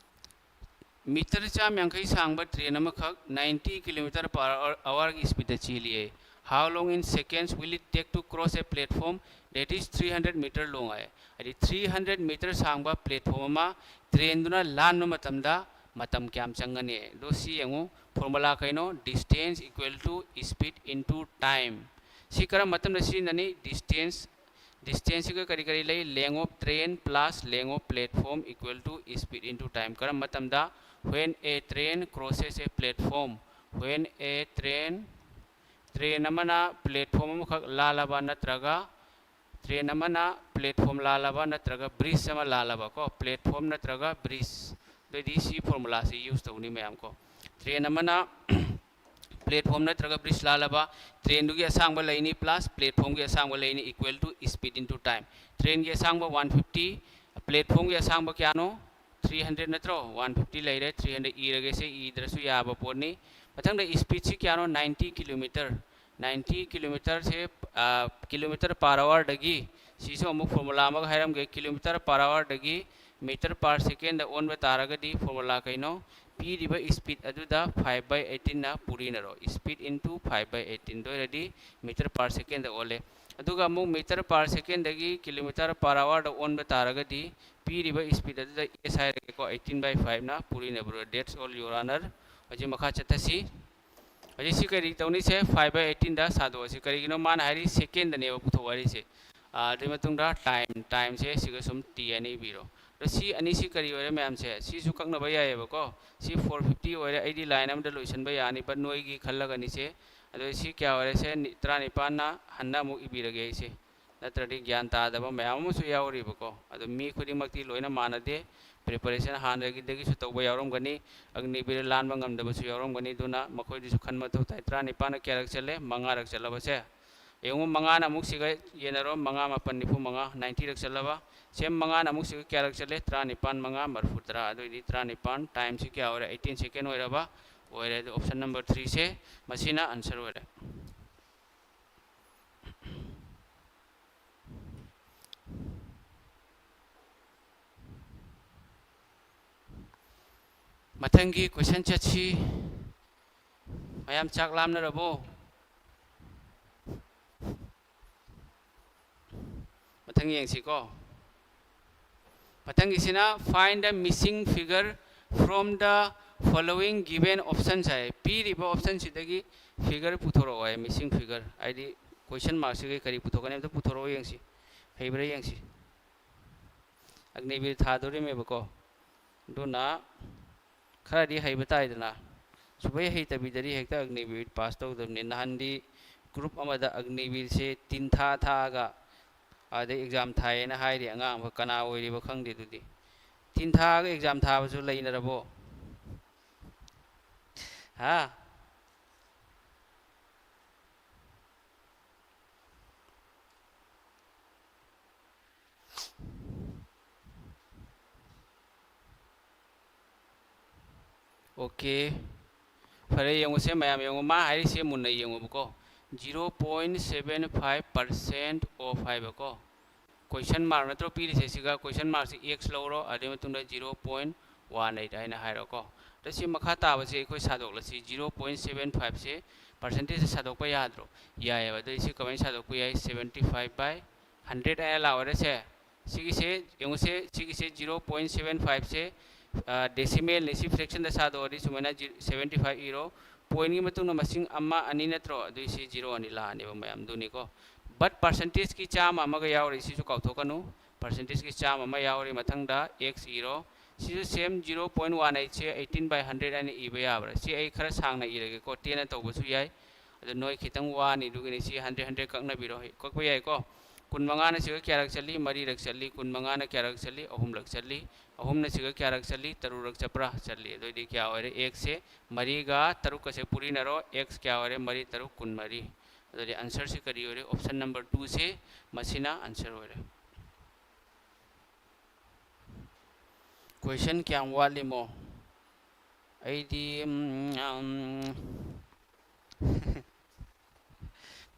Meter ꯆꯥꯝ ꯌꯥꯡꯈꯩ ꯁꯥꯡꯕ train ꯑꯃꯈꯛ ninety kilometer per hourꯒꯤ speedꯇ ꯆꯦꯜꯂꯤꯌꯦ꯫ How long in seconds will it take to cross a platform that is three hundred meter long? ꯍꯥꯏ꯫ ꯍꯥꯏꯗꯤ three hundred meter ꯁꯥꯡꯕ platform ꯑꯃ trainꯗꯨꯅ ꯂꯥꯟꯕ ꯃꯇꯝꯗ ꯃꯇꯝ ꯀꯌꯥꯝ ꯆꯪꯒꯅꯤ? ꯑꯗꯣ ꯁꯤ ꯌꯦꯡꯉꯨ, formula ꯀꯩꯅꯣ? Distance equal to speed into time꯫ ꯁꯤ ꯀꯔꯝꯕ ꯃꯇꯝꯗ ꯁꯤꯖꯤꯟꯅꯅꯤ? Distance, distanceꯁꯤꯒ ꯀꯔꯤ ꯀꯔꯤ ꯂꯩ? Length of train plus length of platform equal to speed into time꯫ ꯀꯔꯝꯕ ꯃꯇꯝꯗ? When a train crosses a platform꯫ When a train, train ꯑꯃꯅ platform ꯑꯃꯈꯛ ꯂꯥꯜꯂꯕ ꯅꯠꯇ꯭ꯔꯒ train ꯑꯃꯅ platform ꯂꯥꯜꯂꯕ ꯅꯠꯇ꯭ꯔꯒ bridge ꯑꯃ ꯂꯥꯜꯂꯕ ꯀꯣ, platform ꯅꯠꯇ꯭ꯔꯒ bridge, ꯑꯗꯨꯑꯣꯏꯗꯤ ꯁꯤ formulaꯁꯤ use ꯇꯧꯅꯤ ꯃꯌꯥꯝ ꯀꯣ꯫ Train ꯑꯃꯅ platform ꯅꯠꯇ꯭ꯔꯒ bridge ꯂꯥꯜꯂꯕ, trainꯗꯨꯒꯤ ꯑꯁꯥꯡꯕ ꯂꯩꯅꯤ plus platformꯒꯤ ꯑꯁꯥꯡꯕ ꯂꯩꯅꯤ equal to speed into time꯫ Trainꯒꯤ ꯑꯁꯥꯡꯕ one fifty, platformꯒꯤ ꯑꯁꯥꯡꯕ ꯀꯌꯥꯅꯣ? Three hundred ꯅꯠꯇ꯭ꯔꯣ? One fifty ꯂꯩꯔꯦ, three hundred ꯏꯔꯒꯦꯁꯦ, ꯏꯗ꯭ꯔꯁꯨ ꯌꯥꯕ ꯄꯣꯠꯅꯤ꯫ ꯃꯊꯪꯗ speedꯁꯤ ꯀꯌꯥꯅꯣ? Ninety kilometer꯫ Ninety kilometerꯁꯦ, ꯑ, kilometer per hourꯗꯒꯤ, ꯁꯤꯁꯨ ꯑꯃꯨꯛ formula ꯑꯃꯒ ꯍꯥꯏꯔꯝꯒꯦ, kilometer per hourꯗꯒꯤ meter per secondꯗ ꯑꯣꯟꯕ ꯇꯥꯔꯒꯗꯤ formula ꯀꯩꯅꯣ? ꯄꯤꯔꯤꯕ speed ꯑꯗꯨꯗ five by eighteenꯅ ꯄꯨꯔꯤꯅꯔꯣ꯫ Speed into five by eighteen ꯑꯗꯨ ꯑꯣꯏꯔꯗꯤ meter per secondꯗ ꯑꯣꯜꯂꯦ꯫ ꯑꯗꯨꯒ ꯑꯃꯨꯛ meter per second ꯗꯒꯤ kilometer per hour ꯗ ꯑꯣꯟꯕ ꯇꯥꯔꯒꯗꯤ, ꯄꯤꯔꯤꯕ speed ꯑꯗꯨꯗ S ꯍꯥꯏꯔꯒꯦꯀꯣ, eighteen by five ꯅ ꯄꯨꯔꯤꯅꯦꯕ꯫ That's all, your honor. ꯍꯧꯖꯤꯛ ꯃꯈꯥ ꯆꯠꯊꯁꯤ꯫ ꯍꯧꯖꯤꯛ ꯁꯤ ꯀꯔꯤ ꯇꯧꯅꯤꯁꯦ? Five by eighteen ꯗ ꯁꯥꯗꯣꯛꯑꯁꯤ꯫ ꯀꯔꯤꯒꯤꯅꯣ ꯃꯥꯅ ꯍꯥꯏꯔꯤ second ꯗꯅꯦꯕ ꯄꯨꯊꯣꯛꯑꯣ ꯍꯥꯏꯔꯤꯁꯦ꯫ ꯑꯥ, ꯑꯗꯨꯒꯤ ꯃꯇꯨꯡꯗ time, time ꯁꯦ ꯁꯤꯒ ꯁꯨꯝ T ꯍꯥꯏꯅ ꯏꯕꯤꯔꯣ꯫ ꯑꯗꯣ ꯁꯤ ꯑꯅꯤꯁꯤ ꯀꯔꯤ ꯑꯣꯏꯔꯦ ꯃꯌꯥꯝꯁꯦ? ꯁꯤꯁꯨ ꯀꯛꯅꯕ ꯌꯥꯏꯑꯕꯀꯣ꯫ ꯁꯤ four fifty ꯑꯣꯏꯔꯦ, ꯑꯩꯗꯤ line ꯑꯃꯗ ꯂꯣꯏꯁꯤꯟꯕ ꯌꯥꯅꯤ, but ꯅꯣꯏꯒꯤ ꯈꯜꯂꯒꯅꯤꯁꯦ꯫ ꯑꯗꯣ ꯁꯤ ꯀꯌꯥ ꯑꯣꯏꯔꯦ? ꯁꯦ ꯅꯤ-, ꯇꯔꯥꯅꯤꯄꯥꯟꯅ ꯍꯟꯅ ꯑꯃꯨꯛ ꯏꯕꯤꯔꯒꯦ ꯑꯩꯁꯦ, ꯅꯠꯇ꯭ꯔꯗꯤ ꯒ꯭ꯌꯥꯟ ꯇꯥꯗꯕ ꯃꯌꯥꯝ ꯑꯃꯁꯨ ꯌꯥꯎꯔꯤꯕꯀꯣ꯫ ꯑꯗꯣ ꯃꯤ ꯈꯨꯗꯤꯡꯃꯛꯇꯤ ꯂꯣꯏꯅ ꯃꯥꯟꯅꯗꯦ, preparation ꯍꯥꯟꯅꯗꯒꯤꯁꯨ ꯇꯧꯕ ꯌꯥꯎꯔꯝꯒꯅꯤ, ꯑꯒꯅꯤꯕꯤꯔ ꯂꯥꯟꯕ ꯉꯝꯗꯕꯁꯨ ꯌꯥꯎꯔꯝꯒꯅꯤ꯫ ꯑꯗꯨꯅ ꯃꯈꯣꯏꯗꯨꯁꯨ ꯈꯟꯕ ꯃꯊꯧ ꯇꯥꯏ꯫ ꯇꯔꯥꯅꯤꯄꯥꯟꯅ ꯀꯌꯥꯔꯛ ꯆꯠꯂꯦ? ꯃꯉꯥꯔꯛ ꯆꯠꯂꯕꯁꯦ꯫ ꯌꯦꯡꯉꯨ, ꯃꯉꯥꯅ ꯑꯃꯨꯛ ꯁꯤꯒ ꯌꯦꯟꯅꯔꯣ, ꯃꯉꯥ ꯃꯥꯄꯟ ꯅꯤꯐꯨ ꯃꯉꯥ, ninety ꯔꯛ ꯆꯠꯂꯕ꯫ Same ꯃꯉꯥꯅ ꯑꯃꯨꯛ ꯁꯤꯒ ꯀꯌꯥꯔꯛ ꯆꯠꯂꯦ? ꯇꯔꯥꯅꯤꯄꯥꯟ ꯃꯉꯥ ꯃꯔꯐꯨ ꯇꯔꯥ꯫ ꯑꯗꯨꯑꯣꯏꯗꯤ ꯇꯔꯥꯅꯤꯄꯥꯟ time ꯁꯤ ꯀꯌꯥ ꯑꯣꯏꯔꯦ? Eighteen second ꯑꯣꯏꯔꯕ? ꯑꯣꯏꯔꯦ꯫ ꯑꯗꯨ option number three ꯁꯦ ꯃꯁꯤꯅ answer ꯑꯣꯏꯔꯦ꯫ ꯃꯊꯪꯒꯤ question ꯆꯠꯁꯤ꯫ ꯃꯌꯥꯝ ꯆꯥꯛ ꯂꯥꯝꯅꯔꯕꯣ? ꯃꯊꯪ ꯌꯦꯡꯁꯤꯀꯣ꯫ ꯃꯊꯪꯒꯤꯁꯤꯅ find the missing figure from the following given options ꯍꯥꯏ꯫ ꯄꯤꯔꯤꯕ option ꯁꯤꯗꯒꯤ figure ꯄꯨꯊꯣꯔꯛꯑꯣ ꯍꯥꯏ, missing figure꯫ ꯍꯥꯏꯗꯤ question mark ꯁꯤꯒ ꯀꯔꯤ ꯄꯨꯊꯣꯛꯀꯅꯤ? ꯑꯝꯇ ꯄꯨꯊꯣꯔꯛꯑꯣ ꯌꯦꯡꯁꯤ, ꯍꯩꯕ꯭ꯔꯥ ꯌꯦꯡꯁꯤ꯫ ꯑꯒꯅꯤꯕꯤꯔ ꯊꯥꯗꯣꯔꯤꯃꯦꯕꯀꯣ꯫ ꯑꯗꯨꯅ ꯈꯔꯗꯤ ꯍꯩꯕ ꯇꯥꯏꯗꯅ꯫ ꯁꯨꯡꯍꯩ ꯍꯩꯇꯕꯤꯗꯗꯤ ꯍꯦꯛꯇ ꯑꯒꯅꯤꯕꯤꯔ pass ꯇꯧꯗꯕꯅꯤ꯫ ꯅꯍꯥꯟꯗꯤ group ꯑꯃꯗ ꯑꯒꯅꯤꯕꯤꯔꯁꯦ ꯇꯤꯟ ꯊꯥ ꯊꯥꯛꯑꯒ ꯑꯗꯩ exam ꯊꯥꯏꯌꯦꯅ ꯍꯥꯏꯔꯤ ꯑꯉꯥꯡ ꯑꯃ꯫ ꯀꯅꯥ ꯑꯣꯏꯔꯤꯕ ꯈꯪꯗꯦ ꯑꯗꯨꯗꯤ꯫ ꯇꯤꯟ ꯊꯥꯛꯑꯒ exam ꯊꯥꯕꯁꯨ ꯂꯩꯅꯔꯕꯣ? ꯍꯥ? Okay꯫ ꯐꯔꯦ, ꯌꯦꯡꯉꯨꯁꯦ ꯃꯌꯥꯝ, ꯌꯦꯡꯉꯨ꯫ ꯃꯥ ꯍꯥꯏꯔꯤꯁꯦ ꯃꯨꯟꯅ ꯌꯦꯡꯉꯨꯕꯀꯣ꯫ Zero point seven five percent of ꯍꯥꯏꯕꯀꯣ꯫ Question mark ꯅꯠꯇ꯭ꯔꯣ ꯄꯤꯔꯤꯁꯦ? ꯁꯤꯒ question mark ꯁꯤ X ꯂꯧꯔꯣ, ꯑꯗꯨꯒꯤ ꯃꯇꯨꯡꯗ zero point one eight ꯍꯥꯏꯅ ꯍꯥꯏꯔꯣꯀꯣ꯫ ꯁꯤ ꯃꯈꯥ ꯇꯥꯕꯁꯦ ꯑꯩꯈꯣꯏ ꯁꯥꯗꯣꯛꯂꯁꯤ꯫ Zero point seven five ꯁꯦ percentage ꯁꯥꯗꯣꯛꯄ ꯌꯥꯗ꯭ꯔꯣ? ꯌꯥꯏꯑꯕ꯫ ꯑꯗꯣ ꯁꯤ ꯀꯃꯥꯏꯅ ꯁꯥꯗꯣꯛꯄ ꯌꯥꯏ? Seventy five by hundred ꯍꯥꯏꯅ ꯂꯥꯛꯑꯣꯔꯦ ꯁꯦ꯫ ꯁꯤꯒꯤꯁꯦ ꯌꯦꯡꯉꯨꯁꯦ, ꯁꯤꯒꯤꯁꯦ zero point seven five ꯁꯦ decimal ꯅꯤ꯫ ꯁꯤ fraction ꯗ ꯁꯥꯗꯣꯛꯑꯗꯤ ꯁꯨꯃꯥꯏꯅ seventy five ꯏꯔꯣ꯫ Point ꯀꯤ ꯃꯇꯨꯡꯗ ꯃꯁꯤꯡ ꯑꯃ, ꯑꯅꯤ ꯅꯠꯇ꯭ꯔꯣ? ꯑꯗꯨꯏ ꯁꯤ zero ꯑꯅꯤ ꯂꯥꯛꯑꯅꯦꯕ ꯃꯌꯥꯝꯗꯨꯅꯤꯀꯣ꯫ But percentage ꯀꯤ ꯆꯥꯝꯃ ꯑꯃꯒ ꯌꯥꯎꯔꯤ, ꯁꯤꯁꯨ ꯀꯥꯎꯊꯣꯛꯀꯅꯨ꯫ Percentage ꯀꯤ ꯆꯥꯝꯃ ꯑꯃ ꯌꯥꯎꯔꯤ꯫ ꯃꯊꯪꯗ x ꯏꯔꯣ꯫ ꯁꯤꯁꯨ same zero point one eight say eighteen by hundred ꯍꯥꯏꯅ ꯏꯕ ꯌꯥꯕ꯭ꯔꯥ? ꯁꯤ ꯑꯩ ꯈꯔ ꯁꯥꯡꯅ ꯏꯔꯒꯦꯀꯣ, ꯇꯦꯟꯅ ꯇꯧꯕꯁꯨ ꯌꯥꯏ꯫ ꯑꯗꯣ ꯅꯣꯏ ꯈꯤꯇꯪ ꯋꯥꯅꯤ, ꯑꯗꯨꯒꯤꯅꯤ꯫ ꯁꯤ hundred, hundred ꯀꯛꯅꯕꯤꯔꯣ, ꯀꯛꯄ ꯌꯥꯏꯀꯣ꯫ ꯀꯨꯟꯃꯉꯥꯅ ꯁꯤꯒ ꯀꯌꯥꯔꯛ ꯆꯠꯂꯤ? ꯃꯔꯤꯔꯛ ꯆꯠꯂꯤ꯫ ꯀꯨꯟꯃꯉꯥꯅ ꯀꯌꯥꯔꯛ ꯆꯠꯂꯤ? ꯑꯍꯨꯝꯂꯛ ꯆꯠꯂꯤ꯫ ꯑꯍꯨꯝꯅ ꯁꯤꯒ ꯀꯌꯥꯔꯛ ꯆꯠꯂꯤ? ꯇꯔꯨꯛꯔꯛ ꯆꯠꯄ꯭ꯔꯥ? ꯆꯠꯂꯤ꯫ ꯑꯗꯨꯑꯣꯏꯗꯤ ꯀꯌꯥ ꯑꯣꯏꯔꯦ? X ꯁꯦ ꯃꯔꯤꯒ ꯇꯔꯨꯛꯀꯁꯦ ꯄꯨꯔꯤꯅꯔꯣ꯫ X ꯀꯌꯥ ꯑꯣꯏꯔꯦ? ꯃꯔꯤ ꯇꯔꯨꯛ ꯀꯨꯟꯃꯔꯤ꯫ ꯑꯗꯨꯗꯤ answer ꯁꯤ ꯀꯔꯤ ꯑꯣꯏꯔꯦ? Option number two ꯁꯦ ꯃꯁꯤꯅ answer ꯑꯣꯏꯔꯦ꯫ Question ꯀꯌꯥꯝ ꯋꯥꯠꯂꯤꯃꯣ? ꯑꯩꯗꯤ, ꯎꯝ, ꯎꯝ,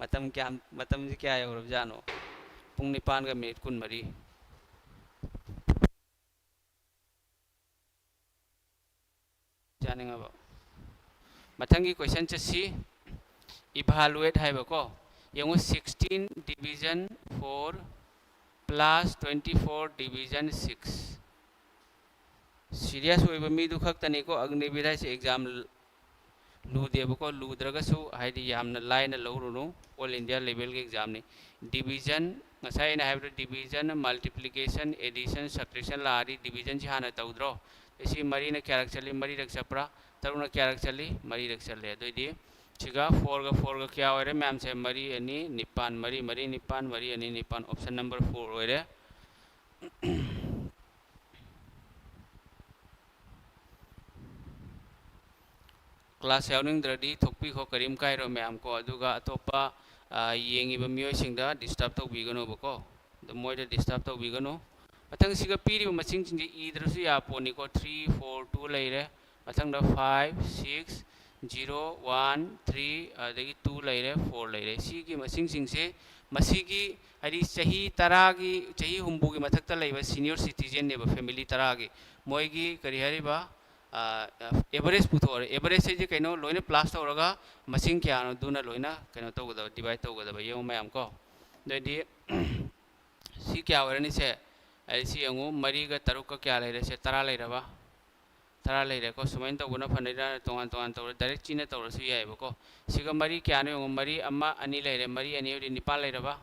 ꯃꯇꯝ ꯀꯌꯥꯝ, ꯃꯇꯝꯁꯤ ꯀꯌꯥ ꯌꯧꯔꯕꯖꯥꯠꯅꯣ? ꯄꯨꯡ ꯅꯤꯄꯥꯟꯒ minute ꯀꯨꯟꯃꯔꯤ꯫ ꯌꯥꯅꯤꯡꯉꯕ? ꯃꯊꯪꯒꯤ question ꯆꯠꯁꯤ꯫ Evaluate ꯍꯥꯏꯕꯀꯣ꯫ ꯌꯦꯡꯉꯨ, sixteen division four plus twenty four division six꯫ Serious ꯑꯣꯏꯕ ꯃꯤꯗꯨ ꯈꯛꯇꯅꯤꯀꯣ ꯑꯒꯅꯤꯕꯤꯔ ꯍꯥꯏꯁꯦ꯫ Exam ꯂꯨꯗꯦꯕꯀꯣ꯫ ꯂꯨꯗ꯭ꯔꯒꯁꯨ ꯍꯥꯏꯗꯤ ꯌꯥꯝꯅ ꯂꯥꯏꯅ ꯂꯧꯔꯨꯅꯨ, all India level ꯒꯤ exam ꯅꯤ꯫ Division, ꯉꯁꯥꯏ ꯑꯩꯅ ꯍꯥꯏꯕꯗꯣ division, multiplication, addition, subtraction ꯂꯥꯛꯑꯗꯤ division ꯁꯤ ꯍꯥꯟꯅ ꯇꯧꯗ꯭ꯔꯣ? ꯁꯤ ꯃꯔꯤꯅ ꯀꯌꯥꯔꯛ ꯆꯠꯂꯤ? ꯃꯔꯤꯔꯛ ꯆꯠꯄ꯭ꯔꯥ? ꯇꯔꯨꯛꯅ ꯀꯌꯥꯔꯛ ꯆꯠꯂꯤ? ꯃꯔꯤꯔꯛ ꯆꯠꯂꯦ꯫ ꯑꯗꯨꯑꯣꯏꯗꯤ ꯁꯤꯒ four ꯒ four ꯒ ꯀꯌꯥ ꯑꯣꯏꯔꯦ ꯃꯌꯥꯝꯁꯦ? ꯃꯔꯤ ꯑꯅꯤ ꯅꯤꯄꯥꯟ, ꯃꯔꯤ ꯃꯔꯤ ꯅꯤꯄꯥꯟ, ꯃꯔꯤ ꯑꯅꯤ ꯅꯤꯄꯥꯟ, option number four ꯑꯣꯏꯔꯦ꯫ Class ꯌꯥꯎꯅꯤꯡꯗ꯭ꯔꯗꯤ ꯊꯣꯛꯄꯤꯈꯣ, ꯀꯔꯤꯝ ꯀꯥꯏꯔꯣꯏ ꯃꯌꯥꯝ ꯀꯣ꯫ ꯑꯗꯨꯒ ꯑꯇꯣꯞꯄ, ꯑ, ꯌꯦꯡꯉꯤꯕ ꯃꯤꯑꯣꯏꯁꯤꯡꯗ disturb ꯇꯧꯕꯤꯒꯅꯣꯕꯀꯣ꯫ ꯑꯗꯨ ꯃꯣꯏꯗ disturb ꯇꯧꯕꯤꯒꯅꯨ꯫ ꯃꯊꯪꯁꯤꯒ ꯄꯤꯔꯤꯕ ꯃꯁꯤꯡꯁꯤꯡꯁꯦ ꯏꯗ꯭ꯔꯁꯨ ꯌꯥꯄꯣꯠꯅꯤꯀꯣ꯫ Three, four, two ꯂꯩꯔꯦ꯫ ꯃꯊꯪꯗ five, six, zero, one, three, ꯑꯗꯒꯤ two ꯂꯩꯔꯦ, four ꯂꯩꯔꯦ꯫ ꯁꯤꯒꯤ ꯃꯁꯤꯡꯁꯤꯡꯁꯦ ꯃꯁꯤꯒꯤ ꯍꯥꯏꯗꯤ ꯆꯍꯤ ꯇꯔꯥꯒꯤ, ꯆꯍꯤ ꯍꯨꯝꯐꯨꯒꯤ ꯃꯊꯛꯇ ꯂꯩꯕ senior citizen ꯅꯦꯕ, family ꯇꯔꯥꯒꯤ꯫ ꯃꯣꯏꯒꯤ ꯀꯔꯤ ꯍꯥꯏꯔꯤꯕ, ꯑꯦꯚꯔꯦꯖ ꯄꯨꯊꯣꯛꯑꯔꯦ꯫ ꯑꯦꯚꯔꯦꯖ ꯍꯥꯏꯁꯦ ꯀꯩꯅꯣ? ꯂꯣꯏꯅ ꯄ꯭ꯂꯁ ꯇꯧꯔꯒ ꯃꯁꯤꯡ ꯀꯌꯥꯅꯣ ꯑꯗꯨꯅ ꯂꯣꯏꯅ ꯀꯩꯅꯣ ꯇꯧꯒꯗꯕ, ꯗꯤꯚꯥꯏꯠ ꯇꯧꯒꯗꯕ꯫ ꯌꯦꯡꯉꯨ ꯃꯌꯥꯝ ꯀꯣ, ꯑꯗꯨꯑꯣꯏꯗꯤ ꯁꯤ ꯀꯌꯥ ꯑꯣꯏꯔꯅꯤ? ꯁꯦ ꯑꯩ ꯁꯤ ꯌꯦꯡꯉꯨ, ꯃꯔꯤꯒ ꯇꯔꯨꯛꯀ ꯀꯌꯥ ꯂꯩꯔꯦ? ꯁꯦ ꯇꯔꯥ ꯂꯩꯔꯕ? ꯇꯔꯥ ꯂꯩꯔꯦꯀꯣ꯫ ꯁꯨꯃꯥꯏꯅ ꯇꯧꯕꯅ ꯐꯅꯩꯔꯥ? ꯇꯣꯉꯥꯟ ꯇꯣꯉꯥꯟ ꯇꯧꯔ, ꯗꯥꯏꯔꯦꯛ ꯆꯤꯅ ꯇꯧꯔꯁꯨ ꯌꯥꯏꯑꯕꯀꯣ꯫ ꯁꯤꯒ ꯃꯔꯤ ꯀꯌꯥꯅꯣ ꯌꯦꯡꯉꯨ? ꯃꯔꯤ ꯑꯃ ꯑꯅꯤ ꯂꯩꯔꯦ꯫ ꯃꯔꯤ ꯑꯅꯤ ꯑꯣꯏꯔꯗꯤ ꯅꯤꯄꯥꯟ ꯂꯩꯔꯕ?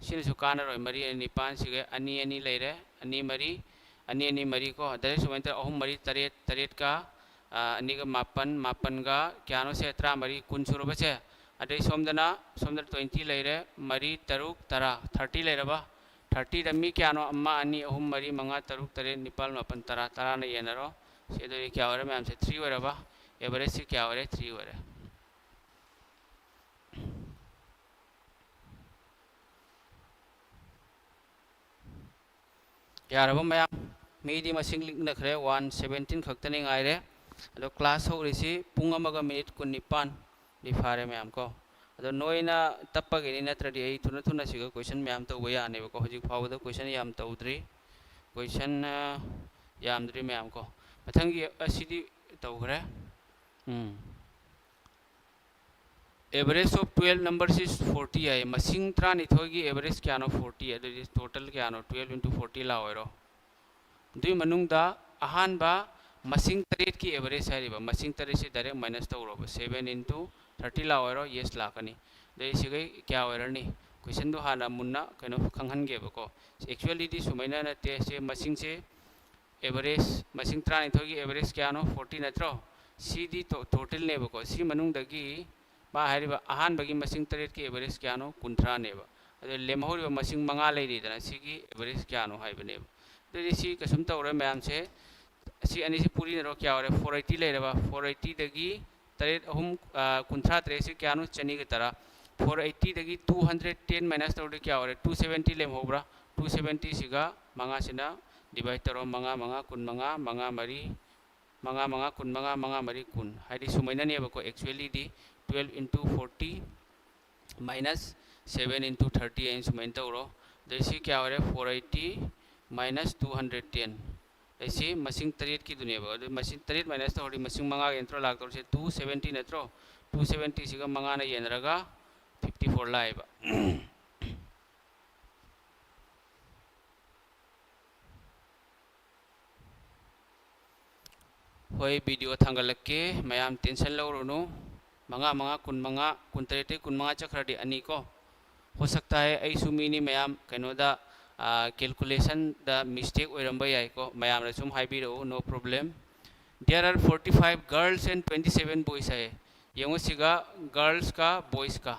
ꯁꯤꯅꯁꯨ ꯀꯥꯟꯅꯔꯣꯏ꯫ ꯃꯔꯤ ꯑꯅꯤ ꯅꯤꯄꯥꯟ, ꯁꯤꯒ ꯑꯅꯤ ꯑꯅꯤ ꯂꯩꯔꯦ, ꯑꯅꯤ ꯃꯔꯤ, ꯑꯅꯤ ꯑꯅꯤ ꯃꯔꯤ ꯀꯣ꯫ ꯗꯥꯏꯔꯦꯛ ꯁꯨꯃꯥꯏꯅ ꯇꯧꯔ ꯑꯍꯨꯝ ꯃꯔꯤ ꯇꯔꯦꯠ, ꯇꯔꯦꯠꯀ, ꯑ, ꯑꯅꯤꯒ ꯃꯥꯄꯟ, ꯃꯥꯄꯟꯒ ꯀꯌꯥꯅꯣ? ꯁꯦ ꯇꯔꯥꯃꯔꯤ, ꯀꯨꯟ ꯁꯨꯔꯕꯁꯦ꯫ ꯑꯗꯩ ꯁꯣꯝꯗꯅ, ꯁꯣꯝꯗ ꯇ꯭ꯋꯦꯟꯇꯤ ꯂꯩꯔꯦ, ꯃꯔꯤ ꯇꯔꯨꯛ ꯇꯔꯥ, ꯊꯥꯔꯇꯤ ꯂꯩꯔꯕ? ꯊꯥꯔꯇꯤꯗ ꯃꯤ ꯀꯌꯥꯅꯣ? ꯑꯃ, ꯑꯅꯤ, ꯑꯍꯨꯝ, ꯃꯔꯤ, ꯃꯉꯥ, ꯇꯔꯨꯛ, ꯇꯔꯦꯠ, ꯅꯤꯄꯥꯜ, ꯃꯥꯄꯟ, ꯇꯔꯥ, ꯇꯔꯥꯅ ꯌꯦꯟꯅꯔꯣ꯫ ꯁꯤ ꯑꯗꯨꯗꯤ ꯀꯌꯥ ꯑꯣꯏꯔꯦ ꯃꯌꯥꯝꯁꯦ? ꯊ꯭ꯔꯤ ꯑꯣꯏꯔꯕ? ꯑꯦꯚꯔꯦꯖꯁꯤ ꯀꯌꯥ ꯑꯣꯏꯔꯦ? ꯊ꯭ꯔꯤ ꯑꯣꯏꯔꯦ꯫ ꯌꯥꯔꯕ ꯃꯌꯥꯝ? ꯃꯤꯗꯤ ꯃꯁꯤꯡ ꯂꯤꯛꯅꯈ꯭ꯔꯦ, ꯋꯥꯟ ꯁꯕꯦꯟꯇꯤꯟ ꯈꯛꯇꯅꯤ ꯉꯥꯏꯔꯦ꯫ ꯑꯗꯣ ꯀ꯭ꯂꯥꯁ ꯍꯧꯔꯤꯁꯤ ꯄꯨꯡ ꯑꯃꯒ ꯃꯤꯅꯤꯠ ꯀꯨꯟꯅꯤꯄꯥꯟꯗꯤ ꯐꯥꯔꯦ ꯃꯌꯥꯝ ꯀꯣ꯫ ꯑꯗꯣ ꯅꯣꯏꯅ ꯇꯞꯄꯒꯤꯅꯤ, ꯅꯠꯇ꯭ꯔꯗꯤ ꯑꯩ ꯊꯨꯅ ꯊꯨꯅ ꯁꯤꯒ ꯀꯣꯏꯁꯟ ꯃꯌꯥꯝ ꯇꯧꯕ ꯌꯥꯅꯦꯕꯀꯣ꯫ ꯍꯧꯖꯤꯛ ꯐꯥꯎꯕꯗ ꯀꯣꯏꯁꯟ ꯌꯥꯝ ꯇꯧꯗ꯭ꯔꯤ, ꯀꯣꯏꯁꯟ, ꯑ, ꯌꯥꯝꯗ꯭ꯔꯤ ꯃꯌꯥꯝ ꯀꯣ꯫ ꯃꯊꯪꯒꯤ ꯑꯁꯤꯗꯤ ꯇꯧꯈ꯭ꯔꯦ꯫ ꯎꯝ꯫ Average of twelve numbers is forty ꯍꯥꯏ꯫ ꯃꯁꯤꯡ ꯇꯔꯥꯅꯤꯊꯣꯏꯒꯤ ꯑꯦꯚꯔꯦꯖ ꯀꯌꯥꯅꯣ? ꯐꯣꯔꯇꯤ꯫ ꯑꯗꯨꯗꯤ ꯇꯣꯇꯜ ꯀꯌꯥꯅꯣ? Twelve into forty ꯂꯥꯛꯑꯣꯏꯔꯣ? ꯑꯗꯨꯒꯤ ꯃꯅꯨꯡꯗ ꯑꯍꯥꯟꯕ ꯃꯁꯤꯡ ꯇꯔꯦꯠꯀꯤ ꯑꯦꯚꯔꯦꯖ ꯍꯥꯏꯔꯤꯕ, ꯃꯁꯤꯡ ꯇꯔꯦꯠꯁꯤ ꯗꯥꯏꯔꯦꯛ ꯃꯥꯏꯅꯁ ꯇꯧꯔꯣꯕ꯫ Seven into thirty ꯂꯥꯛꯑꯣꯏꯔꯣ? ꯌꯦꯁ ꯂꯥꯛꯀꯅꯤ꯫ ꯑꯗꯩ ꯁꯤꯈꯩ ꯀꯌꯥ ꯑꯣꯏꯔꯅꯤ? ꯀꯣꯏꯁꯟꯗꯣ ꯍꯥꯟꯅ ꯃꯨꯟꯅ ꯀꯩꯅꯣ ꯈꯪꯍꯟꯒꯦꯕꯀꯣ꯫ ꯑꯦꯛꯆꯨꯋꯦꯜꯂꯤꯗꯤ ꯁꯨꯃꯥꯏꯅ ꯅꯠꯇꯦ꯫ ꯁꯦ ꯃꯁꯤꯡꯁꯦ ꯑꯦꯚꯔꯦꯖ, ꯃꯁꯤꯡ ꯇꯔꯥꯅꯤꯊꯣꯏꯒꯤ ꯑꯦꯚꯔꯦꯖ ꯀꯌꯥꯅꯣ? ꯐꯣꯔꯇꯤ ꯅꯠꯇ꯭ꯔꯣ? ꯁꯤꯗꯤ ꯇꯣ-, ꯇꯣꯇꯦꯜꯅꯦꯕꯀꯣ꯫ ꯁꯤ ꯃꯅꯨꯡꯗꯒꯤ ꯃꯥ ꯍꯥꯏꯔꯤꯕ ꯑꯍꯥꯟꯕꯒꯤ ꯃꯁꯤꯡ ꯇꯔꯦꯠꯀꯤ ꯑꯦꯚꯔꯦꯖ ꯀꯌꯥꯅꯣ? ꯀꯨꯟꯊ꯭ꯔꯥꯅꯦꯕ꯫ ꯑꯗꯨ ꯂꯦꯝꯍꯧꯔꯤꯕ ꯃꯁꯤꯡ ꯃꯉꯥ ꯂꯩꯔꯤꯗꯅ, ꯁꯤꯒꯤ ꯑꯦꯚꯔꯦꯖ ꯀꯌꯥꯅꯣ ꯍꯥꯏꯕꯅꯦꯕ꯫ ꯑꯗꯨꯗꯤ ꯁꯤ ꯀꯩꯁꯨꯝ ꯇꯧꯔꯣꯏ ꯃꯌꯥꯝꯁꯦ꯫ ꯁꯤ ꯑꯅꯤꯁꯤ ꯄꯨꯔꯤꯅꯔꯣ, ꯀꯌꯥ ꯑꯣꯏꯔꯦ? ꯐꯣꯔ ꯑꯩꯠꯇꯤ ꯂꯩꯔꯕ? ꯐꯣꯔ ꯑꯩꯠꯇꯤꯗꯒꯤ ꯇꯔꯦꯠ ꯑꯍꯨꯝ, ꯑ, ꯀꯨꯟꯊ꯭ꯔꯥ ꯇꯔꯦꯠꯁꯤ ꯀꯌꯥꯅꯣ? ꯆꯅꯤꯒ ꯇꯔꯥ꯫ ꯐꯣꯔ ꯑꯩꯠꯇꯤꯗꯒꯤ ꯇꯨ ꯍꯟꯗ꯭ꯔꯦꯠ ꯇꯦꯟ ꯃꯥꯏꯅꯁ ꯇꯧꯔꯗꯤ ꯀꯌꯥ ꯑꯣꯏꯔꯦ? ꯇꯨ ꯁꯕꯦꯟꯇꯤ ꯂꯦꯝꯍꯧꯕ꯭ꯔꯥ? ꯇꯨ ꯁꯕꯦꯟꯇꯤꯁꯤꯒ ꯃꯉꯥꯁꯤꯅ ꯗꯤꯚꯥꯏꯠ ꯇꯧꯔꯣ, ꯃꯉꯥ ꯃꯉꯥ ꯀꯨꯟꯃꯉꯥ, ꯃꯉꯥ ꯃꯔꯤ, ꯃꯉꯥ ꯃꯉꯥ ꯀꯨꯟꯃꯉꯥ, ꯃꯉꯥ ꯃꯔꯤ ꯀꯨꯟ꯫ ꯍꯥꯏꯗꯤ ꯁꯨꯃꯥꯏꯅꯅꯦꯕꯀꯣ, ꯑꯦꯛꯆꯨꯋꯦꯜꯂꯤꯗꯤ twelve into forty minus seven into thirty ꯍꯥꯏꯅ ꯁꯨꯃꯥꯏꯅ ꯇꯧꯔꯣ꯫ ꯑꯗꯩ ꯁꯤ ꯀꯌꯥ ꯑꯣꯏꯔꯦ? Four eighty minus two hundred ten꯫ ꯑꯩꯁꯤ ꯃꯁꯤꯡ ꯇꯔꯦꯠꯀꯤꯗꯨꯅꯦꯕ꯫ ꯑꯗꯨ ꯃꯁꯤꯡ ꯇꯔꯦꯠ minus ꯇꯧꯔꯗꯤ ꯃꯁꯤꯡ ꯃꯉꯥꯒꯤ ꯅꯠꯇ꯭ꯔꯣ ꯂꯥꯛꯇꯧꯔꯤꯁꯦ? Two seventy ꯅꯠꯇ꯭ꯔꯣ? Two seventy ꯁꯤꯒ ꯃꯉꯥꯅ ꯌꯦꯟꯅꯔꯒ fifty four ꯂꯥꯛꯑꯦꯕ꯫ ꯍꯣꯏ, video ꯊꯥꯡꯒꯠꯂꯛꯀꯦ, ꯃꯌꯥꯝ tension ꯂꯧꯔꯨꯅꯨ꯫ ꯃꯉꯥ ꯃꯉꯥ ꯀꯨꯟꯃꯉꯥ, ꯀꯨꯟꯇꯔꯦꯠꯇꯒꯤ ꯀꯨꯟꯃꯉꯥ ꯆꯠꯈ꯭ꯔꯗꯤ ꯑꯅꯤ ꯀꯣ꯫ ꯍꯣ ꯁꯛꯇꯥ ꯍꯦ, ꯑꯩꯁꯨ ꯃꯤꯅꯤ ꯃꯌꯥꯝ, ꯀꯩꯅꯣꯗ, ꯑ, calculation ꯗ mistake ꯑꯣꯏꯔꯝꯕ ꯌꯥꯏꯀꯣ, ꯃꯌꯥꯝꯅ ꯁꯨꯝ ꯍꯥꯏꯕꯤꯔꯛꯎ, no problem꯫ There are forty five girls and twenty seven boys ꯍꯥꯏꯌꯦ꯫ ꯌꯦꯡꯉꯨ ꯁꯤꯒ girls ꯀ boys ꯀ꯫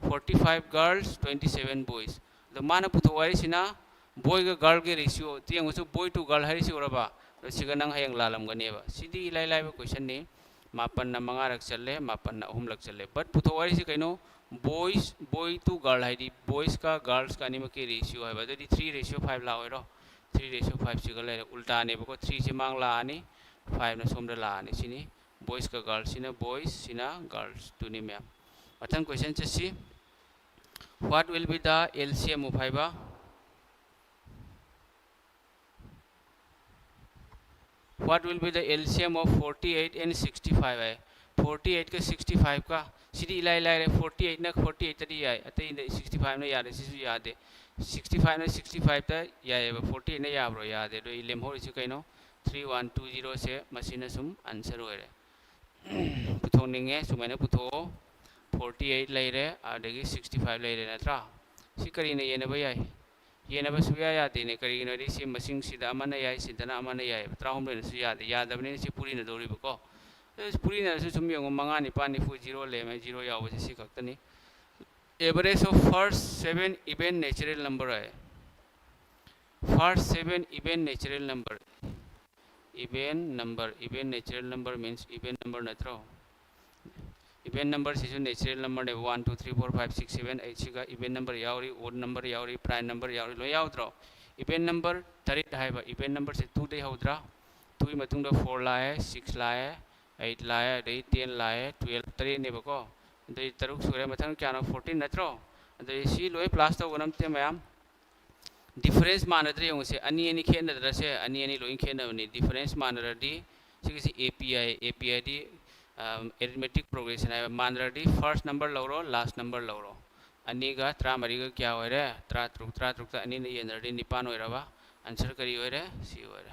Forty five girls, twenty seven boys꯫ ꯑꯗꯣ ꯃꯥꯅ ꯄꯨꯊꯣꯛꯑꯣ ꯍꯥꯏꯔꯤꯁꯤꯅ boy ꯒ girl ꯒꯤ ratio꯫ ꯇꯤ ꯌꯦꯡꯉꯨꯁꯨ, boy to girl ꯍꯥꯏꯔꯤꯁꯤ ꯎꯔꯕ? ꯑꯗꯣ ꯁꯤꯒ ꯅꯪ ꯍꯌꯦꯡ ꯂꯥꯜꯂꯝꯒꯅꯦꯕ꯫ ꯁꯤꯗꯤ ꯏꯂꯥꯏ ꯂꯥꯏꯕ question ꯅꯤ꯫ ꯃꯥꯄꯟꯅ ꯃꯉꯥꯔꯛ ꯆꯠꯂꯦ, ꯃꯥꯄꯟꯅ ꯑꯍꯨꯝꯂꯛ ꯆꯠꯂꯦ꯫ But ꯄꯨꯊꯣꯛꯑꯣ ꯍꯥꯏꯔꯤꯁꯤ ꯀꯩꯅꯣ? Boys, boy to girl ꯍꯥꯏꯗꯤ boys ꯀ girls ꯀ ꯑꯅꯤꯃꯛꯀꯤ ratio ꯍꯥꯏꯕ꯫ ꯑꯗꯨꯗꯤ three ratio five ꯂꯥꯛꯑꯣꯏꯔꯣ? Three ratio five ꯁꯤꯒ ꯂꯩꯔꯦ꯫ ꯎꯜꯇꯥꯅꯦꯕꯀꯣ, three ꯁꯤ ꯃꯥꯡ ꯂꯥꯛꯑꯅꯤ, five ꯅ ꯁꯣꯝꯗ ꯂꯥꯛꯑꯅꯤ꯫ ꯁꯤꯅꯤ boys ꯀ girls, ꯁꯤꯅ boys, ꯁꯤꯅ girls꯫ ꯇꯨꯅꯤ ꯃꯌꯥꯝ꯫ ꯃꯊꯪ question ꯆꯠꯁꯤ꯫ What will be the L C M of ꯍꯥꯏꯕ? What will be the L C M of forty eight and sixty five high. Forty eight ꯀ sixty five ꯀ, ꯁꯤꯗꯤ ꯏꯂꯥꯏ ꯂꯥꯏꯔꯦ꯫ Forty eight ꯅ forty eight ꯇꯗꯤ ꯌꯥꯏ, ꯑꯇꯩꯗ sixty five ꯅ ꯌꯥꯗꯦ, ꯁꯤꯁꯨ ꯌꯥꯗꯦ꯫ Sixty five ꯅ sixty five ꯇ ꯌꯥꯏꯑꯕ, forty eight ꯅ ꯌꯥꯕ꯭ꯔꯣ? ꯌꯥꯗꯦ꯫ ꯑꯗꯣ ꯏ ꯂꯦꯝꯍꯧꯔꯤꯁꯤ ꯀꯩꯅꯣ? Three one two zero ꯁꯦ ꯃꯁꯤꯅ ꯁꯨꯝ answer ꯑꯣꯏꯔꯦ꯫ ꯄꯨꯊꯣꯛꯅꯤꯡꯉꯦ, ꯁꯨꯃꯥꯏꯅ ꯄꯨꯊꯣꯛꯑꯣ꯫ Forty eight ꯂꯩꯔꯦ, ꯑꯗꯒꯤ sixty five ꯂꯩꯔꯦ, ꯅꯠꯇ꯭ꯔꯥ? ꯁꯤ ꯀꯔꯤꯅ ꯌꯦꯟꯅꯕ ꯌꯥꯏ? ꯌꯦꯟꯅꯕ ꯁꯨꯌꯥ ꯌꯥꯗꯦꯅꯦ꯫ ꯀꯔꯤꯒꯤꯅꯣꯗꯤ ꯁꯤ ꯃꯁꯤꯡꯁꯤꯗ ꯑꯃꯅ ꯌꯥꯏ, ꯁꯤꯗꯅ ꯑꯃꯅ ꯌꯥꯏꯑꯕ꯫ ꯇꯔꯥꯍꯨꯝꯗꯣꯏꯅꯁꯨ ꯌꯥꯗꯦ꯫ ꯌꯥꯗꯕꯅꯤꯅ ꯁꯤ ꯄꯨꯔꯤꯅꯗꯧꯔꯤꯕꯀꯣ꯫ ꯑꯗꯨ ꯄꯨꯔꯤꯅꯗꯁꯨ ꯁꯨꯝ ꯌꯦꯡꯉꯣ, ꯃꯉꯥ, ꯅꯤꯄꯥꯟ, ꯅꯤꯐꯨ, zero ꯂꯩꯔꯝꯃꯦ, zero ꯌꯥꯎꯕꯁꯦ ꯁꯤ ꯈꯛꯇꯅꯤ꯫ Average of first seven even natural number high. First seven even natural number꯫ Even number, even natural number means even number ꯅꯠꯇ꯭ꯔꯣ? Even number ꯁꯤꯁꯨ natural number ꯅꯦꯕ꯫ One, two, three, four, five, six, seven, eight ꯁꯤꯒ even number ꯌꯥꯎꯔꯤ, odd number ꯌꯥꯎꯔꯤ, prime number ꯌꯥꯎꯔꯤ, ꯂꯣꯏ ꯌꯥꯎꯗ꯭ꯔꯣ? Even number ꯇꯔꯦꯠ ꯍꯥꯏꯕ, even number ꯁꯦ two ꯗꯩ ꯍꯧꯗ꯭ꯔꯥ? Two ꯒꯤ ꯃꯇꯨꯡꯗ four ꯂꯥꯛꯑꯦ, six ꯂꯥꯛꯑꯦ, eight ꯂꯥꯛꯑꯦ, ꯑꯗꯩ ten ꯂꯥꯛꯑꯦ, twelve, ꯇꯔꯦꯠꯅꯦꯕꯀꯣ꯫ ꯑꯗꯩ ꯇꯔꯨꯛ ꯁꯨꯔꯦ, ꯃꯊꯪ ꯀꯌꯥꯅꯣ? Fourteen ꯅꯠꯇ꯭ꯔꯣ? ꯑꯗꯩ ꯁꯤ ꯂꯣꯏ plus ꯇꯧꯕ ꯅꯠꯇꯦ ꯃꯌꯥꯝ꯫ Difference ꯃꯥꯟꯅꯗ꯭ꯔꯦ ꯌꯦꯡꯉꯨꯁꯦ, ꯑꯅꯤ ꯑꯅꯤ ꯈꯦꯠꯅꯗ꯭ꯔꯁꯦ, ꯑꯅꯤ ꯑꯅꯤ ꯂꯣꯏ ꯈꯦꯠꯅꯕꯅꯤ꯫ Difference ꯃꯥꯟꯅꯔꯗꯤ ꯁꯤꯒꯤꯁꯤ A P I, A P I ꯗꯤ, ꯑꯝ, arithmetic progression ꯍꯥꯏꯕ꯫ ꯃꯥꯟꯅꯔꯗꯤ first number ꯂꯧꯔꯣ, last number ꯂꯧꯔꯣ꯫ ꯑꯅꯤꯒ ꯇꯔꯥꯃꯔꯤꯒ ꯀꯌꯥ ꯑꯣꯏꯔꯦ? ꯇꯔꯥꯇꯔꯨꯛ꯫ ꯇꯔꯥꯇꯔꯨꯛꯇ ꯑꯅꯤꯅ ꯌꯦꯟꯅꯔꯗꯤ ꯅꯤꯄꯥꯟ ꯑꯣꯏꯔꯕ꯫ Answer ꯀꯔꯤ ꯑꯣꯏꯔꯦ? C ꯑꯣꯏꯔꯦ꯫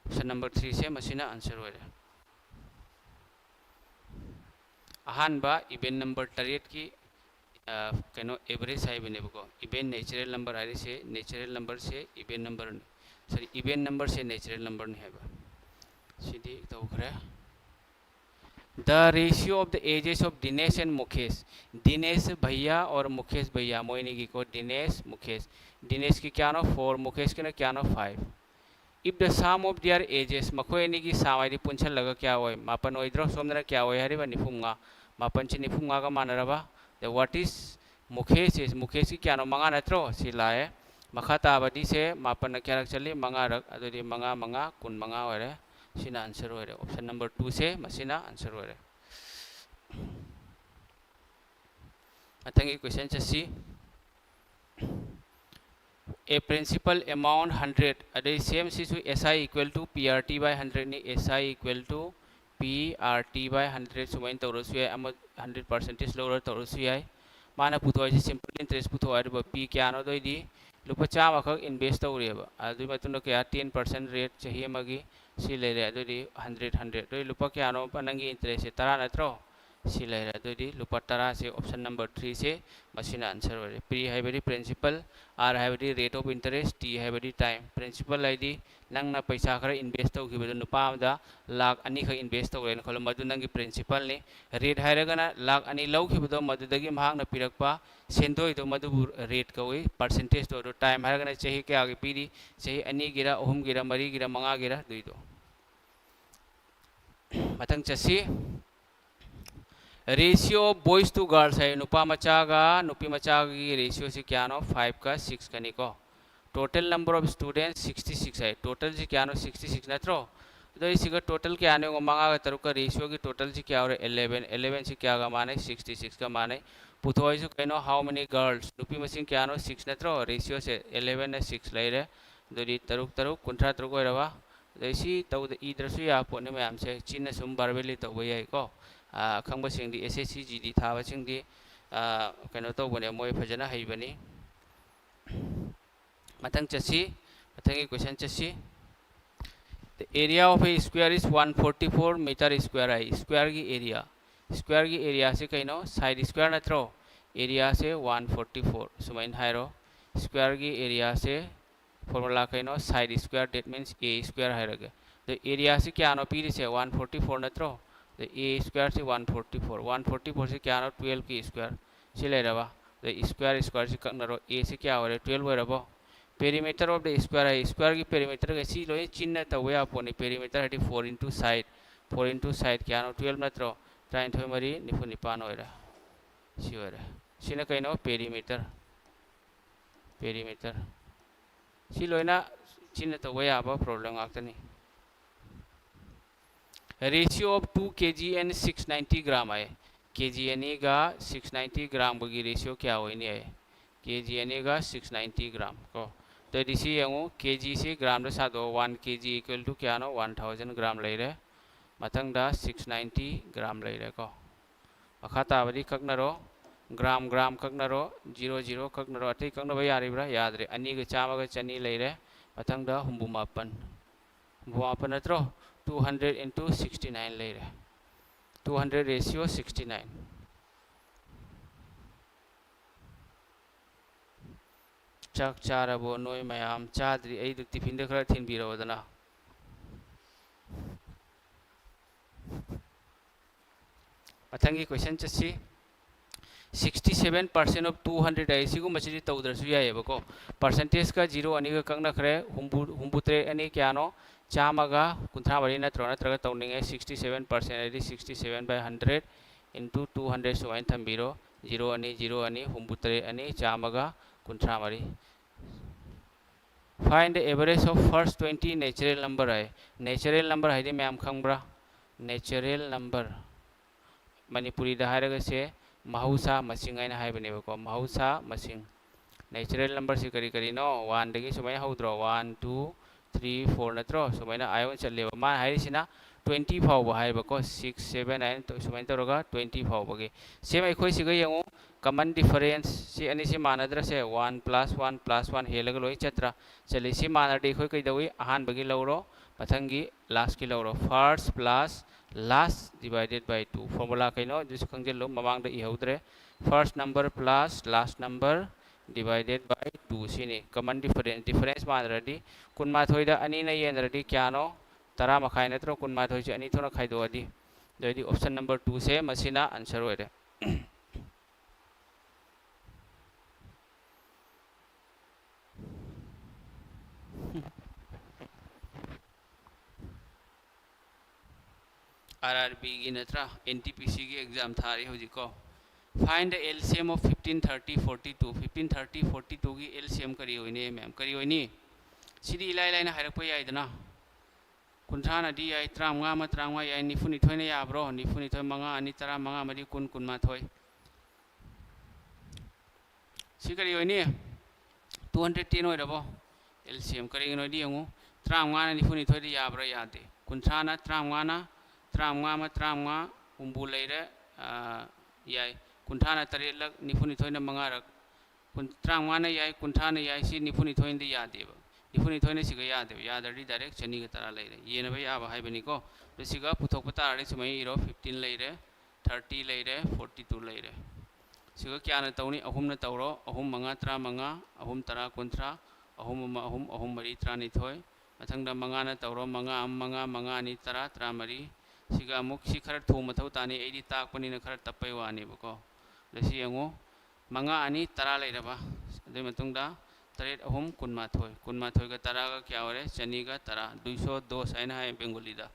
Option number three ꯁꯦ ꯃꯁꯤꯅ answer ꯑꯣꯏꯔꯦ꯫ ꯑꯍꯥꯟꯕ even number ꯇꯔꯦꯠꯀꯤ, ꯑ, ꯀꯩꯅꯣ, average ꯍꯥꯏꯕꯅꯦꯕꯀꯣ꯫ Even natural number ꯍꯥꯏꯔꯤꯁꯦ, natural number ꯁꯦ even number ꯅꯤ꯫ Sorry, even number ꯁꯦ natural number ꯅꯤ ꯍꯥꯏꯕ꯫ ꯁꯤꯗꯤ ꯇꯧꯈ꯭ꯔꯦ꯫ The ratio of the ages of Dinesh and Mukesh, Dinesh भैया और मुकेश भैया, ꯃꯣꯏ ꯑꯅꯤꯒꯤꯀꯣ, Dinesh, Mukesh꯫ Dineshꯀꯤ ꯀꯌꯥꯅꯣ? Four꯫ Mukeshꯀꯤꯅ ꯀꯌꯥꯅꯣ? Five꯫ If the sum of their ages, ꯃꯈꯣꯏ ꯑꯅꯤꯒꯤ sum ꯍꯥꯏꯗꯤ ꯄꯨꯟꯁꯜꯂꯒ ꯀꯌꯥ ꯑꯣꯏ? ꯃꯥꯄꯟ ꯑꯣꯏꯗ꯭ꯔꯣ? ꯁꯣꯝꯗꯅ ꯀꯌꯥ ꯑꯣꯏ ꯍꯥꯏꯔꯤꯕ? ꯅꯤꯐꯨꯃꯉꯥ꯫ ꯃꯥꯄꯟꯁꯤ ꯅꯤꯐꯨꯃꯉꯥꯒ ꯃꯥꯟꯅꯔꯕ? The what is Mukesh is, Mukeshꯀꯤ ꯀꯌꯥꯅꯣ? ꯃꯉꯥ ꯅꯠꯇ꯭ꯔꯣ? ꯁꯤ ꯂꯥꯛꯑꯦ꯫ ꯃꯈꯥ ꯇꯥꯕꯗꯤ ꯁꯦ ꯃꯥꯄꯟꯅ ꯀꯌꯥꯔꯛ ꯆꯠꯂꯤ? ꯃꯉꯥꯔꯛ꯫ ꯑꯗꯨꯗꯤ ꯃꯉꯥ, ꯃꯉꯥ, ꯀꯨꯟꯃꯉꯥ ꯑꯣꯏꯔꯦ꯫ ꯁꯤꯅ answer ꯑꯣꯏꯔꯦ꯫ Option number two ꯁꯦ ꯃꯁꯤꯅ answer ꯑꯣꯏꯔꯦ꯫ ꯃꯊꯪꯒꯤ question ꯆꯠꯁꯤ꯫ A principal amount hundred, ꯑꯗꯩ same ꯁꯤꯁꯨ S I equal to P R T by hundred ꯅꯤ, S I equal to P R T by hundred ꯁꯨꯃꯥꯏꯅ ꯇꯧꯔꯁꯨ ꯌꯥꯏ, ꯑꯃ hundred percentage ꯂꯧꯔ ꯇꯧꯔꯁꯨ ꯌꯥꯏ꯫ ꯃꯥꯅ ꯄꯨꯊꯣꯛꯏꯁꯦ simple interest ꯄꯨꯊꯣꯛ ꯍꯥꯏꯔꯤꯕ꯫ P ꯀꯌꯥꯅꯣ? ꯑꯗꯨꯑꯣꯏꯗꯤ ꯂꯨꯄꯥ ꯆꯥꯝꯃꯈꯛ invest ꯇꯧꯔꯦꯕ, ꯑꯗꯨꯒꯤ ꯃꯇꯨꯡꯗ ꯀꯌꯥ? Ten percent rate ꯆꯍꯤ ꯑꯃꯒꯤ꯫ ꯁꯤ ꯂꯩꯔꯦ꯫ ꯑꯗꯨꯑꯣꯏꯗꯤ hundred, hundred꯫ ꯑꯗꯨꯑꯣꯏꯗꯤ ꯂꯨꯄꯥ ꯀꯌꯥꯅꯣ ꯅꯪꯒꯤ interestꯁꯦ? ꯇꯔꯥ ꯅꯠꯇ꯭ꯔꯣ? ꯁꯤ ꯂꯩꯔꯦ꯫ ꯑꯗꯨꯑꯣꯏꯗꯤ ꯂꯨꯄꯥ ꯇꯔꯥꯁꯦ option number three ꯁꯦ ꯃꯁꯤꯅ answer ꯑꯣꯏꯔꯦ꯫ P ꯍꯥꯏꯕꯗꯤ principal, R ꯍꯥꯏꯕꯗꯤ rate of interest, T ꯍꯥꯏꯕꯗꯤ time꯫ Principal ꯍꯥꯏꯗꯤ ꯅꯪꯅ ꯄꯩꯁꯥ ꯈꯔ invest ꯇꯧꯈꯤꯕꯗꯣ, ꯅꯨꯄꯥ ꯑꯃꯗ ꯂꯥꯛ ꯑꯅꯤꯈꯛ invest ꯇꯧꯔꯦꯅ ꯈꯜꯂꯣ, ꯃꯗꯨ ꯅꯪꯒꯤ principalꯅꯤ꯫ Rate ꯍꯥꯏꯔꯒꯅ ꯂꯥꯛ ꯑꯅꯤ ꯂꯧꯈꯤꯕꯗꯣ, ꯃꯗꯨꯗꯒꯤ ꯃꯍꯥꯛꯅ ꯄꯤꯔꯛꯄ ꯁꯦꯟꯗꯣꯏꯗꯣ, ꯃꯗꯨꯕꯨ rate ꯀꯧꯏ, percentageꯇꯣ꯫ ꯑꯗꯣ time ꯍꯥꯏꯔꯒꯅ ꯆꯍꯤ ꯀꯌꯥꯒꯤ ꯄꯤꯔꯤ, ꯆꯍꯤ ꯑꯅꯤꯒꯤꯔ, ꯑꯍꯨꯝꯒꯤꯔ, ꯃꯔꯤꯒꯤꯔ, ꯃꯉꯥꯒꯤꯔ, ꯑꯗꯨꯏꯗꯣ꯫ ꯃꯊꯪ ꯆꯠꯁꯤ꯫ Ratio of boys to girls ꯍꯥꯏ, ꯅꯨꯄꯥ ꯃꯆꯥꯒ ꯅꯨꯄꯤ ꯃꯆꯥꯒꯤ ratioꯁꯤ ꯀꯌꯥꯅꯣ? Fiveꯀ sixꯀꯅꯤꯀꯣ꯫ Total number of students sixty six ꯍꯥꯏ, totalꯁꯤ ꯀꯌꯥꯅꯣ? Sixty six ꯅꯠꯇ꯭ꯔꯣ? ꯑꯗꯣ ꯑꯩꯁꯤꯒ total ꯀꯌꯥꯅꯣ ꯌꯦꯡꯉꯣ, ꯃꯉꯥꯒ ꯇꯔꯨꯛꯀ ratioꯒꯤ totalꯁꯤ ꯀꯌꯥ ꯑꯣꯏꯔꯦ? eleven꯫ elevenꯁꯤ ꯀꯌꯥꯒ ꯃꯥꯟꯅꯩ? sixty sixꯀ ꯃꯥꯟꯅꯩ꯫ ꯄꯨꯊꯣꯛꯏꯁꯨ ꯀꯩꯅꯣ? How many girls? ꯅꯨꯄꯤ ꯃꯁꯤꯡ ꯀꯌꯥꯅꯣ? Six ꯅꯠꯇ꯭ꯔꯣ? Ratioꯁꯦ elevenꯅ six ꯂꯩꯔꯦ꯫ ꯑꯗꯨꯗꯤ ꯇꯔꯨꯛ ꯇꯔꯨꯛ ꯀꯨꯟꯊ꯭ꯔꯥ ꯇꯔꯨꯛ ꯑꯣꯏꯔꯕ꯫ ꯑꯗꯩ ꯁꯤ ꯇꯧꯗ-, ꯏꯗ꯭ꯔꯁꯨ ꯌꯥꯄꯣꯠꯅꯤ ꯃꯌꯥꯝꯁꯦ, ꯆꯤꯟꯅ ꯁꯨꯝ verbally ꯇꯧꯕ ꯌꯥꯏꯀꯣ꯫ ꯑꯥ, ꯑꯈꯪꯕꯁꯤꯡꯗꯤ S S C G D ꯊꯥꯕꯁꯤꯡꯗꯤ, ꯑꯥ, ꯀꯩꯅꯣ ꯇꯧꯕꯅꯦ, ꯃꯣꯏ ꯐꯖꯅ ꯍꯩꯕꯅꯤ꯫ ꯃꯊꯪ ꯆꯠꯁꯤ, ꯃꯊꯪꯒꯤ question ꯆꯠꯁꯤ꯫ The area of a square is one forty four meter square high. Squareꯒꯤ area, squareꯒꯤ areaꯁꯦ ꯀꯩꯅꯣ? Side square ꯅꯠꯇ꯭ꯔꯣ? Areaꯁꯦ one forty four ꯁꯨꯃꯥꯏꯅ ꯍꯥꯏꯔꯣ꯫ Squareꯒꯤ areaꯁꯦ formula ꯀꯩꯅꯣ? Side square, that means A square ꯍꯥꯏꯔꯒꯦ꯫ ꯑꯗꯣ areaꯁꯤ ꯀꯌꯥꯅꯣ ꯄꯤꯔꯤꯁꯦ? One forty four ꯅꯠꯇ꯭ꯔꯣ? ꯑꯗꯣ A squareꯁꯤ one forty four, one forty fourꯁꯤ ꯀꯌꯥꯅꯣ? Twelveꯀꯤ square꯫ ꯁꯤ ꯂꯩꯔꯕ? ꯑꯗꯣ square, squareꯁꯤ ꯀꯛꯅꯔꯣ꯫ Aꯁꯤ ꯀꯌꯥ ꯑꯣꯏꯔꯦ? Twelve ꯑꯣꯏꯔꯕꯣ? Perimeter of the square ꯍꯥꯏ, squareꯒꯤ perimeterꯒ ꯁꯤ ꯂꯣꯏꯅ ꯆꯤꯟꯅ ꯇꯧꯕ ꯌꯥꯄꯣꯠꯅꯤ꯫ Perimeter ꯍꯥꯏꯗꯤ four into side, four into side ꯀꯌꯥꯅꯣ? Twelve ꯅꯠꯇ꯭ꯔꯣ? ꯇꯔꯥꯅꯤꯊꯣꯏ ꯃꯔꯤ ꯅꯤꯐꯨ ꯅꯤꯄꯥꯟ ꯑꯣꯏꯔꯦ꯫ ꯁꯤ ꯑꯣꯏꯔꯦ꯫ ꯁꯤꯅ ꯀꯩꯅꯣ? Perimeter꯫ Perimeter꯫ ꯁꯤ ꯂꯣꯏꯅ ꯆꯤꯟꯅ ꯇꯧꯕ ꯌꯥꯕ problem ꯉꯥꯛꯇꯅꯤ꯫ Ratio of two K G and six ninety gram high. K G ꯑꯅꯤꯒ six ninety gramꯒꯒꯤ ratio ꯀꯌꯥ ꯑꯣꯏꯅꯤ ꯍꯥꯏ? K G ꯑꯅꯤꯒ six ninety gram ꯀꯣ꯫ ꯑꯗꯨꯗꯤ ꯁꯤ ꯌꯦꯡꯉꯨ, K Gꯁꯤ gramꯗ ꯁꯥꯗꯣꯛꯑꯣ, one K G equal to ꯀꯌꯥꯅꯣ? One thousand gram ꯂꯩꯔꯦ꯫ ꯃꯊꯪꯗ six ninety gram ꯂꯩꯔꯦꯀꯣ꯫ ꯃꯈꯥ ꯇꯥꯕꯗꯤ ꯀꯛꯅꯔꯣ, gram, gram ꯀꯛꯅꯔꯣ, zero, zero ꯀꯛꯅꯔꯣ꯫ ꯑꯇꯩ ꯀꯛꯅꯕ ꯌꯥꯔꯤꯕ꯭ꯔꯥ? ꯌꯥꯗ꯭ꯔꯦ꯫ ꯑꯅꯤꯒ ꯆꯥꯝꯃꯒ ꯆꯅꯤ ꯂꯩꯔꯦ꯫ ꯃꯊꯪꯗ ꯍꯨꯝꯐꯨ ꯃꯥꯄꯟ꯫ ꯍꯨꯝꯐꯨ ꯃꯥꯄꯟ ꯅꯠꯇ꯭ꯔꯣ? Two hundred into sixty nine ꯂꯩꯔꯦ꯫ Two hundred ratio sixty nine꯫ ꯆꯥꯛ ꯆꯥꯔꯕꯣ ꯅꯣꯏ ꯃꯌꯥꯝ? ꯆꯥꯗ꯭ꯔꯤ꯫ ꯑꯩꯗꯣ tiffinꯗ ꯈꯔ ꯊꯤꯟꯕꯤꯔꯛꯑꯣꯗꯅ꯫ ꯃꯊꯪꯒꯤ question ꯆꯠꯁꯤ꯫ Sixty seven percent of two hundred ꯍꯥꯏ, ꯁꯤꯒꯨꯝꯕꯁꯤꯗꯤ ꯇꯧꯗ꯭ꯔꯁꯨ ꯌꯥꯏꯑꯕꯀꯣ꯫ Percentageꯀ zero ꯑꯅꯤꯒ ꯀꯛꯅꯈ꯭ꯔꯦ꯫ ꯍꯨꯝꯐꯨ, ꯍꯨꯝꯐꯨꯇꯔꯦꯠ ꯑꯅꯤ ꯀꯌꯥꯅꯣ? ꯆꯥꯝꯃꯒ ꯀꯨꯟꯊ꯭ꯔꯥ ꯃꯔꯤ ꯅꯠꯇ꯭ꯔꯣ? ꯅꯠꯇ꯭ꯔꯒ ꯇꯧꯅꯤꯡꯉꯦ, sixty seven percent ꯍꯥꯏꯗꯤ sixty seven by hundred into two hundred ꯁꯨꯃꯥꯏꯅ ꯊꯝꯕꯤꯔꯣ꯫ Zero ꯑꯅꯤ, zero ꯑꯅꯤ, ꯍꯨꯝꯐꯨꯇꯔꯦꯠ ꯑꯅꯤ, ꯆꯥꯝꯃꯒ ꯀꯨꯟꯊ꯭ꯔꯥ ꯃꯔꯤ꯫ Find the average of first twenty natural number high. Natural number ꯍꯥꯏꯗꯤ ꯃꯌꯥꯝ ꯈꯪꯕ꯭ꯔꯥ? Natural number, ꯃꯅꯤꯄꯨꯔꯤꯗ ꯍꯥꯏꯔꯒꯁꯦ ꯃꯍꯧꯁꯥ ꯃꯁꯤꯡ ꯍꯥꯏꯅ ꯍꯥꯏꯕꯅꯦꯕꯀꯣ꯫ ꯃꯍꯧꯁꯥ ꯃꯁꯤꯡ, natural numberꯁꯤ ꯀꯔꯤ ꯀꯔꯤꯅꯣ? Oneꯗꯒꯤ ꯁꯨꯃꯥꯏꯅ ꯍꯧꯗ꯭ꯔꯣ? One, two, three, four ꯅꯠꯇ꯭ꯔꯣ? ꯁꯨꯃꯥꯏꯅ ꯑꯥ ꯑꯣꯏꯅ ꯆꯠꯂꯦꯕ꯫ ꯃꯥꯅ ꯍꯥꯏꯔꯤꯁꯤꯅ twenty ꯐꯥꯎꯕ ꯍꯥꯏꯕꯀꯣ꯫ Six, seven ꯍꯥꯏꯅ ꯇꯧ-, ꯁꯨꯃꯥꯏꯅ ꯇꯧꯔꯒ twenty ꯐꯥꯎꯕꯒꯤ꯫ Same ꯑꯩꯈꯣꯏ ꯁꯤꯒ ꯌꯦꯡꯉꯨ, common difference ꯁꯤ ꯑꯅꯤꯁꯤ ꯃꯥꯟꯅꯗ꯭ꯔꯁꯦ? One plus one plus one ꯍꯦꯜꯂꯒ ꯂꯣꯏ ꯆꯠꯇ꯭ꯔꯥ? ꯆꯠꯂꯤ꯫ ꯁꯤ ꯃꯥꯟꯅꯔꯗꯤ ꯑꯩꯈꯣꯏ ꯀꯩꯗꯧꯏ? ꯑꯍꯥꯟꯕꯒꯤ ꯂꯧꯔꯣ, ꯃꯊꯪꯒꯤ lastꯀꯤ ꯂꯧꯔꯣ꯫ First plus last divided by two꯫ Formula ꯀꯩꯅꯣ ꯑꯗꯨꯁꯨ ꯈꯪꯖꯤꯜꯂꯨ, ꯃꯃꯥꯡꯗ ꯏꯍꯧꯗ꯭ꯔꯦ꯫ First number plus last number divided by two ꯁꯤꯅꯤ common difference꯫ Difference ꯃꯥꯟꯅꯔꯗꯤ, ꯀꯨꯟꯃꯥꯊꯣꯏꯗ ꯑꯅꯤꯅ ꯌꯦꯟꯅꯔꯗꯤ ꯀꯌꯥꯅꯣ? ꯇꯔꯥ ꯃꯈꯥꯏ ꯅꯠꯇ꯭ꯔꯣ? ꯀꯨꯟꯃꯥꯊꯣꯏꯁꯦ ꯑꯅꯤ ꯊꯣꯛꯅ ꯈꯥꯏꯗꯣꯛꯑꯗꯤ꯫ ꯑꯗꯨꯑꯣꯏꯗꯤ option number twoꯁꯦ ꯃꯁꯤꯅ answer ꯑꯣꯏꯔꯦ꯫ RRBꯒꯤ ꯅꯠꯇ꯭ꯔꯥ? NTPCꯒꯤ exam ꯊꯥꯔꯤ ꯍꯧꯖꯤꯛꯀꯣ꯫ Find the LCM of fifteen, thirty, forty two꯫ Fifteen, thirty, forty twoꯒꯤ LCM ꯀꯔꯤ ꯑꯣꯏꯅꯤ, ꯃꯦꯝ? ꯀꯔꯤ ꯑꯣꯏꯅꯤ? ꯁꯤꯗꯤ ꯏꯂꯥꯏ ꯂꯥꯏꯅ ꯍꯥꯏꯔꯛꯄ ꯌꯥꯏꯗꯅ꯫ ꯀꯨꯟꯊ꯭ꯔꯥꯅꯗꯤ ꯌꯥꯏ, ꯇꯔꯥꯃꯉꯥ ꯑꯃ, ꯇꯔꯥꯃꯉꯥ ꯌꯥꯏ, ꯅꯤꯐꯨꯅꯤꯊꯣꯏꯅ ꯌꯥꯕ꯭ꯔꯣ? ꯅꯤꯐꯨꯅꯤꯊꯣꯏ, ꯃꯉꯥ ꯑꯅꯤ, ꯇꯔꯥ, ꯃꯉꯥ ꯃꯔꯤ, ꯀꯨꯟ, ꯀꯨꯟꯃꯥꯊꯣꯏ꯫ ꯁꯤ ꯀꯔꯤ ꯑꯣꯏꯅꯤ? Two hundred ten ꯑꯣꯏꯔꯕꯣ? LCM ꯀꯔꯤꯒꯤꯅꯣꯗꯤ ꯌꯦꯡꯉꯨ, ꯇꯔꯥꯃꯉꯥꯅ ꯅꯤꯐꯨꯅꯤꯊꯣꯏꯗ ꯌꯥꯕ꯭ꯔꯥ? ꯌꯥꯗꯦ꯫ ꯀꯨꯟꯊ꯭ꯔꯥꯅ ꯇꯔꯥꯃꯉꯥꯅ, ꯇꯔꯥꯃꯉꯥ ꯑꯃ, ꯇꯔꯥꯃꯉꯥ, ꯍꯨꯝꯐꯨ ꯂꯩꯔꯦ, ꯑ, ꯌꯥꯏ꯫ ꯀꯨꯟꯊ꯭ꯔꯥꯅ ꯇꯔꯦꯠꯂꯛ, ꯅꯤꯐꯨꯅꯤꯊꯣꯏꯅ ꯃꯉꯥꯔꯛ꯫ ꯀꯨꯟ-, ꯇꯔꯥꯃꯉꯥꯅ ꯌꯥꯏ, ꯀꯨꯟꯊ꯭ꯔꯥꯅ ꯌꯥꯏ, ꯁꯤ ꯅꯤꯐꯨꯅꯤꯊꯣꯏꯅꯗꯤ ꯌꯥꯗꯦꯕ꯫ ꯅꯤꯐꯨꯅꯤꯊꯣꯏꯅ ꯁꯤꯒ ꯌꯥꯗꯦꯕ꯫ ꯌꯥꯗ꯭ꯔꯗꯤ direct ꯆꯅꯤꯒ ꯇꯔꯥ ꯂꯩꯔꯦ꯫ ꯌꯦꯟꯅꯕ ꯌꯥꯕ ꯍꯥꯏꯕꯅꯤꯀꯣ꯫ ꯑꯗꯣ ꯁꯤꯒ ꯄꯨꯊꯣꯛꯄ ꯇꯥꯔꯗꯤ ꯁꯨꯃꯥꯏꯅ ꯏꯔꯣ, fifteen ꯂꯩꯔꯦ, thirty ꯂꯩꯔꯦ, forty two ꯂꯩꯔꯦ꯫ ꯁꯤꯒ ꯀꯌꯥꯅ ꯇꯧꯅꯤ? ꯑꯍꯨꯝꯅ ꯇꯧꯔꯣ꯫ ꯑꯍꯨꯝ ꯃꯉꯥ ꯇꯔꯥꯃꯉꯥ, ꯑꯍꯨꯝ ꯇꯔꯥ ꯀꯨꯟꯊ꯭ꯔꯥ, ꯑꯍꯨꯝ ꯑꯃ ꯑꯍꯨꯝ, ꯑꯍꯨꯝ ꯃꯔꯤ ꯇꯔꯥꯅꯤꯊꯣꯏ꯫ ꯃꯊꯪꯗ ꯃꯉꯥꯅ ꯇꯧꯔꯣ꯫ ꯃꯉꯥ ꯑꯃ ꯃꯉꯥ, ꯃꯉꯥ ꯑꯅꯤ ꯇꯔꯥ, ꯇꯔꯥꯃꯔꯤ꯫ ꯁꯤꯒ ꯑꯃꯨꯛ ꯁꯤ ꯈꯔ ꯊꯨꯕ ꯃꯊꯧ ꯇꯥꯅꯤ꯫ ꯑꯩꯗꯤ ꯇꯥꯛꯄꯅꯤꯅ ꯈꯔ ꯇꯞꯄꯩ ꯋꯥꯅꯦꯕꯀꯣ꯫ ꯑꯗ ꯁꯤ ꯌꯦꯡꯉꯨ꯫ ꯃꯉꯥ ꯑꯅꯤ ꯇꯔꯥ ꯂꯩꯔꯕ꯫ ꯑꯗꯨꯒꯤ ꯃꯇꯨꯡꯗ ꯇꯔꯦꯠ ꯑꯍꯨꯝ ꯀꯨꯟꯃꯥꯊꯣꯏ꯫ ꯀꯨꯟꯃꯥꯊꯣꯏꯒ ꯇꯔꯥꯒ ꯀꯌꯥ ꯑꯣꯏꯔꯦ? ꯆꯅꯤꯒ ꯇꯔꯥ꯫ Duiso dos ꯍꯥꯏꯅ ꯍꯥꯏ ꯕꯦꯡꯒꯣꯂꯤꯗ꯫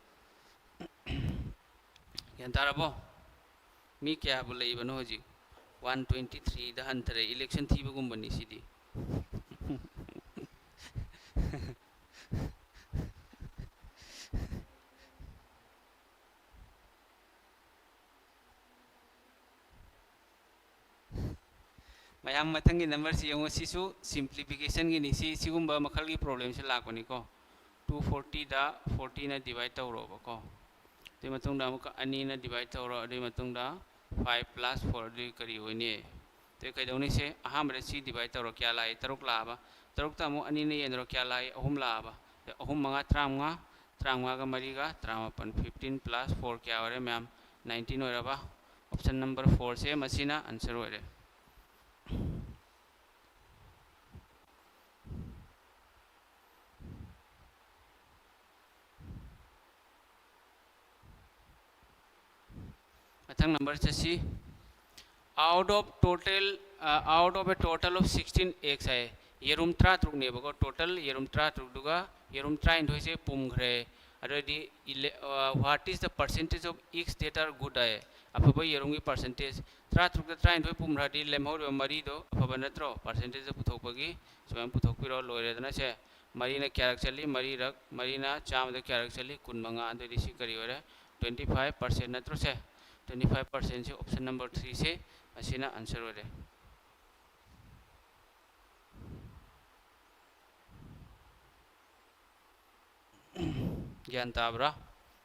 ꯒ꯭ꯌꯥꯟ ꯇꯥꯔꯕꯣ? ꯃꯤ ꯀꯌꯥꯕꯨ ꯂꯩꯕꯅꯣ ꯍꯧꯖꯤꯛ? One twenty threeꯗ ꯍꯟꯊꯔꯦ꯫ Election ꯊꯤꯕꯒꯨꯝꯕꯅꯤ ꯁꯤꯗꯤ꯫ ꯃꯌꯥꯝ, ꯃꯊꯪꯒꯤ ꯅꯝꯕꯔꯁꯤ ꯌꯦꯡꯉꯨ꯫ ꯁꯤꯁꯨ ꯁꯤꯝꯄ꯭ꯂꯤꯐꯤꯀꯦꯁꯟꯒꯤꯅꯤ꯫ ꯁꯤ, ꯁꯤꯒꯨꯝꯕ ꯃꯈꯜꯒꯤ ꯄ꯭ꯔꯣꯕ꯭ꯂꯦꯝꯁꯤ ꯂꯥꯛꯄꯅꯤꯀꯣ꯫ Two ꯐꯣꯔꯇꯤꯗ ꯐꯣꯔꯇꯤꯅ divide ꯇꯧꯔꯣꯕꯀꯣ꯫ ꯑꯗꯨꯒꯤ ꯃꯇꯨꯡꯗ ꯑꯃꯨꯛꯀ ꯑꯅꯤꯅ ꯗꯤꯚꯥꯏꯠ ꯇꯧꯔꯣ꯫ ꯑꯗꯨꯒꯤ ꯃꯇꯨꯡꯗ ꯐꯥꯏꯚ ꯄ꯭ꯂꯁ ꯐꯣꯔ, ꯑꯗꯨꯗꯤ ꯀꯔꯤ ꯑꯣꯏꯅꯤ? ꯑꯗꯨꯗꯤ ꯀꯩꯗꯧꯅꯤ? ꯁꯦ, ꯑꯍꯥꯟꯕꯗ ꯁꯤ ꯗꯤꯚꯥꯏꯠ ꯇꯧꯔꯣ꯫ ꯀꯌꯥ ꯂꯥꯛꯏ? ꯇꯔꯨꯛ ꯂꯥꯛꯑꯕ꯫ ꯇꯔꯨꯛꯇ ꯑꯃꯨꯛ ꯑꯅꯤꯅ ꯌꯦꯟꯅꯔꯣ꯫ ꯀꯌꯥ ꯂꯥꯛꯏ? ꯑꯍꯨꯝ ꯂꯥꯛꯑꯕ꯫ ꯑꯗꯩ ꯑꯍꯨꯝ ꯃꯉꯥ ꯇꯔꯥꯃꯉꯥ, ꯇꯔꯥꯃꯉꯥꯒ ꯃꯔꯤꯒ ꯇꯔꯥꯃꯥꯄꯟ, ꯐꯤꯐꯇꯤꯟ ꯄ꯭ꯂꯁ ꯐꯣꯔ ꯀꯌꯥ ꯑꯣꯏꯔꯦ ꯃꯌꯥꯝ? ꯅꯥꯏꯟꯇꯤꯟ ꯑꯣꯏꯔꯕ꯫ ꯑꯣꯞꯁꯟ ꯅꯝꯕꯔ ꯐꯣꯔꯁꯦ ꯃꯁꯤꯅ ꯑꯟꯁꯔ ꯑꯣꯏꯔꯦ꯫ ꯃꯊꯪ ꯅꯝꯕꯔ ꯆꯠꯁꯤ꯫ Out of total, uh, out of a total of sixteen eggs ꯍꯥꯏ꯫ ꯌꯦꯔꯨꯝ ꯇꯔꯥꯇꯔꯨꯛꯅꯦꯕꯀꯣ, ꯇꯣꯇꯦꯜ ꯌꯦꯔꯨꯝ ꯇꯔꯥꯇꯔꯨꯛꯇꯨꯒ ꯌꯦꯔꯨꯝ ꯇꯔꯥꯅꯤꯊꯣꯏꯁꯦ ꯄꯨꯝꯈ꯭ꯔꯦ꯫ ꯑꯗꯨꯑꯣꯏꯗꯤ, what is the percentage of eggs that are good ꯍꯥꯏ꯫ ꯑꯐꯕ ꯌꯦꯔꯨꯝꯒꯤ ꯄꯥꯔꯁꯦꯟꯇꯦꯖ꯫ ꯇꯔꯥꯇꯔꯨꯛꯇ ꯇꯔꯥꯅꯤꯊꯣꯏ ꯄꯨꯝꯈ꯭ꯔꯗꯤ ꯂꯦꯝꯍꯧꯔꯤꯕ ꯃꯔꯤꯗꯣ ꯑꯐꯕ ꯅꯠꯇ꯭ꯔꯣ? ꯄꯥꯔꯁꯦꯟꯇꯦꯖꯇ ꯄꯨꯊꯣꯛꯄꯒꯤ ꯁꯨꯃꯥꯏꯅ ꯄꯨꯊꯣꯛꯄꯤꯔꯣ꯫ ꯂꯣꯏꯔꯦꯗꯅ ꯁꯦ꯫ ꯃꯔꯤꯅ ꯀꯌꯥꯔꯛ ꯆꯠꯂꯤ? ꯃꯔꯤꯔꯛ꯫ ꯃꯔꯤꯅ ꯆꯥꯝꯃꯗ ꯀꯌꯥꯔꯛ ꯆꯠꯂꯤ? ꯀꯨꯟ ꯃꯉꯥ꯫ ꯑꯗꯨꯑꯣꯏꯗꯤ ꯁꯤ ꯀꯔꯤ ꯑꯣꯏꯔꯦ? ꯇ꯭ꯋꯦꯟꯇꯤ ꯐꯥꯏꯚ ꯄꯥꯔꯁꯦꯟ ꯅꯠꯇ꯭ꯔꯣ ꯁꯦ? ꯇ꯭ꯋꯦꯟꯇꯤ ꯐꯥꯏꯚ ꯄꯥꯔꯁꯦꯟꯁꯤ ꯑꯣꯞꯁꯟ ꯅꯝꯕꯔ ꯊ꯭ꯔꯤꯁꯦ ꯑꯁꯤꯅ ꯑꯟꯁꯔ ꯑꯣꯏꯔꯦ꯫ ꯒ꯭ꯌꯥꯟ ꯇꯥꯕ꯭ꯔꯥ?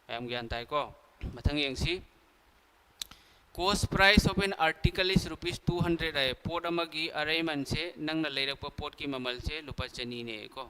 ꯃꯌꯥꯝ ꯒ꯭ꯌꯥꯟ ꯇꯥꯏꯀꯣ? ꯃꯊꯪ ꯌꯦꯡꯁꯤ꯫ Cost price of an article is rupees two hundred ꯍꯥꯏ꯫ ꯄꯣꯠ ꯑꯃꯒꯤ ꯑꯔꯩꯃꯟꯁꯦ, ꯅꯪꯅ ꯂꯩꯔꯛꯄ ꯄꯣꯠꯀꯤ ꯃꯃꯜꯁꯦ ꯂꯨꯄꯥ ꯆꯅꯤꯅꯦꯀꯣ꯫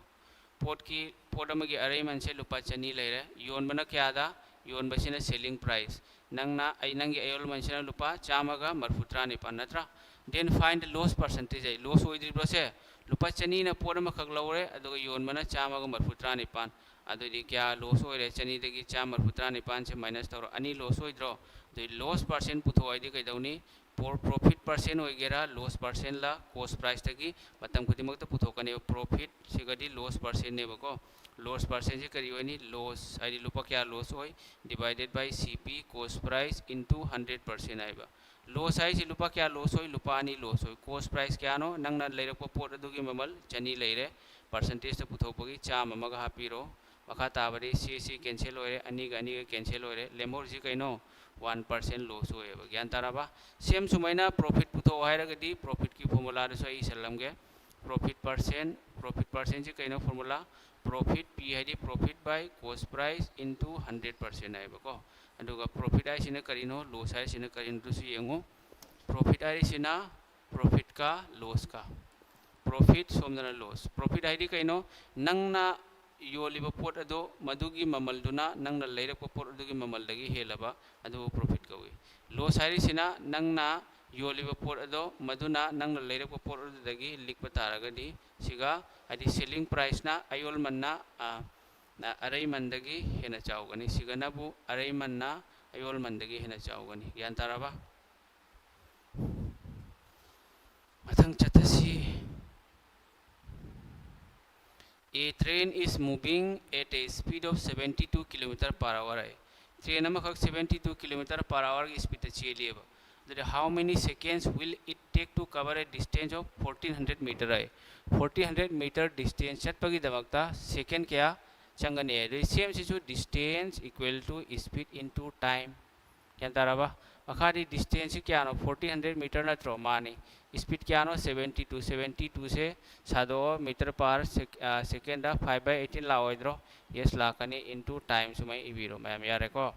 ꯄꯣꯠꯀꯤ, ꯄꯣꯠ ꯑꯃꯒꯤ ꯑꯔꯩꯃꯟꯁꯦ ꯂꯨꯄꯥ ꯆꯅꯤ ꯂꯩꯔꯦ꯫ ꯌꯣꯟꯕꯅ ꯀꯌꯥꯗ? ꯌꯣꯟꯕꯁꯤꯅ selling price꯫ ꯅꯪꯅ, ꯑꯩ, ꯅꯪꯒꯤ ꯑꯌꯣꯜꯃꯟꯁꯤꯅ ꯂꯨꯄꯥ ꯆꯥꯝꯃꯒ ꯃꯔꯤꯐꯨ ꯇꯔꯥꯅꯤꯄꯥꯟ ꯅꯠꯇ꯭ꯔꯥ? Then find the loss percentage ꯍꯥꯏ꯫ ꯂꯣꯁ ꯑꯣꯏꯗ꯭ꯔꯤꯕ꯭ꯔꯣ ꯁꯦ? ꯂꯨꯄꯥ ꯆꯅꯤꯅ ꯄꯣꯠ ꯑꯃꯈꯛ ꯂꯧꯔꯦ, ꯑꯗꯨꯒ ꯌꯣꯟꯕꯅ ꯆꯥꯝꯃꯒ ꯃꯔꯤꯐꯨ ꯇꯔꯥꯅꯤꯄꯥꯟ꯫ ꯑꯗꯨꯗꯤ ꯀꯌꯥ ꯂꯣꯁ ꯑꯣꯏꯔꯦ? ꯆꯅꯤꯗꯒꯤ ꯆꯥꯝꯃ ꯃꯔꯤꯐꯨ ꯇꯔꯥꯅꯤꯄꯥꯟꯁꯦ ꯃꯥꯏꯅꯁ ꯇꯧꯔꯣ꯫ ꯑꯅꯤ ꯂꯣꯁ ꯑꯣꯏꯗ꯭ꯔꯣ? ꯑꯗꯨꯗꯤ ꯂꯣꯁ ꯄꯥꯔꯁꯦꯟ ꯄꯨꯊꯣꯛꯑꯣ ꯍꯥꯏꯗꯤ ꯀꯩꯗꯧꯅꯤ? profit percent ꯑꯣꯏꯒꯦꯔꯥ, loss percent ꯂ cost price ꯇꯒꯤ ꯃꯇꯝ ꯈꯨꯗꯤꯡꯃꯛꯇ ꯄꯨꯊꯣꯛꯀꯅꯦꯕ꯫ Profit ꯁꯤꯒꯗꯤ loss percent ꯅꯦꯕꯀꯣ꯫ Loss percent ꯁꯤ ꯀꯔꯤ ꯑꯣꯏꯅꯤ? Loss ꯍꯥꯏꯗꯤ ꯂꯨꯄꯥ ꯀꯌꯥ loss ꯑꯣꯏ, divided by C P cost price into hundred percent ꯍꯥꯏꯕ꯫ Loss ꯍꯥꯏꯁꯤ ꯂꯨꯄꯥ ꯀꯌꯥ loss ꯑꯣꯏ? ꯂꯨꯄꯥ ꯑꯅꯤ loss ꯑꯣꯏ꯫ Cost price ꯀꯌꯥꯅꯣ? ꯅꯪꯅ ꯂꯩꯔꯛꯄ ꯄꯣꯠ ꯑꯗꯨꯒꯤ ꯃꯃꯜ ꯆꯅꯤ ꯂꯩꯔꯦ, percentage ꯇ ꯄꯨꯊꯣꯛꯄꯒꯤ ꯆꯥꯝꯃ ꯑꯃꯒ ꯍꯥꯞꯄꯤꯔꯣ꯫ ꯃꯈꯥ ꯇꯥꯕꯗꯤ C C cancel ꯑꯣꯏꯔꯦ, ꯑꯅꯤꯒ ꯑꯅꯤꯒ cancel ꯑꯣꯏꯔꯦ, ꯂꯦꯝꯍꯧꯔꯤꯁꯤ ꯀꯩꯅꯣ? One percent loss ꯑꯣꯏꯌꯦꯕ꯫ ꯒ꯭ꯌꯥꯟ ꯇꯥꯔꯕ? Same ꯁꯨꯃꯥꯏꯅ profit ꯄꯨꯊꯣꯛꯑꯣ ꯍꯥꯏꯔꯒꯗꯤ profit ꯀꯤ formula ꯗꯨꯁꯨ ꯑꯩ ꯏꯁꯜꯂꯝꯒꯦ꯫ Profit percent, profit percent ꯁꯤ ꯀꯩꯅꯣ formula? Profit, P ꯍꯥꯏꯗꯤ profit by cost price into hundred percent ꯍꯥꯏꯕꯀꯣ꯫ ꯑꯗꯨꯒ profit ꯍꯥꯏꯁꯤꯅ ꯀꯔꯤꯅꯣ, loss ꯍꯥꯏꯁꯤꯅ ꯀꯔꯤꯅꯣ, ꯑꯗꯨꯁꯨ ꯌꯦꯡꯉꯨ꯫ Profit ꯍꯥꯏꯔꯤꯁꯤꯅ profit ꯀ loss ꯀ꯫ Profit ꯁꯣꯝꯗꯅ loss꯫ Profit ꯍꯥꯏꯗꯤ ꯀꯩꯅꯣ? ꯅꯪꯅ ꯌꯣꯜꯂꯤꯕ ꯄꯣꯠ ꯑꯗꯣ ꯃꯗꯨꯒꯤ ꯃꯃꯜꯗꯨꯅ ꯅꯪꯅ ꯂꯩꯔꯛꯄ ꯄꯣꯠ ꯑꯗꯨꯒꯤ ꯃꯃꯜꯗꯒꯤ ꯍꯦꯜꯂꯕ, ꯑꯗꯨꯕꯨ profit ꯀꯧꯏ꯫ Loss ꯍꯥꯏꯔꯤꯁꯤꯅ ꯅꯪꯅ ꯌꯣꯜꯂꯤꯕ ꯄꯣꯠ ꯑꯗꯣ ꯃꯗꯨꯅ ꯅꯪꯅ ꯂꯩꯔꯛꯄ ꯄꯣꯠ ꯑꯗꯨꯗꯒꯤ ꯂꯤꯛꯄ ꯇꯥꯔꯒꯗꯤ, ꯁꯤꯒ ꯍꯥꯏꯗꯤ selling price ꯅ ꯑꯌꯣꯜꯃꯟꯅ, ꯑ, ꯅ ꯑꯔꯩꯃꯟꯗꯒꯤ ꯍꯦꯟꯅ ꯆꯥꯎꯒꯅꯤ꯫ ꯁꯤꯒꯅꯕꯨ ꯑꯔꯩꯃꯟꯅ ꯑꯌꯣꯜꯃꯟꯗꯒꯤ ꯍꯦꯟꯅ ꯆꯥꯎꯒꯅꯤ꯫ ꯒ꯭ꯌꯥꯟ ꯇꯥꯔꯕ? ꯃꯊꯪ ꯆꯠꯊꯁꯤ꯫ A train is moving at a speed of seventy two kilometer per hour high. Train ꯑꯃꯈꯛ seventy two kilometer per hour ꯒꯤ speed ꯇ ꯆꯦꯜꯂꯤꯑꯕ꯫ ꯑꯗꯨꯗꯤ how many seconds will it take to cover a distance of fourteen hundred meter high. Fourteen hundred meter distance ꯆꯠꯄꯒꯤꯗꯃꯛꯇ second ꯀꯌꯥ ꯆꯪꯒꯅꯤ ꯍꯥꯏ꯫ ꯑꯗꯨꯗꯤ same ꯁꯤꯁꯨ distance equal to speed into time꯫ ꯒ꯭ꯌꯥꯟ ꯇꯥꯔꯕ? ꯃꯈꯥꯗꯤ distance ꯁꯤ ꯀꯌꯥꯅꯣ? Fourteen hundred meter ꯅꯠꯇ꯭ꯔꯣ? ꯃꯥꯅꯤ꯫ Speed ꯀꯌꯥꯅꯣ? Seventy two꯫ Seventy two ꯁꯦ ꯁꯥꯗꯣꯛꯑꯣ, meter per sec-, ꯑ, second the five by eighteen ꯂꯥꯛꯑꯣꯏꯗ꯭ꯔꯣ? Yes, ꯂꯥꯛꯀꯅꯤ, into time ꯁꯨꯃꯥꯏꯅ ꯏꯕꯤꯔꯣ ꯃꯌꯥꯝ, ꯌꯥꯔꯦꯀꯣ?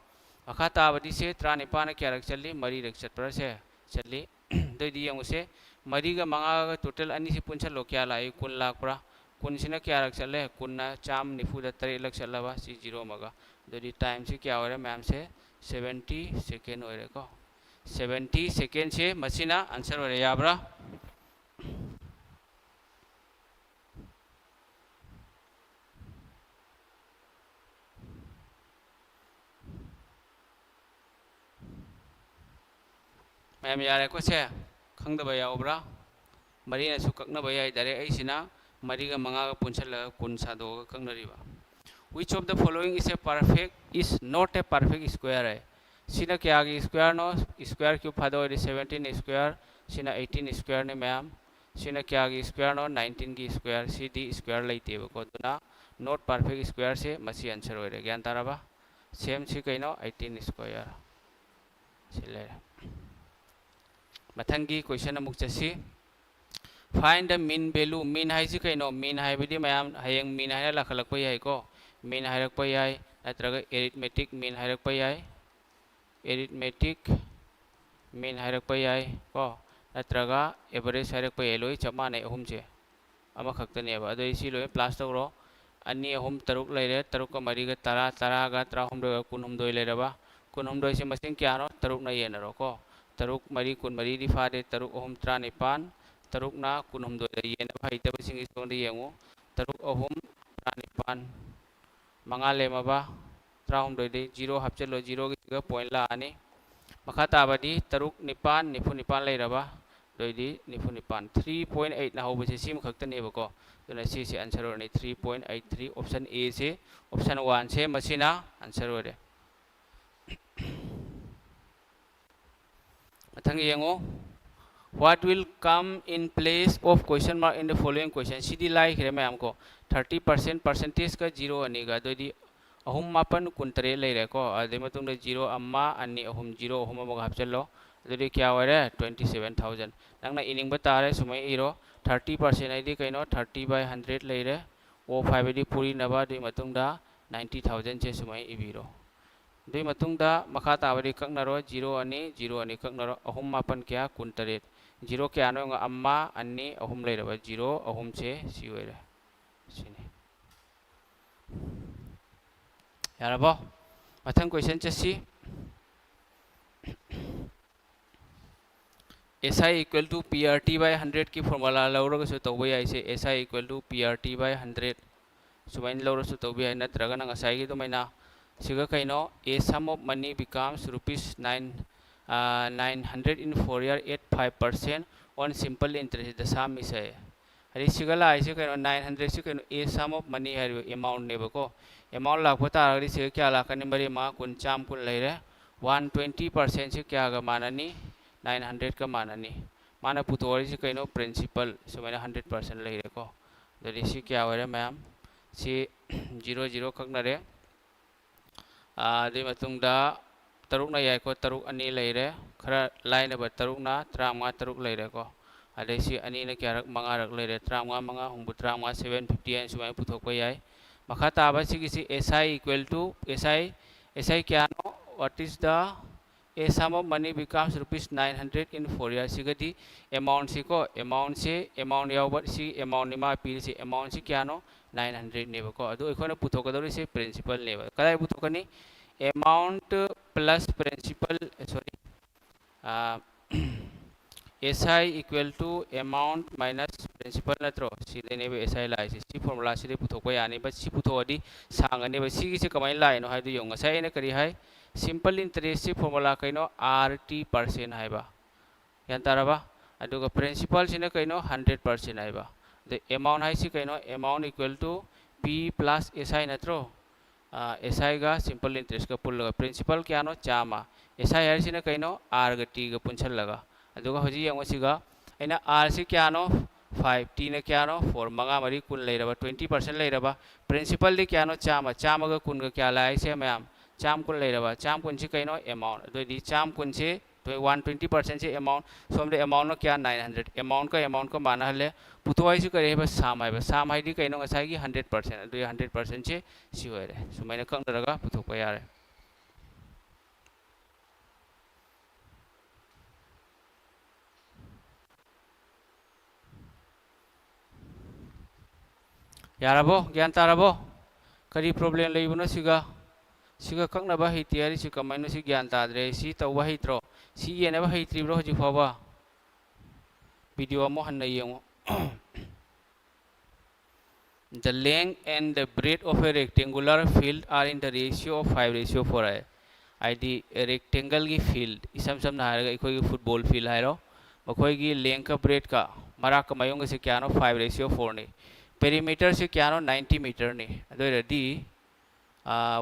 ꯃꯈꯥ ꯇꯥꯕꯗꯤ ꯁꯦ ꯇꯔꯥꯅꯤꯄꯥꯟꯅ ꯀꯌꯥꯔꯛ ꯆꯠꯂꯤ? ꯃꯔꯤꯔꯛ ꯆꯠꯄ꯭ꯔꯥ ꯁꯦ? ꯆꯠꯂꯤ꯫ ꯑꯗꯨꯑꯣꯏꯗꯤ ꯌꯦꯡꯉꯨꯁꯦ, ꯃꯔꯤꯒ ꯃꯉꯥꯒ total ꯑꯅꯤꯁꯤ ꯄꯨꯟꯁꯜꯂꯣ, ꯀꯌꯥ ꯂꯥꯛꯏ? ꯀꯨꯟ ꯂꯥꯛꯄ꯭ꯔꯥ? ꯀꯨꯟꯁꯤꯅ ꯀꯌꯥꯔꯛ ꯆꯠꯂꯦ? ꯀꯨꯟꯅ ꯆꯥꯝꯃ ꯅꯤꯐꯨꯗ ꯇꯔꯦꯠꯂꯛ ꯆꯠꯂꯕ, ꯁꯤ zero ꯑꯃꯒ꯫ ꯑꯗꯨꯗꯤ time ꯁꯤ ꯀꯌꯥ ꯑꯣꯏꯔꯦ ꯃꯌꯥꯝꯁꯦ? Seventy second ꯑꯣꯏꯔꯦꯀꯣ꯫ Seventy second ꯁꯦ ꯃꯁꯤꯅ answer ꯑꯣꯏꯔꯦ, ꯌꯥꯕ꯭ꯔꯥ? ꯃꯌꯥꯝ ꯌꯥꯔꯦꯀꯣ ꯁꯦ? ꯈꯪꯗꯕ ꯌꯥꯎꯕ꯭ꯔꯥ? ꯃꯔꯤꯅꯁꯨ ꯀꯛꯅꯕ ꯌꯥꯏ꯫ ꯗꯥꯏꯔꯦꯛ ꯑꯩꯁꯤꯅ ꯃꯔꯤꯒ ꯃꯉꯥꯒ ꯄꯨꯟꯁꯤꯜꯂꯒ ꯀꯨꯟ ꯁꯥꯗꯣꯛꯑꯒ ꯀꯛꯅꯔꯤꯕ꯫ Which of the following is a perfect, is not a perfect square ꯍꯥꯏ꯫ ꯁꯤꯅ ꯀꯌꯥꯒꯤ ꯁ꯭ꯀ꯭ꯋꯦꯔꯅꯣ? ꯁ꯭ꯀ꯭ꯋꯦꯔ ꯀ꯭ꯌꯨꯕ ꯐꯥꯗꯣꯛꯑꯗꯤ seventeen square, ꯁꯤꯅ eighteen squareꯅꯤ ꯃꯌꯥꯝ꯫ ꯁꯤꯅ ꯀꯌꯥꯒꯤ ꯁ꯭ꯀ꯭ꯋꯦꯔꯅꯣ? nineteenꯒꯤ ꯁ꯭ꯀ꯭ꯋꯦꯔ꯫ ꯁꯤꯗꯤ ꯁ꯭ꯀ꯭ꯋꯦꯔ ꯂꯩꯇꯦꯕꯀꯣ, ꯑꯗꯨꯅ not perfect squareꯁꯦ ꯃꯁꯤ answer ꯑꯣꯏꯔꯦ꯫ ꯒ꯭ꯌꯥꯟ ꯇꯥꯔꯕ? Sameꯁꯤ ꯀꯩꯅꯣ? Eighteen square꯫ ꯁꯤ ꯂꯩꯔꯦ꯫ ꯃꯊꯪꯒꯤ question ꯑꯃꯨꯛ ꯆꯠꯁꯤ꯫ Find the mean value꯫ Mean ꯍꯥꯏꯁꯤ ꯀꯩꯅꯣ? Mean ꯍꯥꯏꯕꯗꯤ ꯃꯌꯥꯝ ꯍꯌꯦꯡ mean ꯍꯥꯏꯅ ꯂꯥꯛꯈꯠꯂꯛꯄ ꯌꯥꯏꯀꯣ꯫ Mean ꯍꯥꯏꯔꯛꯄ ꯌꯥꯏ, ꯅꯠꯇ꯭ꯔꯒ arithmetic mean ꯍꯥꯏꯔꯛꯄ ꯌꯥꯏ꯫ Arithmetic mean ꯍꯥꯏꯔꯛꯄ ꯌꯥꯏ ꯀꯣ, ꯅꯠꯇ꯭ꯔꯒ average ꯍꯥꯏꯔꯛꯄ ꯌꯥꯏ꯫ ꯂꯣꯏ ꯆꯞ ꯃꯥꯟꯅꯩ ꯑꯍꯨꯝꯁꯦ꯫ ꯑꯃꯈꯛꯇꯅꯦꯕ꯫ ꯑꯗꯨ ꯑꯩ ꯁꯤ ꯂꯣꯏ plus ꯇꯧꯔꯣ꯫ ꯑꯅꯤ, ꯑꯍꯨꯝ, ꯇꯔꯨꯛ ꯂꯩꯔꯦ꯫ ꯇꯔꯨꯛꯀ ꯃꯔꯤꯒ ꯇꯔꯥ, ꯇꯔꯥꯒ ꯇꯔꯥꯍꯨꯝꯗꯣꯏꯒ ꯀꯨꯟꯍꯨꯝꯗꯣꯏ ꯂꯩꯔꯕ? ꯀꯨꯟꯍꯨꯝꯗꯣꯏꯁꯦ ꯃꯁꯤꯡ ꯀꯌꯥꯅꯣ? ꯇꯔꯨꯛꯅ ꯌꯦꯟꯅꯔꯣꯀꯣ꯫ ꯇꯔꯨꯛ ꯃꯔꯤ ꯀꯨꯟꯃꯔꯤꯗꯤ ꯐꯥꯗꯦ꯫ ꯇꯔꯨꯛ ꯑꯍꯨꯝ ꯇꯔꯥꯅꯤꯄꯥꯟ꯫ ꯇꯔꯨꯛꯅ ꯀꯨꯟꯍꯨꯝꯗꯣꯏꯗ ꯌꯦꯟꯅꯕ ꯍꯩꯇꯕꯁꯤꯡꯒꯤ ꯁꯣꯝꯗ ꯌꯦꯡꯉꯨ꯫ ꯇꯔꯨꯛ ꯑꯍꯨꯝ ꯇꯔꯥꯅꯤꯄꯥꯟ꯫ ꯃꯉꯥ ꯂꯦꯝꯃꯕ? ꯇꯔꯥꯍꯨꯝꯗꯣꯏꯗꯤ zero ꯍꯥꯞꯆꯤꯜꯂꯣ꯫ Zeroꯒꯤꯁꯤꯒ point ꯂꯥꯛꯑꯅꯤ꯫ ꯃꯈꯥ ꯇꯥꯕꯗꯤ ꯇꯔꯨꯛ ꯅꯤꯄꯥꯟ, ꯅꯤꯐꯨ ꯅꯤꯄꯥꯟ ꯂꯩꯔꯕ? ꯑꯗꯨꯑꯣꯏꯗꯤ ꯅꯤꯐꯨ ꯅꯤꯄꯥꯟ꯫ Three point eightꯅ ꯍꯧꯕꯁꯦ ꯁꯤꯃꯈꯛꯇꯅꯦꯕꯀꯣ꯫ ꯑꯗꯨꯅ ꯁꯤꯁꯦ answer ꯑꯣꯏꯔꯅꯤ꯫ Three point eight three, option Aꯁꯦ, option oneꯁꯦ ꯃꯁꯤꯅ answer ꯑꯣꯏꯔꯦ꯫ ꯃꯊꯪ ꯌꯦꯡꯉꯨ꯫ What will come in place of question mark in the following question? ꯁꯤꯗꯤ ꯂꯥꯏꯈ꯭ꯔꯦ ꯃꯌꯥꯝ ꯀꯣ꯫ Thirty percent, percentageꯀ zero ꯑꯅꯤꯒ꯫ ꯑꯗꯨꯑꯣꯏꯗꯤ ꯑꯍꯨꯝ ꯃꯥꯄꯟ ꯀꯨꯟꯇꯔꯦꯠ ꯂꯩꯔꯦꯀꯣ꯫ ꯑꯗꯨꯒꯤ ꯃꯇꯨꯡꯗ zero ꯑꯃ, ꯑꯅꯤ, ꯑꯍꯨꯝ, zero ꯑꯍꯨꯝ ꯑꯃꯒ ꯍꯥꯞꯆꯤꯜꯂꯣ꯫ ꯑꯗꯨꯗꯤ ꯀꯌꯥ ꯑꯣꯏꯔꯦ? Twenty seven thousand꯫ ꯅꯪꯅ ꯏꯅꯤꯡꯕ ꯇꯥꯔꯦ, ꯁꯨꯃꯥꯏꯅ ꯏꯔꯣ꯫ Thirty percent ꯍꯥꯏꯗꯤ ꯀꯩꯅꯣ? Thirty by hundred ꯂꯩꯔꯦ꯫ Off ꯍꯥꯏꯕꯗꯤ ꯄꯨꯔꯤꯅꯕ꯫ ꯑꯗꯨꯒꯤ ꯃꯇꯨꯡꯗ ninety thousandꯁꯦ ꯁꯨꯃꯥꯏꯅ ꯏꯕꯤꯔꯣ꯫ ꯑꯗꯨꯒꯤ ꯃꯇꯨꯡꯗ ꯃꯈꯥ ꯇꯥꯕꯗꯤ ꯀꯛꯅꯔꯣ꯫ Zero ꯑꯅꯤ, zero ꯑꯅꯤ ꯀꯛꯅꯔꯣ꯫ ꯑꯍꯨꯝ ꯃꯥꯄꯟ ꯀꯌꯥ? ꯀꯨꯟꯇꯔꯦꯠ꯫ Zero ꯀꯌꯥꯅꯣ ꯌꯦꯡꯉꯣ? ꯑꯃ, ꯑꯅꯤ, ꯑꯍꯨꯝ ꯂꯩꯔꯕ? Zero ꯑꯍꯨꯝꯁꯦ ꯁꯤ ꯑꯣꯏꯔꯦ꯫ ꯁꯤꯅꯤ꯫ ꯌꯥꯔꯕꯣ? ꯃꯊꯪ question ꯆꯠꯁꯤ꯫ S I equal to P R T by hundredꯀꯤ formula ꯂꯧꯔꯒꯁꯨ ꯇꯧꯕ ꯌꯥꯏ꯫ ꯁꯦ S I equal to P R T by hundred ꯁꯨꯃꯥꯏꯅ ꯂꯧꯔꯁꯨ ꯇꯧꯕ ꯌꯥꯏ꯫ ꯅꯠꯇ꯭ꯔꯒꯅ ꯉꯁꯥꯏꯒꯤ ꯑꯗꯨꯃꯥꯏꯅ ꯁꯤꯒ ꯀꯩꯅꯣ? A sum of money becomes rupees nine, nine hundred in four year at five percent on simple interest ꯗ ꯁꯥꯝꯃꯤꯁꯦ꯫ ꯍꯥꯏꯗꯤ ꯁꯤꯒ ꯂꯥꯛꯏꯁꯦ ꯀꯩꯅꯣ, nine hundred ꯁꯤ ꯀꯩꯅꯣ, a sum of money ꯍꯥꯏꯔꯤꯕ amount ꯅꯦꯕꯀꯣ꯫ Amount ꯂꯥꯛꯄ ꯇꯥꯔꯒꯗꯤ ꯁꯤꯒ ꯀꯌꯥ ꯂꯥꯛꯀꯅꯤ? ꯃꯔꯤ ꯃꯉꯥ ꯀꯨꯟ, ꯆꯥꯝ ꯀꯨꯟ ꯂꯩꯔꯦ꯫ One twenty percent ꯁꯤ ꯀꯌꯥꯒ ꯃꯥꯟꯅꯅꯤ? Nine hundred ꯀ ꯃꯥꯟꯅꯅꯤ꯫ ꯃꯥꯅ ꯄꯨꯊꯣꯛꯂꯤꯁꯤ ꯀꯩꯅꯣ? Principal꯫ ꯁꯨꯃꯥꯏꯅ hundred percent ꯂꯩꯔꯦꯀꯣ꯫ ꯑꯗꯨꯗꯤ ꯁꯤ ꯀꯌꯥ ꯑꯣꯏꯔꯦ ꯃꯌꯥꯝ? ꯁꯤ zero zero ꯀꯛꯅꯔꯦ꯫ ꯑꯥ, ꯑꯗꯨꯒꯤ ꯃꯇꯨꯡꯗ ꯇꯔꯨꯛꯅ ꯌꯥꯏꯀꯣ, ꯇꯔꯨꯛ ꯑꯅꯤ ꯂꯩꯔꯦ꯫ ꯈꯔ ꯂꯥꯏꯅꯕ ꯇꯔꯨꯛꯅ ꯇꯔꯥꯃꯉꯥ ꯇꯔꯨꯛ ꯂꯩꯔꯦꯀꯣ꯫ ꯑꯗꯩ ꯁꯤ ꯑꯅꯤꯅ ꯀꯌꯥꯔꯛ? ꯃꯉꯥꯔꯛ ꯂꯩꯔꯦ꯫ ꯇꯔꯥꯃꯉꯥ ꯃꯉꯥ ꯍꯨꯝꯐꯨ ꯇꯔꯥꯃꯉꯥ, seven fifty ꯍꯥꯏꯅ ꯁꯨꯃꯥꯏꯅ ꯄꯨꯊꯣꯛꯄ ꯌꯥꯏ꯫ ꯃꯈꯥ ꯇꯥꯕ ꯁꯤꯒꯤꯁꯤ S I equal to, S I, S I ꯀꯌꯥꯅꯣ? What is the a sum of money becomes rupees nine hundred in four years? ꯁꯤꯒꯗꯤ amount ꯁꯤꯀꯣ, amount ꯁꯤ, amount ꯌꯥꯎꯕ ꯁꯤ amount ꯅꯤ ꯃꯥ ꯄꯤꯔꯤꯁꯤ꯫ Amount ꯁꯤ ꯀꯌꯥꯅꯣ? Nine hundred ꯅꯦꯕꯀꯣ꯫ ꯑꯗꯨ ꯑꯩꯈꯣꯏꯅ ꯄꯨꯊꯣꯛꯀꯗꯧꯔꯤꯁꯦ principal ꯅꯦꯕ꯫ ꯀꯗꯥꯏ ꯄꯨꯊꯣꯛꯀꯅꯤ? Amount plus principal, sorry, ah, S I equal to amount minus principal ꯅꯠꯇ꯭ꯔꯣ? ꯁꯤꯗꯩꯅꯦꯕ S I ꯂꯥꯛꯏꯁꯦ꯫ ꯁꯤ formula ꯁꯤꯗꯩ ꯄꯨꯊꯣꯛꯄ ꯌꯥꯅꯤꯕ꯫ ꯁꯤ ꯄꯨꯊꯣꯛꯑꯗꯤ ꯁꯥꯡꯉꯅꯦꯕ꯫ ꯁꯤꯒꯤꯁꯦ ꯀꯃꯥꯏꯅ ꯂꯥꯛꯏꯅꯣ ꯍꯥꯏꯗꯣ ꯌꯦꯡꯉꯨ꯫ ꯉꯁꯥꯏ ꯑꯩꯅ ꯀꯔꯤ ꯍꯥꯏ? Simple interest ꯁꯤ formula ꯀꯩꯅꯣ? R T percent ꯍꯥꯏꯕ꯫ ꯒ꯭ꯌꯥꯟ ꯇꯥꯔꯕ? ꯑꯗꯨꯒ principal ꯁꯤꯅ ꯀꯩꯅꯣ? Hundred percent ꯍꯥꯏꯕ꯫ ꯑꯗ amount ꯍꯥꯏꯁꯤ ꯀꯩꯅꯣ? Amount equal to P plus S I ꯅꯠꯇ꯭ꯔꯣ? ꯑꯥ, S I ꯒ simple interest ꯀ ꯄꯨꯜꯂꯒ꯫ Principal ꯀꯌꯥꯅꯣ? ꯆꯥꯝꯃ꯫ S I ꯍꯥꯏꯔꯤꯁꯤꯅ ꯀꯩꯅꯣ? R ꯒ T ꯒ ꯄꯨꯟꯁꯤꯜꯂꯒ꯫ ꯑꯗꯨꯒ ꯍꯧꯖꯤꯛ ꯌꯦꯡꯉꯨ ꯁꯤꯒ, ꯑꯩꯅ R ꯁꯤ ꯀꯌꯥꯅꯣ? Five꯫ T ꯅ ꯀꯌꯥꯅꯣ? Four꯫ ꯃꯉꯥ ꯃꯔꯤ ꯀꯨꯟ ꯂꯩꯔꯕ, twenty percent ꯂꯩꯔꯕ꯫ Principal ꯗꯤ ꯀꯌꯥꯅꯣ? ꯆꯥꯝꯃ꯫ ꯆꯥꯝꯃꯒ ꯀꯨꯟꯒ ꯀꯌꯥ ꯂꯥꯛꯏꯁꯦ ꯃꯌꯥꯝ? ꯆꯥꯝ ꯀꯨꯟ ꯂꯩꯔꯕ꯫ ꯆꯥꯝ ꯀꯨꯟꯁꯤ ꯀꯩꯅꯣ? Amount꯫ ꯑꯗꯨꯑꯣꯏꯗꯤ ꯆꯥꯝ ꯀꯨꯟꯁꯤ, one twenty percent ꯁꯤ amount, ꯁꯣꯝꯗ amount ꯅ ꯀꯌꯥ? Nine hundred꯫ Amount ꯀ amount ꯀ ꯃꯥꯟꯅꯍꯜꯂꯦ꯫ ꯄꯨꯊꯣꯛ ꯍꯥꯏꯁꯤ ꯀꯔꯤ ꯍꯥꯏꯕ? Sum ꯍꯥꯏꯕ꯫ Sum ꯍꯥꯏꯗꯤ ꯀꯩꯅꯣ? ꯉꯁꯥꯏꯒꯤ hundred percent꯫ ꯑꯗꯨꯒꯤ hundred percent ꯁꯤ ꯁꯤ ꯑꯣꯏꯔꯦ꯫ ꯁꯨꯃꯥꯏꯅ ꯀꯛꯅꯔꯒ ꯄꯨꯊꯣꯛꯄ ꯌꯥꯔꯦ꯫ ꯌꯥꯔꯕꯣ? ꯒ꯭ꯌꯥꯟ ꯇꯥꯔꯕꯣ? ꯀꯔꯤ problem ꯂꯩꯕꯅꯣ ꯁꯤꯒ? ꯁꯤꯒ ꯀꯛꯅꯕ ꯍꯩꯇꯦ ꯍꯥꯏꯔꯤꯁꯤ ꯀꯃꯥꯏꯅꯣ? ꯁꯤ ꯒ꯭ꯌꯥꯟ ꯇꯥꯗ꯭ꯔꯦ꯫ ꯁꯤ ꯇꯧꯕ ꯍꯩꯇ꯭ꯔꯣ? ꯁꯤ ꯌꯦꯟꯅꯕ ꯍꯩꯇ꯭ꯔꯤꯕ꯭ꯔꯣ ꯍꯧꯖꯤꯛ ꯐꯥꯎꯕ? Video ꯑꯃꯨꯛ ꯍꯟꯅ ꯌꯦꯡꯉꯨ꯫ The length and the breadth of a rectangular field are in the ratio of five ratio four ꯍꯥꯏ꯫ ꯍꯥꯏꯗꯤ ꯔꯦꯛꯇꯦꯡꯒꯜꯒꯤ ꯐꯤꯜꯗ, ꯏꯁꯝ ꯁꯝꯅ ꯍꯥꯏꯔꯒ ꯑꯩꯈꯣꯏꯒꯤ ꯐꯨꯠꯕꯣꯜ ꯐꯤꯜꯗ ꯍꯥꯏꯔꯣ, ꯃꯈꯣꯏꯒꯤ ꯂꯦꯡꯀ ꯕ꯭ꯔꯦꯗꯀ ꯃꯔꯥꯛꯀ ꯃꯌꯨꯡꯒꯁꯦ ꯀꯌꯥꯅꯣ? Five ratio fourꯅꯤ꯫ ꯄꯦꯔꯤꯃꯤꯇꯔꯁꯦ ꯀꯌꯥꯅꯣ? Ninety meterꯅꯤ꯫ ꯑꯗꯨ ꯑꯣꯏꯔꯗꯤ,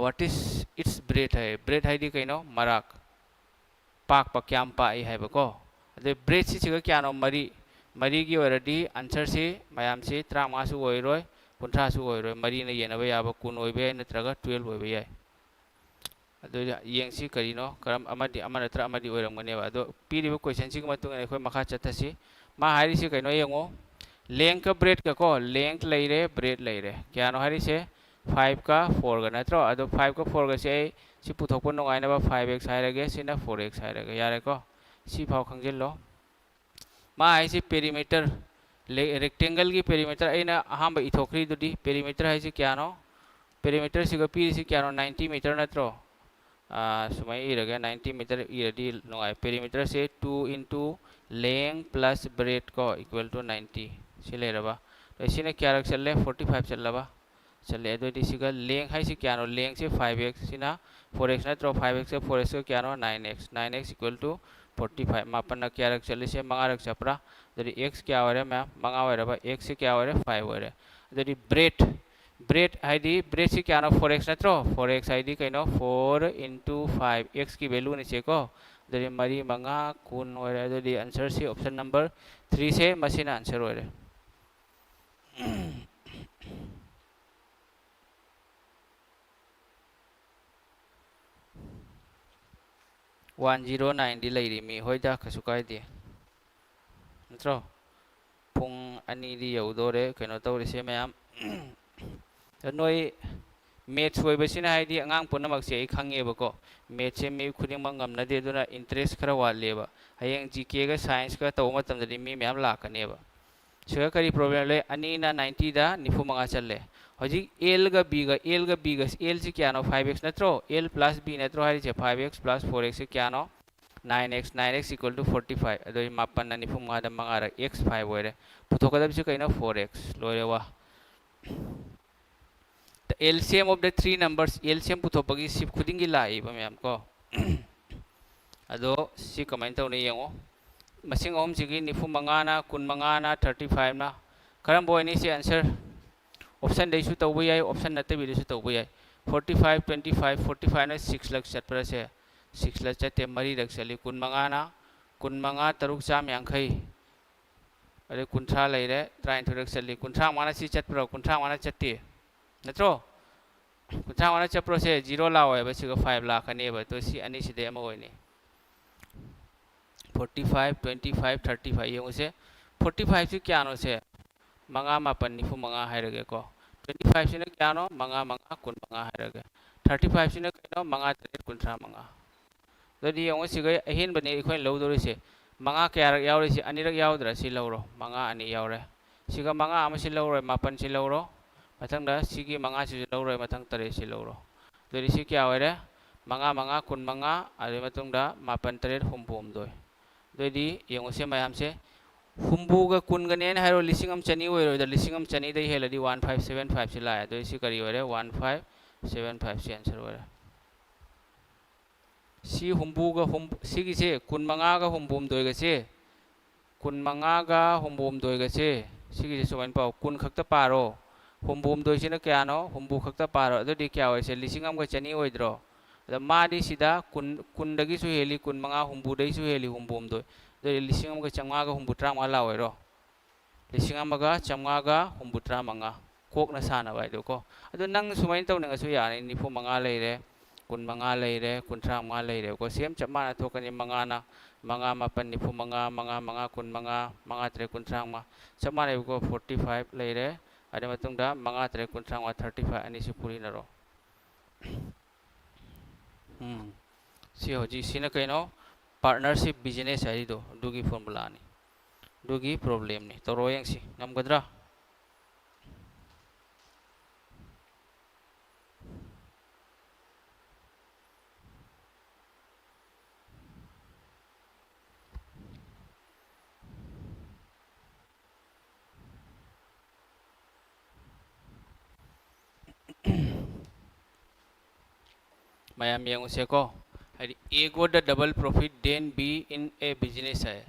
what is its breadth ꯍꯥꯏ꯫ ꯕ꯭ꯔꯦꯗ ꯍꯥꯏꯗꯤ ꯀꯩꯅꯣ? ꯃꯔꯥꯛ꯫ ꯄꯥꯛꯄ ꯀꯌꯥꯝ ꯄꯥꯛꯏ ꯍꯥꯏꯕꯀꯣ꯫ ꯑꯗꯩ ꯕ꯭ꯔꯦꯗꯁꯤ ꯁꯤꯒ ꯀꯌꯥꯅꯣ? ꯃꯔꯤ꯫ ꯃꯔꯤꯒꯤ ꯑꯣꯏꯔꯗꯤ ꯑꯟꯁꯔꯁꯤ ꯃꯌꯥꯝꯁꯤ ꯇꯔꯥꯃꯉꯥꯁꯨ ꯑꯣꯏꯔꯣꯏ, ꯀꯨꯟꯊ꯭ꯔꯥꯁꯨ ꯑꯣꯏꯔꯣꯏ, ꯃꯔꯤꯅ ꯌꯦꯟꯅꯕ ꯌꯥꯕ ꯀꯨꯟ ꯑꯣꯏꯕ ꯌꯥꯏ, ꯅꯠꯇ꯭ꯔꯒ twelve ꯑꯣꯏꯕ ꯌꯥꯏ꯫ ꯑꯗꯨ ꯌꯦꯡꯁꯤ ꯀꯔꯤꯅꯣ, ꯀꯔꯝ ꯑꯃꯗꯤ, ꯑꯃ ꯅꯠꯇ꯭ꯔ ꯑꯃꯗꯤ ꯑꯣꯏꯔꯝꯒꯅꯦꯕ꯫ ꯑꯗꯣ ꯄꯤꯔꯤꯕ ꯀꯣꯏꯁꯟꯁꯤꯒꯤ ꯃꯇꯨꯡ ꯏꯟꯅ ꯑꯩꯈꯣꯏ ꯃꯈꯥ ꯆꯠꯊꯁꯤ꯫ ꯃꯥ ꯍꯥꯏꯔꯤꯁꯤ ꯀꯩꯅꯣ ꯌꯦꯡꯉꯣ, ꯂꯦꯡꯀ ꯕ꯭ꯔꯦꯗꯀ ꯀꯣ, ꯂꯦꯡꯀ ꯂꯩꯔꯦ, ꯕ꯭ꯔꯦꯗ ꯂꯩꯔꯦ꯫ ꯀꯌꯥꯅꯣ ꯍꯥꯏꯔꯤꯁꯦ? Fiveꯀ fourꯒ ꯅꯠꯇ꯭ꯔꯣ? ꯑꯗꯣ fiveꯀ fourꯒꯁꯦ ꯑꯩ ꯁꯤ ꯄꯨꯊꯣꯛꯄ ꯅꯨꯡꯉꯥꯏꯅꯕ five x ꯍꯥꯏꯔꯒꯦ, ꯁꯤꯅ four x ꯍꯥꯏꯔꯒꯦ, ꯌꯥꯔꯦꯀꯣ? ꯁꯤ ꯐꯥꯎ ꯈꯪꯖꯤꯜꯂꯣ꯫ ꯃꯥ ꯍꯥꯏꯁꯤ ꯄꯦꯔꯤꯃꯤꯇꯔ, ꯔꯦꯛꯇꯦꯡꯒꯜꯒꯤ ꯄꯦꯔꯤꯃꯤꯇꯔ ꯑꯩꯅ ꯑꯍꯥꯟꯕ ꯏꯊꯣꯛꯈ꯭ꯔꯤꯗꯨꯗꯤ, ꯄꯦꯔꯤꯃꯤꯇꯔ ꯍꯥꯏꯁꯤ ꯀꯌꯥꯅꯣ? ꯄꯦꯔꯤꯃꯤꯇꯔꯁꯤꯒ ꯄꯤꯔꯤꯁꯤ ꯀꯌꯥꯅꯣ? Ninety meter ꯅꯠꯇ꯭ꯔꯣ? ꯑꯥ, ꯁꯨꯃꯥꯏꯅ ꯏꯔꯒꯦ, ninety meter ꯏꯔꯗꯤ ꯅꯨꯡꯉꯥꯏ꯫ ꯄꯦꯔꯤꯃꯤꯇꯔꯁꯦ two into length plus breadth ꯀꯣ, equal to ninety꯫ ꯁꯤ ꯂꯩꯔꯕ꯫ ꯑꯗꯩ ꯁꯤꯅ ꯀꯌꯥꯔꯛ ꯆꯠꯂꯦ? Forty five ꯆꯠꯂꯕ? ꯆꯠꯂꯦ꯫ ꯑꯗꯨꯑꯣꯏꯗꯤ ꯁꯤꯒ ꯂꯦꯡ ꯍꯥꯏꯁꯤ ꯀꯌꯥꯅꯣ? ꯂꯦꯡꯁꯦ five x, ꯁꯤꯅ four x ꯅꯠꯇ꯭ꯔꯣ? Five x ꯀ four x ꯀ ꯀꯌꯥꯅꯣ? Nine x꯫ Nine x equal to forty five꯫ ꯃꯥꯄꯟꯅ ꯀꯌꯥꯔꯛ ꯆꯠꯂꯤꯁꯦ? ꯃꯉꯥꯔꯛ ꯆꯠꯄ꯭ꯔꯥ? ꯑꯗꯨꯗꯤ x ꯀꯌꯥ ꯑꯣꯏꯔꯦ ꯃꯌꯥꯝ? ꯃꯉꯥ ꯑꯣꯏꯔꯕ, x ꯁꯤ ꯀꯌꯥ ꯑꯣꯏꯔꯦ? Five ꯑꯣꯏꯔꯦ꯫ ꯑꯗꯨꯗꯤ ꯕ꯭ꯔꯦꯗ, ꯕ꯭ꯔꯦꯗ ꯍꯥꯏꯗꯤ, ꯕ꯭ꯔꯦꯗꯁꯤ ꯀꯌꯥꯅꯣ? Four x ꯅꯠꯇ꯭ꯔꯣ? Four x ꯍꯥꯏꯗꯤ ꯀꯩꯅꯣ? Four into five, x ꯀꯤ value ꯅꯤ ꯁꯦꯀꯣ꯫ ꯑꯗꯨꯗꯤ ꯃꯔꯤ ꯃꯉꯥ ꯀꯨꯟ ꯑꯣꯏꯔꯦ꯫ ꯑꯗꯨꯗꯤ ꯑꯟꯁꯔꯁꯤ option number three ꯁꯦ, ꯃꯁꯤꯅ ꯑꯟꯁꯔ ꯑꯣꯏꯔꯦ꯫ One zero nine ꯗꯤ ꯂꯩꯔꯤ ꯃꯤ꯫ ꯍꯣꯏꯗ, ꯀꯩꯁꯨ ꯀꯥꯏꯗꯦ꯫ ꯅꯠꯇ꯭ꯔꯣ? ꯄꯨꯡ ꯑꯅꯤꯗꯤ ꯌꯧꯗꯣꯔꯦ, ꯀꯩꯅꯣ ꯇꯧꯔꯤꯁꯦ ꯃꯌꯥꯝ꯫ ꯑꯗꯣ ꯅꯣꯏ maths ꯑꯣꯏꯕꯁꯤꯅ, ꯍꯥꯏꯗꯤ ꯑꯉꯥꯡ ꯄꯨꯝꯅꯃꯛꯁꯦ ꯑꯩ ꯈꯪꯉꯦꯕꯀꯣ, maths ꯁꯦ ꯃꯤ ꯈꯨꯗꯤꯡꯃꯛ ꯉꯝꯅꯗꯦ, ꯑꯗꯨꯅ interest ꯈꯔ ꯋꯥꯠꯂꯦꯕ꯫ ꯍꯌꯦꯡ G K ꯒ science ꯀ ꯇꯧꯕ ꯃꯇꯝꯗꯗꯤ ꯃꯤ ꯃꯌꯥꯝ ꯂꯥꯛꯀꯅꯦꯕ꯫ ꯁꯤꯒ ꯀꯔꯤ problem ꯂꯩ? ꯑꯅꯤꯅ ninety ꯗ ꯅꯤꯐꯨ ꯃꯉꯥ ꯆꯠꯂꯦ꯫ ꯍꯧꯖꯤꯛ L ꯒ B ꯒ, L ꯒ B ꯒ, L ꯁꯤ ꯀꯌꯥꯅꯣ? Five x ꯅꯠꯇ꯭ꯔꯣ? L plus B ꯅꯠꯇ꯭ꯔꯣ ꯍꯥꯏꯔꯤꯁꯦ? Five x plus four x ꯁꯤ ꯀꯌꯥꯅꯣ? Nine x꯫ Nine x equal to forty five꯫ ꯑꯗꯨꯗꯤ ꯃꯥꯄꯟꯅ ꯅꯤꯐꯨ ꯃꯉꯥꯗ ꯃꯉꯥꯔꯛ, x five ꯑꯣꯏꯔꯦ꯫ ꯄꯨꯊꯣꯛꯀꯗꯕꯁꯤ ꯀꯩꯅꯣ? Four x꯫ ꯂꯣꯏꯔꯦ ꯋꯥ꯫ L C M of the three numbers, L C M ꯄꯨꯊꯣꯛꯄꯒꯤ ꯁꯤꯞ ꯈꯨꯗꯤꯡꯒꯤ ꯂꯥꯛꯏꯕ ꯃꯌꯥꯝ ꯀꯣ꯫ ꯑꯗꯣ ꯁꯤ ꯀꯃꯥꯏꯅ ꯇꯧꯅꯤ ꯌꯦꯡꯉꯣ꯫ ꯃꯁꯤꯡ ꯑꯍꯨꯝꯁꯤꯒꯤ ꯅꯤꯐꯨ ꯃꯉꯥꯅ, ꯀꯨꯟ ꯃꯉꯥꯅ, thirty fiveꯅ꯫ ꯀꯔꯝꯕ ꯑꯣꯏꯅꯤ ꯁꯤ answer? Optionꯗꯩꯁꯨ ꯇꯧꯕ ꯌꯥꯏ, option ꯅꯠꯇꯕꯤꯗꯁꯨ ꯇꯧꯕ ꯌꯥꯏ꯫ Forty five, twenty five, forty fiveꯅ six ꯂꯛ ꯆꯠꯄ꯭ꯔꯁꯦ? Six ꯂꯛ ꯆꯠꯇꯦ, ꯃꯔꯤꯔꯛ ꯆꯠꯂꯤ꯫ ꯀꯨꯟ ꯃꯉꯥꯅ, ꯀꯨꯟ ꯃꯉꯥ, ꯇꯔꯨꯛ, ꯆꯥꯝ ꯌꯥꯡꯈꯩ꯫ ꯑꯗꯩ ꯀꯨꯟꯊ꯭ꯔꯥ ꯂꯩꯔꯦ, ꯇꯔꯥꯅꯤꯊꯣꯏꯔꯛ ꯆꯠꯂꯤ꯫ ꯀꯨꯟꯊ꯭ꯔꯥ ꯃꯉꯥꯅ ꯁꯤ ꯆꯠꯄ꯭ꯔꯣ? ꯀꯨꯟꯊ꯭ꯔꯥ ꯃꯉꯥꯅ ꯆꯠꯇꯦ꯫ ꯅꯠꯇ꯭ꯔꯣ? ꯀꯨꯟꯊ꯭ꯔꯥ ꯃꯉꯥꯅ ꯆꯠꯄ꯭ꯔꯣ? ꯁꯦ zero ꯂꯥꯛꯑꯣꯏꯕ, ꯁꯤꯒ five ꯂꯥꯛꯀꯅꯦꯕ꯫ ꯑꯗꯣ ꯁꯤ ꯑꯅꯤꯁꯤꯗꯩ ꯑꯃ ꯑꯣꯏꯅꯤ꯫ Forty five, twenty five, thirty five꯫ ꯌꯦꯡꯉꯨꯁꯦ, forty fiveꯁꯤ ꯀꯌꯥꯅꯣ? ꯁꯦ ꯃꯉꯥ, ꯃꯥꯄꯟ, ꯅꯤꯐꯨ ꯃꯉꯥ ꯍꯥꯏꯔꯒꯦꯀꯣ꯫ Twenty fiveꯁꯤꯅ ꯀꯌꯥꯅꯣ? ꯃꯉꯥ, ꯃꯉꯥ, ꯀꯨꯟ ꯃꯉꯥ ꯍꯥꯏꯔꯒꯦ꯫ Thirty fiveꯁꯤꯅ ꯀꯩꯅꯣ? ꯃꯉꯥ, ꯇꯔꯦꯠ, ꯀꯨꯟꯊ꯭ꯔꯥ ꯃꯉꯥ꯫ ꯑꯗꯨꯗꯤ ꯌꯦꯡꯉꯨ, ꯁꯤꯒ ꯑꯍꯦꯟꯕꯅꯤ ꯑꯩꯈꯣꯏꯅ ꯂꯧꯗꯧꯔꯤꯁꯦ꯫ ꯃꯉꯥ ꯀꯌꯥꯔꯛ ꯌꯥꯎꯔꯤꯁꯤ? ꯑꯅꯤꯔꯛ ꯌꯥꯎꯗ꯭ꯔꯥ? ꯁꯤ ꯂꯧꯔꯣ, ꯃꯉꯥ ꯑꯅꯤ ꯌꯥꯎꯔꯦ꯫ ꯁꯤꯒ ꯃꯉꯥ ꯑꯃꯁꯤ ꯂꯧꯔꯣꯏ, ꯃꯥꯄꯟꯁꯤ ꯂꯧꯔꯣ꯫ ꯃꯊꯪꯗ ꯁꯤꯒꯤ ꯃꯉꯥꯁꯤꯁꯨ ꯂꯧꯔꯣꯏ, ꯃꯊꯪ ꯇꯔꯦꯠꯁꯤ ꯂꯧꯔꯣ꯫ ꯑꯗꯨꯗꯤ ꯁꯤ ꯀꯌꯥ ꯑꯣꯏꯔꯦ? ꯃꯉꯥ, ꯃꯉꯥ, ꯀꯨꯟ ꯃꯉꯥ, ꯑꯗꯨꯒꯤ ꯃꯇꯨꯡꯗ ꯃꯥꯄꯟ, ꯇꯔꯦꯠ, ꯍꯨꯝꯐꯨ ꯍꯨꯝꯗꯣꯏ꯫ ꯑꯗꯨꯑꯣꯏꯗꯤ ꯌꯦꯡꯉꯨꯁꯦ ꯃꯌꯥꯝꯁꯦ, ꯍꯨꯝꯐꯨꯒ ꯀꯨꯟꯒꯅꯦꯅ ꯍꯥꯏꯔꯣ, ꯂꯤꯁꯤꯡ ꯑꯃ ꯆꯅꯤ ꯑꯣꯏꯔꯣꯏꯗ, ꯂꯤꯁꯤꯡ ꯑꯃ ꯆꯅꯤꯗꯩ ꯍꯦꯜꯂꯗꯤ one five seven fiveꯁꯤ ꯂꯥꯛꯑꯦ꯫ ꯑꯗꯨꯑꯣꯏꯗꯤ ꯁꯤ ꯀꯔꯤ ꯑꯣꯏꯔꯦ? One five seven fiveꯁꯤ answer ꯑꯣꯏꯔꯦ꯫ ꯁꯤ ꯍꯨꯝꯐꯨꯒ ꯍꯨꯝ-, ꯁꯤꯒꯤꯁꯦ ꯀꯨꯟ ꯃꯉꯥꯒ ꯍꯨꯝꯐꯨ ꯍꯨꯝꯗꯣꯏꯒꯁꯦ, ꯀꯨꯟ ꯃꯉꯥꯒ ꯍꯨꯝꯐꯨ ꯍꯨꯝꯗꯣꯏꯒꯁꯦ, ꯁꯤꯒꯤꯁꯦ ꯁꯨꯃꯥꯏꯅ ꯄꯥꯎ, ꯀꯨꯟ ꯈꯛꯇ ꯄꯥꯔꯣ꯫ ꯍꯨꯝꯐꯨ ꯍꯨꯝꯗꯣꯏꯁꯤꯅ ꯀꯌꯥꯅꯣ? ꯍꯨꯝꯐꯨ ꯈꯛꯇ ꯄꯥꯔꯣ꯫ ꯑꯗꯨꯗꯤ ꯀꯌꯥ ꯑꯣꯏꯁꯦ? ꯂꯤꯁꯤꯡ ꯑꯃꯒ ꯆꯅꯤ ꯑꯣꯏꯗ꯭ꯔꯣ? ꯑꯗ ꯃꯥꯗꯤ ꯁꯤꯗ ꯀꯨꯟ, ꯀꯨꯟꯗꯒꯤꯁꯨ ꯍꯦꯜꯂꯤ, ꯀꯨꯟ ꯃꯉꯥ, ꯍꯨꯝꯐꯨꯗꯩꯁꯨ ꯍꯦꯜꯂꯤ, ꯍꯨꯝꯐꯨ ꯍꯨꯝꯗꯣꯏ꯫ ꯑꯗꯨꯗꯤ ꯂꯤꯁꯤꯡ ꯑꯃꯒ ꯆꯥꯝꯃꯉꯥꯒ ꯍꯨꯝꯐꯨ ꯇꯔꯥꯃꯉꯥ ꯂꯥꯛꯑꯣꯏꯔꯣ? ꯂꯤꯁꯤꯡ ꯑꯃꯒ ꯆꯥꯝꯃꯉꯥꯒ ꯍꯨꯝꯐꯨ ꯇꯔꯥꯃꯉꯥ꯫ ꯀꯣꯛꯅ ꯁꯥꯟꯅꯕ ꯍꯥꯏꯗꯣꯀꯣ꯫ ꯑꯗꯣ ꯅꯪ ꯁꯨꯃꯥꯏꯅ ꯇꯧꯅꯤꯡꯉꯁꯨ ꯌꯥꯔꯦ, ꯅꯤꯐꯨ ꯃꯉꯥ ꯂꯩꯔꯦ, ꯀꯨꯟ ꯃꯉꯥ ꯂꯩꯔꯦ, ꯀꯨꯟꯊ꯭ꯔꯥ ꯃꯉꯥ ꯂꯩꯔꯦꯕꯀꯣ꯫ Same ꯆꯞ ꯃꯥꯟꯅ ꯊꯣꯛꯀꯅꯤ꯫ ꯃꯉꯥꯅ ꯃꯉꯥ, ꯃꯥꯄꯟ, ꯅꯤꯐꯨ ꯃꯉꯥ, ꯃꯉꯥ, ꯃꯉꯥ, ꯀꯨꯟ ꯃꯉꯥ, ꯃꯉꯥ, ꯇꯔꯦꯠ, ꯀꯨꯟꯊ꯭ꯔꯥ ꯃꯉꯥ꯫ ꯆꯞ ꯃꯥꯟꯅꯩꯕꯀꯣ꯫ Forty five ꯂꯩꯔꯦ꯫ ꯑꯗꯨꯒꯤ ꯃꯇꯨꯡꯗ ꯃꯉꯥ, ꯇꯔꯦꯠ, ꯀꯨꯟꯊ꯭ꯔꯥ ꯃꯉꯥ, thirty five ꯑꯅꯤꯁꯤ ꯄꯨꯔꯤꯅꯔꯣ꯫ ꯎꯝ꯫ ꯁꯤ ꯍꯧꯖꯤꯛ ꯁꯤꯅ ꯀꯩꯅꯣ? Partnership business ꯍꯥꯏꯔꯤꯗꯣ ꯑꯗꯨꯒꯤ formulaꯅꯤ꯫ ꯑꯗꯨꯒꯤ problemꯅꯤ꯫ ꯇꯧꯔꯣ ꯌꯦꯡꯁꯤ꯫ ꯉꯝꯒꯗ꯭ꯔꯥ? ꯃꯌꯥꯝ ꯌꯦꯡꯉꯨꯁꯦꯀꯣ꯫ ꯍꯥꯏꯗꯤ, A got the double profit then B in a business ꯍꯥꯏ꯫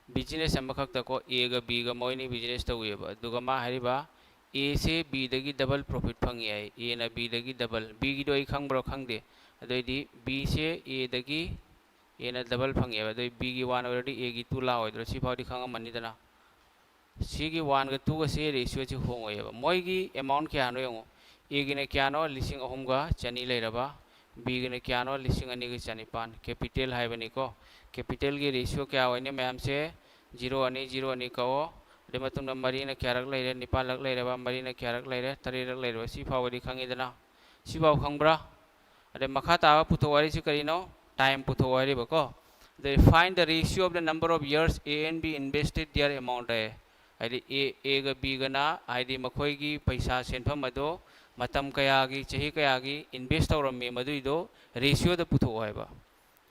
ꯕꯤꯖꯤꯅꯦꯁ ꯑꯃꯈꯛꯇꯀꯣ, ꯑꯦꯒ ꯕꯤꯒ ꯃꯣꯏꯅꯤ ꯕꯤꯖꯤꯅꯦꯁ ꯇꯧꯋꯦꯕ꯫ ꯑꯗꯨꯒ ꯃꯥ ꯍꯥꯏꯔꯤꯕ, ꯑꯦꯁꯦ ꯕꯤꯗꯒꯤ ꯗꯕꯜ ꯄ꯭ꯔꯣꯐꯤꯠ ꯐꯪꯉꯤ ꯍꯥꯏ꯫ ꯑꯦꯅ ꯕꯤꯗꯒꯤ ꯗꯕꯜ꯫ ꯕꯤꯒꯤꯗꯣ ꯑꯩ ꯈꯪꯕ꯭ꯔꯥ ꯈꯪꯗꯦ꯫ ꯑꯗꯨꯑꯣꯏꯗꯤ ꯕꯤꯁꯦ ꯑꯦꯗꯒꯤ, ꯑꯦꯅ ꯗꯕꯜ ꯐꯪꯉꯦꯕ꯫ ꯑꯗꯨꯑꯣꯏꯗꯤ ꯕꯤꯒꯤ ꯋꯥꯟ ꯑꯣꯏꯔꯗꯤ ꯑꯦꯒꯤ ꯇꯨ ꯂꯥꯛꯑꯣꯏꯗ꯭ꯔꯣ? ꯁꯤꯐꯥꯎꯗꯤ ꯈꯪꯉꯝꯃꯅꯤꯗꯅ꯫ ꯁꯤꯒꯤ ꯋꯥꯟꯒ ꯇꯨꯒꯁꯦ ꯔꯦꯁꯤꯌꯣꯁꯤ ꯍꯣꯡꯉꯣꯏꯑꯕ꯫ ꯃꯣꯏꯒꯤ ꯑꯦꯃꯥꯎꯟ ꯀꯌꯥꯅꯣ ꯌꯦꯡꯉꯣ꯫ ꯑꯦꯒꯤꯅ ꯀꯌꯥꯅꯣ? ꯂꯤꯁꯤꯡ ꯑꯍꯨꯝꯒ ꯆꯅꯤ ꯂꯩꯔꯕ꯫ ꯕꯤꯒꯤꯅ ꯀꯌꯥꯅꯣ? ꯂꯤꯁꯤꯡ ꯑꯅꯤꯒ ꯆꯅꯤꯄꯥꯟ꯫ ꯀꯦꯄꯤꯇꯦꯜ ꯍꯥꯏꯕꯅꯤꯀꯣ꯫ ꯀꯦꯄꯤꯇꯦꯜꯒꯤ ꯔꯦꯁꯤꯌꯣ ꯀꯌꯥ ꯑꯣꯏꯅꯤ ꯃꯌꯥꯝꯁꯦ? ꯖꯤꯔꯣ ꯑꯅꯤ, ꯖꯤꯔꯣ ꯑꯅꯤ ꯀꯛꯑꯣ꯫ ꯑꯗꯨ ꯃꯇꯨꯡꯗ ꯃꯔꯤꯅ ꯀꯌꯥꯔꯛ ꯂꯩꯔꯦ? ꯅꯤꯄꯥꯜꯂꯛ ꯂꯩꯔꯕ꯫ ꯃꯔꯤꯅ ꯀꯌꯥꯔꯛ ꯂꯩꯔꯦ? ꯇꯔꯦꯠꯔꯛ ꯂꯩꯔꯕ꯫ ꯁꯤ ꯐꯥꯎꯕꯗꯤ ꯈꯪꯉꯤꯗꯅ? ꯁꯤ ꯐꯥꯎ ꯈꯪꯕ꯭ꯔꯥ? ꯑꯗꯩ ꯃꯈꯥ ꯇꯥꯕ ꯄꯨꯊꯣꯛꯑꯣ ꯍꯥꯏꯔꯤꯁꯤ ꯀꯔꯤꯅꯣ? ꯇꯥꯏꯝ ꯄꯨꯊꯣꯛꯑꯣ ꯍꯥꯏꯔꯤꯕꯀꯣ꯫ ꯑꯗꯩ, find the ratio of the number of years A and B invested their amount ꯍꯥꯏ꯫ ꯍꯥꯏꯗꯤ, ꯑꯦ, ꯑꯦꯒ ꯕꯤꯒꯅ, ꯍꯥꯏꯗꯤ, ꯃꯈꯣꯏꯒꯤ ꯄꯩꯁꯥ, ꯁꯦꯟꯐꯝ ꯑꯗꯣ ꯃꯇꯝ ꯀꯌꯥꯒꯤ, ꯆꯍꯤ ꯀꯌꯥꯒꯤ ꯏꯟꯚꯦꯁ ꯇꯧꯔꯝꯃꯤ, ꯃꯗꯨꯏꯗꯣ ꯔꯦꯁꯤꯌꯣꯗ ꯄꯨꯊꯣꯛꯑꯣ ꯍꯥꯏꯕ꯫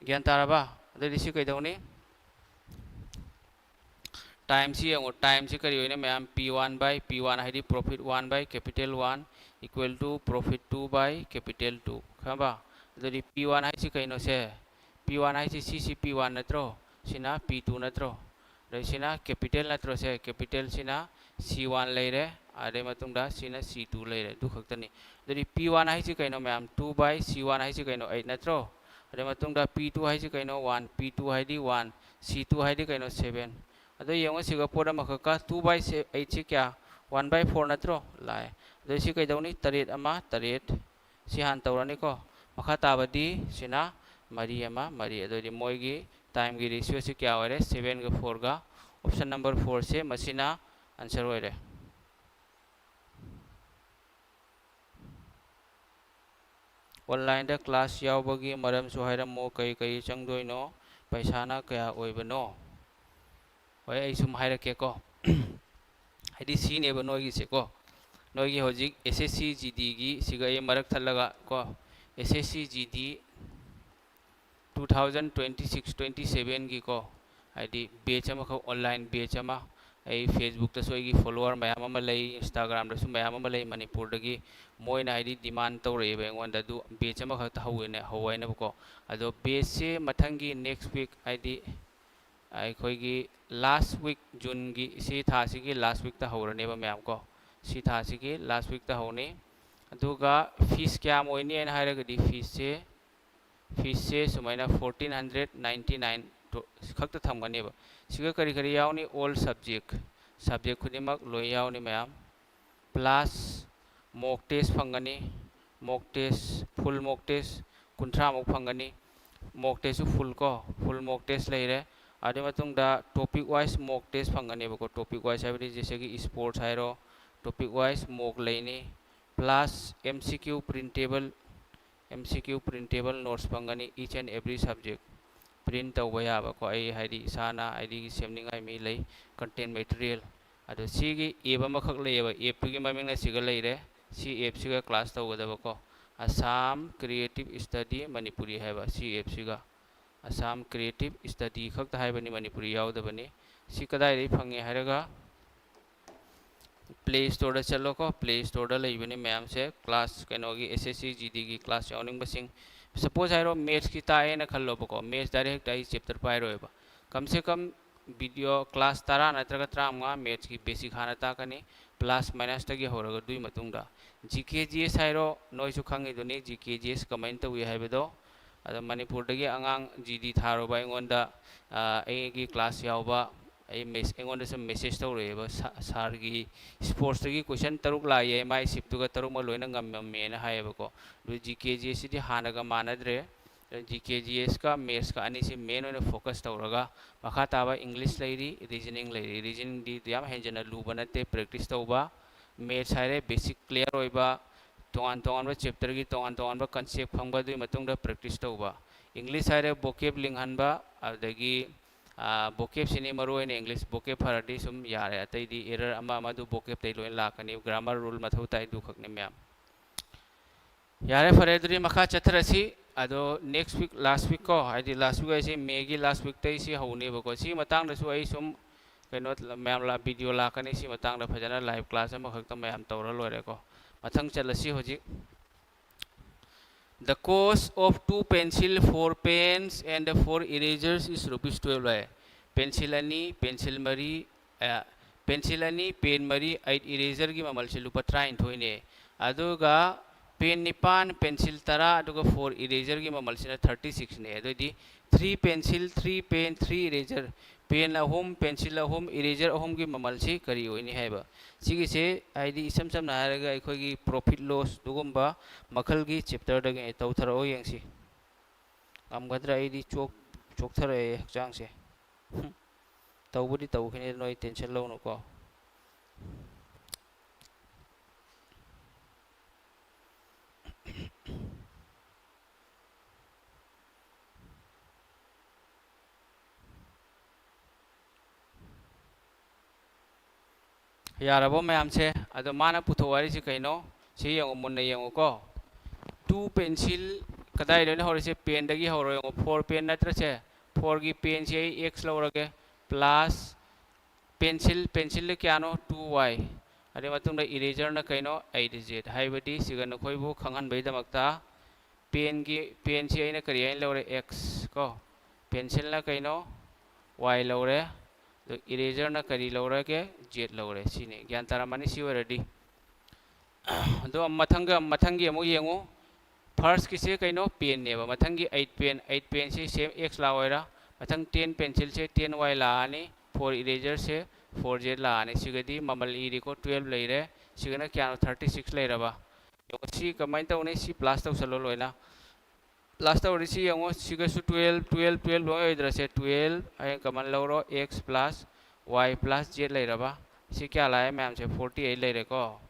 ꯒ꯭ꯌꯥꯟ ꯇꯥꯔꯕ? ꯑꯗꯨꯗꯤ ꯁꯤ ꯀꯩꯗꯧꯅꯤ? ꯇꯥꯏꯝꯁꯤ ꯌꯦꯡꯉꯣ꯫ ꯇꯥꯏꯝꯁꯤ ꯀꯔꯤ ꯑꯣꯏꯅꯤ ꯃꯌꯥꯝ? P one by P one ꯍꯥꯏꯗꯤ profit one by capital one equal to profit two by capital two꯫ ꯈꯪꯉꯕ? ꯑꯗꯨꯗꯤ P one ꯍꯥꯏꯁꯤ ꯀꯩꯅꯣꯁꯦ? P one ꯍꯥꯏꯁꯤ ꯁꯤꯁꯤ P one ꯅꯠꯇ꯭ꯔꯣ? ꯁꯤꯅ P two ꯅꯠꯇ꯭ꯔꯣ? ꯑꯗꯩ ꯁꯤꯅ ꯀꯦꯄꯤꯇꯦꯜ ꯅꯠꯇ꯭ꯔꯣ? ꯁꯦ, ꯀꯦꯄꯤꯇꯦꯜꯁꯤꯅ C one ꯂꯩꯔꯦ, ꯑꯗꯩ ꯃꯇꯨꯡꯗ ꯁꯤꯅ C two ꯂꯩꯔꯦ, ꯑꯗꯨ ꯈꯛꯇꯅꯤ꯫ ꯑꯗꯨꯗꯤ P one ꯍꯥꯏꯁꯤ ꯀꯩꯅꯣ ꯃꯌꯥꯝ? Two by C one ꯍꯥꯏꯁꯤ ꯀꯩꯅꯣ? Eight ꯅꯠꯇ꯭ꯔꯣ? ꯑꯗꯩ ꯃꯇꯨꯡꯗ P two ꯍꯥꯏꯁꯤ ꯀꯩꯅꯣ? One꯫ P two ꯍꯥꯏꯗꯤ one꯫ C two ꯍꯥꯏꯗꯤ ꯀꯩꯅꯣ? Seven꯫ ꯑꯗꯣ ꯌꯦꯡꯉꯣ, ꯁꯤꯒ ꯄꯣꯠ ꯑꯃꯈꯛꯀ, two by eight ꯁꯤ ꯀꯌꯥ? One by four ꯅꯠꯇ꯭ꯔꯣ? ꯂꯥꯛꯑꯦ꯫ ꯑꯗꯣ ꯁꯤ ꯀꯩꯗꯧꯅꯤ? ꯇꯔꯦꯠ ꯑꯃ ꯇꯔꯦꯠ꯫ ꯁꯤ ꯍꯥꯟꯅ ꯇꯧꯔꯅꯤꯀꯣ꯫ ꯃꯈꯥ ꯇꯥꯕꯗꯤ ꯁꯤꯅ ꯃꯔꯤ ꯑꯃ ꯃꯔꯤ꯫ ꯑꯗꯨꯑꯣꯏꯗꯤ ꯃꯣꯏꯒꯤ ꯇꯥꯏꯝꯒꯤ ꯔꯦꯁꯤꯌꯣꯁꯤ ꯀꯌꯥ ꯑꯣꯏꯔꯦ? Sevenꯒ fourꯒ꯫ Option number fourꯁꯦ ꯃꯁꯤꯅ ꯑꯟꯁꯔ ꯑꯣꯏꯔꯦ꯫ ꯑꯣꯟꯂꯥꯏꯟꯗ ꯀ꯭ꯂꯥꯁ ꯌꯥꯎꯕꯒꯤ ꯃꯔꯝꯁꯨ ꯍꯥꯏꯔꯝꯃꯨ, ꯀꯔꯤ ꯀꯔꯤ ꯆꯪꯗꯣꯏꯅꯣ, ꯄꯩꯁꯥꯅ ꯀꯌꯥ ꯑꯣꯏꯕꯅꯣ? ꯍꯣꯏ, ꯑꯩ ꯁꯨꯝ ꯍꯥꯏꯔꯛꯀꯦꯀꯣ꯫ ꯍꯥꯏꯗꯤ, ꯁꯤꯅꯦꯕ ꯅꯣꯏꯒꯤꯁꯦꯀꯣ, ꯅꯣꯏꯒꯤ ꯍꯧꯖꯤꯛ S S C G Dꯒꯤ ꯁꯤꯒ ꯑꯩ ꯃꯔꯛ ꯊꯠꯂꯒ ꯀꯣ, S S C G D two thousand twenty six twenty sevenꯒꯤꯀꯣ, ꯍꯥꯏꯗꯤ, ꯕꯦꯆ ꯑꯃꯈꯛ, ꯑꯣꯟꯂꯥꯏꯟ ꯕꯦꯆ ꯑꯃ, ꯑꯩ Facebookꯇꯁꯨ ꯑꯩꯒꯤ follower ꯃꯌꯥꯝ ꯑꯃ ꯂꯩ, Instagramꯗꯁꯨ ꯃꯌꯥꯝ ꯑꯃ ꯂꯩ ꯃꯅꯤꯄꯨꯔꯗꯒꯤ꯫ ꯃꯣꯏꯅ ꯍꯥꯏꯗꯤ demand ꯇꯧꯔꯛꯑꯦꯕ ꯑꯩꯉꯣꯟꯗ, ꯑꯗꯨ batch ꯑꯃꯈꯛꯇ ꯍꯧꯋꯦꯅ, ꯍꯧ ꯍꯥꯏꯅꯕꯀꯣ꯫ ꯑꯗꯣ batchꯁꯦ ꯃꯊꯪꯒꯤ next week, ꯍꯥꯏꯗꯤ ꯑꯩꯈꯣꯏꯒꯤ last week, Juneꯒꯤ, ꯁꯤ ꯊꯥꯁꯤꯒꯤ last weekꯇ ꯍꯧꯔꯅꯦꯕ ꯃꯌꯥꯝ ꯀꯣ꯫ ꯁꯤ ꯊꯥꯁꯤꯒꯤ last weekꯇ ꯍꯧꯅꯤ꯫ ꯑꯗꯨꯒ fees ꯀꯌꯥꯝ ꯑꯣꯏꯅꯤ ꯍꯥꯏꯅ ꯍꯥꯏꯔꯒꯗꯤ, feesꯁꯦ, feesꯁꯦ ꯁꯨꯃꯥꯏꯅ fourteen hundred ninety nine ꯈꯛꯇ ꯊꯝꯒꯅꯦꯕ꯫ ꯁꯤꯒ ꯀꯔꯤ ꯀꯔꯤ ꯌꯥꯎꯅꯤ? All subject, subject ꯈꯨꯗꯤꯡꯃꯛ ꯂꯣꯏ ꯌꯥꯎꯅꯤ ꯃꯌꯥꯝ꯫ Plus mock test ꯐꯪꯒꯅꯤ, mock test, full mock test ꯀꯨꯟꯊ꯭ꯔꯥꯃꯨꯛ ꯐꯪꯒꯅꯤ꯫ Mock testꯁꯨ full ꯀꯣ, full mock test ꯂꯩꯔꯦ꯫ ꯑꯗꯨꯒꯤ ꯃꯇꯨꯡꯗ topic wise mock test ꯐꯪꯒꯅꯦꯕꯀꯣ꯫ Topic wise ꯍꯥꯏꯕꯗꯤ ꯖꯦꯁꯦꯒꯤ sports ꯍꯥꯏꯔꯣ, topic wise mock ꯂꯩꯅꯤ꯫ Plus M C Q printable, M C Q printable notes ꯐꯪꯒꯅꯤ, each and every subject print ꯇꯧꯕ ꯌꯥꯕꯀꯣ꯫ ꯑꯩ ꯍꯥꯏꯗꯤ ꯏꯁꯥꯅ ꯍꯥꯏꯗꯤ ꯁꯦꯝꯅꯤꯡꯉꯥꯏ ꯃꯤ ꯂꯩ, content material꯫ ꯑꯗꯣ ꯁꯤꯒꯤ app ꯑꯃꯈꯛ ꯂꯩꯌꯦꯕ, appꯇꯨꯒꯤ ꯃꯃꯤꯡꯅ ꯁꯤꯒ ꯂꯩꯔꯦ꯫ ꯁꯤ appꯁꯤꯒ class ꯇꯧꯒꯗꯕꯀꯣ, Assam Creative Study Manipuri ꯍꯥꯏꯕ ꯁꯤ appꯁꯤꯒ꯫ Assam Creative Study ꯈꯛꯇ ꯍꯥꯏꯕꯅꯤ, ꯃꯅꯤꯄꯨꯔꯤ ꯌꯥꯎꯗꯕꯅꯤ꯫ ꯁꯤ ꯀꯗꯥꯏꯗꯒꯤ ꯐꯪꯉꯦ ꯍꯥꯏꯔꯒ, Play Storeꯗ ꯆꯠꯂꯣꯀꯣ꯫ Play Storeꯗ ꯂꯩꯕꯅꯤ ꯃꯌꯥꯝꯁꯦ, class, ꯀꯩꯅꯣꯒꯤ, S S C G Dꯒꯤ class ꯌꯥꯎꯅꯤꯡꯕꯁꯤꯡ꯫ Suppose ꯍꯥꯏꯔꯣ, mathsꯀꯤ ꯇꯥꯛꯑꯦꯅ ꯈꯜꯂꯣꯕꯀꯣ, maths direct ꯑꯩ chapter ꯄꯥꯏꯔꯣꯏꯕ꯫ ꯀꯝ ꯁꯦ ꯀꯝ video class ꯇꯔꯥ ꯅꯠꯇ꯭ꯔꯒ ꯇꯔꯥꯃꯉꯥ mathsꯀꯤ basic ꯍꯥꯟꯅ ꯇꯥꯛꯀꯅꯤ, plus minusꯇꯒꯤ ꯍꯧꯔꯒ꯫ ꯑꯗꯨꯒꯤ ꯃꯇꯨꯡꯗ G K G S ꯍꯥꯏꯔꯣ, ꯅꯣꯏꯁꯨ ꯈꯪꯉꯤꯗꯨꯅꯤ G K G S ꯀꯃꯥꯏꯅ ꯇꯧꯏ ꯍꯥꯏꯕꯗꯣ꯫ ꯑꯗꯣ ꯃꯅꯤꯄꯨꯔꯗꯒꯤ ꯑꯉꯥꯡ G D ꯊꯥꯔꯨꯕ ꯑꯩꯉꯣꯟꯗ, ꯑ, ꯑꯩꯒꯤ class ꯌꯥꯎꯕ, ꯑꯩ mess-, ꯑꯩꯉꯣꯟꯗꯁꯨ message ꯇꯧꯔꯛꯑꯦꯕ, "ꯁꯥ-, sirꯒꯤ sportsꯇꯒꯤ question ꯇꯔꯨꯛ ꯂꯥꯛꯑꯦ, ꯃꯥꯏ shiftꯇꯨꯒ ꯇꯔꯨꯛꯃꯛ ꯂꯣꯏꯅ ꯉꯝꯃꯝꯃꯦꯅ" ꯍꯥꯏꯌꯦꯕꯀꯣ꯫ ꯑꯗꯨ G K G Sꯁꯤꯗꯤ ꯍꯥꯟꯅꯒ ꯃꯥꯟꯅꯗ꯭ꯔꯦ꯫ G K G Sꯀ mathsꯀ ꯑꯅꯤꯁꯤ main ꯑꯣꯏꯅ focus ꯇꯧꯔꯒ, ꯃꯈꯥ ꯇꯥꯕ English ꯂꯩꯔꯤ, reasoning ꯂꯩꯔꯤ꯫ Reasoningꯗꯤ ꯌꯥꯝ ꯍꯦꯟꯖꯟꯅ ꯂꯨꯕ ꯅꯠꯇꯦ, practice ꯇꯧꯕ꯫ Maths ꯍꯥꯏꯔꯦ basic clear ꯑꯣꯏꯕ, ꯇꯣꯉꯥꯟ ꯇꯣꯉꯥꯟꯕ chapterꯒꯤ ꯇꯣꯉꯥꯟ ꯇꯣꯉꯥꯟꯕ concept ꯈꯪꯕ, ꯑꯗꯨꯒꯤ ꯃꯇꯨꯡꯗ practice ꯇꯧꯕ꯫ English ꯍꯥꯏꯔꯦ vocab ꯂꯤꯡꯍꯟꯕ, ꯑꯗꯨꯗꯒꯤ, ꯑ, vocabꯁꯤꯅꯤ ꯃꯔꯨ ꯑꯣꯏꯅ꯫ English vocab ꯐꯔꯗꯤ ꯁꯨꯝ ꯌꯥꯔꯦ, ꯑꯇꯩꯗꯤ error ꯑꯃ ꯑꯃ ꯑꯗꯨ vocabꯇꯩ ꯂꯣꯏꯅ ꯂꯥꯛꯀꯅꯤ, grammar rule ꯃꯊꯧ ꯇꯥꯏ, ꯑꯗꯨꯈꯛꯅꯤ ꯃꯌꯥꯝ꯫ ꯌꯥꯔꯦ, ꯐꯔꯦ, ꯑꯗꯨꯗꯤ ꯃꯈꯥ ꯆꯠꯊꯔꯁꯤ꯫ ꯑꯗꯣ next week, last week ꯀꯣ, ꯍꯥꯏꯗꯤ last week ꯍꯥꯏꯁꯦ Mayꯒꯤ last weekꯇꯩ ꯁꯤ ꯍꯧꯅꯦꯕꯀꯣ꯫ ꯁꯤꯒꯤ ꯃꯇꯥꯡꯗꯁꯨ ꯑꯩ ꯁꯨꯝ ꯀꯩꯅꯣ ꯃꯌꯥꯝ ꯂꯥ-, video ꯂꯥꯛꯀꯅꯤ ꯁꯤ ꯃꯇꯥꯡꯗ, ꯐꯖꯅ live class ꯑꯃꯈꯛꯇ ꯃꯌꯥꯝ ꯇꯧꯔ ꯂꯣꯏꯔꯦꯀꯣ꯫ ꯃꯊꯪ ꯆꯠꯂꯁꯤ ꯍꯧꯖꯤꯛ꯫ The cost of two pencil, four pens and four erasers is rupees twelve high. Pencil ꯑꯅꯤ, pencil ꯃꯔꯤ, ꯑ, pencil ꯑꯅꯤ, pen ꯃꯔꯤ, eight eraserꯒꯤ ꯃꯃꯜꯁꯤ ꯂꯨꯄꯥ ꯇꯔꯥꯅꯤꯊꯣꯏꯅꯦ꯫ ꯑꯗꯨꯒ pen ꯅꯤꯄꯥꯟ, pencil ꯇꯔꯥ, ꯑꯗꯨꯒ four eraserꯒꯤ ꯃꯃꯜꯁꯤꯅ thirty sixꯅꯦ꯫ ꯑꯗꯨꯑꯣꯏꯗꯤ three pencil, three pen, three eraser, pen ꯑꯍꯨꯝ, pencil ꯑꯍꯨꯝ, eraser ꯑꯍꯨꯝꯒꯤ ꯃꯃꯜꯁꯤ ꯀꯔꯤ ꯑꯣꯏꯅꯤ ꯍꯥꯏꯕ꯫ ꯁꯤꯒꯤꯁꯦ ꯍꯥꯏꯗꯤ ꯏꯁꯝ ꯁꯝꯅ ꯍꯥꯏꯔꯒ ꯑꯩꯈꯣꯏꯒꯤ profit loss ꯑꯗꯨꯒꯨꯝꯕ ꯃꯈꯜꯒꯤ chapterꯗꯒꯤ ꯇꯧꯊꯔꯛꯑꯣ ꯌꯦꯡꯁꯤ꯫ ꯉꯝꯒꯗ꯭ꯔꯥ? ꯑꯩꯗꯤ ꯆꯣꯛ-, ꯆꯣꯛꯊꯔꯛꯑꯦ ꯍꯛꯆꯥꯡꯁꯦ꯫ ꯍꯨꯝ꯫ ꯇꯧꯕꯨꯗꯤ ꯇꯧꯈꯤꯅꯤ, ꯅꯣꯏ tension ꯂꯧꯅꯨꯀꯣ꯫ ꯌꯥꯔꯕꯣ ꯃꯌꯥꯝꯁꯦ? ꯑꯗꯣ ꯃꯥꯅ ꯄꯨꯊꯣꯛꯑꯣ ꯍꯥꯏꯔꯤꯁꯤ ꯀꯩꯅꯣ? ꯁꯤ ꯌꯦꯡꯉꯨ, ꯃꯨꯟꯅ ꯌꯦꯡꯉꯨꯀꯣ꯫ Two pencil ꯀꯗꯥꯏꯗꯩꯅꯣ ꯍꯧꯔꯤꯁꯦ? Penꯗꯒꯤ ꯍꯧꯔꯣ ꯌꯦꯡꯉꯨ꯫ Four pen ꯅꯠꯇ꯭ꯔꯁꯦ? Fourꯒꯤ penꯁꯤ ꯑꯩ x ꯂꯧꯔꯒꯦ, plus pencil, pencilꯗ ꯀꯌꯥꯅꯣ? Two y꯫ ꯑꯗꯨꯒꯤ ꯃꯇꯨꯡꯗ eraserꯅ ꯀꯩꯅꯣ? Eight z꯫ ꯍꯥꯏꯕꯗꯤ ꯁꯤꯒ ꯅꯈꯣꯏꯕꯨ ꯈꯪꯍꯟꯕꯒꯤꯗꯃꯛꯇ penꯒꯤ, penꯁꯤ ꯑꯩꯅ ꯀꯔꯤ ꯍꯥꯏꯅ ꯂꯧꯔꯦ? X ꯀꯣ꯫ Pencilꯅ ꯀꯩꯅꯣ? Y ꯂꯧꯔꯦ꯫ ꯑꯗꯨ eraserꯅ ꯀꯔꯤ ꯂꯧꯔꯒꯦ? Z ꯂꯧꯔꯦ꯫ ꯁꯤꯅꯤ꯫ ꯒ꯭ꯌꯥꯟ ꯇꯥꯔꯝꯃꯅꯤ ꯁꯤ ꯑꯣꯏꯔꯗꯤ꯫ ꯑꯗꯣ ꯃꯊꯪꯒ, ꯃꯊꯪꯒꯤ ꯑꯃꯨꯛ ꯌꯦꯡꯉꯨ꯫ Firstꯀꯤꯁꯦ ꯀꯩꯅꯣ? Penꯅꯦꯕ꯫ ꯃꯊꯪꯒꯤ eight pen, eight penꯁꯤ same x ꯂꯥꯛꯑꯣꯏꯔꯥ? ꯃꯊꯪ ten pencilꯁꯦ ten y ꯂꯥꯛꯑꯅꯤ, four eraserꯁꯦ four z ꯂꯥꯛꯑꯅꯤ꯫ ꯁꯤꯒꯗꯤ ꯃꯃꯜ ꯏꯔꯤꯀꯣ, twelve ꯂꯩꯔꯦ꯫ ꯁꯤꯒꯅ ꯀꯌꯥꯅꯣ? Thirty six ꯂꯩꯔꯕ? ꯌꯦꯡꯉꯣ, ꯁꯤ ꯀꯃꯥꯏꯅ ꯇꯧꯅꯤ? ꯁꯤ plus ꯇꯧꯁꯜꯂꯣ ꯂꯣꯏꯅ꯫ Plus ꯇꯧꯔꯗꯤ ꯁꯤ ꯌꯦꯡꯉꯣ, ꯁꯤꯒꯁꯨ twelve, twelve, twelve ꯂꯣꯏ ꯑꯣꯏꯗ꯭ꯔꯁꯦ? Twelve ꯍꯌꯦꯡ common ꯂꯧꯔꯣ, x plus y plus z ꯂꯩꯔꯕ? ꯁꯤ ꯀꯌꯥ ꯂꯥꯛꯑꯦ ꯃꯌꯥꯝꯁꯦ? Forty eight ꯂꯩꯔꯦꯀꯣ꯫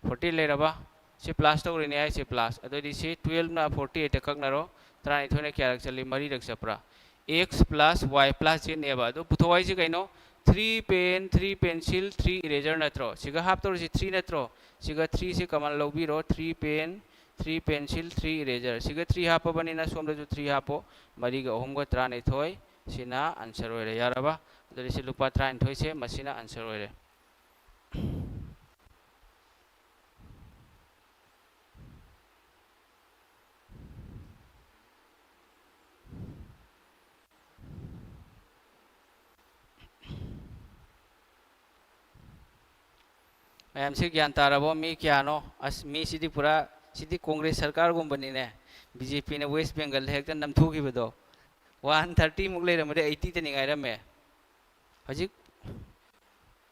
Forty ꯂꯩꯔꯕ? ꯁꯤ plus ꯇꯧꯔꯤꯅꯦ ꯍꯥꯏꯁꯦ, plus꯫ ꯑꯗꯨꯑꯣꯏꯗꯤ ꯁꯤ twelveꯅ forty eightꯇ ꯀꯛꯅꯔꯣ, ꯇꯔꯥꯅꯤꯊꯣꯏꯅ ꯀꯌꯥꯔꯛ ꯆꯠꯂꯤ? ꯃꯔꯤꯔꯛ ꯆꯠꯄ꯭ꯔꯥ? X plus y plus zꯅꯦꯕ꯫ ꯑꯗꯨ ꯄꯨꯊꯣꯛ ꯍꯥꯏꯁꯤ ꯀꯩꯅꯣ? Three pen, three pencil, three eraser ꯅꯠꯇ꯭ꯔꯣ? ꯁꯤꯒ ꯍꯥꯞꯇꯧꯔꯤꯁꯤ three ꯅꯠꯇ꯭ꯔꯣ? ꯁꯤꯒ threeꯁꯤ common ꯂꯧꯕꯤꯔꯣ꯫ Three pen, three pencil, three eraser꯫ ꯁꯤꯒ three ꯍꯥꯞꯄꯕꯅꯤꯅ ꯁꯣꯝꯗꯁꯨ three ꯍꯥꯞꯄꯣ꯫ ꯃꯔꯤꯒ ꯑꯍꯨꯝꯒ ꯇꯔꯥꯅꯤꯊꯣꯏ꯫ ꯁꯤꯅ answer ꯑꯣꯏꯔꯦ꯫ ꯌꯥꯔꯕ? ꯑꯗꯨꯗꯤ ꯁꯤ ꯂꯨꯄꯥ ꯇꯔꯥꯅꯤꯊꯣꯏꯁꯦ, ꯃꯁꯤꯅ answer ꯑꯣꯏꯔꯦ꯫ ꯃꯌꯥꯝꯁꯤ ꯒ꯭ꯌꯥꯟ ꯇꯥꯔꯕꯣ? ꯃꯤ ꯀꯌꯥꯅꯣ? ꯑꯁ, ꯃꯤꯁꯤꯗꯤ ꯄꯨꯔꯥ, ꯁꯤꯗꯤ ꯀꯣꯡꯒ꯭ꯔꯦꯁ ꯁꯔꯀꯥꯔꯒꯨꯝꯕꯅꯤꯅꯦ꯫ ꯕꯤ ꯖꯦ ꯄꯤꯅ ꯋꯦꯁ ꯕꯦꯡꯒꯜꯗ ꯍꯦꯛꯇ ꯅꯝꯊꯨꯈꯤꯕꯗꯣ꯫ ꯋꯥꯟ ꯊꯥꯔꯇꯤꯃꯨꯛ ꯂꯩꯔꯝꯕꯗ ꯑꯩꯠꯇꯤꯗꯅꯤ ꯉꯥꯏꯔꯝꯃꯦ꯫ ꯍꯧꯖꯤꯛ,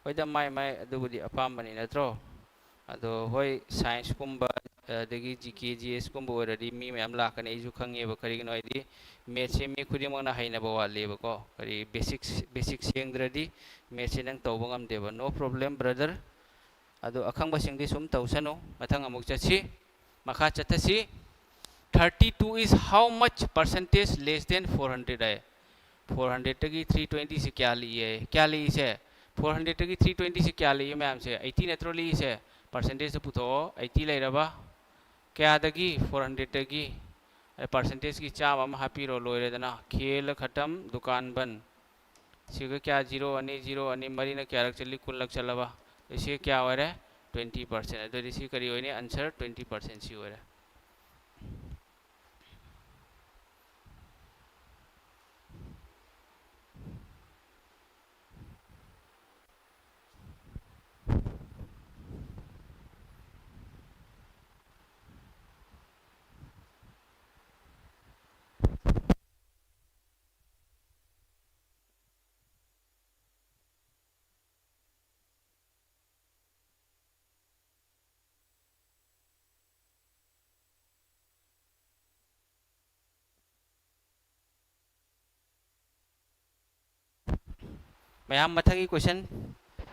ꯍꯣꯏꯗ, ꯃꯥꯏ ꯃꯥꯏ ꯑꯗꯨꯕꯨꯗꯤ ꯑꯄꯥꯝꯕꯅꯤ, ꯅꯠꯇ꯭ꯔꯣ? ꯑꯗꯣ ꯍꯣꯏ, ꯁꯥꯏꯟꯁꯀꯨꯝꯕ, ꯑꯗꯒꯤ ꯖꯤ ꯀꯦ, ꯖꯤ ꯑꯦꯁꯀꯨꯝꯕ ꯑꯣꯏꯔꯗꯤ ꯃꯤ ꯃꯌꯥꯝ ꯂꯥꯛꯀꯅꯤ, ꯑꯩꯁꯨ ꯈꯪꯉꯦꯕ꯫ ꯀꯔꯤꯒꯤꯅꯣ ꯍꯥꯏꯗꯤ, ꯃꯦꯠꯁꯁꯦ ꯃꯤ ꯈꯨꯗꯤꯡꯃꯛꯅ ꯍꯩꯅꯕ ꯋꯥꯠꯂꯦꯕꯀꯣ꯫ ꯀꯔꯤ, ꯕꯦꯁꯤꯛꯁ, ꯕꯦꯁꯤꯛ ꯁꯦꯡꯗ꯭ꯔꯗꯤ ꯃꯦꯠꯁꯁꯦ ꯅꯪ ꯇꯧꯕ ꯉꯝꯗꯦꯕ꯫ No problem, brother. ꯑꯗꯣ ꯑꯈꯪꯕꯁꯤꯡꯗꯤ ꯁꯨꯝ ꯇꯧꯁꯅꯨ꯫ ꯃꯊꯪ ꯑꯃꯨꯛ ꯆꯠꯁꯤ, ꯃꯈꯥ ꯆꯠꯊꯁꯤ꯫ Thirty two is how much percentage less than four hundred high. Four hundredꯇꯒꯤ three twentyꯁꯤ ꯀꯌꯥ ꯂꯤꯛꯏ? ꯀꯌꯥ ꯂꯤꯛꯏꯁꯦ? Four hundredꯇꯒꯤ three twentyꯁꯤ ꯀꯌꯥ ꯂꯤꯛꯏ ꯃꯌꯥꯝꯁꯦ? Eighty ꯅꯠꯇ꯭ꯔꯣ ꯂꯤꯛꯏꯁꯦ? Percentageꯇ ꯄꯨꯊꯣꯛꯑꯣ꯫ Eighty ꯂꯩꯔꯕ? ꯀꯌꯥꯗꯒꯤ? Four hundredꯇꯒꯤ꯫ ꯑꯗ percentageꯀꯤ ꯆꯥꯝꯃ ꯑꯃ ꯍꯥꯞꯄꯤꯔꯣ, ꯂꯣꯏꯔꯦꯗꯅ꯫ ꯈꯦꯜ ꯈꯇꯝ, ꯗꯨꯀꯥꯟ ꯕꯟ꯫ ꯁꯤꯒ ꯀꯌꯥ? Zero ꯑꯅꯤ, zero ꯑꯅꯤ, ꯃꯔꯤꯅ ꯀꯌꯥꯔꯛ ꯆꯠꯂꯤ? ꯀꯨꯟꯂꯛ ꯆꯠꯂꯕ? ꯑꯗꯨ ꯁꯤ ꯀꯌꯥ ꯑꯣꯏꯔꯦ? Twenty percent꯫ ꯑꯗꯨꯗꯤ ꯁꯤ ꯀꯔꯤ ꯑꯣꯏꯅꯤ? Answer twenty percent ꯁꯤ ꯑꯣꯏꯔꯦ꯫ ꯃꯌꯥꯝ, ꯃꯊꯪꯒꯤ question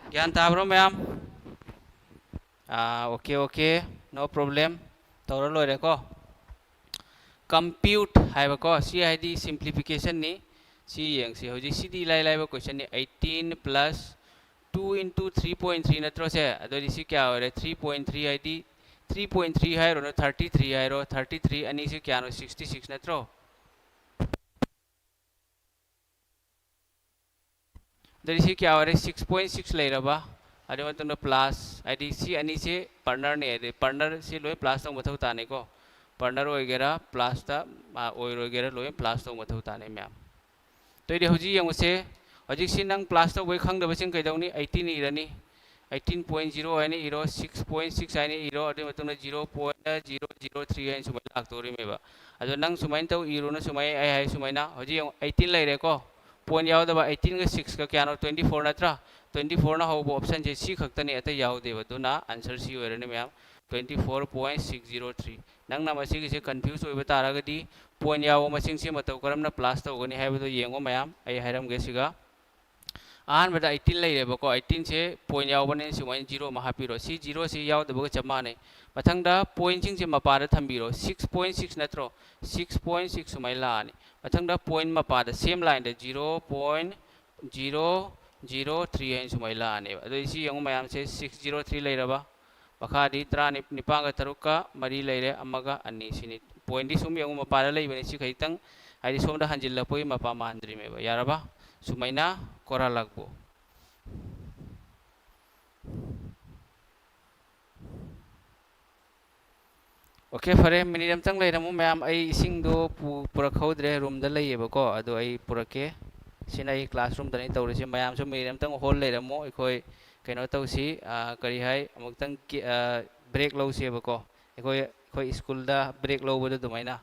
ꯒ꯭ꯌꯥꯟ ꯇꯥꯕ꯭ꯔꯣ ꯃꯌꯥꯝ? ꯑꯥ, okay, okay, no problem, ꯇꯧꯔ ꯂꯣꯏꯔꯦꯀꯣ꯫ Compute ꯍꯥꯏꯕꯀꯣ, ꯁꯤ ꯍꯥꯏꯗꯤ simplificationꯅꯤ꯫ ꯁꯤ ꯌꯦꯡꯁꯤ ꯍꯧꯖꯤꯛ, ꯁꯤꯗꯤ ꯏꯂꯥꯏ ꯂꯥꯏꯕ questionꯅꯤ꯫ Eighteen plus two into three point three ꯅꯠꯇ꯭ꯔꯣ ꯁꯦ? ꯑꯗꯨꯑꯣꯏꯗꯤ ꯁꯤ ꯀꯌꯥ ꯑꯣꯏꯔꯦ? Three point three ꯍꯥꯏꯗꯤ, three point three ꯍꯥꯏꯔꯣ, thirty three ꯍꯥꯏꯔꯣ, thirty three ꯑꯅꯤꯁꯤ ꯀꯌꯥꯅꯣ? Sixty six ꯅꯠꯇ꯭ꯔꯣ? ꯑꯗꯨꯗꯤ ꯁꯤ ꯀꯌꯥ ꯑꯣꯏꯔꯦ? Six point six ꯂꯩꯔꯕ꯫ ꯑꯗꯨꯒꯤ ꯃꯇꯨꯡꯗ plus, ꯍꯥꯏꯗꯤ ꯁꯤ ꯑꯅꯤꯁꯦ partnerꯅꯦ, ꯑꯗꯩ partnerꯁꯤ ꯂꯣꯏ plus ꯇꯧꯕ ꯃꯊꯧ ꯇꯥꯅꯤꯀꯣ꯫ Partner ꯑꯣꯏꯒꯦꯔꯥ, plusꯇ ꯑꯣꯏꯔꯣꯏꯒꯦꯔꯥ, ꯂꯣꯏ plus ꯇꯧꯕ ꯃꯊꯧ ꯇꯥꯅꯤ ꯃꯌꯥꯝ꯫ ꯑꯗꯨꯏꯗꯤ ꯍꯧꯖꯤꯛ ꯌꯦꯡꯉꯨꯁꯦ꯫ ꯍꯧꯖꯤꯛꯁꯤ ꯅꯪ plus ꯇꯧꯕꯩ ꯈꯪꯗꯕꯁꯤꯡ ꯀꯩꯗꯧꯅꯤ? Eighteen ꯏꯔꯅꯤ꯫ Eighteen point zero ꯍꯥꯏꯅ ꯏꯔꯣ, six point six ꯍꯥꯏꯅ ꯏꯔꯣ, ꯑꯗꯨꯒꯤ ꯃꯇꯨꯡꯗ zero point zero zero three ꯍꯥꯏꯅ ꯁꯨꯃꯥꯏꯅ ꯂꯥꯛꯇꯧꯔꯤꯃꯦꯕ꯫ ꯑꯗꯣ ꯅꯪ ꯁꯨꯃꯥꯏꯅ ꯇꯧ, ꯏꯔꯣꯅ ꯁꯨꯃꯥꯏꯅ ꯑꯩ ꯍꯥꯏ ꯁꯨꯃꯥꯏꯅ꯫ ꯍꯧꯖꯤꯛ ꯌꯦꯡꯉꯨ, eighteen ꯂꯩꯔꯦꯀꯣ꯫ Point ꯌꯥꯎꯗꯕ, eighteenꯒ sixꯀ ꯀꯌꯥꯅꯣ? Twenty four ꯅꯠꯇ꯭ꯔꯥ? Twenty fourꯅ ꯍꯧꯕ optionꯁꯦ ꯁꯤ ꯈꯛꯇꯅꯤ, ꯑꯇꯩ ꯌꯥꯎꯗꯦꯕ꯫ ꯑꯗꯨꯅ answer C ꯑꯣꯏꯔꯅꯤ ꯃꯌꯥꯝ, twenty four point six zero three꯫ ꯅꯪꯅ ꯃꯁꯤꯒꯤꯁꯦ confuse ꯑꯣꯏꯕ ꯇꯥꯔꯒꯗꯤ, point ꯌꯥꯎꯕ ꯃꯁꯤꯡꯁꯦ ꯃꯇꯧ ꯀꯔꯝꯅ plus ꯇꯧꯒꯅꯤ ꯍꯥꯏꯕꯗꯣ ꯌꯦꯡꯉꯣ ꯃꯌꯥꯝ꯫ ꯑꯩ ꯍꯥꯏꯔꯝꯒꯦ ꯁꯤꯒ꯫ ꯑꯍꯥꯟꯕꯗ eighteen ꯂꯩꯔꯦꯕꯀꯣ, eighteenꯁꯦ point ꯌꯥꯎꯕꯅꯤꯅ ꯁꯨꯃꯥꯏꯅ zero ꯑꯃ ꯍꯥꯞꯄꯤꯔꯣ꯫ ꯁꯤ zeroꯁꯤ ꯌꯥꯎꯗꯕꯒ ꯆꯞ ꯃꯥꯟꯅꯩ꯫ ꯃꯊꯪꯗ pointꯁꯤꯡꯁꯦ ꯃꯄꯥꯗ ꯊꯝꯕꯤꯔꯣ꯫ Six point six ꯅꯠꯇ꯭ꯔꯣ? Six point six ꯁꯨꯃꯥꯏꯅ ꯂꯥꯛꯑꯅꯤ꯫ ꯃꯊꯪꯗ point ꯃꯄꯥꯗ same lineꯗ zero point zero zero three ꯍꯥꯏꯅ ꯁꯨꯃꯥꯏꯅ ꯂꯥꯛꯑꯅꯦꯕ꯫ ꯑꯗꯣ ꯁꯤ ꯌꯦꯡꯉꯨ ꯃꯌꯥꯝꯁꯦ, six zero three ꯂꯩꯔꯕ꯫ ꯃꯈꯥꯗꯤ ꯇꯔꯥ ꯅꯤꯄꯥꯟꯒ ꯇꯔꯨꯛꯀ ꯃꯔꯤ ꯂꯩꯔꯦ, ꯑꯃꯒ ꯑꯅꯤ ꯁꯤꯅꯤ꯫ Pointꯗꯤ ꯁꯨꯝ ꯌꯦꯡꯉꯨ, ꯃꯄꯥꯗ ꯂꯩꯕꯅꯤ꯫ ꯁꯤ ꯈꯖꯤꯛꯇꯪ, ꯍꯥꯏꯗꯤ ꯁꯣꯝꯗ ꯍꯟꯖꯤꯜꯂꯛꯄꯒꯤ ꯃꯄꯥ ꯃꯥꯟꯗ꯭ꯔꯤꯃꯦꯕ꯫ ꯌꯥꯔꯕ? ꯁꯨꯃꯥꯏꯅ ꯀꯣꯔꯥ ꯂꯥꯛꯄꯣ꯫ OK, ꯐꯔꯦ, minute ꯑꯝꯇꯪ ꯂꯩꯔꯝꯃꯨ ꯃꯌꯥꯝ꯫ ꯑꯩ ꯏꯁꯤꯡꯗꯣ ꯄꯨ-, ꯄꯨꯔꯛꯍꯧꯗ꯭ꯔꯦ, roomꯗ ꯂꯩꯌꯦꯕꯀꯣ, ꯑꯗꯣ ꯑꯩ ꯄꯨꯔꯛꯀꯦ꯫ ꯁꯤꯅ ꯑꯩ classroomꯗꯅꯤ ꯇꯧꯔꯤꯁꯦ꯫ ꯃꯌꯥꯝꯁꯨ minute ꯑꯝꯇꯪ hold ꯂꯩꯔꯝꯃꯣ꯫ ꯑꯩꯈꯣꯏ ꯀꯩꯅꯣ ꯇꯧꯁꯤ, ꯑ, ꯀꯔꯤ ꯍꯥꯏ, ꯑꯃꯨꯛꯇꯪ ꯀꯤ-, ꯑ, break ꯂꯧꯁꯦꯕꯀꯣ꯫ ꯑꯩꯈꯣꯏ, ꯑꯩꯈꯣꯏ schoolꯗ break ꯂꯧꯕꯗꯣ ꯑꯗꯨꯃꯥꯏꯅ꯫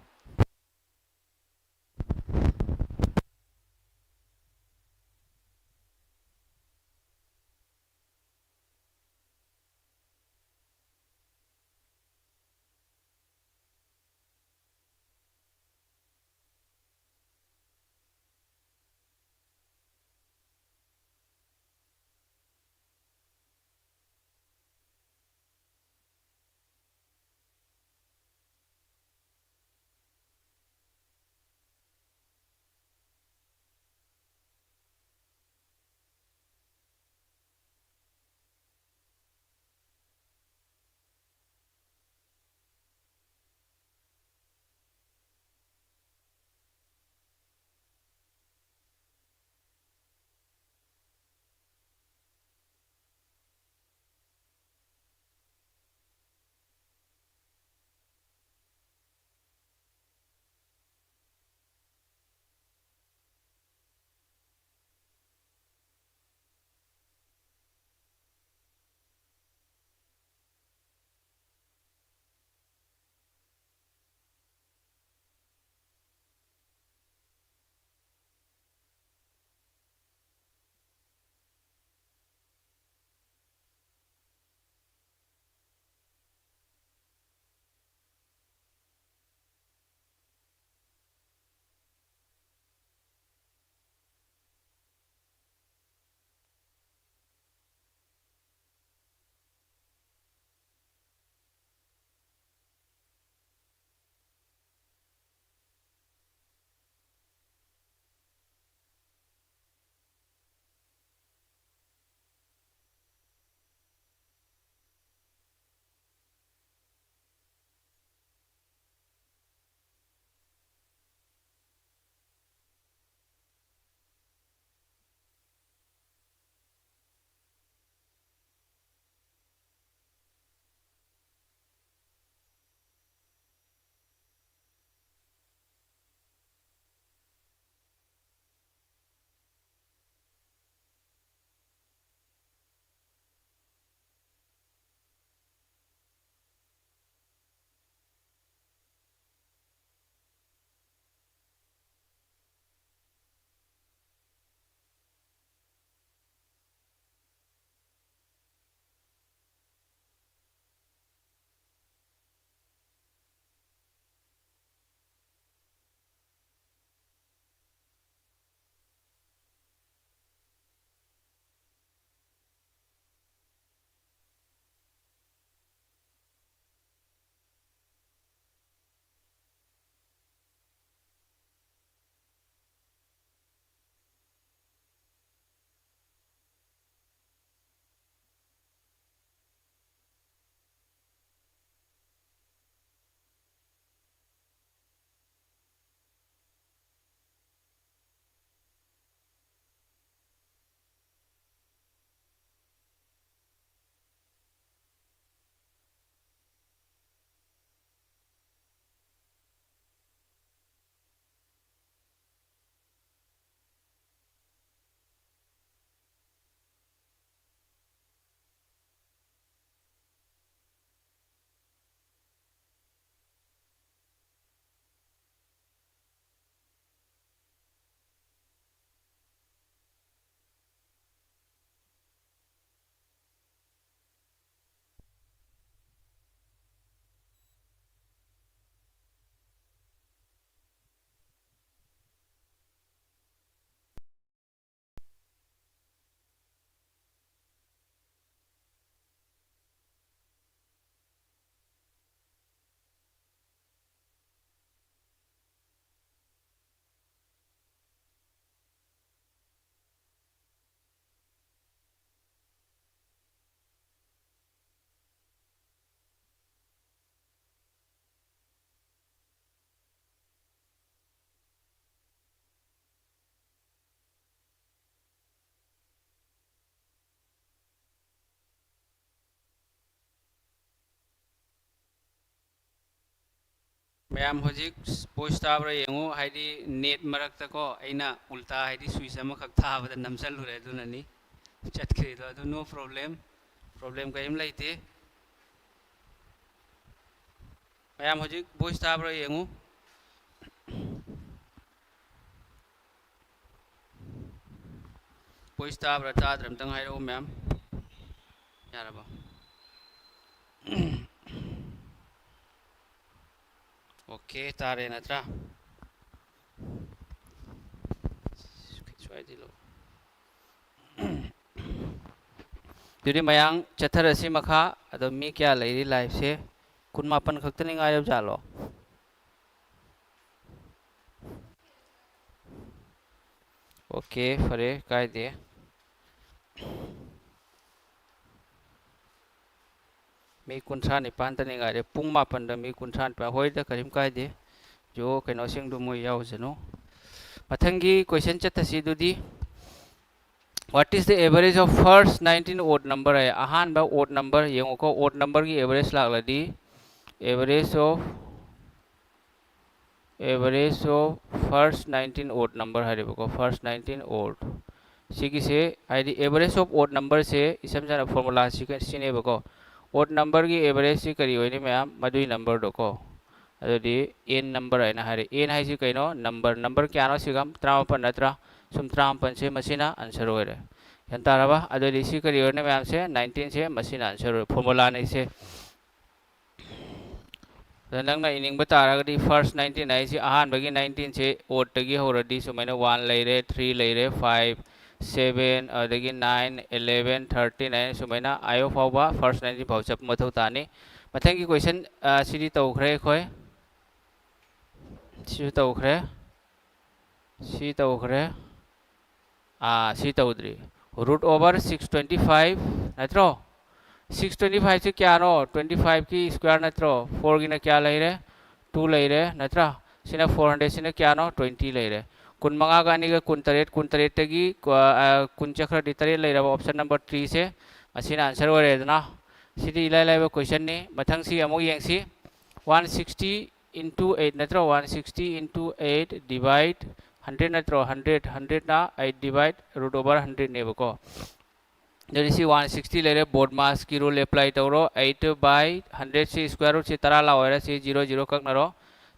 ꯃꯌꯥꯝ ꯍꯧꯖꯤꯛ ꯚꯣꯏꯁ ꯇꯥꯕ꯭ꯔꯥ ꯌꯦꯡꯉꯨ, ꯍꯥꯏꯗꯤ ꯅꯦꯠ ꯃꯔꯛꯇꯀꯣ ꯑꯩꯅ ꯎꯜꯇꯥ ꯍꯥꯏꯗꯤ ꯁ꯭ꯋꯤꯆ ꯑꯃꯈꯛ ꯊꯥꯕꯗ ꯅꯝꯁꯤꯜꯂꯨꯔꯦ, ꯑꯗꯨꯅꯅꯤ ꯆꯠꯈ꯭ꯔꯤꯗꯣ꯫ ꯑꯗꯨ ꯅꯣ ꯄ꯭ꯔꯣꯕ꯭ꯂꯦꯝ, ꯄ꯭ꯔꯣꯕ꯭ꯂꯦꯝ ꯀꯔꯤꯝ ꯂꯩꯇꯦ꯫ ꯃꯌꯥꯝ ꯍꯧꯖꯤꯛ ꯚꯣꯏꯁ ꯇꯥꯕ꯭ꯔꯥ ꯌꯦꯡꯉꯨ꯫ ꯚꯣꯏꯁ ꯇꯥꯕ꯭ꯔꯥ ꯇꯥꯗ꯭ꯔꯥ ꯑꯝꯇꯪ ꯍꯥꯏꯔꯛꯑꯣ ꯃꯌꯥꯝ꯫ ꯌꯥꯔꯕꯣ? ꯑꯣꯀꯦ, ꯇꯥꯔꯦ ꯅꯠꯇ꯭ꯔꯥ? ꯁ꯭ꯋꯥꯏꯗꯤ ꯂꯧ꯫ ꯑꯗꯨꯗꯤ ꯃꯌꯥꯝ ꯆꯠꯊꯔꯁꯤ ꯃꯈꯥ꯫ ꯑꯗꯣ ꯃꯤ ꯀꯌꯥ ꯂꯩꯔꯤ ꯂꯥꯏꯚꯁꯦ? ꯀꯨꯟꯃꯥꯄꯟ ꯈꯛꯇꯅꯤ ꯉꯥꯏꯔꯕ ꯖꯥꯠꯂꯣ? ꯑꯣꯀꯦ, ꯐꯔꯦ, ꯀꯥꯏꯗꯦ꯫ ꯃꯤ ꯀꯨꯟꯊ꯭ꯔꯥ ꯅꯤꯄꯥꯟꯇꯅꯤ ꯉꯥꯏꯔꯦ꯫ ꯄꯨꯡ ꯃꯥꯄꯟꯗ ꯃꯤ ꯀꯨꯟꯊ꯭ꯔꯥ ꯅꯤꯄꯥꯟ꯫ ꯍꯣꯏꯗ, ꯀꯔꯤꯝ ꯀꯥꯏꯗꯦ꯫ ꯖꯣ ꯀꯩꯅꯣꯁꯤꯡꯗꯨ ꯃꯣꯏ ꯌꯥꯎꯖꯅꯨ꯫ ꯃꯊꯪꯒꯤ ꯀꯣꯏꯁꯟ ꯆꯠꯊꯁꯤ ꯑꯗꯨꯗꯤ꯫ What is the average of first nineteen odd number? ꯍꯥꯏ꯫ ꯑꯍꯥꯟꯕ ꯑꯣꯗ ꯅꯝꯕꯔ ꯌꯦꯡꯉꯨꯀꯣ꯫ ꯑꯣꯗ ꯅꯝꯕꯔꯒꯤ ꯑꯦꯚꯔꯦꯖ ꯂꯥꯛꯂꯗꯤ, average of, average of first nineteen odd number ꯍꯥꯏꯔꯦꯕꯀꯣ, first nineteen odd꯫ ꯁꯤꯒꯤꯁꯦ ꯍꯥꯏꯗꯤ average of odd numberꯁꯦ ꯏꯁꯝ ꯁꯝꯅ ꯐꯣꯔꯃꯨꯂꯥꯁꯤ ꯁꯤꯅꯦꯕꯀꯣ꯫ ꯑꯣꯗ ꯅꯝꯕꯔꯒꯤ ꯑꯦꯚꯔꯦꯖꯁꯤ ꯀꯔꯤ ꯑꯣꯏꯅꯤ ꯃꯌꯥꯝ? ꯃꯗꯨꯏ ꯅꯝꯕꯔꯗꯣꯀꯣ꯫ ꯑꯗꯨꯗꯤ ꯑꯦꯟ ꯅꯝꯕꯔ ꯍꯥꯏꯅ ꯍꯥꯏꯔꯦ꯫ ꯑꯦꯟ ꯍꯥꯏꯁꯤ ꯀꯩꯅꯣ? ꯅꯝꯕꯔ꯫ ꯅꯝꯕꯔ ꯀꯌꯥꯅꯣ ꯁꯤꯒ? ꯇꯔꯥꯃꯥꯄꯟ ꯅꯠꯇ꯭ꯔꯥ? ꯁꯨꯝ ꯇꯔꯥꯃꯥꯄꯟꯁꯦ ꯃꯁꯤꯅ ꯑꯟꯁꯔ ꯑꯣꯏꯔꯦ꯫ ꯒ꯭ꯌꯥꯟ ꯇꯥꯔꯕ? ꯑꯗꯨꯗꯤ ꯁꯤ ꯀꯔꯤ ꯑꯣꯏꯔꯅꯤ ꯃꯌꯥꯝꯁꯦ? ꯅꯥꯏꯟꯇꯤꯟꯁꯦ ꯃꯁꯤꯅ ꯑꯟꯁꯔ ꯑꯣꯏꯔꯦ꯫ ꯐꯣꯔꯃꯨꯂꯥꯅꯤ ꯁꯦ꯫ ꯑꯗ ꯅꯪꯅ ꯏꯅꯤꯡꯕ ꯇꯥꯔꯒꯗꯤ ꯐꯥꯔꯁ ꯅꯥꯏꯟꯇꯤꯟ ꯍꯥꯏꯁꯤ ꯑꯍꯥꯟꯕꯒꯤ ꯅꯥꯏꯟꯇꯤꯟꯁꯦ ꯑꯣꯗꯇꯒꯤ ꯍꯧꯔꯗꯤ ꯁꯨꯃꯥꯏꯅ ꯋꯥꯟ ꯂꯩꯔꯦ, ꯊ꯭ꯔꯤ ꯂꯩꯔꯦ, ꯐꯥꯏꯚ, ꯁꯦꯚꯦꯟ, ꯑꯗꯒꯤ ꯅꯥꯏꯟ, ꯑꯦꯂꯦꯚꯦꯟ, ꯊꯥꯔꯇꯤꯟ ꯍꯥꯏꯅ ꯁꯨꯃꯥꯏꯅ ꯑꯥꯏ ꯑꯣ ꯐꯥꯎꯕ ꯐꯥꯔꯁ ꯅꯥꯏꯟꯇꯤꯟ ꯐꯥꯎ ꯆꯠꯄ ꯃꯊꯧ ꯇꯥꯅꯤ꯫ ꯃꯊꯪꯒꯤ ꯀꯣꯏꯁꯟ, ꯑ, ꯁꯤꯗꯤ ꯇꯧꯈ꯭ꯔꯦ ꯑꯩꯈꯣꯏ꯫ ꯁꯤꯁꯨ ꯇꯧꯈ꯭ꯔꯦ꯫ ꯁꯤ ꯇꯧꯈ꯭ꯔꯦ꯫ ꯑꯥ, ꯁꯤ ꯇꯧꯗ꯭ꯔꯤ꯫ Root over six twenty five ꯅꯠꯇ꯭ꯔꯣ? Six twenty five ꯁꯤ ꯀꯌꯥꯅꯣ? Twenty five ꯀꯤ square ꯅꯠꯇ꯭ꯔꯣ? Four ꯒꯤꯅ ꯀꯌꯥ ꯂꯩꯔꯦ? Two ꯂꯩꯔꯦ ꯅꯠꯇ꯭ꯔꯥ? ꯁꯤꯅ four hundred, ꯁꯤꯅ ꯀꯌꯥꯅꯣ? Twenty ꯂꯩꯔꯦ꯫ ꯀꯨꯟꯃꯉꯥꯒ ꯑꯅꯤꯒ ꯀꯨꯟꯇꯔꯦꯠ, ꯀꯨꯟꯇꯔꯦꯠꯇꯒꯤ ꯀ꯭ꯋꯥ-, ꯑ, ꯀꯨꯟ ꯆꯠꯈ꯭ꯔꯗꯤ ꯇꯔꯦꯠ ꯂꯩꯔꯕ, option number three ꯁꯦ꯫ ꯃꯁꯤꯅ answer ꯑꯣꯏꯔꯦꯗꯅ꯫ ꯁꯤꯗꯤ ꯏꯂꯥꯏ ꯂꯥꯏꯕ question ꯅꯤ꯫ ꯃꯊꯪꯁꯤ ꯑꯃꯨꯛ ꯌꯦꯡꯁꯤ꯫ One sixty into eight ꯅꯠꯇ꯭ꯔꯣ? One sixty into eight divide hundred ꯅꯠꯇ꯭ꯔꯣ? Hundred, hundredꯅ eight divide root over hundredꯅꯦꯕꯀꯣ꯫ ꯑꯗꯨꯗꯤ ꯁꯤ one sixty ꯂꯩꯔꯦ, board massꯀꯤ rule apply ꯇꯧꯔꯣ꯫ Eight by hundred ꯁꯤ square rootꯁꯤ ꯇꯔꯥ ꯂꯥꯛꯑꯣ ꯍꯥꯏꯔꯦ, ꯁꯤ zero zero ꯀꯛꯅꯔꯣ꯫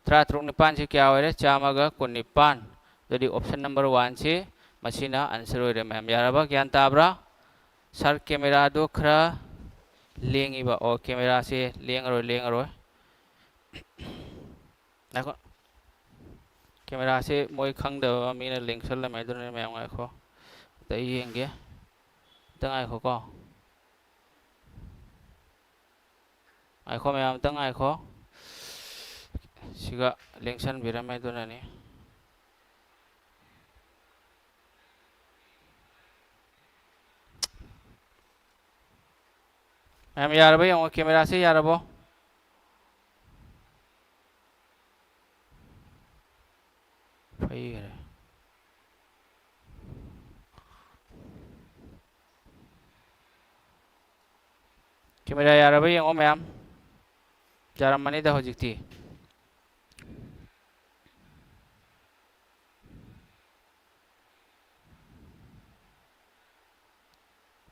ꯇꯔꯥ ꯇꯔꯨꯛ ꯅꯤꯄꯥꯟꯁꯤ ꯀꯌꯥ ꯑꯣꯏꯔꯦ? ꯆꯥꯝꯃꯒ ꯀꯨꯟꯅꯤꯄꯥꯟ꯫ ꯑꯗꯨꯗꯤ option number oneꯁꯤ ꯃꯁꯤꯅ answer ꯑꯣꯏꯔꯦ ꯃꯌꯥꯝ꯫ ꯌꯥꯔꯕ? ꯒ꯭ꯌꯥꯟ ꯇꯥꯕ꯭ꯔꯥ? Sir, cameraꯗꯣ ꯈꯔ ꯂꯦꯡꯉꯤꯕ꯫ ꯑꯣ, cameraꯁꯦ ꯂꯦꯡꯉꯔꯣꯏ, ꯂꯦꯡꯉꯔꯣꯏ꯫ ꯉꯥꯏꯈꯣ꯫ Cameraꯁꯦ ꯃꯣꯏ ꯈꯪꯗꯕ ꯃꯤꯅ ꯂꯦꯡꯁꯜꯂꯝꯃꯦ, ꯑꯗꯨꯅꯅꯦ ꯃꯌꯥꯝ꯫ ꯉꯥꯏꯈꯣ꯫ ꯑꯝꯇ ꯑꯩ ꯌꯦꯡꯒꯦ꯫ ꯑꯝꯇ ꯉꯥꯏꯈꯣꯀꯣ꯫ ꯉꯥꯏꯈꯣ ꯃꯌꯥꯝ, ꯑꯝꯇ ꯉꯥꯏꯈꯣ꯫ ꯁꯤꯒ ꯂꯦꯡꯁꯟꯕꯤꯔꯝꯃꯦ, ꯑꯗꯨꯅꯅꯤ꯫ ꯃꯌꯥꯝ ꯌꯥꯔꯕ ꯌꯦꯡꯉꯣ, cameraꯁꯦ ꯌꯥꯔꯕꯣ? ꯐꯩꯈ꯭ꯔꯦ꯫ Camera ꯌꯥꯔꯕ ꯌꯦꯡꯉꯣ ꯃꯌꯥꯝ꯫ ꯌꯥꯔꯝꯃꯅꯤꯗ ꯍꯧꯖꯤꯛꯇꯤ꯫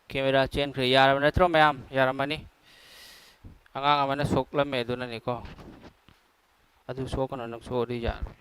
Camera ꯆꯦꯟꯈ꯭ꯔꯦ꯫ ꯌꯥꯔꯕ ꯅꯠꯇ꯭ꯔꯣ ꯃꯌꯥꯝ? ꯌꯥꯔꯝꯃꯅꯤ꯫ ꯑꯉꯥꯡ ꯑꯃꯅ ꯁꯣꯛꯂꯝꯃꯦ, ꯑꯗꯨꯅꯅꯤꯀꯣ꯫ ꯑꯗꯨ ꯁꯣꯛꯀꯅꯨ, ꯅꯪ ꯁꯣꯛꯑꯗꯤ ꯌꯥꯔꯣꯏ꯫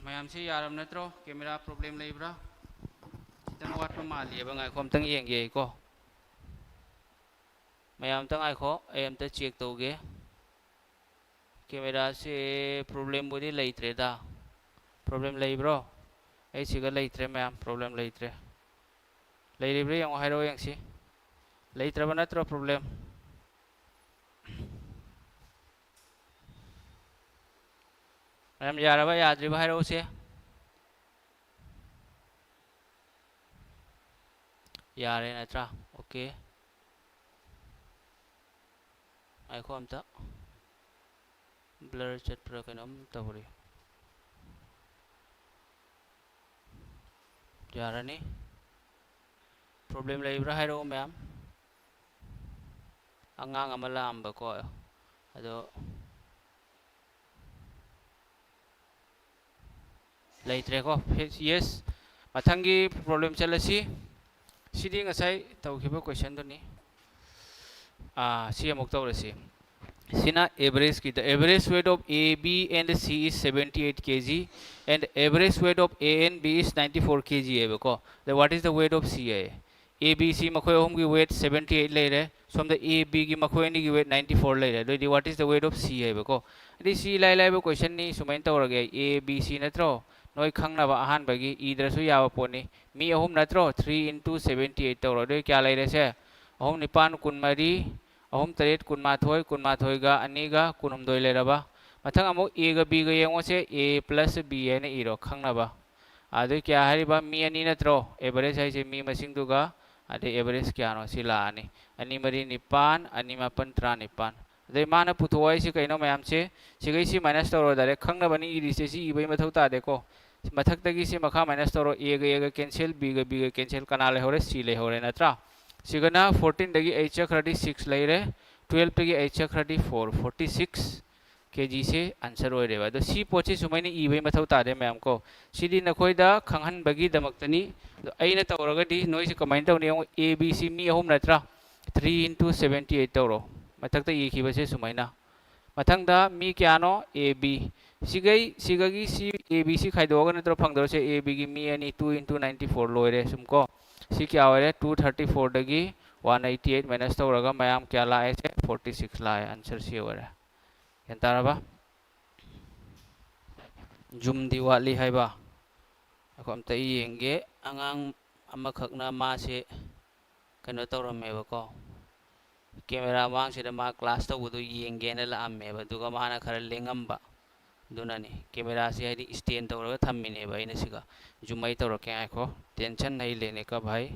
ꯃꯌꯥꯝꯁꯤ ꯌꯥꯔꯕ ꯅꯠꯇ꯭ꯔꯣ? Camera problem ꯂꯩꯕ꯭ꯔꯥ? ꯈꯤꯇꯪ ꯋꯥꯠꯄ ꯃꯥꯜꯂꯤꯑꯕ꯫ ꯉꯥꯏꯈꯣ, ꯑꯝꯇꯪ ꯌꯦꯡꯒꯦ ꯑꯩꯀꯣ꯫ ꯃꯌꯥꯝ ꯑꯝꯇ ꯉꯥꯏꯈꯣ, ꯑꯩ ꯑꯝꯇ check ꯇꯧꯒꯦ꯫ Cameraꯁꯦ problemꯕꯨꯗꯤ ꯂꯩꯇ꯭ꯔꯦꯗ꯫ Problem ꯂꯩꯕ꯭ꯔꯣ? ꯑꯩ ꯁꯤꯒ ꯂꯩꯇ꯭ꯔꯦ ꯃꯌꯥꯝ, problem ꯂꯩꯇ꯭ꯔꯦ꯫ ꯂꯩꯔꯤꯕ꯭ꯔꯥ ꯌꯦꯡꯉꯣ, ꯍꯥꯏꯔꯛꯑꯣ ꯌꯦꯡꯁꯤ꯫ ꯂꯩꯇ꯭ꯔꯕ ꯅꯠꯇ꯭ꯔꯣ problem? ꯃꯌꯥꯝ ꯌꯥꯔꯕ ꯌꯥꯗ꯭ꯔꯤꯕ ꯍꯥꯏꯔꯛꯎꯁꯦ꯫ ꯌꯥꯔꯦ ꯅꯠꯇ꯭ꯔꯥ? Okay. ꯉꯥꯏꯈꯣ ꯑꯝꯇ꯫ Blur ꯆꯠꯄ꯭ꯔꯥ ꯀꯩꯅꯣꯝ ꯇꯧꯔꯤ꯫ ꯌꯥꯔꯅꯤ꯫ Problem ꯂꯩꯕ꯭ꯔꯥ ꯍꯥꯏꯔꯛꯑꯣ ꯃꯌꯥꯝ꯫ ꯑꯉꯥꯡ ꯑꯃ ꯂꯥꯛꯑꯝꯕꯀꯣ꯫ ꯑꯗꯣ ꯂꯩꯇ꯭ꯔꯦꯀꯣ꯫ Yes꯫ ꯃꯊꯪꯒꯤ problem ꯆꯠꯂꯁꯤ꯫ ꯁꯤꯗꯤ ꯉꯁꯥꯏ ꯇꯧꯈꯤꯕ questionꯗꯨꯅꯤ꯫ ꯑꯥ, ꯁꯤ ꯑꯃꯨꯛ ꯇꯧꯔꯁꯤ꯫ ꯁꯤꯅ average ꯀꯤ, the average weight of A, B and C is seventy eight K G and average weight of A and B is ninety four K G ꯍꯥꯏꯕꯀꯣ꯫ The, what is the weight of C high. A, B, C ꯃꯈꯣꯏ ꯑꯍꯨꯝꯒꯤ weight seventy eight ꯂꯩꯔꯦ꯫ ꯁꯣꯝꯗ A, B ꯒꯤ ꯃꯈꯣꯏ ꯑꯅꯤꯒꯤ weight ninety four ꯂꯩꯔꯦ꯫ ꯑꯗꯨꯑꯣꯏꯗꯤ what is the weight of C ꯍꯥꯏꯕꯀꯣ꯫ ꯑꯗꯨꯗꯤ ꯁꯤ ꯏꯂꯥꯏ ꯂꯥꯏꯕ questionꯅꯤ, ꯁꯨꯃꯥꯏꯅ ꯇꯧꯔꯒꯦ꯫ A, B, C ꯅꯠꯇ꯭ꯔꯣ? ꯅꯣꯏ ꯈꯪꯅꯕ ꯑꯍꯥꯟꯕꯒꯤ ꯏꯗ꯭ꯔꯁꯨ ꯌꯥꯕ ꯄꯣꯠꯅꯤ꯫ ꯃꯤ ꯑꯍꯨꯝ ꯅꯠꯇ꯭ꯔꯣ? Three into seventy eight ꯇꯧꯔꯣ꯫ ꯑꯗꯨꯗꯤ ꯀꯌꯥ ꯂꯩꯔꯦꯁꯦ? ꯑꯍꯨꯝ ꯅꯤꯄꯥꯟ ꯀꯨꯟꯃꯔꯤ, ꯑꯍꯨꯝ ꯇꯔꯦꯠ ꯀꯨꯟꯃꯥꯊꯣꯏ, ꯀꯨꯟꯃꯥꯊꯣꯏꯒ ꯑꯅꯤꯒ ꯀꯨꯟꯍꯨꯝꯗꯣꯏ ꯂꯩꯔꯕ꯫ ꯃꯊꯪ ꯑꯃꯨꯛ A ꯒ B ꯒ ꯌꯦꯡꯉꯣꯁꯦ, A plus B ꯍꯥꯏꯅ ꯏꯔꯣ ꯈꯪꯅꯕ꯫ ꯑꯗꯨ ꯀꯌꯥ ꯍꯥꯏꯔꯤꯕ? ꯃꯤ ꯑꯅꯤ ꯅꯠꯇ꯭ꯔꯣ? Average ꯍꯥꯏꯁꯦ ꯃꯤ ꯃꯁꯤꯡꯗꯨꯒ, ꯑꯗꯩ average ꯀꯌꯥꯅꯣ ꯁꯤ ꯂꯥꯛꯑꯅꯤ꯫ ꯑꯅꯤ ꯃꯔꯤ ꯅꯤꯄꯥꯟ, ꯑꯅꯤ ꯃꯥꯄꯟ ꯇꯔꯥꯅꯤꯄꯥꯟ꯫ ꯑꯗꯩ ꯃꯥꯅ ꯄꯨꯊꯣꯛꯑꯣ ꯍꯥꯏꯁꯦ ꯀꯩꯅꯣ ꯃꯌꯥꯝꯁꯦ? ꯁꯤꯈꯩꯁꯤ minus ꯇꯧꯔꯣ, direct ꯈꯪꯅꯕꯅꯤ ꯏꯔꯤꯁꯦ, ꯁꯤ ꯏꯕꯒꯤ ꯃꯊꯧ ꯇꯥꯗꯦꯀꯣ꯫ ꯃꯊꯛꯇꯒꯤ ꯁꯤ ꯃꯈꯥ minus ꯇꯧꯔꯣ, A ꯒ A ꯒ cancel, B ꯒ B ꯒ cancel, ꯀꯅꯥ ꯂꯩꯍꯧꯔꯦ? C ꯂꯩꯍꯧꯔꯦ ꯅꯠꯇ꯭ꯔꯥ? ꯁꯤꯒꯅ fourteen ꯗꯒꯤ eight ꯆꯠꯈ꯭ꯔꯗꯤ six ꯂꯩꯔꯦ, twelve ꯇꯒꯤ eight ꯆꯠꯈ꯭ꯔꯗꯤ four, forty six K G ꯁꯦ answer ꯑꯣꯏꯔꯦꯕ꯫ ꯑꯗꯣ ꯁꯤ ꯄꯣꯠꯁꯤ ꯁꯨꯃꯥꯏꯅ ꯏꯕꯒꯤ ꯃꯊꯧ ꯇꯥꯗꯦ ꯃꯌꯥꯝ ꯀꯣ꯫ ꯁꯤꯗꯤ ꯅꯈꯣꯏꯗ ꯈꯪꯍꯟꯕꯒꯤꯗꯃꯛꯇꯅꯤ꯫ ꯑꯗꯣ ꯑꯩꯅ ꯇꯧꯔꯒꯗꯤ ꯅꯣꯏꯁꯦ ꯀꯃꯥꯏꯅ ꯇꯧꯅꯤ ꯌꯦꯡꯉꯣ, A, B, C ꯃꯤ ꯑꯍꯨꯝ ꯅꯠꯇ꯭ꯔꯥ? Three into seventy eight ꯇꯧꯔꯣ꯫ ꯃꯊꯛꯇ ꯏꯈꯤꯕꯁꯦ ꯁꯨꯃꯥꯏꯅ꯫ ꯃꯊꯪꯗ ꯃꯤ ꯀꯌꯥꯅꯣ? A, B꯫ ꯁꯤꯒꯩ, ꯁꯤꯒꯒꯤ ꯁꯤ A, B, C ꯈꯥꯏꯗꯣꯛꯑꯒ ꯅꯠꯇ꯭ꯔꯣ ꯐꯪꯗꯧꯔꯁꯦ? A, B ꯒꯤ ꯃꯤ ꯑꯅꯤ, two into ninety four ꯂꯣꯏꯔꯦ ꯁꯨꯝ ꯀꯣ꯫ ꯁꯤ ꯀꯌꯥ ꯑꯣꯏꯔꯦ? Two thirty four ꯗꯒꯤ one eighty eight minus ꯇꯧꯔꯒ ꯃꯌꯥꯝ ꯀꯌꯥ ꯂꯥꯛꯑꯦ? ꯁꯦ forty six ꯂꯥꯛꯑꯦ꯫ Answer ꯁꯤ ꯑꯣꯏꯔꯦ꯫ ꯒ꯭ꯌꯥꯟ ꯇꯥꯔꯕ? ꯖꯨꯝꯗꯤ ꯋꯥꯠꯂꯤ ꯍꯥꯏꯕ꯫ ꯑꯩꯈꯣꯏ ꯑꯝꯇ ꯌꯦꯡꯒꯦ꯫ ꯑꯉꯥꯡ ꯑꯃꯈꯛꯅ ꯃꯥꯁꯦ ꯀꯩꯅꯣ ꯇꯧꯔꯝꯃꯦꯕꯀꯣ, camera ꯃꯃꯥꯡꯁꯤꯗ ꯃꯥ class ꯇꯧꯕꯗꯣ ꯌꯦꯡꯒꯦꯅ ꯂꯥꯛꯑꯝꯃꯦꯕ, ꯑꯗꯨꯒ ꯃꯥꯅ ꯈꯔ ꯂꯦꯡꯉꯝꯕ꯫ ꯑꯗꯨꯅꯅꯤ cameraꯁꯦ, ꯍꯥꯏꯗꯤ stand ꯇꯧꯔꯒ ꯊꯝꯃꯤꯅꯦꯕ ꯑꯩꯅ ꯁꯤꯒ꯫ Zoom ꯑꯩ ꯇꯧꯔꯛꯀꯦ ꯉꯥꯏꯈꯣ꯫ Tension ꯅꯍꯤ ꯂꯦꯅꯦ ꯀꯥ ꯚꯥꯏ꯫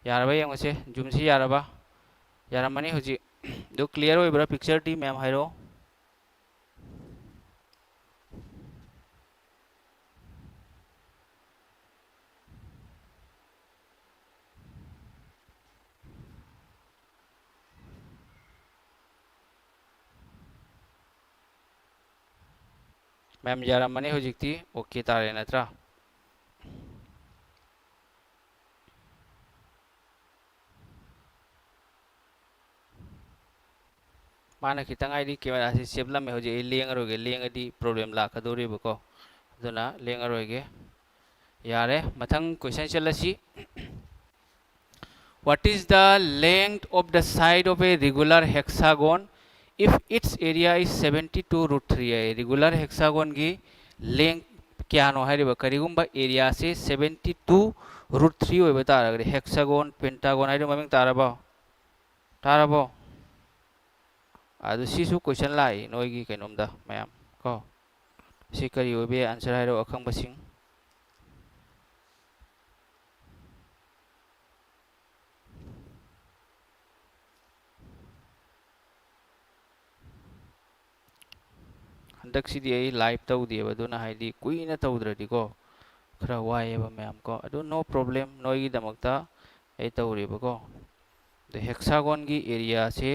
ꯌꯥꯔꯕ ꯌꯦꯡꯉꯨꯁꯦ, ꯖꯨꯝꯁꯤ ꯌꯥꯔꯕ? ꯌꯥꯔꯝꯃꯅꯤ ꯍꯧꯖꯤꯛ꯫ ꯑꯗꯨ ꯀ꯭ꯂꯤꯌꯥꯔ ꯑꯣꯏꯕ꯭ꯔꯥ ꯄꯤꯛꯆꯔꯗꯤ, ꯃꯌꯥꯝ ꯍꯥꯏꯔꯛꯑꯣ꯫ ꯃꯌꯥꯝ ꯌꯥꯔꯝꯃꯅꯤ ꯍꯧꯖꯤꯛꯇꯤ, ꯑꯣꯀꯦ ꯇꯥꯔꯦ ꯅꯠꯇ꯭ꯔꯥ? ꯃꯥꯅ ꯈꯤꯇꯪ ꯍꯥꯏꯗꯤ ꯀꯦꯃꯦꯔꯥꯁꯤ ꯆꯦꯞꯂꯝꯃꯦ, ꯍꯧꯖꯤꯛ ꯑꯩ ꯂꯦꯡꯉꯔꯣꯏꯒꯦ, ꯂꯦꯡꯉꯗꯤ ꯄ꯭ꯔꯣꯕ꯭ꯂꯦꯝ ꯂꯥꯛꯀꯗꯧꯔꯤꯕꯀꯣ꯫ ꯑꯗꯨꯅ ꯂꯦꯡꯉꯔꯣꯏꯒꯦ꯫ ꯌꯥꯔꯦ, ꯃꯊꯪ ꯀꯣꯏꯁꯟ ꯆꯠꯂꯁꯤ꯫ What is the length of the side of a regular hexagon if its area is seventy two root three? High, regular ꯍꯦꯛꯁꯥꯒꯣꯟꯒꯤ ꯂꯦꯡ ꯀꯌꯥꯅꯣ ꯍꯥꯏꯔꯤꯕ? ꯀꯔꯤꯒꯨꯝꯕ ꯑꯦꯔꯤꯌꯥꯁꯦ seventy two root three ꯑꯣꯏꯕ ꯇꯥꯔꯒꯗꯤ, ꯍꯦꯛꯁꯥꯒꯣꯟ, ꯄꯦꯟꯇꯥꯒꯣꯟ ꯍꯥꯏꯗꯣ ꯃꯃꯤꯡ ꯇꯥꯔꯕꯣ? ꯇꯥꯔꯕꯣ? ꯑꯗꯨ ꯁꯤꯁꯨ ꯀꯣꯏꯁꯟ ꯂꯥꯛꯏ ꯅꯣꯏꯒꯤ ꯀꯩꯅꯣꯝꯗ ꯃꯌꯥꯝ ꯀꯣ꯫ ꯁꯤ ꯀꯔꯤ ꯑꯣꯏꯕ ꯌꯥꯏ? ꯑꯟꯁꯔ ꯍꯥꯏꯔꯛꯑꯣ ꯑꯈꯪꯕꯁꯤꯡ꯫ ꯍꯟꯗꯛꯁꯤꯗꯤ ꯑꯩ ꯂꯥꯏꯚ ꯇꯧꯗꯦꯕ, ꯑꯗꯨꯅ ꯍꯥꯏꯗꯤ ꯀꯨꯏꯅ ꯇꯧꯗ꯭ꯔꯗꯤꯀꯣ ꯈꯔ ꯋꯥꯏꯑꯦꯕ ꯃꯌꯥꯝ ꯀꯣ꯫ ꯑꯗꯨ no problem, ꯅꯣꯏꯒꯤꯗꯃꯛꯇ ꯑꯩ ꯇꯧꯔꯤꯕꯀꯣ꯫ ꯑꯗ ꯍꯦꯛꯁꯥꯒꯣꯟꯒꯤ ꯑꯦꯔꯤꯌꯥꯁꯦ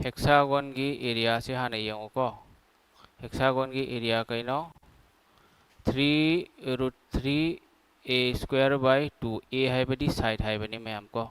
ꯍꯦꯛꯁꯥꯒꯣꯟꯒꯤ ꯑꯦꯔꯤꯌꯥꯁꯦ ꯍꯥꯟꯅ ꯌꯦꯡꯉꯨꯀꯣ꯫ ꯍꯦꯛꯁꯥꯒꯣꯟꯒꯤ ꯑꯦꯔꯤꯌꯥ ꯀꯩꯅꯣ? Three root three a square by two, a ꯍꯥꯏꯕꯗꯤ ꯁꯥꯏꯠ ꯍꯥꯏꯕꯅꯤ ꯃꯌꯥꯝ ꯀꯣ꯫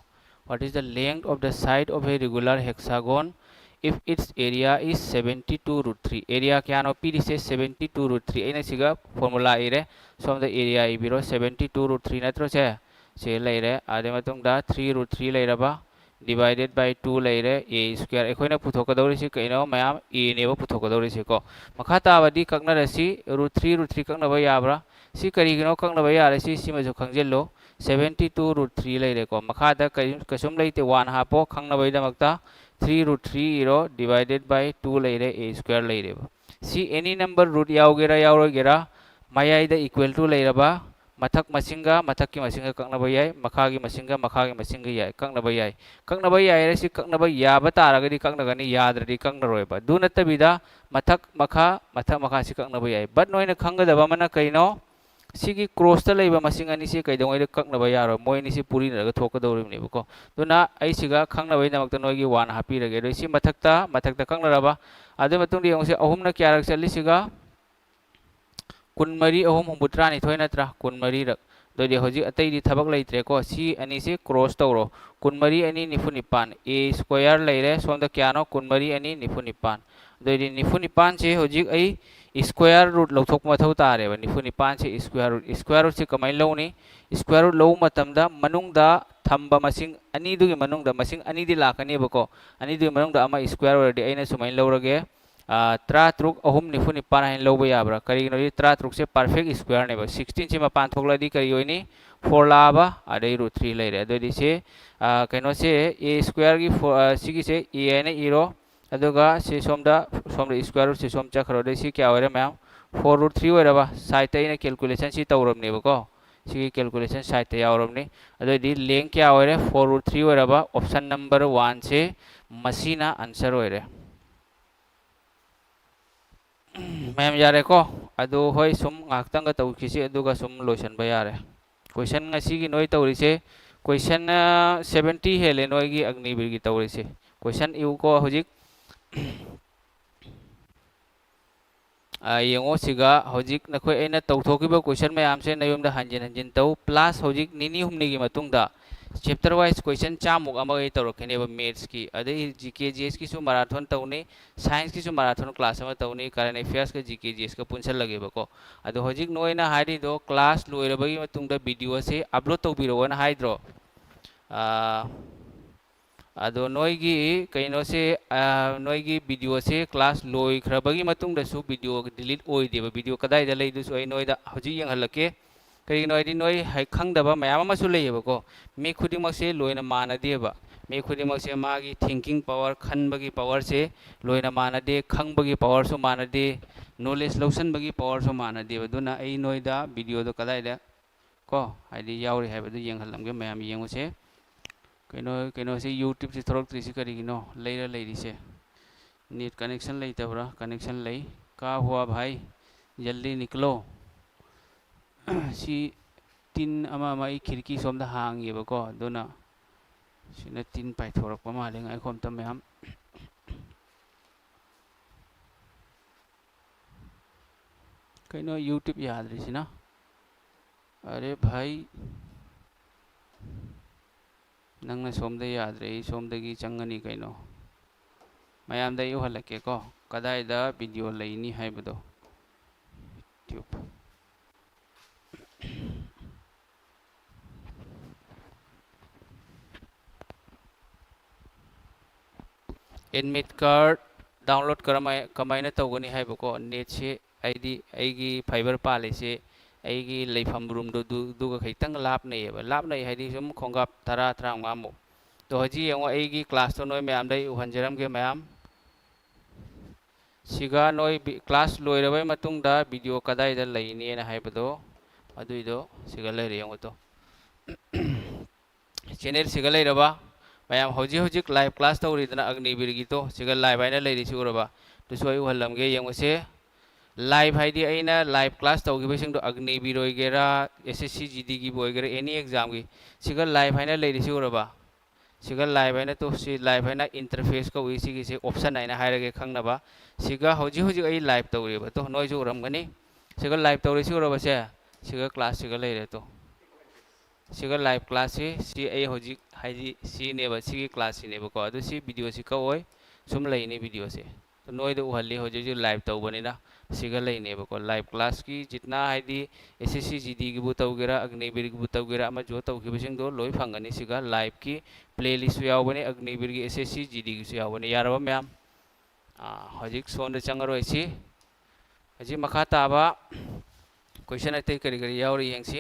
What is the length of the side of a regular hexagon if its area is seventy two root three? Area ꯀꯌꯥꯅꯣ ꯄꯤꯔꯤꯁꯦ? Seventy two root three꯫ ꯑꯩꯅ ꯁꯤꯒ formula ꯏꯔꯦ, ꯁꯣꯝꯗ area ꯏꯕꯤꯔꯣ꯫ Seventy two root three ꯅꯠꯇ꯭ꯔꯣ ꯁꯦ? ꯁꯤ ꯂꯩꯔꯦ꯫ ꯑꯗꯨꯒꯤ ꯃꯇꯨꯡꯗ three root three ꯂꯩꯔꯕ, divided by two ꯂꯩꯔꯦ, a square꯫ ꯑꯩꯈꯣꯏꯅ ꯄꯨꯊꯣꯛꯀꯗꯧꯔꯤꯁꯤ ꯀꯩꯅꯣ ꯃꯌꯥꯝ? A ꯅꯦꯕ ꯄꯨꯊꯣꯛꯀꯗꯧꯔꯤꯁꯤꯀꯣ꯫ ꯃꯈꯥ ꯇꯥꯕꯗꯤ ꯀꯛꯅꯔꯁꯤ꯫ Root three, root three ꯀꯛꯅꯕ ꯌꯥꯕ꯭ꯔꯥ? ꯁꯤ ꯀꯔꯤꯒꯤꯅꯣ ꯀꯛꯅꯕ ꯌꯥꯔꯤꯁꯤ? ꯁꯤꯃꯁꯨ ꯈꯪꯖꯤꯜꯂꯨ꯫ seventy two root three ꯂꯩꯔꯦꯀꯣ꯫ ꯃꯈꯥꯗ ꯀꯩ-, ꯀꯩꯁꯨꯝ ꯂꯩꯇꯦ, one ꯍꯥꯞꯄꯣ ꯈꯪꯅꯕꯒꯤꯗꯃꯛꯇ꯫ Three root three ꯏꯔꯣ, divided by two ꯂꯩꯔꯦ, a square ꯂꯩꯔꯦꯕ꯫ ꯁꯤ any number root ꯌꯥꯎꯒꯦꯔꯥ ꯌꯥꯎꯔꯣꯏꯒꯦꯔꯥ, ꯃꯌꯥꯏꯗ equal to ꯂꯩꯔꯕ, ꯃꯊꯛ ꯃꯁꯤꯡꯒ ꯃꯊꯛꯀꯤ ꯃꯁꯤꯡꯒ ꯀꯛꯅꯕ ꯌꯥꯏ, ꯃꯈꯥꯒꯤ ꯃꯁꯤꯡꯒ ꯃꯈꯥꯒꯤ ꯃꯁꯤꯡꯒ ꯌꯥꯏ, ꯀꯛꯅꯕ ꯌꯥꯏ꯫ ꯀꯛꯅꯕ ꯌꯥꯏ ꯍꯥꯏꯔꯁꯤ ꯀꯛꯅꯕ ꯌꯥꯕ ꯇꯥꯔꯒꯗꯤ ꯀꯛꯅꯒꯅꯤ, ꯌꯥꯗ꯭ꯔꯗꯤ ꯀꯛꯅꯔꯣꯏꯕ꯫ ꯑꯗꯨ ꯅꯠꯇꯕꯤꯗ ꯃꯊꯛ ꯃꯈꯥ, ꯃꯊꯛ ꯃꯈꯥꯁꯤ ꯀꯛꯅꯕ ꯌꯥꯏ꯫ But ꯅꯣꯏꯅ ꯈꯪꯒꯗꯕ ꯑꯃꯅ ꯀꯩꯅꯣ? ꯁꯤꯒꯤ crossꯇ ꯂꯩꯕ ꯃꯁꯤꯡ ꯑꯅꯤꯁꯤ ꯀꯩꯗꯧꯉꯩꯗ ꯀꯛꯅꯕ ꯌꯥꯔꯣꯏ? ꯃꯣꯏ ꯑꯅꯤꯁꯤ ꯄꯨꯔꯤꯅꯔꯒ ꯊꯣꯛꯀꯗꯧꯔꯤꯕꯅꯦꯕꯀꯣ꯫ ꯑꯗꯨꯅ ꯑꯩ ꯁꯤꯒ ꯈꯪꯅꯕꯒꯤꯗꯃꯛꯇ ꯅꯣꯏꯒꯤ one ꯍꯥꯞꯄꯤꯔꯒꯦ꯫ ꯑꯗꯣ ꯁꯤ ꯃꯊꯛꯇ, ꯃꯊꯛꯇ ꯀꯛꯅꯔꯕ꯫ ꯑꯗꯨ ꯃꯇꯨꯡꯗ ꯌꯦꯡꯉꯨꯁꯦ, ꯑꯍꯨꯝꯅ ꯀꯌꯥꯔꯛ ꯆꯠꯂꯤꯁꯤꯒ? ꯀꯨꯟꯃꯔꯤ ꯑꯍꯨꯝ ꯍꯨꯝꯐꯨꯇꯔꯥꯅꯤꯊꯣꯏ ꯅꯠꯇ꯭ꯔꯥ? ꯀꯨꯟꯃꯔꯤꯔꯛ꯫ ꯑꯗꯨꯗꯤ ꯍꯧꯖꯤꯛ ꯑꯇꯩꯗꯤ ꯊꯕꯛ ꯂꯩꯇ꯭ꯔꯦꯀꯣ꯫ ꯁꯤ ꯑꯅꯤꯁꯤ cross ꯇꯧꯔꯣ꯫ ꯀꯨꯟꯃꯔꯤ ꯑꯅꯤ ꯅꯤꯐꯨ ꯅꯤꯄꯥꯟ, a square ꯂꯩꯔꯦ꯫ ꯁꯣꯝꯗ ꯀꯌꯥꯅꯣ? ꯀꯨꯟꯃꯔꯤ ꯑꯅꯤ ꯅꯤꯐꯨ ꯅꯤꯄꯥꯟ꯫ ꯑꯗꯨꯗꯤ ꯅꯤꯐꯨ ꯅꯤꯄꯥꯟꯁꯦ ꯍꯧꯖꯤꯛ ꯑꯩ square root ꯂꯧꯊꯣꯛꯄ ꯃꯊꯧ ꯇꯥꯔꯦꯕ꯫ ꯅꯤꯐꯨ ꯅꯤꯄꯥꯟꯁꯦ square root, square rootꯁꯦ ꯀꯃꯥꯏꯅ ꯂꯧꯅꯤ? Square root ꯂꯧꯕ ꯃꯇꯝꯗ ꯃꯅꯨꯡꯗ ꯊꯝꯕ ꯃꯁꯤꯡ ꯑꯅꯤꯗꯨꯒꯤ ꯃꯅꯨꯡꯗ ꯃꯁꯤꯡ ꯑꯅꯤꯗꯤ ꯂꯥꯛꯀꯅꯦꯕꯀꯣ꯫ ꯑꯅꯤꯗꯨꯒꯤ ꯃꯅꯨꯡꯗ ꯑꯃ square ꯑꯣꯏꯔꯗꯤ ꯑꯩꯅ ꯁꯨꯃꯥꯏꯅ ꯂꯧꯔꯒꯦ, ꯑ, ꯇꯔꯥꯇꯔꯨꯛ ꯑꯍꯨꯝ ꯅꯤꯐꯨ ꯅꯤꯄꯥꯟ ꯍꯥꯏꯅ ꯂꯧꯕ ꯌꯥꯕ꯭ꯔꯥ? ꯀꯔꯤꯒꯤꯅꯣꯗꯤ ꯇꯔꯥꯇꯔꯨꯛꯁꯦ perfect squareꯅꯦꯕ꯫ Sixteenꯁꯦ ꯃꯄꯥꯟ ꯊꯣꯛꯂꯛꯑꯗꯤ ꯀꯔꯤ ꯑꯣꯏꯅꯤ? Four ꯂꯥꯛꯑꯕ, ꯑꯗꯩ root three ꯂꯩꯔꯦ꯫ ꯑꯗꯨꯑꯣꯏꯗꯤ ꯁꯤ, ꯑ, ꯀꯩꯅꯣꯁꯦ, a squareꯒꯤ four, ꯑ, ꯁꯤꯒꯤꯁꯦ a ꯍꯥꯏꯅ ꯏꯔꯣ꯫ ꯑꯗꯨꯒ ꯁꯤ ꯁꯣꯝꯗ, ꯁꯣꯝꯗ square rootꯁꯤ ꯁꯣꯝ ꯆꯠꯈ꯭ꯔꯣ꯫ ꯑꯗꯩ ꯁꯤ ꯀꯌꯥ ꯑꯣꯏꯔꯦ ꯃꯌꯥꯝ? Four root three ꯑꯣꯏꯔꯕ? Sideꯇ ꯑꯩꯅ calculationꯁꯤ ꯇꯧꯔꯕꯅꯦꯕꯀꯣ꯫ ꯁꯤꯒꯤ calculation sideꯇ ꯌꯥꯎꯔꯕꯅꯤ꯫ ꯑꯗꯨꯑꯣꯏꯗꯤ length ꯀꯌꯥ ꯑꯣꯏꯔꯦ? Four root three ꯑꯣꯏꯔꯕ꯫ Option number oneꯁꯦ ꯃꯁꯤꯅ answer ꯑꯣꯏꯔꯦ꯫ ꯃꯌꯥꯝ ꯌꯥꯔꯦꯀꯣ? ꯑꯗꯨ ꯍꯣꯏ, ꯁꯨꯝ ꯉꯥꯏꯍꯥꯛꯇꯪꯒ ꯇꯧꯈꯤꯁꯤ, ꯑꯗꯨꯒ ꯁꯨꯝ ꯂꯣꯏꯁꯤꯟꯕ ꯌꯥꯔꯦ꯫ Question ꯉꯁꯤꯒꯤ ꯅꯣꯏ ꯇꯧꯔꯤꯁꯦ, question, ꯑ, seventy ꯍꯦꯜꯂꯦ ꯅꯣꯏꯒꯤ ꯑꯒꯅꯤꯕꯤꯔꯒꯤ ꯇꯧꯔꯤꯁꯦ꯫ Question ꯏꯌꯨꯀꯣ ꯍꯧꯖꯤꯛ꯫ ꯑ, ꯌꯦꯡꯉꯣ ꯁꯤꯒ ꯍꯧꯖꯤꯛ ꯅꯈꯣꯏ ꯑꯩꯅ ꯇꯧꯊꯣꯛꯈꯤꯕ question ꯃꯌꯥꯝꯁꯦ ꯅꯌꯨꯝꯗ ꯍꯟꯖꯤꯟ ꯍꯟꯖꯤꯟ ꯇꯧ꯫ Plus ꯍꯧꯖꯤꯛ ꯅꯤꯅꯤ ꯍꯨꯝꯅꯤꯒꯤ ꯃꯇꯨꯡꯗ chapter wise question ꯆꯥꯝꯃꯨꯛ ꯑꯃ ꯑꯩ ꯇꯧꯔꯛꯀꯅꯦꯕ mathsꯀꯤ꯫ ꯑꯗꯩ G K G Sꯀꯤꯁꯨ marathon ꯇꯧꯅꯤ, scienceꯀꯤꯁꯨ marathon class ꯑꯃ ꯇꯧꯅꯤ, current affairsꯀ G K G Sꯀ ꯄꯨꯟꯁꯜꯂꯒꯦꯕꯀꯣ꯫ ꯑꯗꯣ ꯍꯧꯖꯤꯛ ꯅꯣꯏꯅ ꯍꯥꯏꯔꯤꯗꯣ class ꯂꯣꯏꯔꯕꯒꯤ ꯃꯇꯨꯡꯗ videoꯁꯦ upload ꯇꯧꯕꯤꯔꯛꯑꯣꯅ ꯍꯥꯏꯗ꯭ꯔꯣ? ꯑ, ꯑꯗꯣ ꯅꯣꯏꯒꯤ ꯀꯩꯅꯣꯁꯦ, ꯑ, ꯅꯣꯏꯒꯤ videoꯁꯦ class ꯂꯣꯏꯈ꯭ꯔꯕꯒꯤ ꯃꯇꯨꯡꯗꯁꯨ video delete ꯑꯣꯏꯗꯦꯕ꯫ Video ꯀꯗꯥꯏꯗ ꯂꯩꯗꯨꯁꯨ ꯑꯩ ꯅꯣꯏꯗ ꯍꯧꯖꯤꯛ ꯌꯦꯡꯍꯜꯂꯛꯀꯦ꯫ ꯀꯔꯤꯒꯤꯅꯣ ꯍꯥꯏꯗꯤ ꯅꯣꯏ ꯍꯥꯏ-, ꯈꯪꯗꯕ ꯃꯌꯥꯝ ꯑꯃꯁꯨ ꯂꯩꯌꯦꯕꯀꯣ꯫ ꯃꯤ ꯈꯨꯗꯤꯡꯃꯛꯁꯦ ꯂꯣꯏꯅ ꯃꯥꯟꯅꯗꯦꯕ꯫ ꯃꯤ ꯈꯨꯗꯤꯡꯃꯛꯁꯦ ꯃꯥꯒꯤ thinking power, ꯈꯟꯕꯒꯤ powerꯁꯦ ꯂꯣꯏꯅ ꯃꯥꯟꯅꯗꯦ, ꯈꯪꯕꯒꯤ powerꯁꯨ ꯃꯥꯟꯅꯗꯦ, knowledge ꯂꯧꯁꯤꯟꯕꯒꯤ powerꯁꯨ ꯃꯥꯟꯅꯗꯦꯕ꯫ ꯑꯗꯨꯅ ꯑꯩ ꯅꯣꯏꯗ videoꯗꯣ ꯀꯗꯥꯏꯗ ꯀꯣ, ꯍꯥꯏꯗꯤ ꯌꯥꯎꯔꯤ ꯍꯥꯏꯕꯗꯨ ꯌꯦꯡꯍꯜꯂꯝꯒꯦ, ꯃꯌꯥꯝ ꯌꯦꯡꯉꯨꯁꯦ꯫ ꯀꯩꯅꯣ, ꯀꯩꯅꯣꯁꯦ, YouTubeꯁꯦ ꯊꯣꯔꯛꯇ꯭ꯔꯤꯁꯦ ꯀꯔꯤꯒꯤꯅꯣ? ꯂꯩꯔ ꯂꯩꯔꯤꯁꯦ꯫ Net connection ꯂꯩꯇꯕ꯭ꯔꯥ? Connection ꯂꯩ꯫ क्या हुआ भाई? जल्दी निकलो꯫ ꯁꯤ ꯇꯤꯟ ꯑꯃ ꯑꯃ ꯑꯩ ꯈꯤꯔꯀꯤ ꯁꯣꯝꯗ ꯍꯥꯡꯉꯦꯕꯀꯣ, ꯑꯗꯨꯅ ꯁꯤꯅ ꯇꯤꯟ ꯄꯥꯏꯊꯣꯔꯛꯄ ꯃꯥꯜꯂꯦ꯫ ꯉꯥꯏꯈꯣ ꯑꯝꯇ ꯃꯌꯥꯝ꯫ ꯀꯩꯅꯣ YouTube ꯌꯥꯗ꯭ꯔꯤꯁꯤꯅ? अरे भाई, ꯅꯪꯅ ꯁꯣꯝꯗ ꯌꯥꯗ꯭ꯔꯦ, ꯑꯩ ꯁꯣꯝꯗꯒꯤ ꯆꯪꯒꯅꯤ ꯀꯩꯅꯣ꯫ ꯃꯌꯥꯝꯗ ꯑꯩ ꯎꯍꯜꯂꯛꯀꯦꯀꯣ, ꯀꯗꯥꯏꯗ video ꯂꯩꯅꯤ ꯍꯥꯏꯕꯗꯣ꯫ YouTube꯫ Admit card download ꯀꯔꯝꯍꯥꯏ-, ꯀꯃꯥꯏꯅ ꯇꯧꯒꯅꯤ ꯍꯥꯏꯕꯀꯣ꯫ Netꯁꯤ, ꯍꯥꯏꯗꯤ ꯑꯩꯒꯤ fiber ꯄꯥꯜꯂꯤꯁꯦ ꯑꯩꯒꯤ ꯂꯩꯐꯝ roomꯗꯨ, ꯑꯗꯨ, ꯑꯗꯨꯒ ꯈꯤꯇꯪ ꯂꯥꯞꯅꯩꯌꯦꯕ꯫ ꯂꯥꯞꯅꯩ ꯍꯥꯏꯗꯤ ꯁꯨꯝ ꯈꯣꯡꯀꯥꯞ ꯇꯔꯥ, ꯇꯔꯥꯃꯉꯥꯃꯨꯛ꯫ ꯑꯗꯣ ꯍꯧꯖꯤꯛ ꯌꯦꯡꯉꯣ, ꯑꯩꯒꯤ classꯇꯣ ꯅꯣꯏ ꯃꯌꯥꯝꯗ ꯑꯩ ꯎꯍꯟꯖꯔꯝꯒꯦ ꯃꯌꯥꯝ꯫ ꯁꯤꯒ ꯅꯣꯏ ꯕꯤ-, class ꯂꯣꯏꯔꯕꯩ ꯃꯇꯨꯡꯗ video ꯀꯗꯥꯏꯗ ꯂꯩꯅꯦꯅ ꯍꯥꯏꯕꯗꯣ, ꯑꯗꯨꯏꯗꯣ ꯁꯤꯒ ꯂꯩꯔꯦ ꯌꯦꯡꯉꯣ ꯇꯣ꯫ Channelꯁꯤꯒ ꯂꯩꯔꯕ? ꯃꯌꯥꯝ ꯍꯧꯖꯤꯛ ꯍꯧꯖꯤꯛ live class ꯇꯧꯔꯤꯗꯅ ꯑꯒꯅꯤꯕꯤꯔꯒꯤꯗꯣ, ꯁꯤꯒ live ꯍꯥꯏꯅ ꯂꯩꯔꯤꯁꯤ ꯎꯔꯕ? ꯑꯗꯨꯁꯨ ꯑꯩ ꯎꯍꯜꯂꯝꯒꯦ, ꯌꯦꯡꯉꯨꯁꯦ꯫ Live ꯍꯥꯏꯗꯤ ꯑꯩꯅ live class ꯇꯧꯈꯤꯕꯁꯤꯡꯗꯣ, ꯑꯒꯅꯤꯕꯤꯔ ꯑꯣꯏꯒꯦꯔꯥ, SSC GDꯒꯤꯕꯨ ꯑꯣꯏꯒꯦꯔꯥ, any examꯒꯤ, ꯁꯤꯒ live ꯍꯥꯏꯅ ꯂꯩꯔꯤꯁꯤ ꯎꯔꯕ? ꯁꯤꯒ live ꯍꯥꯏꯅ ꯇꯣ, ꯁꯤ live ꯍꯥꯏꯅ interface ꯀꯧꯏ, ꯁꯤꯒꯤꯁꯦ option ꯍꯥꯏꯅ ꯍꯥꯏꯔꯒꯦ ꯈꯪꯅꯕ꯫ ꯁꯤꯒ ꯍꯧꯖꯤꯛ ꯍꯧꯖꯤꯛ ꯑꯩ live ꯇꯧꯔꯤꯕ ꯇꯣ, ꯅꯣꯏꯁꯨ ꯎꯔꯝꯒꯅꯤ꯫ ꯁꯤꯒ live ꯇꯧꯔꯤꯁꯤ ꯎꯔꯕꯁꯦ? ꯁꯤꯒ class ꯁꯤꯒ ꯂꯩꯔꯦ ꯇꯣ꯫ ꯁꯤꯒ live classꯁꯤ, ꯁꯤ ꯑꯩ ꯍꯧꯖꯤꯛ ꯍꯥꯏꯗꯤ ꯁꯤꯅꯦꯕ, ꯁꯤꯒꯤ classꯁꯤꯅꯦꯕꯀꯣ꯫ ꯑꯗꯨ ꯁꯤ videoꯁꯤ ꯀꯛꯑꯣꯏ, ꯁꯨꯝ ꯂꯩꯅꯤ videoꯁꯦ꯫ ꯅꯣꯏꯗ ꯎꯍꯜꯂꯤ ꯍꯧꯖꯤꯛ ꯍꯧꯖꯤꯛ live ꯇꯧꯕꯅꯤꯅ꯫ ꯁꯤꯒ ꯂꯩꯅꯦꯕꯀꯣ꯫ Live classꯀꯤ ꯖꯤꯠꯅꯥ ꯍꯥꯏꯗꯤ SSC GDꯒꯤꯕꯨ ꯇꯧꯒꯦꯔꯥ, ꯑꯒꯅꯤꯕꯤꯔꯒꯤꯕꯨ ꯇꯧꯒꯦꯔꯥ, ꯑꯃ ꯖꯣ ꯇꯧꯈꯤꯕꯁꯤꯡꯗꯣ ꯂꯣꯏ ꯐꯪꯒꯅꯤ꯫ ꯁꯤꯒ liveꯀꯤ playlistꯁꯨ ꯌꯥꯎꯕꯅꯤ, ꯑꯒꯅꯤꯕꯤꯔꯒꯤ, SSC GDꯒꯤꯁꯨ ꯌꯥꯎꯕꯅꯤ꯫ ꯌꯥꯔꯕ ꯃꯌꯥꯝ? ꯑꯥ, ꯍꯧꯖꯤꯛ ꯁꯣꯝꯗ ꯆꯪꯉꯔꯣꯏꯁꯤ꯫ ꯍꯧꯖꯤꯛ ꯃꯈꯥ ꯇꯥꯕ Question ꯑꯇꯩ ꯀꯔꯤ ꯀꯔꯤ ꯌꯥꯎꯔꯤ ꯌꯦꯡꯁꯤ꯫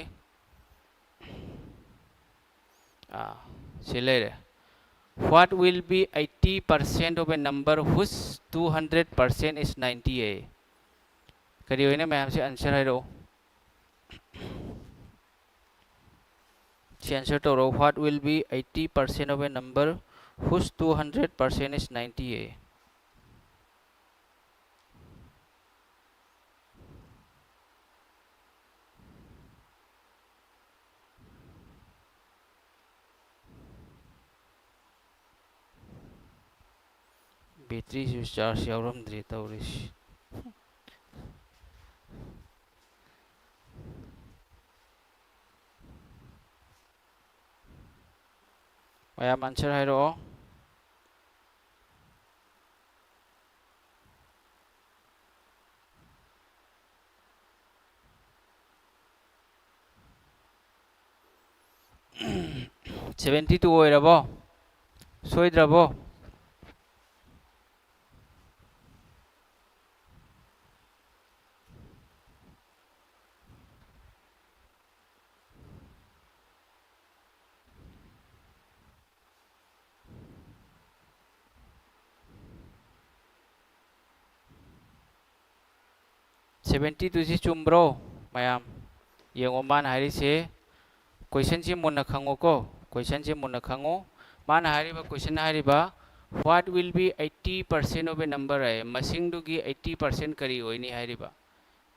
ꯑꯥ, ꯁꯤ ꯂꯩꯔꯦ꯫ What will be eighty percent of a number whose two hundred percent is ninety? ꯀꯔꯤ ꯑꯣꯏꯅ ꯃꯌꯥꯝꯁꯦ answer ꯍꯥꯏꯔꯛꯑꯣ꯫ ꯁꯤ answer ꯇꯧꯔꯣ꯫ What will be eighty percent of a number whose two hundred percent is ninety? Batteryꯁꯨ charge ꯌꯥꯎꯔꯝꯗ꯭ꯔꯦ ꯇꯧꯔꯤꯁꯤ꯫ ꯃꯌꯥꯝ answer ꯍꯥꯏꯔꯛꯑꯣ꯫ Seventy two ꯑꯣꯏꯔꯕꯣ? ꯁꯣꯏꯗ꯭ꯔꯕꯣ? Seventy two ꯁꯤ ꯆꯨꯝꯕ꯭ꯔꯣ ꯃꯌꯥꯝ? ꯌꯦꯡꯉꯣ, ꯃꯥꯅ ꯍꯥꯏꯔꯤꯁꯦ, questionꯁꯤ ꯃꯨꯟꯅ ꯈꯪꯉꯨꯀꯣ, questionꯁꯤ ꯃꯨꯟꯅ ꯈꯪꯉꯨ꯫ ꯃꯥꯅ ꯍꯥꯏꯔꯤꯕ question ꯍꯥꯏꯔꯤꯕ, "What will be eighty percent of a number?" ꯍꯥꯏ, ꯃꯁꯤꯡꯗꯨꯒꯤ eighty percent ꯀꯔꯤ ꯑꯣꯏꯅꯤ ꯍꯥꯏꯔꯤꯕ?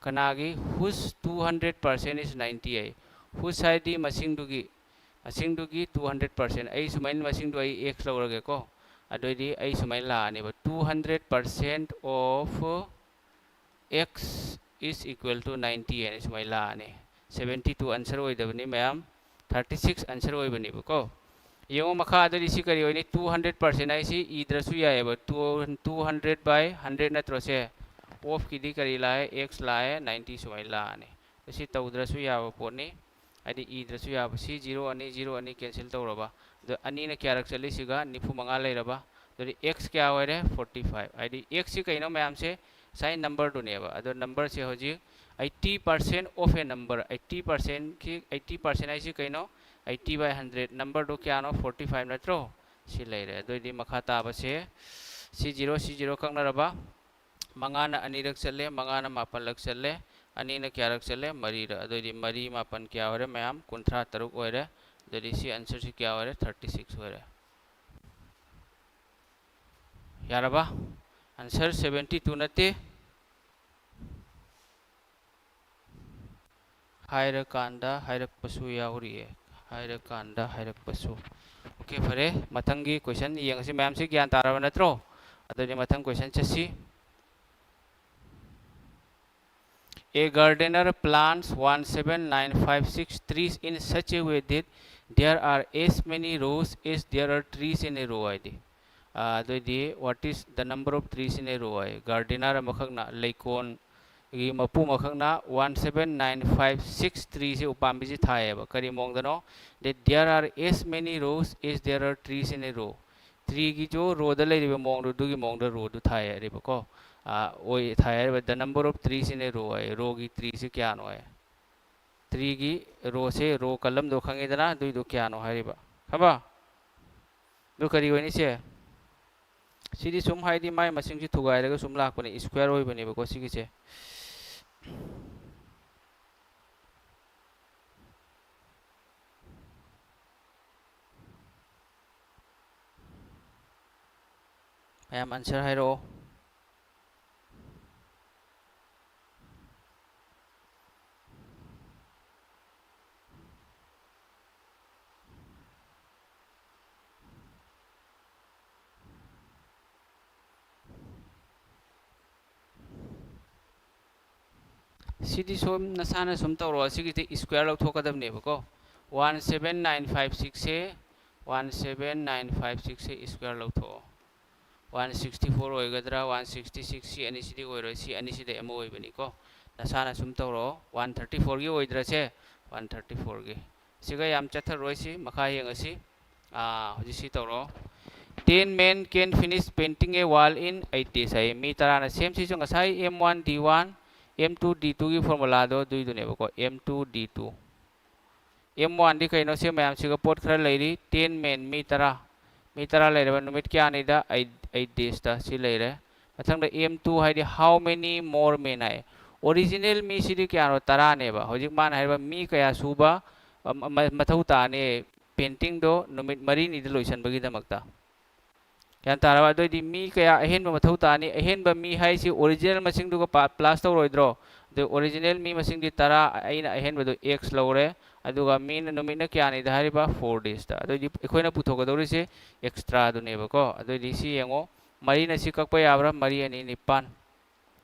ꯀꯅꯥꯒꯤ? Whose two hundred percent is ninety high. Whose ꯍꯥꯏꯗꯤ ꯃꯁꯤꯡꯗꯨꯒꯤ, ꯃꯁꯤꯡꯗꯨꯒꯤ two hundred percent꯫ ꯑꯩ ꯁꯨꯃꯥꯏꯅ ꯃꯁꯤꯡꯗꯣ ꯑꯩ x ꯂꯧꯔꯒꯦꯀꯣ꯫ ꯑꯗꯨꯑꯣꯏꯗꯤ ꯑꯩ ꯁꯨꯃꯥꯏꯅ ꯂꯥꯛꯑꯅꯦꯕ, two hundred percent of x is equal to ninety ꯍꯥꯏꯅ ꯁꯨꯃꯥꯏꯅ ꯂꯥꯛꯑꯅꯤ꯫ Seventy two answer ꯑꯣꯏꯗꯕꯅꯤ ꯃꯌꯥꯝ, thirty six answer ꯑꯣꯏꯕꯅꯦꯕꯀꯣ꯫ ꯌꯦꯡꯉꯣ ꯃꯈꯥꯗꯗꯤ ꯁꯤ ꯀꯔꯤ ꯑꯣꯏꯅꯤ? Two hundred percent ꯍꯥꯏꯁꯤ ꯏꯗ꯭ꯔꯁꯨ ꯌꯥꯏꯑꯕ꯫ Two, two hundred by hundred ꯅꯠꯇ꯭ꯔꯣ ꯁꯦ? Of ꯀꯤꯗꯤ ꯀꯔꯤ ꯂꯥꯛꯑꯦ? X ꯂꯥꯛꯑꯦ, ninety ꯁꯨꯃꯥꯏꯅ ꯂꯥꯛꯑꯅꯤ꯫ ꯁꯤ ꯇꯧꯗ꯭ꯔꯁꯨ ꯌꯥꯕ ꯄꯣꯠꯅꯤ, ꯍꯥꯏꯗꯤ ꯏꯗ꯭ꯔꯁꯨ ꯌꯥꯕ꯫ ꯁꯤ zero ꯑꯅꯤ, zero ꯑꯅꯤ cancel ꯇꯧꯔꯕ꯫ ꯑꯗꯣ ꯑꯅꯤꯅ ꯀꯌꯥꯔꯛ ꯆꯠꯂꯤꯁꯤꯒ? ꯅꯤꯐꯨ ꯃꯉꯥ ꯂꯩꯔꯕ꯫ ꯑꯗꯨꯗꯤ x ꯀꯌꯥ ꯑꯣꯏꯔꯦ? Forty five꯫ ꯍꯥꯏꯗꯤ x ꯁꯤ ꯀꯩꯅꯣ ꯃꯌꯥꯝꯁꯦ? ꯉꯁꯥꯏ ꯅꯝꯕꯔꯗꯨꯅꯦꯕ꯫ ꯑꯗꯣ ꯅꯝꯕꯔꯁꯦ ꯍꯧꯖꯤꯛ eighty percent of a number, eighty percent ꯀꯤ, eighty percent ꯍꯥꯏꯁꯤ ꯀꯩꯅꯣ? Eighty by hundred, ꯅꯝꯕꯔꯗꯨ ꯀꯌꯥꯅꯣ? Forty five ꯅꯠꯇ꯭ꯔꯣ? ꯁꯤ ꯂꯩꯔꯦ꯫ ꯑꯗꯨꯑꯣꯏꯗꯤ ꯃꯈꯥ ꯇꯥꯕꯁꯦ ꯁꯤ ꯖꯤꯔꯣ, ꯁꯤ ꯖꯤꯔꯣ ꯀꯛꯅꯔꯕ? ꯃꯉꯥꯅ ꯑꯅꯤꯔꯛ ꯆꯠꯂꯦ, ꯃꯉꯥꯅ ꯃꯥꯄꯜꯂꯛ ꯆꯠꯂꯦ, ꯑꯅꯤꯅ ꯀꯌꯥꯔꯛ ꯆꯠꯂꯦ? ꯃꯔꯤꯔꯛ꯫ ꯑꯗꯨꯑꯣꯏꯗꯤ ꯃꯔꯤ ꯃꯥꯄꯜ ꯀꯌꯥ ꯑꯣꯏꯔꯦ ꯃꯌꯥꯝ? ꯀꯨꯟꯊ꯭ꯔꯥ ꯇꯔꯨꯛ ꯑꯣꯏꯔꯦ꯫ ꯑꯗꯨꯗꯤ ꯁꯤ ꯑꯟꯁꯔꯁꯤ ꯀꯌꯥ ꯑꯣꯏꯔꯦ? Thirty six ꯑꯣꯏꯔꯦ꯫ ꯌꯥꯔꯕ? ꯑꯟꯁꯔ seventy two ꯅꯠꯇꯦ꯫ ꯍꯥꯏꯔꯀꯥꯟꯗ ꯍꯥꯏꯔꯛꯄꯁꯨ ꯌꯥꯎꯔꯤꯌꯦ꯫ ꯍꯥꯏꯔꯀꯥꯟꯗ ꯍꯥꯏꯔꯛꯄꯁꯨ꯫ ꯑꯣꯀꯦ, ꯐꯔꯦ꯫ ꯃꯊꯪꯒꯤ ꯀꯣꯏꯁꯟ ꯌꯦꯡꯉꯁꯤ꯫ ꯃꯌꯥꯝꯁꯤ ꯒ꯭ꯌꯥꯟ ꯇꯥꯔꯕ ꯅꯠꯇ꯭ꯔꯣ? ꯑꯗꯨꯗꯤ ꯃꯊꯪ ꯀꯣꯏꯁꯟ ꯆꯠꯁꯤ꯫ A gardener plants one seven nine five six trees in such a way that there are as many rows as there are trees in a row ꯍꯥꯏꯗꯤ꯫ ꯑꯥ, ꯑꯗꯨꯑꯣꯏꯗꯤ, what is the number of trees in a row high. Gardener ꯑꯃꯈꯛꯅ, ꯂꯩꯀꯣꯜꯒꯤ ꯃꯄꯨ ꯑꯃꯈꯛꯅ one seven nine five six treeꯁꯦ, ꯎꯄꯥꯝꯕꯤꯁꯦ ꯊꯥꯏꯌꯦꯕ꯫ ꯀꯔꯤ ꯃꯑꯣꯡꯗꯅꯣ? That there are as many rows as there are trees in a row꯫ Treeꯒꯤꯁꯨ rowꯗ ꯂꯩꯔꯤꯕ ꯃꯑꯣꯡꯗꯣ, ꯑꯗꯨꯒꯤ ꯃꯑꯣꯡꯗ rowꯗꯨ ꯊꯥꯏ ꯍꯥꯏꯔꯤꯕꯀꯣ꯫ ꯑꯥ, ꯑꯣꯏ, ꯊꯥꯏ ꯍꯥꯏꯔꯤꯕ the number of trees in a row ꯍꯥꯏ꯫ Rowꯒꯤ treeꯁꯦ ꯀꯌꯥꯅꯣ ꯍꯥꯏ꯫ Treeꯒꯤ rowꯁꯦ, row columnꯗꯣ ꯈꯪꯉꯤꯗꯅ, ꯑꯗꯨꯏꯗꯣ ꯀꯌꯥꯅꯣ ꯍꯥꯏꯔꯤꯕ꯫ ꯈꯪꯕ? ꯑꯗꯨ ꯀꯔꯤ ꯑꯣꯏꯅꯤ ꯁꯦ? ꯁꯤꯗꯤ ꯁꯨꯝ ꯍꯥꯏꯗꯤ ꯃꯥꯏ ꯃꯁꯤꯡꯁꯤ ꯊꯨꯒꯥꯏꯔꯒ ꯁꯨꯝ ꯂꯥꯛꯄꯅꯦ, square ꯑꯣꯏꯕꯅꯦꯕꯀꯣ ꯁꯤꯒꯤꯁꯦ꯫ ꯃꯌꯥꯝ answer ꯍꯥꯏꯔꯛꯑꯣ꯫ ꯁꯤꯗꯤ ꯁꯨꯝ ꯅꯁꯥꯅ ꯁꯨꯝ ꯇꯧꯔꯣ꯫ ꯑꯁꯤꯒꯤꯗꯤ square ꯂꯧꯊꯣꯛꯀꯗꯕꯅꯦꯕꯀꯣ꯫ One seven nine five sixꯁꯦ, one seven nine five sixꯁꯦ square ꯂꯧꯊꯣꯛꯑꯣ꯫ One sixty four ꯑꯣꯏꯒꯗ꯭ꯔꯥ, one sixty six, ꯁꯤ ꯑꯅꯤꯁꯤꯗꯤ ꯑꯣꯏꯔꯣꯏ, ꯁꯤ ꯑꯅꯤꯁꯤꯗ ꯑꯃ ꯑꯣꯏꯕꯅꯤꯀꯣ꯫ ꯅꯁꯥꯅ ꯁꯨꯝ ꯇꯧꯔꯣ꯫ One thirty fourꯒꯤ ꯑꯣꯏꯗ꯭ꯔꯁꯦ? One thirty fourꯒꯤ꯫ ꯁꯤꯒ ꯌꯥꯝ ꯆꯠꯊꯔꯣꯏ, ꯁꯤ ꯃꯈꯥ ꯌꯦꯡꯉꯁꯤ꯫ ꯑꯥ, ꯍꯧꯖꯤꯛ ꯁꯤ ꯇꯧꯔꯣ꯫ Ten men can finish painting a wall in eight days ꯍꯥꯏ꯫ ꯃꯤ ꯇꯔꯥꯅ ꯁꯦꯝꯁꯤꯁꯨ ꯉꯁꯥꯏ M one D one, M two D two ꯒꯤ ꯐꯣꯔꯃꯨꯂꯥꯗꯣ ꯑꯗꯨꯏꯗꯨꯅꯦꯕꯀꯣ, M two D two꯫ M one ꯗꯤ ꯀꯩꯅꯣ? ꯁꯤ ꯃꯌꯥꯝꯁꯤꯒ ꯄꯣꯠ ꯈꯔ ꯂꯩꯔꯤ꯫ Ten men, ꯃꯤ ꯇꯔꯥ꯫ ꯃꯤ ꯇꯔꯥ ꯂꯩꯔꯕ ꯅꯨꯃꯤꯠ ꯀꯌꯥꯅꯤꯗ? Eight, eight days ꯇ꯫ ꯁꯤ ꯂꯩꯔꯦ꯫ ꯃꯊꯪꯗ M two ꯍꯥꯏꯗꯤ how many more men high. Original ꯃꯤꯁꯤꯗꯤ ꯀꯌꯥꯅꯣ? ꯇꯔꯥꯅꯦꯕ꯫ ꯍꯧꯖꯤꯛ ꯃꯥꯅ ꯍꯥꯏꯔꯤꯕ ꯃꯤ ꯀꯌꯥ ꯁꯨꯕ, ꯑ, ꯃ-, ꯃ-, ꯃꯊꯧ ꯇꯥꯅꯤ painting ꯗꯣ ꯅꯨꯃꯤꯠ ꯃꯔꯤꯅꯤꯗ ꯂꯣꯏꯁꯤꯟꯕꯒꯤꯗꯃꯛꯇ? ꯒ꯭ꯌꯥꯟ ꯇꯥꯔꯕ? ꯑꯗꯨꯑꯣꯏꯗꯤ ꯃꯤ ꯀꯌꯥ ꯑꯍꯦꯟꯕ ꯃꯊꯧ ꯇꯥꯅꯤ? ꯑꯍꯦꯟꯕ ꯃꯤ ꯍꯥꯏꯁꯤ original ꯃꯁꯤꯡꯗꯨꯒ ꯄꯥ-, plus ꯇꯧꯔꯣꯏꯗ꯭ꯔꯣ? ꯑꯗꯨ original ꯃꯤ ꯃꯁꯤꯡꯗꯤ ꯇꯔꯥ, ꯑꯩꯅ ꯑꯍꯦꯟꯕꯗꯨ X ꯂꯧꯔꯦ, ꯑꯗꯨꯒ ꯃꯤꯅ, ꯅꯨꯃꯤꯠꯅ ꯀꯌꯥꯅꯤꯗ ꯍꯥꯏꯔꯤꯕ? Four days ꯇ꯫ ꯑꯗꯨꯑꯣꯏꯗꯤ ꯑꯩꯈꯣꯏꯅ ꯄꯨꯊꯣꯛꯀꯗꯧꯔꯤꯁꯦ extra ꯗꯨꯅꯦꯕꯀꯣ꯫ ꯑꯗꯨꯑꯣꯏꯗꯤ ꯁꯤ ꯌꯦꯡꯉꯣ, ꯃꯔꯤꯅ ꯁꯤ ꯀꯛꯄ ꯌꯥꯕ꯭ꯔꯥ? ꯃꯔꯤ ꯑꯅꯤ ꯅꯤꯄꯥꯟ꯫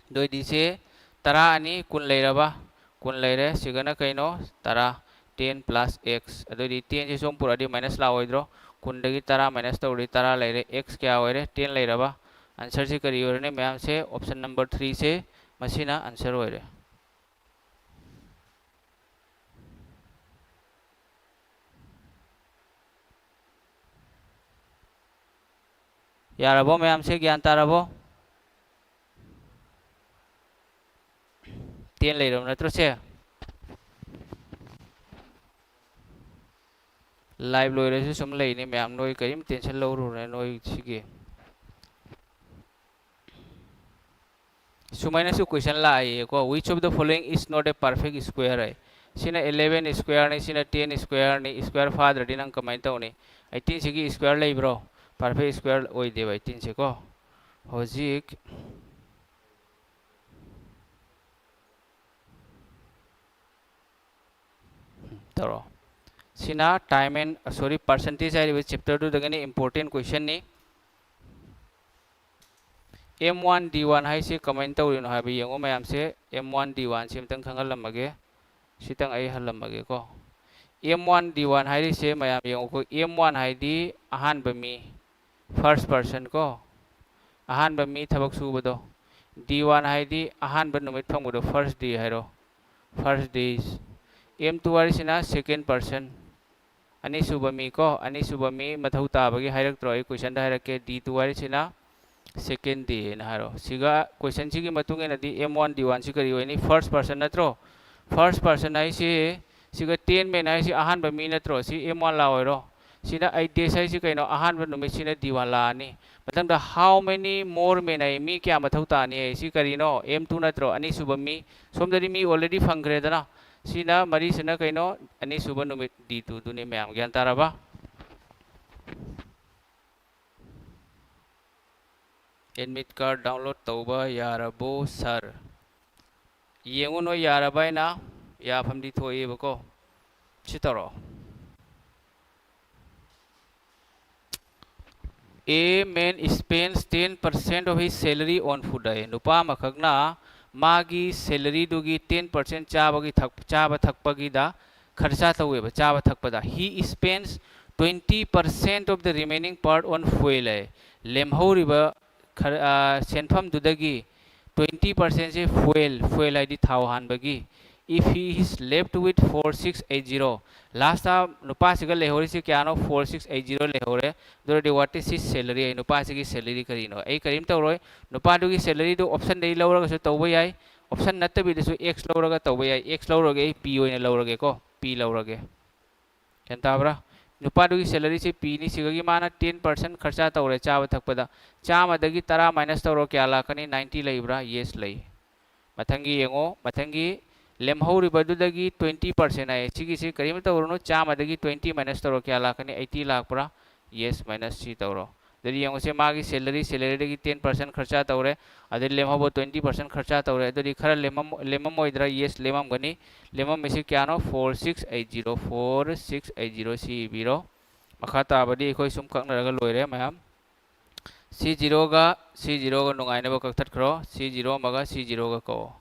ꯑꯗꯨꯑꯣꯏꯗꯤ ꯁꯦ ꯇꯔꯥ ꯑꯅꯤ ꯀꯨꯟ ꯂꯩꯔꯕ? ꯀꯨꯟ ꯂꯩꯔꯦ꯫ ꯁꯤꯒꯅ ꯀꯩꯅꯣ? ꯇꯔꯥ꯫ Ten plus X꯫ ꯑꯗꯨꯑꯣꯏꯗꯤ ten ꯁꯦ ꯁꯣꯝ ꯄꯨꯔꯛꯑꯗꯤ minus ꯂꯥꯛꯑꯣꯏꯗ꯭ꯔꯣ? ꯀꯨꯟꯗꯒꯤ ꯇꯔꯥ minus ꯇꯧꯔꯗꯤ ꯇꯔꯥ ꯂꯩꯔꯦ꯫ X ꯀꯌꯥ ꯑꯣꯏꯔꯦ? Ten ꯂꯩꯔꯕ? Answer ꯁꯦ ꯀꯔꯤ ꯑꯣꯏꯔꯅꯤ ꯃꯌꯥꯝꯁꯦ? Option number three ꯁꯦ, ꯃꯁꯤꯅ answer ꯑꯣꯏꯔꯦ꯫ ꯌꯥꯔꯕꯣ ꯃꯌꯥꯝꯁꯦ? ꯒ꯭ꯌꯥꯟ ꯇꯥꯔꯕꯣ? Ten ꯂꯩꯔꯕ ꯅꯠꯇ꯭ꯔꯣ ꯁꯦ? Live ꯂꯣꯏꯔꯁꯨ ꯁꯨꯝ ꯂꯩꯅꯤ ꯃꯌꯥꯝ, ꯅꯣꯏ ꯀꯔꯤꯝ tension ꯂꯧꯔꯨꯅꯦ ꯅꯣꯏ ꯁꯤꯒꯤ꯫ ꯁꯨꯃꯥꯏꯅꯁꯨ question ꯂꯥꯛꯑꯦꯀꯣ, "Which of the following is not a perfect square?" ꯍꯥꯏ꯫ ꯁꯤꯅ eleven square ꯅꯤ, ꯁꯤꯅ ten square ꯅꯤ, square ꯐꯥꯗ꯭ꯔꯗꯤ ꯅꯪ ꯀꯃꯥꯏꯅ ꯇꯧꯅꯤ? Eighteen ꯁꯤꯒꯤ square ꯂꯩꯕ꯭ꯔꯣ? Perfect square ꯑꯣꯏꯗꯦꯕ eighteen ꯁꯦꯀꯣ꯫ ꯍꯧꯖꯤꯛ ꯇꯧꯔꯣ꯫ ꯁꯤꯅ time and, sorry, percentage ꯍꯥꯏꯔꯤꯕ chapter ꯗꯨꯗꯒꯤꯅꯤ, important question ꯅꯤ꯫ M one D one ꯍꯥꯏꯁꯦ ꯀꯃꯥꯏꯅ ꯇꯧꯔꯤꯅꯣ ꯍꯥꯏꯕ ꯌꯦꯡꯉꯣ ꯃꯌꯥꯝꯁꯦ꯫ M one D one ꯁꯤ ꯑꯝꯇꯪ ꯈꯪꯍꯜꯂꯝꯃꯒꯦ꯫ ꯁꯤꯇꯪ ꯑꯩ ꯍꯜꯂꯝꯃꯒꯦꯀꯣ꯫ M one D one ꯍꯥꯏꯔꯤꯁꯦ ꯃꯌꯥꯝ ꯌꯦꯡꯉꯣꯀꯣ꯫ M one ꯍꯥꯏꯗꯤ ꯑꯍꯥꯟꯕ ꯃꯤ, first person ꯀꯣ꯫ ꯑꯍꯥꯟꯕ ꯃꯤ ꯊꯕꯛ ꯁꯨꯕꯗꯣ꯫ D one ꯍꯥꯏꯗꯤ ꯑꯍꯥꯟꯕ ꯅꯨꯃꯤꯠ ꯐꯪꯕꯗꯣ, first day ꯍꯥꯏꯔꯣ꯫ First days꯫ M two ꯍꯥꯏꯔꯤꯁꯤꯅ second person꯫ ꯑꯅꯤꯁꯨꯕ ꯃꯤ ꯀꯣ, ꯑꯅꯤꯁꯨꯕ ꯃꯤ ꯃꯊꯧ ꯇꯥꯕꯒꯤ ꯍꯥꯏꯔꯛꯇ꯭ꯔꯣ? ꯑꯩ ꯀꯣꯏꯁꯟꯗ ꯍꯥꯏꯔꯛꯀꯦ, ꯗꯤ ꯇꯨ ꯍꯥꯏꯔꯤꯁꯤꯅ ꯁꯦꯀꯦꯟ ꯗꯦ ꯍꯥꯏꯅ ꯍꯥꯏꯔꯣ꯫ ꯁꯤꯒ ꯀꯣꯏꯁꯟꯁꯤꯒꯤ ꯃꯇꯨꯡ ꯏꯟꯅꯗꯤ ꯑꯦꯝ ꯋꯥꯟ ꯗꯤ ꯋꯥꯟꯁꯤ ꯀꯔꯤ ꯑꯣꯏꯅꯤ? ꯐꯥꯔꯁ ꯄꯥꯔꯁꯟ ꯅꯠꯇ꯭ꯔꯣ? ꯐꯥꯔꯁ ꯄꯥꯔꯁꯟ ꯍꯥꯏꯁꯤ, ꯁꯤꯒ ꯇꯦꯟ ꯃꯦꯟ ꯍꯥꯏꯁꯤ ꯑꯍꯥꯟꯕ ꯃꯤ ꯅꯠꯇ꯭ꯔꯣ? ꯁꯤ ꯑꯦꯝ ꯋꯥꯟ ꯂꯥꯛꯑꯣꯏꯔꯣ? ꯁꯤꯅ ꯑꯩꯠ ꯗꯦꯖ ꯍꯥꯏꯁꯤ ꯀꯩꯅꯣ? ꯑꯍꯥꯟꯕ ꯅꯨꯃꯤꯠꯁꯤꯅ ꯗꯤ ꯋꯥꯟ ꯂꯥꯛꯑꯅꯤ꯫ ꯃꯊꯪꯗ how many more men ꯍꯥꯏ, ꯃꯤ ꯀꯌꯥ ꯃꯊꯧ ꯇꯥꯅꯤ ꯍꯥꯏ, ꯁꯤ ꯀꯔꯤꯅꯣ? ꯑꯦꯝ ꯇꯨ ꯅꯠꯇ꯭ꯔꯣ? ꯑꯅꯤꯁꯨꯕ ꯃꯤ꯫ ꯁꯣꯝꯗꯗꯤ ꯃꯤ already ꯐꯪꯈ꯭ꯔꯦꯗꯅ꯫ ꯁꯤꯅ ꯃꯔꯤꯁꯤꯅ ꯀꯩꯅꯣ? ꯑꯅꯤꯁꯨꯕ ꯅꯨꯃꯤꯠ ꯗꯤ ꯇꯨꯗꯨꯅꯤ꯫ ꯃꯌꯥꯝ ꯒ꯭ꯌꯥꯟ ꯇꯥꯔꯕ? ꯑꯦꯗꯃꯤꯠ ꯀꯥꯔꯗ ꯗꯥꯎꯟꯂꯣꯗ ꯇꯧꯕ ꯌꯥꯔꯕꯣ ꯁꯥꯔ? ꯌꯦꯡꯉꯨ ꯅꯣꯏ ꯌꯥꯔꯕ ꯍꯥꯏꯅ꯫ ꯌꯥꯐꯝꯗꯤ ꯊꯣꯛꯑꯦꯕꯀꯣ꯫ ꯁꯤ ꯇꯧꯔꯣ꯫ A man spends ten percent of his salary on food ꯍꯥꯏ꯫ ꯅꯨꯄꯥ ꯑꯃꯈꯛꯅ ꯃꯥꯒꯤ ꯁꯦꯂꯔꯤꯗꯨꯒꯤ ꯇꯦꯟ ꯄꯥꯔꯁꯦꯟ ꯆꯥꯕꯒꯤ ꯊꯛ-, ꯆꯥꯕ ꯊꯛꯄꯒꯤꯗ ꯈꯔꯆꯥ ꯇꯧꯋꯦꯕ, ꯆꯥꯕ ꯊꯛꯄꯗ꯫ He spends twenty percent of the remaining part on fuel ꯍꯥꯏ꯫ ꯂꯦꯝꯍꯧꯔꯤꯕ ꯈꯔ, ꯑ, ꯁꯦꯟꯐꯝꯗꯨꯗꯒꯤ twenty percentꯁꯦ fuel, fuel ꯍꯥꯏꯗꯤ ꯊꯥꯎ ꯍꯥꯟꯕꯒꯤ꯫ If he is left with four six eight zero, last ꯅꯨꯄꯥꯁꯤꯒ ꯂꯩꯍꯧꯔꯤꯁꯤ ꯀꯌꯥꯅꯣ? Four six eight zero ꯂꯩꯍꯧꯔꯦ꯫ ꯑꯗꯨ ꯑꯣꯏꯔꯗꯤ what is his salary? ꯅꯨꯄꯥꯁꯤꯒꯤ ꯁꯦꯂꯔꯤ ꯀꯔꯤꯅꯣ? ꯑꯩ ꯀꯔꯤꯝ ꯇꯧꯔꯣꯏ꯫ ꯅꯨꯄꯥꯗꯨꯒꯤ ꯁꯦꯂꯔꯤꯗꯨ ꯑꯣꯞꯁꯟꯗꯒꯤ ꯂꯧꯔꯒꯁꯨ ꯇꯧꯕ ꯌꯥꯏ, ꯑꯣꯞꯁꯟ ꯅꯠꯇꯕꯤꯗꯁꯨ ꯑꯦꯛꯁ ꯂꯧꯔꯒ ꯇꯧꯕ ꯌꯥꯏ꯫ ꯑꯦꯛꯁ ꯂꯧꯔꯒꯦ, ꯑꯩ ꯄꯤ ꯑꯣꯏꯅ ꯂꯧꯔꯒꯦꯀꯣ, ꯄꯤ ꯂꯧꯔꯒꯦ꯫ ꯒ꯭ꯌꯥꯟ ꯇꯥꯕ꯭ꯔꯥ? ꯅꯨꯄꯥꯗꯨꯒꯤ ꯁꯦꯂꯔꯤꯁꯦ ꯄꯤꯅꯤ, ꯁꯤꯒꯒꯤ ꯃꯥꯅ ꯇꯦꯟ ꯄꯥꯔꯁꯦꯟ ꯈꯔꯆꯥ ꯇꯧꯔꯦ ꯆꯥꯕ ꯊꯛꯄꯗ꯫ ꯆꯥꯝꯃꯗꯒꯤ ꯇꯔꯥ ꯃꯥꯏꯅꯁ ꯇꯧꯔꯣ, ꯀꯌꯥ ꯂꯥꯛꯀꯅꯤ? ꯅꯥꯏꯟꯇꯤ ꯂꯩꯕ꯭ꯔꯥ? ꯌꯦꯁ ꯂꯩ꯫ ꯃꯊꯪꯒꯤ ꯌꯦꯡꯉꯣ, ꯃꯊꯪꯒꯤ ꯂꯦꯝꯍꯧꯔꯤꯕꯗꯨꯗꯒꯤ ꯇ꯭ꯋꯦꯟꯇꯤ ꯄꯥꯔꯁꯦꯟ ꯍꯥꯏꯌꯦ꯫ ꯁꯤꯒꯤꯁꯦ ꯀꯔꯤꯝꯇ ꯇꯧꯔꯨꯅꯨ, ꯆꯥꯝꯃꯗꯒꯤ ꯇ꯭ꯋꯦꯟꯇꯤ ꯃꯥꯏꯅꯁ ꯇꯧꯔꯣ, ꯀꯌꯥ ꯂꯥꯛꯀꯅꯤ? ꯑꯩꯠꯇꯤ ꯂꯥꯛꯄ꯭ꯔꯥ? ꯌꯦꯁ, ꯃꯥꯏꯅꯁ ꯁꯤ ꯇꯧꯔꯣ꯫ ꯑꯗꯨꯗꯤ ꯌꯦꯡꯉꯨꯁꯦ, ꯃꯥꯒꯤ ꯁꯦꯂꯔꯤ, ꯁꯦꯂꯔꯤꯗꯒꯤ ꯇꯦꯟ ꯄꯥꯔꯁꯦꯟ ꯈꯔꯆꯥ ꯇꯧꯔꯦ, ꯑꯗꯩ ꯂꯦꯝꯍꯧꯕ ꯇ꯭ꯋꯦꯟꯇꯤ ꯄꯥꯔꯁꯦꯟ ꯈꯔꯆꯥ ꯇꯧꯔꯦ꯫ ꯑꯗꯨꯗꯤ ꯈꯔ ꯂꯦꯝꯃꯝ-, ꯂꯦꯝꯃꯝꯃꯣꯏꯗ꯭ꯔꯥ? ꯌꯦꯁ, ꯂꯦꯝꯃꯝꯒꯅꯤ꯫ ꯂꯦꯝꯃꯝꯃꯤꯁꯤ ꯀꯌꯥꯅꯣ? Four six eight zero, four six eight zero. ꯁꯤ ꯏꯕꯤꯔꯣ꯫ ꯃꯈꯥ ꯇꯥꯕꯗꯤ ꯑꯩꯈꯣꯏ ꯁꯨꯝ ꯀꯛꯅꯔꯒ ꯂꯣꯏꯔꯦ ꯃꯌꯥꯝ꯫ ꯁꯤ ꯖꯤꯔꯣꯒ ꯁꯤ ꯖꯤꯔꯣꯒ ꯅꯨꯡꯉꯥꯏꯅꯕ ꯀꯛꯊꯠꯈ꯭ꯔꯣ꯫ ꯁꯤ ꯖꯤꯔꯣ ꯑꯃꯒ ꯁꯤ ꯖꯤꯔꯣꯒ ꯀꯛꯑꯣ꯫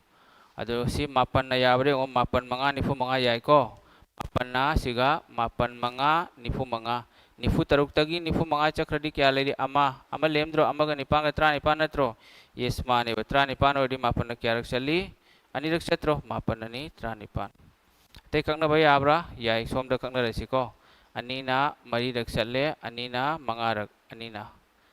ꯑꯗꯣ ꯁꯤ ꯃꯥꯄꯟꯅ ꯌꯥꯕ꯭ꯔꯥ ꯌꯦꯡꯉꯣ꯫ ꯃꯥꯄꯟ ꯃꯉꯥ ꯅꯤꯐꯨ ꯃꯉꯥ ꯌꯥꯏꯀꯣ? ꯃꯥꯄꯟꯅ ꯁꯤꯒ ꯃꯥꯄꯟ ꯃꯉꯥ ꯅꯤꯐꯨ ꯃꯉꯥ꯫ ꯅꯤꯐꯨ ꯇꯔꯨꯛꯇꯒꯤ ꯅꯤꯐꯨ ꯃꯉꯥ ꯆꯠꯈ꯭ꯔꯗꯤ ꯀꯌꯥ ꯂꯩꯔꯤ? ꯑꯃ꯫ ꯑꯃ ꯂꯦꯝꯗ꯭ꯔꯣ? ꯑꯃꯒ ꯅꯤꯄꯥꯟꯒ ꯇꯔꯥꯅꯤꯄꯥꯟ ꯅꯠꯇ꯭ꯔꯣ? ꯌꯦꯁ, ꯃꯥꯅꯦꯕ꯫ ꯇꯔꯥꯅꯤꯄꯥꯟ ꯑꯣꯏꯔꯗꯤ ꯃꯥꯄꯟꯅ ꯀꯌꯥꯔꯛ ꯆꯠꯂꯤ? ꯑꯅꯤꯔꯛ ꯆꯠꯇ꯭ꯔꯣ? ꯃꯥꯄꯟ ꯑꯅꯤ ꯇꯔꯥꯅꯤꯄꯥꯟ꯫ ꯑꯇꯩ ꯀꯛꯅꯕ ꯌꯥꯕ꯭ꯔꯥ? ꯌꯥꯏ, ꯁꯣꯝꯗ ꯀꯛꯅꯔꯁꯤꯀꯣ꯫ ꯑꯅꯤꯅ ꯃꯔꯤꯔꯛ ꯆꯠꯂꯦ, ꯑꯅꯤꯅ ꯃꯉꯥꯔꯛ, ꯑꯅꯤꯅ꯫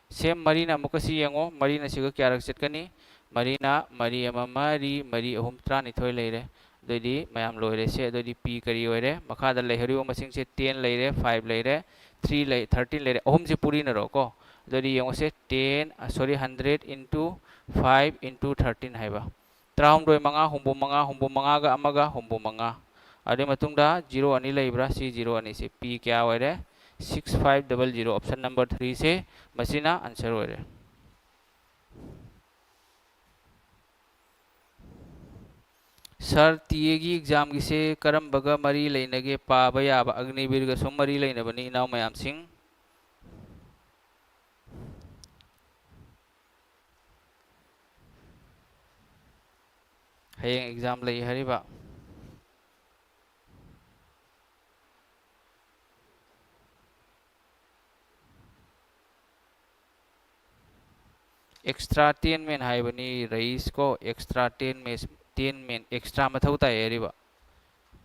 Same ꯃꯔꯤꯅ ꯑꯃꯨꯛꯀ ꯁꯤ ꯌꯦꯡꯉꯣ, ꯃꯔꯤꯅ ꯁꯤꯒ ꯀꯌꯥꯔꯛ ꯆꯠꯀꯅꯤ? ꯃꯔꯤꯅ ꯃꯔꯤ ꯑꯃ ꯃꯔꯤ, ꯃꯔꯤ ꯑꯍꯨꯝ ꯇꯔꯥꯅꯤꯊꯣꯏ ꯂꯩꯔꯦ꯫ ꯑꯗꯨꯑꯣꯏꯗꯤ ꯃꯌꯥꯝ ꯂꯣꯏꯔꯦ ꯁꯦ꯫ ꯑꯗꯨꯑꯣꯏꯗꯤ P ꯀꯔꯤ ꯑꯣꯏꯔꯦ? ꯃꯈꯥꯗ ꯂꯩꯍꯧꯔꯤꯕ ꯃꯁꯤꯡꯁꯦ ten ꯂꯩꯔꯦ, five ꯂꯩꯔꯦ, three ꯂꯩ, thirteen ꯂꯩꯔꯦ꯫ ꯑꯍꯨꯝꯁꯦ ꯄꯨꯔꯤꯅꯔꯣꯀꯣ꯫ ꯑꯗꯨꯑꯣꯏꯗꯤ ꯌꯦꯡꯉꯨꯁꯦ, ten, ꯑ, sorry, hundred into five into thirteen ꯍꯥꯏꯕ꯫ ꯇꯔꯥꯍꯨꯝꯗꯣꯏ ꯃꯉꯥ, ꯍꯨꯝꯐꯨ ꯃꯉꯥ, ꯍꯨꯝꯐꯨ ꯃꯉꯥꯒ ꯑꯃꯒ, ꯍꯨꯝꯐꯨ ꯃꯉꯥ꯫ ꯑꯗꯨꯒꯤ ꯃꯇꯨꯡꯗ zero ꯑꯅꯤ ꯂꯩꯕ꯭ꯔꯥ? ꯁꯤ zero ꯑꯅꯤꯁꯤ P ꯀꯌꯥ ꯑꯣꯏꯔꯦ? Six five double zero, option number three ꯁꯦ ꯃꯁꯤꯅ answer ꯑꯣꯏꯔꯦ꯫ Sir, T Aꯒꯤ examꯒꯤꯁꯦ ꯀꯔꯝꯕꯒ ꯃꯔꯤ ꯂꯩꯅꯒꯦ? ꯄꯥꯕ ꯌꯥꯕ꯫ ꯑꯒꯅꯤꯕꯤꯔꯒ ꯁꯨꯝ ꯃꯔꯤ ꯂꯩꯅꯕꯅꯤ, ꯏꯅꯥꯎ ꯃꯌꯥꯝꯁꯤꯡ꯫ ꯍꯌꯦꯡ exam ꯂꯩ ꯍꯥꯏꯔꯤꯕ꯫ Extra ten man ꯍꯥꯏꯕꯅꯤ, ꯔꯏꯁ ꯀꯣ, extra ten man, ten man extra ꯃꯊꯧ ꯇꯥꯏ ꯍꯥꯏꯔꯤꯕ꯫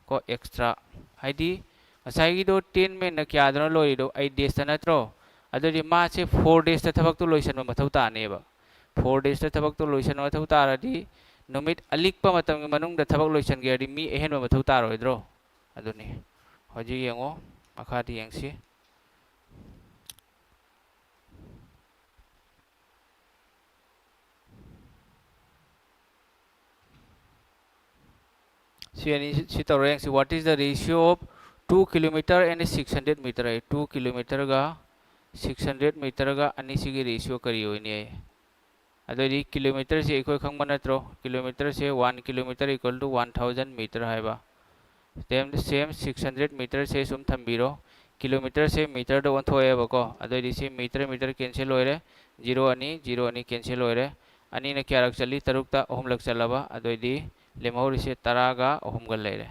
ꯀꯣ, extra ꯍꯥꯏꯗꯤ ꯉꯁꯥꯏꯒꯤꯗꯣ ten manꯅ ꯀꯌꯥꯗꯅꯣ ꯂꯣꯏꯔꯤꯗꯣ? Eight daysꯇ ꯅꯠꯇ꯭ꯔꯣ? ꯑꯗꯨꯗꯤ ꯃꯥꯁꯦ four daysꯇ ꯊꯕꯛꯇꯣ ꯂꯣꯏꯁꯤꯟꯕ ꯃꯊꯧ ꯇꯥꯅꯦꯕ꯫ Four daysꯇ ꯊꯕꯛꯇꯣ ꯂꯣꯏꯁꯤꯟꯕ ꯃꯊꯧ ꯇꯥꯔꯗꯤ ꯅꯨꯃꯤꯠ ꯑꯂꯤꯛꯄ ꯃꯇꯝꯒꯤ ꯃꯅꯨꯡꯗ ꯊꯕꯛ ꯂꯣꯏꯁꯤꯟꯒꯦ ꯍꯥꯏꯔꯗꯤ ꯃꯤ ꯑꯍꯦꯟꯕ ꯃꯊꯧ ꯇꯥꯔꯣꯏꯗ꯭ꯔꯣ? ꯑꯗꯨꯅꯤ꯫ ꯍꯧꯖꯤꯛ ꯌꯦꯡꯉꯣ, ꯃꯈꯥꯗ ꯌꯦꯡꯁꯤ꯫ ꯁꯤ ꯑꯅꯤ ꯁꯤ ꯇꯧꯔ ꯌꯦꯡꯁꯤ꯫ What is the ratio of two kilometer and six hundred meter high. Two kilometerꯒ six hundred meterꯒ ꯑꯅꯤꯁꯤꯒꯤ ratio ꯀꯔꯤ ꯑꯣꯏꯅꯤ ꯍꯥꯏ꯫ ꯑꯗꯨꯑꯣꯏꯗꯤ kilometerꯁꯦ ꯑꯩꯈꯣꯏ ꯈꯪꯕ ꯅꯠꯇ꯭ꯔꯣ? Kilometerꯁꯦ one kilometer equal to one thousand meter ꯍꯥꯏꯕ꯫ Same, same six hundred meterꯁꯦ ꯁꯨꯝ ꯊꯝꯕꯤꯔꯣ꯫ Kilometerꯁꯦ meterꯗ ꯑꯣꯟꯊꯣꯛꯑꯦꯕꯀꯣ꯫ ꯑꯗꯨꯑꯣꯏꯗꯤ ꯁꯤ meter, meter cancel ꯑꯣꯏꯔꯦ꯫ Zero ꯑꯅꯤ, zero ꯑꯅꯤ cancel ꯑꯣꯏꯔꯦ꯫ ꯑꯅꯤꯅ ꯀꯌꯥꯔꯛ ꯆꯠꯂꯤ? ꯇꯔꯨꯛꯇ ꯑꯍꯨꯝꯂꯛ ꯆꯠꯂꯕ꯫ ꯑꯗꯨꯑꯣꯏꯗꯤ ꯂꯦꯝꯍꯧꯔꯤꯁꯦ ꯇꯔꯥꯒ ꯑꯍꯨꯝꯒ ꯂꯩꯔꯦ꯫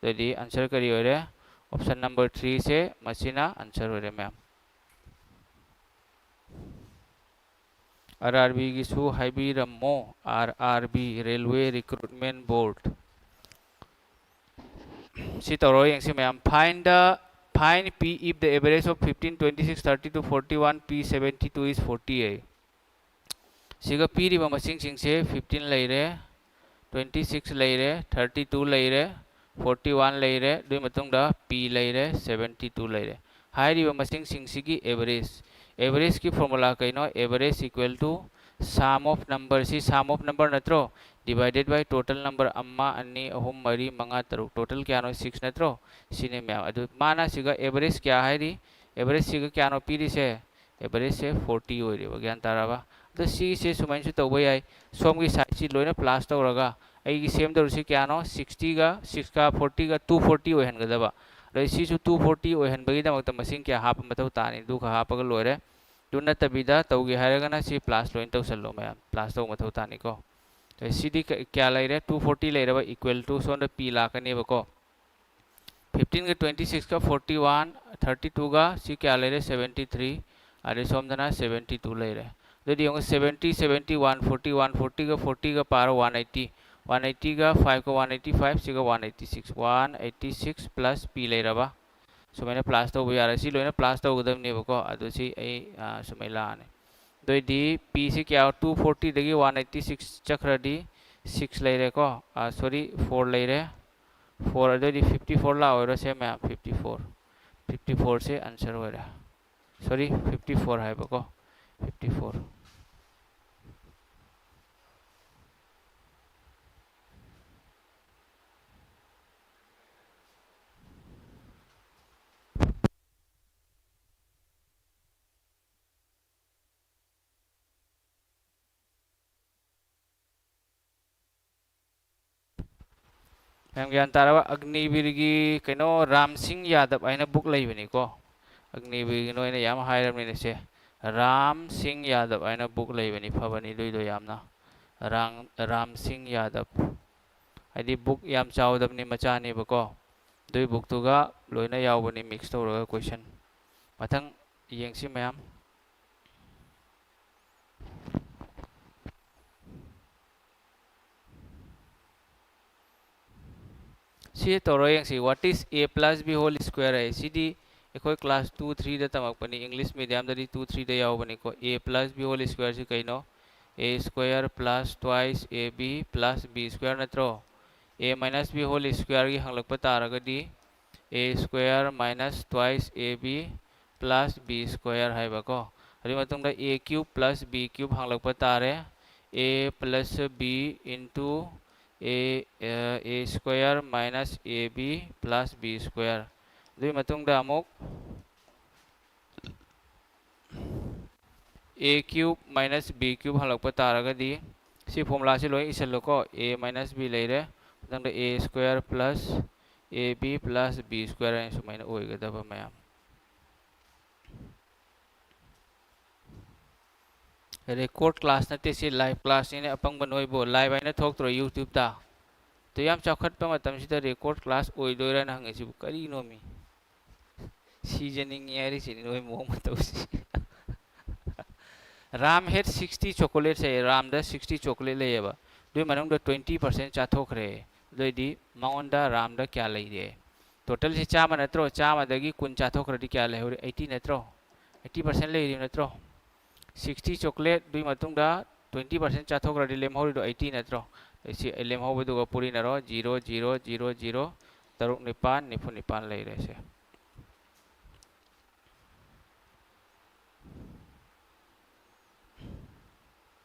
ꯑꯗꯨꯑꯣꯏꯗꯤ answer ꯀꯔꯤ ꯑꯣꯏꯔꯦ? Option number threeꯁꯦ ꯃꯁꯤꯅ answer ꯑꯣꯏꯔꯦ, ꯃꯌꯥꯝ꯫ R R Bꯒꯤꯁꯨ ꯍꯥꯏꯕꯤꯔꯝꯃꯣ, R R B, Railway Recruitment Board꯫ ꯁꯤ ꯇꯧꯔꯣ ꯌꯦꯡꯁꯤ ꯃꯌꯥꯝ꯫ Find the Find P if the average of fifteen, twenty six, thirty two, forty one, P seventy two is forty ꯍꯥꯏ꯫ ꯁꯤꯒ ꯄꯤꯔꯤꯕ ꯃꯁꯤꯡꯁꯤꯡꯁꯦ fifteen ꯂꯩꯔꯦ, twenty six ꯂꯩꯔꯦ, thirty two ꯂꯩꯔꯦ, forty one ꯂꯩꯔꯦ, ꯑꯗꯨꯒꯤ ꯃꯇꯨꯡꯗ P ꯂꯩꯔꯦ, seventy two ꯂꯩꯔꯦ꯫ ꯍꯥꯏꯔꯤꯕ ꯃꯁꯤꯡꯁꯤꯡꯁꯤꯒꯤ average, average ꯀꯤ formula ꯀꯩꯅꯣ? Average equal to sum of number, ꯁꯤ sum of number ꯅꯠꯇ꯭ꯔꯣ? Divided by total number ꯑꯃ, ꯑꯅꯤ, ꯑꯍꯨꯝ, ꯃꯔꯤ, ꯃꯉꯥ, ꯇꯔꯨꯛ, total ꯀꯌꯥꯅꯣ? Six ꯅꯠꯇ꯭ꯔꯣ? ꯁꯤꯅꯤ ꯃꯌꯥꯝ꯫ ꯑꯗꯨ ꯃꯥꯅ ꯁꯤꯒ average ꯀꯌꯥ ꯍꯥꯏꯔꯤ? Average ꯁꯤꯒ ꯀꯌꯥꯅꯣ ꯄꯤꯔꯤꯁꯦ? Average ꯁꯦ forty ꯑꯣꯏꯔꯦꯕ꯫ ꯒ꯭ꯌꯥꯟ ꯇꯥꯔꯕ? ꯑꯗꯣ ꯁꯤꯁꯦ ꯁꯨꯃꯥꯏꯅꯁꯨ ꯇꯧꯕ ꯌꯥꯏ꯫ ꯁꯣꯝꯒꯤ side ꯁꯤ ꯂꯣꯏꯅ plus ꯇꯧꯔꯒ ꯑꯩꯒꯤ ꯁꯦꯝꯗꯧꯔꯤꯁꯤ ꯀꯌꯥꯅꯣ? Sixty ꯒ six ꯒ forty ꯒ two forty ꯑꯣꯏꯍꯟꯒꯗꯕ꯫ ꯑꯗꯩ ꯁꯤꯁꯨ two forty ꯑꯣꯏꯍꯟꯕꯒꯤꯗꯃꯛꯇ ꯃꯁꯤꯡ ꯀꯌꯥ ꯍꯥꯞꯄ ꯃꯊꯧ ꯇꯥꯅꯤ? ꯑꯗꯨ ꯈꯛ ꯍꯥꯞꯄꯒ ꯂꯣꯏꯔꯦ꯫ ꯑꯗꯨ ꯅꯠꯇꯕꯤꯗ ꯇꯧꯒꯦ ꯍꯥꯏꯔꯒꯅ ꯁꯤ plus ꯂꯣꯏꯅ ꯇꯧꯁꯜꯂꯣ ꯃꯌꯥꯝ꯫ Plus ꯇꯧꯕ ꯃꯊꯧ ꯇꯥꯅꯤꯀꯣ꯫ ꯑꯗꯩ ꯁꯤꯗꯤ ꯀ-, ꯀꯌꯥ ꯂꯩꯔꯦ? Two forty ꯂꯩꯔꯕ equal to ꯁꯣꯝꯗ P ꯂꯥꯛꯀꯅꯦꯕꯀꯣ꯫ Fifteen ꯒ twenty six ꯀ forty one, thirty two ꯒ ꯁꯤ ꯀꯌꯥ ꯂꯩꯔꯦ? Seventy three꯫ ꯑꯗꯩ ꯁꯣꯝꯗꯅ seventy two ꯂꯩꯔꯦ꯫ ꯑꯗꯨꯗꯤ ꯌꯦꯡꯉꯨ, seventy, seventy, one forty, one forty ꯒ forty ꯒ ꯄꯥꯔꯣ, one eighty, one eighty ꯒ five ꯀ one eighty five, ꯁꯤꯒ one eighty six, one eighty six plus P ꯂꯩꯔꯕ꯫ ꯁꯨꯃꯥꯏꯅ plus ꯇꯧꯕ ꯌꯥꯔꯦ꯫ ꯁꯤ ꯂꯣꯏꯅ plus ꯇꯧꯒꯗꯕꯅꯦꯕꯀꯣ꯫ ꯑꯗꯨ ꯁꯤ ꯑꯩ, ꯑ, ꯁꯨꯃꯥꯏꯅ ꯂꯥꯛꯑꯅꯤ꯫ ꯑꯗꯨꯑꯣꯏꯗꯤ P ꯁꯤ ꯀꯌꯥ? Two forty ꯗꯒꯤ one eighty six ꯆꯠꯈ꯭ꯔꯗꯤ six ꯂꯩꯔꯦꯀꯣ꯫ ꯑ, sorry, four ꯂꯩꯔꯦ꯫ Four, ꯑꯗꯨꯑꯣꯏꯗꯤ fifty four ꯂꯥꯛꯑꯣꯏꯔꯣ ꯁꯦ ꯃꯌꯥꯝ? Fifty four, fifty four ꯁꯦ answer ꯑꯣꯏꯔꯦ꯫ Sorry, fifty four ꯍꯥꯏꯕꯀꯣ, fifty four꯫ ꯃꯌꯥꯝ ꯒ꯭ꯌꯥꯟ ꯇꯥꯔꯕ? ꯑꯒꯅꯤꯕꯤꯔꯒꯤ ꯀꯩꯅꯣ, ꯔꯥꯝ ꯁꯤꯡ ꯌꯥꯗꯕ ꯍꯥꯏꯅ book ꯂꯩꯕꯅꯤꯀꯣ꯫ ꯑꯒꯅꯤꯕꯤꯔꯒꯤ ꯅꯣꯏꯅ ꯌꯥꯝ ꯍꯥꯏꯔꯕꯅꯤꯅ ꯁꯦ, ꯔꯥꯝ ꯁꯤꯡ ꯌꯥꯗꯕ ꯍꯥꯏꯅ book ꯂꯩꯕꯅꯤ, ꯐꯕꯅꯤ ꯑꯗꯨꯏꯗꯣ ꯌꯥꯝꯅ꯫ ꯔꯥꯝ, ꯔꯥꯝ ꯁꯤꯡ ꯌꯥꯗꯕ꯫ ꯍꯥꯏꯗꯤ book ꯌꯥꯝ ꯆꯥꯎꯗꯕꯅꯤ, ꯃꯆꯥꯅꯦꯕꯀꯣ꯫ ꯑꯗꯨꯏ bookꯇꯨꯒ ꯂꯣꯏꯅ ꯌꯥꯎꯕꯅꯤ, mix ꯇꯧꯔꯒ question꯫ ꯃꯊꯪ ꯌꯦꯡꯁꯤ ꯃꯌꯥꯝ꯫ ꯁꯤ ꯇꯧꯔ ꯌꯦꯡꯁꯤ, what is a plus b whole square ꯍꯥꯏ? ꯁꯤꯗꯤ ꯑꯩꯈꯣꯏ class two threeꯗ ꯇꯝꯃꯛꯄꯅꯤ, English mediumꯗꯗꯤ two threeꯗ ꯌꯥꯎꯕꯅꯤꯀꯣ꯫ A plus b whole square ꯁꯤ ꯀꯩꯅꯣ? A square plus twice ab plus b square ꯅꯠꯇ꯭ꯔꯣ? A minus b whole squareꯒꯤ ꯍꯪꯂꯛꯄ ꯇꯥꯔꯒꯗꯤ, a square minus twice ab plus b square ꯍꯥꯏꯕꯀꯣ꯫ ꯑꯗꯨꯒꯤ ꯃꯇꯨꯡꯗ a cube plus b cube ꯍꯪꯂꯛꯄ ꯇꯥꯔꯦ, a plus b into a, a square minus ab plus b square꯫ ꯑꯗꯨꯒꯤ ꯃꯇꯨꯡꯗ ꯑꯃꯨꯛ a cube minus b cube ꯍꯜꯂꯛꯄ ꯇꯥꯔꯒꯗꯤ, ꯁꯤ formulaꯁꯤ ꯂꯣꯏ ꯏꯁꯜꯂꯨꯀꯣ꯫ A minus b ꯂꯩꯔꯦ, ꯃꯊꯪꯗ a square plus ab plus b square ꯍꯥꯏꯅ ꯁꯨꯃꯥꯏꯅ ꯑꯣꯏꯒꯗꯕ ꯃꯌꯥꯝ꯫ Record class ꯅꯠꯇꯦ, ꯁꯤ live classꯅꯤꯅꯦ꯫ ꯑꯄꯪꯕ ꯅꯣꯏꯕꯨ live ꯍꯥꯏꯅ ꯊꯣꯛꯇ꯭ꯔꯣ YouTubeꯇ? ꯑꯗꯨ ꯌꯥꯝ ꯆꯥꯎꯈꯠꯄ ꯃꯇꯝꯁꯤꯗ record class ꯑꯣꯏꯗꯣꯏꯔꯥꯅ ꯍꯪꯉꯤꯁꯤꯕꯨ ꯀꯔꯤꯅꯣꯃꯤ? ꯁꯤꯖꯅꯤꯡꯉꯤ ꯍꯥꯏꯔꯤꯁꯤꯅꯤ ꯅꯣꯏ ꯃꯑꯣꯡ ꯃꯇꯧꯁꯤ꯫ Ram had sixty chocolates ꯍꯥꯏꯌꯦ꯫ ꯔꯥꯝꯗ sixty chocolate ꯂꯩꯌꯦꯕ꯫ ꯑꯗꯨꯏ ꯃꯅꯨꯡꯗ twenty percent ꯆꯥꯊꯣꯛꯈ꯭ꯔꯦ꯫ ꯑꯗꯨꯑꯣꯏꯗꯤ ꯃꯉꯣꯟꯗ, ꯔꯥꯝꯗ, ꯀꯌꯥ ꯂꯩꯔꯦ? Totalꯁꯤ ꯆꯥꯝꯃ ꯅꯠꯇ꯭ꯔꯣ? ꯆꯥꯝꯃꯗꯒꯤ ꯀꯨꯟ ꯆꯥꯊꯣꯛꯈ꯭ꯔꯗꯤ ꯀꯌꯥ ꯂꯩꯍꯧꯔꯤ? Eighty ꯅꯠꯇ꯭ꯔꯣ? Eighty percent ꯂꯩꯔꯤ ꯅꯠꯇ꯭ꯔꯣ? Sixty chocolate ꯑꯗꯨꯒꯤ ꯃꯇꯨꯡꯗ twenty percent ꯆꯥꯊꯣꯛꯈ꯭ꯔꯗꯤ ꯂꯦꯝꯍꯧꯔꯤꯗꯣ eighty ꯅꯠꯇ꯭ꯔꯣ? ꯁꯤ ꯂꯦꯝꯍꯧꯕꯗꯨꯒ ꯄꯨꯔꯤꯅꯔꯣ, zero, zero, zero, zero, ꯇꯔꯨꯛ ꯅꯤꯄꯥꯟ, ꯅꯤꯐꯨ ꯅꯤꯄꯥꯟ ꯂꯩꯔꯦ ꯁꯦ꯫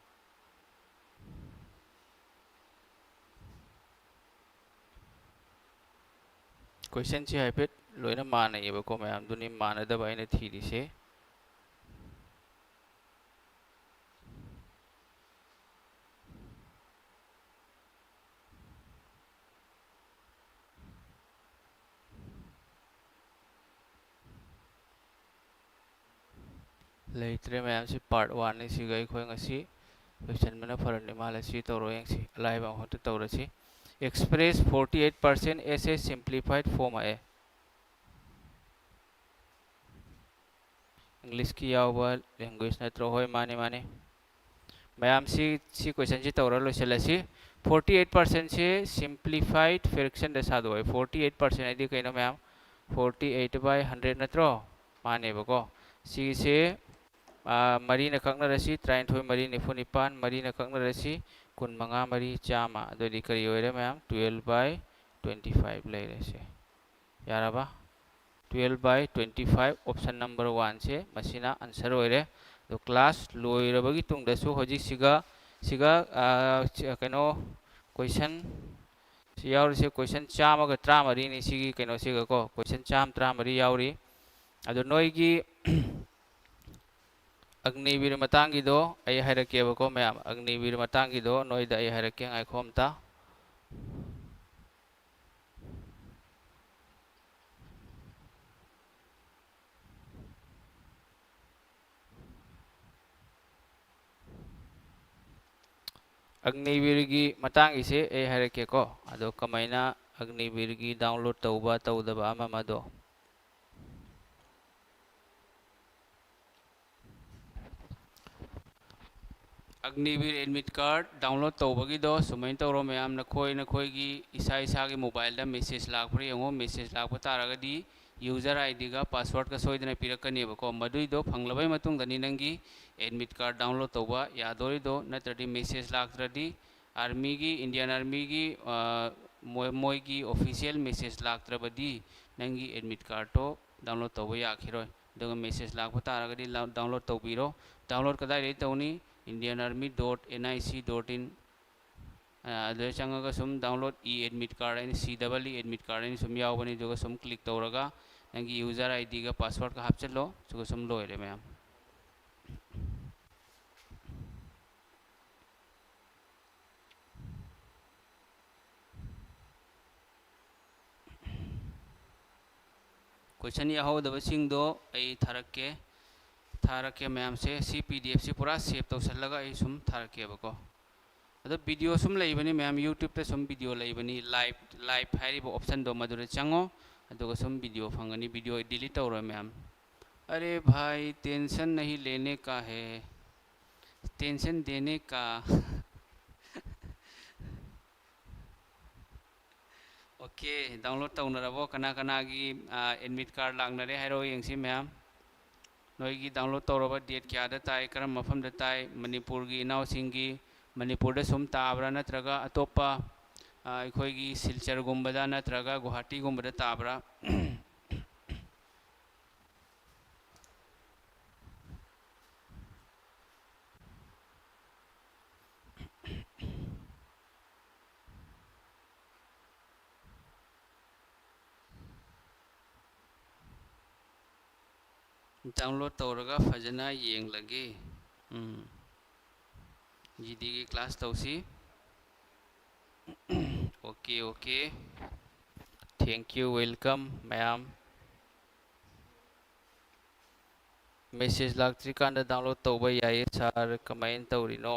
Questionꯁꯤ ꯍꯥꯏꯐꯦꯠ ꯂꯣꯏꯅ ꯃꯥꯟꯅꯩꯌꯦꯕꯀꯣ ꯃꯌꯥꯝ, ꯑꯗꯨꯅꯤ ꯃꯥꯟꯅꯗꯕ ꯑꯩꯅ ꯊꯤꯔꯤꯁꯦ꯫ ꯂꯩꯇ꯭ꯔꯦ ꯃꯌꯥꯝꯁꯤ, part oneꯅꯤ꯫ ꯁꯤꯒ ꯑꯩꯈꯣꯏ ꯉꯁꯤ ꯂꯣꯏꯁꯤꯟꯕꯅ ꯐꯔꯅꯤ ꯃꯥꯜꯂꯦ꯫ ꯁꯤ ꯇꯧꯔꯣ ꯌꯦꯡꯁꯤ, ꯑꯂꯥꯏꯕ ꯑꯃꯈꯛꯇ ꯇꯧꯔꯁꯤ꯫ Express forty eight percent as a simplified form ꯍꯥꯏꯌꯦ꯫ Englishꯀꯤ ꯌꯥꯎꯕ language ꯅꯠꯇ꯭ꯔꯣ? ꯍꯣꯏ, ꯃꯥꯅꯤ, ꯃꯥꯅꯤ꯫ ꯃꯌꯥꯝꯁꯤ, ꯁꯤ questionꯁꯤ ꯇꯧꯔ ꯂꯣꯏꯁꯤꯜꯂꯁꯤ꯫ ꯐꯣꯔꯇꯤ ꯑꯩꯠ ꯄꯥꯔꯁꯦꯟꯁꯦ ꯁꯤꯝꯄ꯭ꯂꯤꯐꯥꯏꯠ ꯐ꯭ꯔꯦꯛꯁꯟꯗ ꯁꯥꯗꯣꯛꯑꯦ꯫ ꯐꯣꯔꯇꯤ ꯑꯩꯠ ꯄꯥꯔꯁꯦꯟ ꯍꯥꯏꯗꯤ ꯀꯩꯅꯣ ꯃꯌꯥꯝ? ꯐꯣꯔꯇꯤ ꯑꯩꯠ ꯕꯥꯏ ꯍꯟꯗ꯭ꯔꯦꯠ ꯅꯠꯇ꯭ꯔꯣ? ꯃꯥꯅꯦꯕꯀꯣ꯫ ꯁꯤꯒꯤꯁꯦ ꯃꯔꯤꯅ ꯀꯛꯅꯔꯁꯤ, ꯇꯔꯥꯅꯤꯊꯣꯏ ꯃꯔꯤ ꯅꯤꯐꯨ ꯅꯤꯄꯥꯟ, ꯃꯔꯤꯅ ꯀꯛꯅꯔꯁꯤ, ꯀꯨꯟꯃꯉꯥ ꯃꯔꯤ ꯆꯥꯝꯃ꯫ ꯑꯗꯨꯗꯤ ꯀꯔꯤ ꯑꯣꯏꯔꯦ ꯃꯌꯥꯝ? ꯇꯨꯌꯦꯜꯞ ꯕꯥꯏ ꯇ꯭ꯋꯦꯟꯇꯤ ꯐꯥꯏꯚ ꯂꯩꯔꯦ꯫ ꯁꯦ ꯌꯥꯔꯕ? Twelve by twenty five, option number ꯋꯥꯟꯁꯦ ꯃꯁꯤꯅ ꯑꯟꯁꯔ ꯑꯣꯏꯔꯦ꯫ ꯑꯗꯣ ꯀ꯭ꯂꯥꯁ ꯂꯣꯏꯔꯕꯒꯤ ꯇꯨꯡꯗꯁꯨ ꯍꯧꯖꯤꯛꯁꯤꯒ ꯁꯤꯒ ꯀꯩꯅꯣ ꯀꯣꯏꯁꯟ ꯁꯤ ꯌꯥꯎꯔꯤꯁꯦ ꯀꯣꯏꯁꯟ ꯆꯥꯝꯃꯒ ꯇꯔꯥꯃꯔꯤꯅꯤ꯫ ꯁꯤꯒꯤ ꯀꯩꯅꯣꯁꯤꯒꯀꯣ ꯀꯣꯏꯁꯟ ꯆꯥꯝꯃ ꯇꯔꯥꯃꯔꯤ ꯌꯥꯎꯔꯤ꯫ ꯑꯗꯣ ꯅꯣꯏꯒꯤ ꯑꯒꯅꯤꯕꯤꯔ ꯃꯇꯥꯡꯒꯤꯗꯣ ꯑꯩ ꯍꯥꯏꯔꯛꯀꯦꯕꯀꯣ ꯃꯌꯥꯝ꯫ ꯑꯒꯅꯤꯕꯤꯔ ꯃꯇꯥꯡꯒꯤꯗꯣ ꯅꯣꯏꯗ ꯑꯩ ꯍꯥꯏꯔꯛꯀꯦ꯫ ꯉꯥꯏꯈꯣ ꯑꯝꯇ꯫ ꯑꯒꯅꯤꯕꯤꯔꯒꯤ ꯃꯇꯥꯡꯒꯤꯁꯦ ꯑꯩ ꯍꯥꯏꯔꯛꯀꯦꯀꯣ꯫ ꯑꯗꯣ ꯀꯃꯥꯏꯅ ꯑꯒꯅꯤꯕꯤꯔꯒꯤ ꯗꯥꯎꯟꯂꯣꯗ ꯇꯧꯕ ꯇꯧꯗꯕ ꯑꯃ ꯑꯃꯗꯣ꯫ ꯑꯒꯅꯤꯕꯤꯔ ꯑꯦꯗꯃꯤꯠ ꯀꯥꯔꯗ ꯗꯥꯎꯟꯂꯣꯗ ꯇꯧꯕꯒꯤꯗꯣ ꯁꯨꯃꯥꯏꯅ ꯇꯧꯔꯣ ꯃꯌꯥꯝ, ꯅꯈꯣꯏ ꯅꯈꯣꯏꯒꯤ ꯏꯁꯥ ꯏꯁꯥꯒꯤ ꯃꯣꯕꯥꯏꯜꯗ ꯃꯦꯁꯦꯖ ꯂꯥꯛꯄ꯭ꯔꯥ ꯌꯦꯡꯉꯣ꯫ ꯃꯦꯁꯦꯖ ꯂꯥꯛꯄ ꯇꯥꯔꯒꯗꯤ ꯌꯨꯖꯔ ꯑꯥꯏ ꯗꯤꯒ ꯄꯥꯁꯋꯥꯔꯗꯀ ꯁꯣꯏꯗꯅ ꯄꯤꯔꯛꯀꯅꯦꯕꯀꯣ꯫ ꯃꯗꯨꯏꯗꯣ ꯐꯪꯂꯕꯩ ꯃꯇꯨꯡꯗꯅꯤ ꯅꯪꯒꯤ ꯑꯦꯗꯃꯤꯠ ꯀꯥꯔꯗ ꯗꯥꯎꯟꯂꯣꯗ ꯇꯧꯕ ꯌꯥꯗꯣꯔꯤꯗꯣ꯫ ꯅꯠꯇ꯭ꯔꯗꯤ ꯃꯦꯁꯦꯖ ꯂꯥꯛꯇ꯭ꯔꯗꯤ ꯑꯥꯔꯃꯤꯒꯤ, ꯏꯟꯗꯤꯌꯥꯟ ꯑꯥꯔꯃꯤꯒꯤ, ꯃꯣꯏ-, ꯃꯣꯏꯒꯤ ꯑꯣꯐꯤꯁꯤꯌꯦꯜ ꯃꯦꯁꯦꯖ ꯂꯥꯛꯇ꯭ꯔꯕꯗꯤ ꯅꯪꯒꯤ ꯑꯦꯗꯃꯤꯠ ꯀꯥꯔꯗꯇꯣ ꯗꯥꯎꯟꯂꯣꯗ ꯇꯧꯕ ꯌꯥꯈꯤꯔꯣꯏ꯫ ꯑꯗꯨꯒ ꯃꯦꯁꯦꯖ ꯂꯥꯛꯄ ꯇꯥꯔꯒꯗꯤ ꯂꯥꯎ-, ꯗꯥꯎꯟꯂꯣꯗ ꯇꯧꯕꯤꯔꯣ꯫ ꯗꯥꯎꯟꯂꯣꯗ ꯀꯗꯥꯏꯗꯒꯤ ꯇꯧꯅꯤ? Indian army dot N I C dot ꯏꯟ, ꯑ, ꯑꯗꯨꯗ ꯆꯪꯉꯒ ꯁꯨꯝ ꯗꯥꯎꯟꯂꯣꯗ ꯏ ꯑꯦꯗꯃꯤꯠ ꯀꯥꯔꯗ ꯍꯥꯏꯅ, ꯁꯤ ꯗꯕꯜ ꯏ ꯑꯦꯗꯃꯤꯠ ꯀꯥꯔꯗ ꯍꯥꯏꯅ ꯁꯨꯝ ꯌꯥꯎꯕꯅꯤ꯫ ꯑꯗꯨꯒ ꯁꯨꯝ ꯀ꯭ꯂꯤꯛ ꯇꯧꯔꯒ ꯅꯪꯒꯤ ꯌꯨꯖꯔ ꯑꯥꯏ ꯗꯤꯒ ꯄꯥꯁꯋꯥꯔꯗꯀ ꯍꯥꯞꯆꯤꯜꯂꯣ꯫ ꯑꯗꯨꯒ ꯁꯨꯝ ꯂꯣꯏꯔꯦ ꯃꯌꯥꯝ꯫ ꯀꯣꯏꯁꯟ ꯌꯥꯎꯍꯧꯗꯕꯁꯤꯡꯗꯣ ꯑꯩ ꯊꯥꯔꯛꯀꯦ꯫ ꯊꯥꯔꯛꯀꯦ ꯃꯌꯥꯝꯁꯦ꯫ ꯁꯤ ꯄꯤ ꯗꯤ ꯑꯦꯐꯁꯤ ꯄꯨꯔꯥ ꯁꯦꯞ ꯇꯧꯁꯜꯂꯒ ꯑꯩ ꯁꯨꯝ ꯊꯥꯔꯛꯀꯦꯕꯀꯣ꯫ ꯑꯗꯣ ꯚꯤꯗꯤꯑꯣ ꯁꯨꯝ ꯂꯩꯕꯅꯤ ꯃꯌꯥꯝ, ꯌꯨꯇ꯭ꯌꯨꯕꯇ ꯁꯨꯝ ꯚꯤꯗꯤꯑꯣ ꯂꯩꯕꯅꯤ, ꯂꯥꯏꯚ, ꯂꯥꯏꯚ ꯍꯥꯏꯔꯤꯕ ꯑꯣꯞꯁꯟꯗꯣ ꯃꯗꯨꯗ ꯆꯪꯉꯣ꯫ ꯑꯗꯨꯒ ꯁꯨꯝ ꯚꯤꯗꯤꯑꯣ ꯐꯪꯒꯅꯤ꯫ ꯚꯤꯗꯤꯑꯣ ꯑꯩ ꯗꯤꯂꯤꯠ ꯇꯧꯔꯣꯏ ꯃꯌꯥꯝ꯫ अरे भाई, टेंशन नहीं लेने का है, टेंशन देने का। Okay, download ꯇꯧꯅꯔꯕꯣ? ꯀꯅꯥ ꯀꯅꯥꯒꯤ ꯑꯦꯗꯃꯤꯠ ꯀꯥꯔꯗ ꯂꯥꯛꯅꯔꯦ ꯍꯥꯏꯔꯛꯑꯣ ꯌꯦꯡꯁꯤ ꯃꯌꯥꯝ꯫ ꯅꯣꯏꯒꯤ download ꯇꯧꯔꯕ date ꯀꯌꯥꯗ ꯇꯥꯏ, ꯀꯔꯝꯕ ꯃꯐꯝꯗ ꯇꯥꯏ? ꯃꯅꯤꯄꯨꯔꯒꯤ ꯏꯅꯥꯎꯁꯤꯡꯒꯤ, ꯃꯅꯤꯄꯨꯔꯗ ꯁꯨꯝ ꯇꯥꯕ꯭ꯔꯥ, ꯅꯠꯇ꯭ꯔꯒ ꯑꯇꯣꯞꯄ ꯑꯩꯈꯣꯏꯒꯤ ꯁꯤꯜꯆꯔꯒꯨꯝꯕꯗ ꯅꯠꯇ꯭ꯔꯒ ꯒꯨꯋꯥꯍꯥꯇꯤꯒꯨꯝꯕꯗ ꯇꯥꯕ꯭ꯔꯥ? Download ꯇꯧꯔꯒ ꯐꯖꯅ ꯌꯦꯡꯂꯒꯦ꯫ ꯎꯝ꯫ ꯖꯤꯗꯤꯒꯤ class ꯇꯧꯁꯤ꯫ Okay, okay. Thank you, welcome ꯃꯌꯥꯝ꯫ Message ꯂꯥꯛꯇ꯭ꯔꯤꯀꯥꯟꯗ download ꯇꯧꯕ ꯌꯥꯏꯌꯦ sir, ꯀꯃꯥꯏꯅ ꯇꯧꯔꯤꯅꯣ?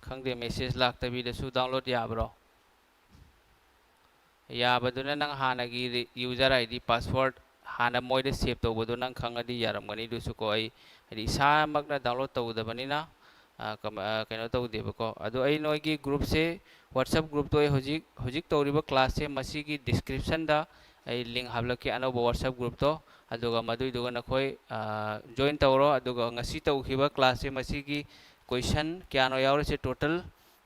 ꯈꯪꯗꯦ, message ꯂꯥꯛꯇꯕꯤꯗꯁꯨ download ꯌꯥꯕ꯭ꯔꯣ? ꯌꯥꯕꯗꯨꯅ ꯅꯪ ꯍꯥꯟꯅꯒꯤ ꯔꯤ-, user ID, password ꯍꯥꯟꯅ ꯃꯣꯏꯗ save ꯇꯧꯕꯗꯣ ꯅꯪ ꯈꯪꯉꯗꯤ ꯌꯥꯔꯝꯒꯅꯤ꯫ ꯑꯗꯨꯁꯨꯀꯣ, ꯑꯩ ꯍꯥꯏꯗꯤ ꯏꯁꯥꯃꯛꯅ download ꯇꯧꯗꯕꯅꯤꯅ, ꯑ, ꯀꯃ-, ꯑ, ꯀꯩꯅꯣ ꯇꯧꯗꯦꯕꯀꯣ꯫ ꯑꯗꯣ ꯑꯩ ꯅꯣꯏꯒꯤ groupꯁꯦ, WhatsApp groupꯇꯣ ꯑꯩ ꯍꯧꯖꯤꯛ, ꯍꯧꯖꯤꯛ ꯇꯧꯔꯤꯕ classꯁꯦ ꯃꯁꯤꯒꯤ descriptionꯗ ꯑꯩ link ꯍꯥꯞꯂꯛꯀꯦ, ꯑꯅꯧꯕ WhatsApp groupꯇꯣ꯫ ꯑꯗꯨꯒ ꯃꯗꯨꯏꯗꯨꯒ ꯅꯈꯣꯏ, ꯑ, join ꯇꯧꯔꯣ꯫ ꯑꯗꯨꯒ ꯉꯁꯤ ꯇꯧꯈꯤꯕ classꯁꯦ ꯃꯁꯤꯒꯤ question ꯀꯌꯥꯅꯣ ꯌꯥꯎꯔꯤꯁꯦ? Total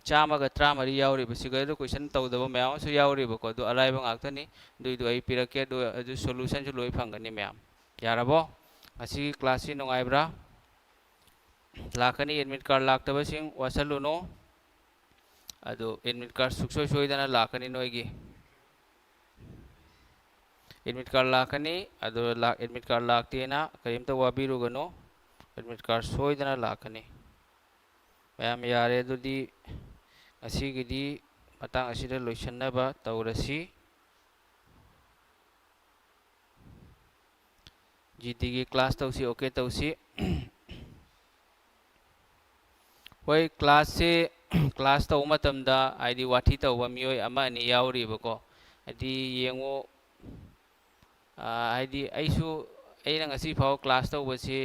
ꯆꯥꯝꯃꯒ ꯇꯔꯥꯃꯔꯤ ꯌꯥꯎꯔꯤꯕꯁꯤꯒ ꯑꯗꯨ question ꯇꯧꯗꯕ ꯃꯌꯥꯝ ꯑꯃꯁꯨ ꯌꯥꯎꯔꯤꯕꯀꯣ꯫ ꯑꯗꯨ ꯑꯔꯥꯏꯕ ꯉꯥꯛꯇꯅꯤ꯫ ꯑꯗꯨꯏꯗꯣ ꯑꯩ ꯄꯤꯔꯛꯀꯦ꯫ ꯑꯗꯨ, ꯑꯗꯨ solutionꯁꯨ ꯂꯣꯏ ꯐꯪꯒꯅꯤ ꯃꯌꯥꯝ꯫ ꯌꯥꯔꯕꯣ? ꯉꯁꯤꯒꯤ classꯁꯤ ꯅꯨꯡꯉꯥꯏꯕ꯭ꯔꯥ? ꯂꯥꯛꯀꯅꯤ, admit card ꯂꯥꯛꯇꯕꯁꯤꯡ ꯋꯥꯁꯜꯂꯨꯅꯨ꯫ ꯑꯗꯨ admit card ꯁꯨꯡꯁꯣꯏ ꯁꯣꯏꯗꯅ ꯂꯥꯛꯀꯅꯤ ꯅꯣꯏꯒꯤ꯫ Admit card ꯂꯥꯛꯀꯅꯤ꯫ ꯑꯗꯨ ꯂꯥꯛ-, admit card ꯂꯥꯛꯇꯦꯅ ꯀꯔꯤꯝꯇ ꯋꯥꯕꯤꯔꯨꯒꯅꯨ꯫ Admit card ꯁꯣꯏꯗꯅ ꯂꯥꯛꯀꯅꯤ꯫ ꯃꯌꯥꯝ ꯌꯥꯔꯦ, ꯑꯗꯨꯗꯤ ꯉꯁꯤꯒꯤꯗꯤ ꯃꯇꯥꯡ ꯑꯁꯤꯗ ꯂꯣꯏꯁꯤꯟꯅꯕ ꯇꯧꯔꯁꯤ꯫ ꯖꯤꯗꯤꯒꯤ class ꯇꯧꯁꯤ, okay ꯇꯧꯁꯤ꯫ ꯍꯣꯏ, classꯁꯦ, class ꯇꯧꯕ ꯃꯇꯝꯗ ꯍꯥꯏꯗꯤ ꯋꯥꯊꯤ ꯇꯧꯕ ꯃꯤꯑꯣꯏ ꯑꯃ ꯑꯅꯤ ꯌꯥꯎꯔꯤꯕꯀꯣ꯫ ꯍꯥꯏꯗꯤ ꯌꯦꯡꯉꯣ, ꯑꯥ, ꯍꯥꯏꯗꯤ ꯑꯩꯁꯨ, ꯑꯩꯅ ꯉꯁꯤ ꯐꯥꯎ class ꯇꯧꯕꯁꯤ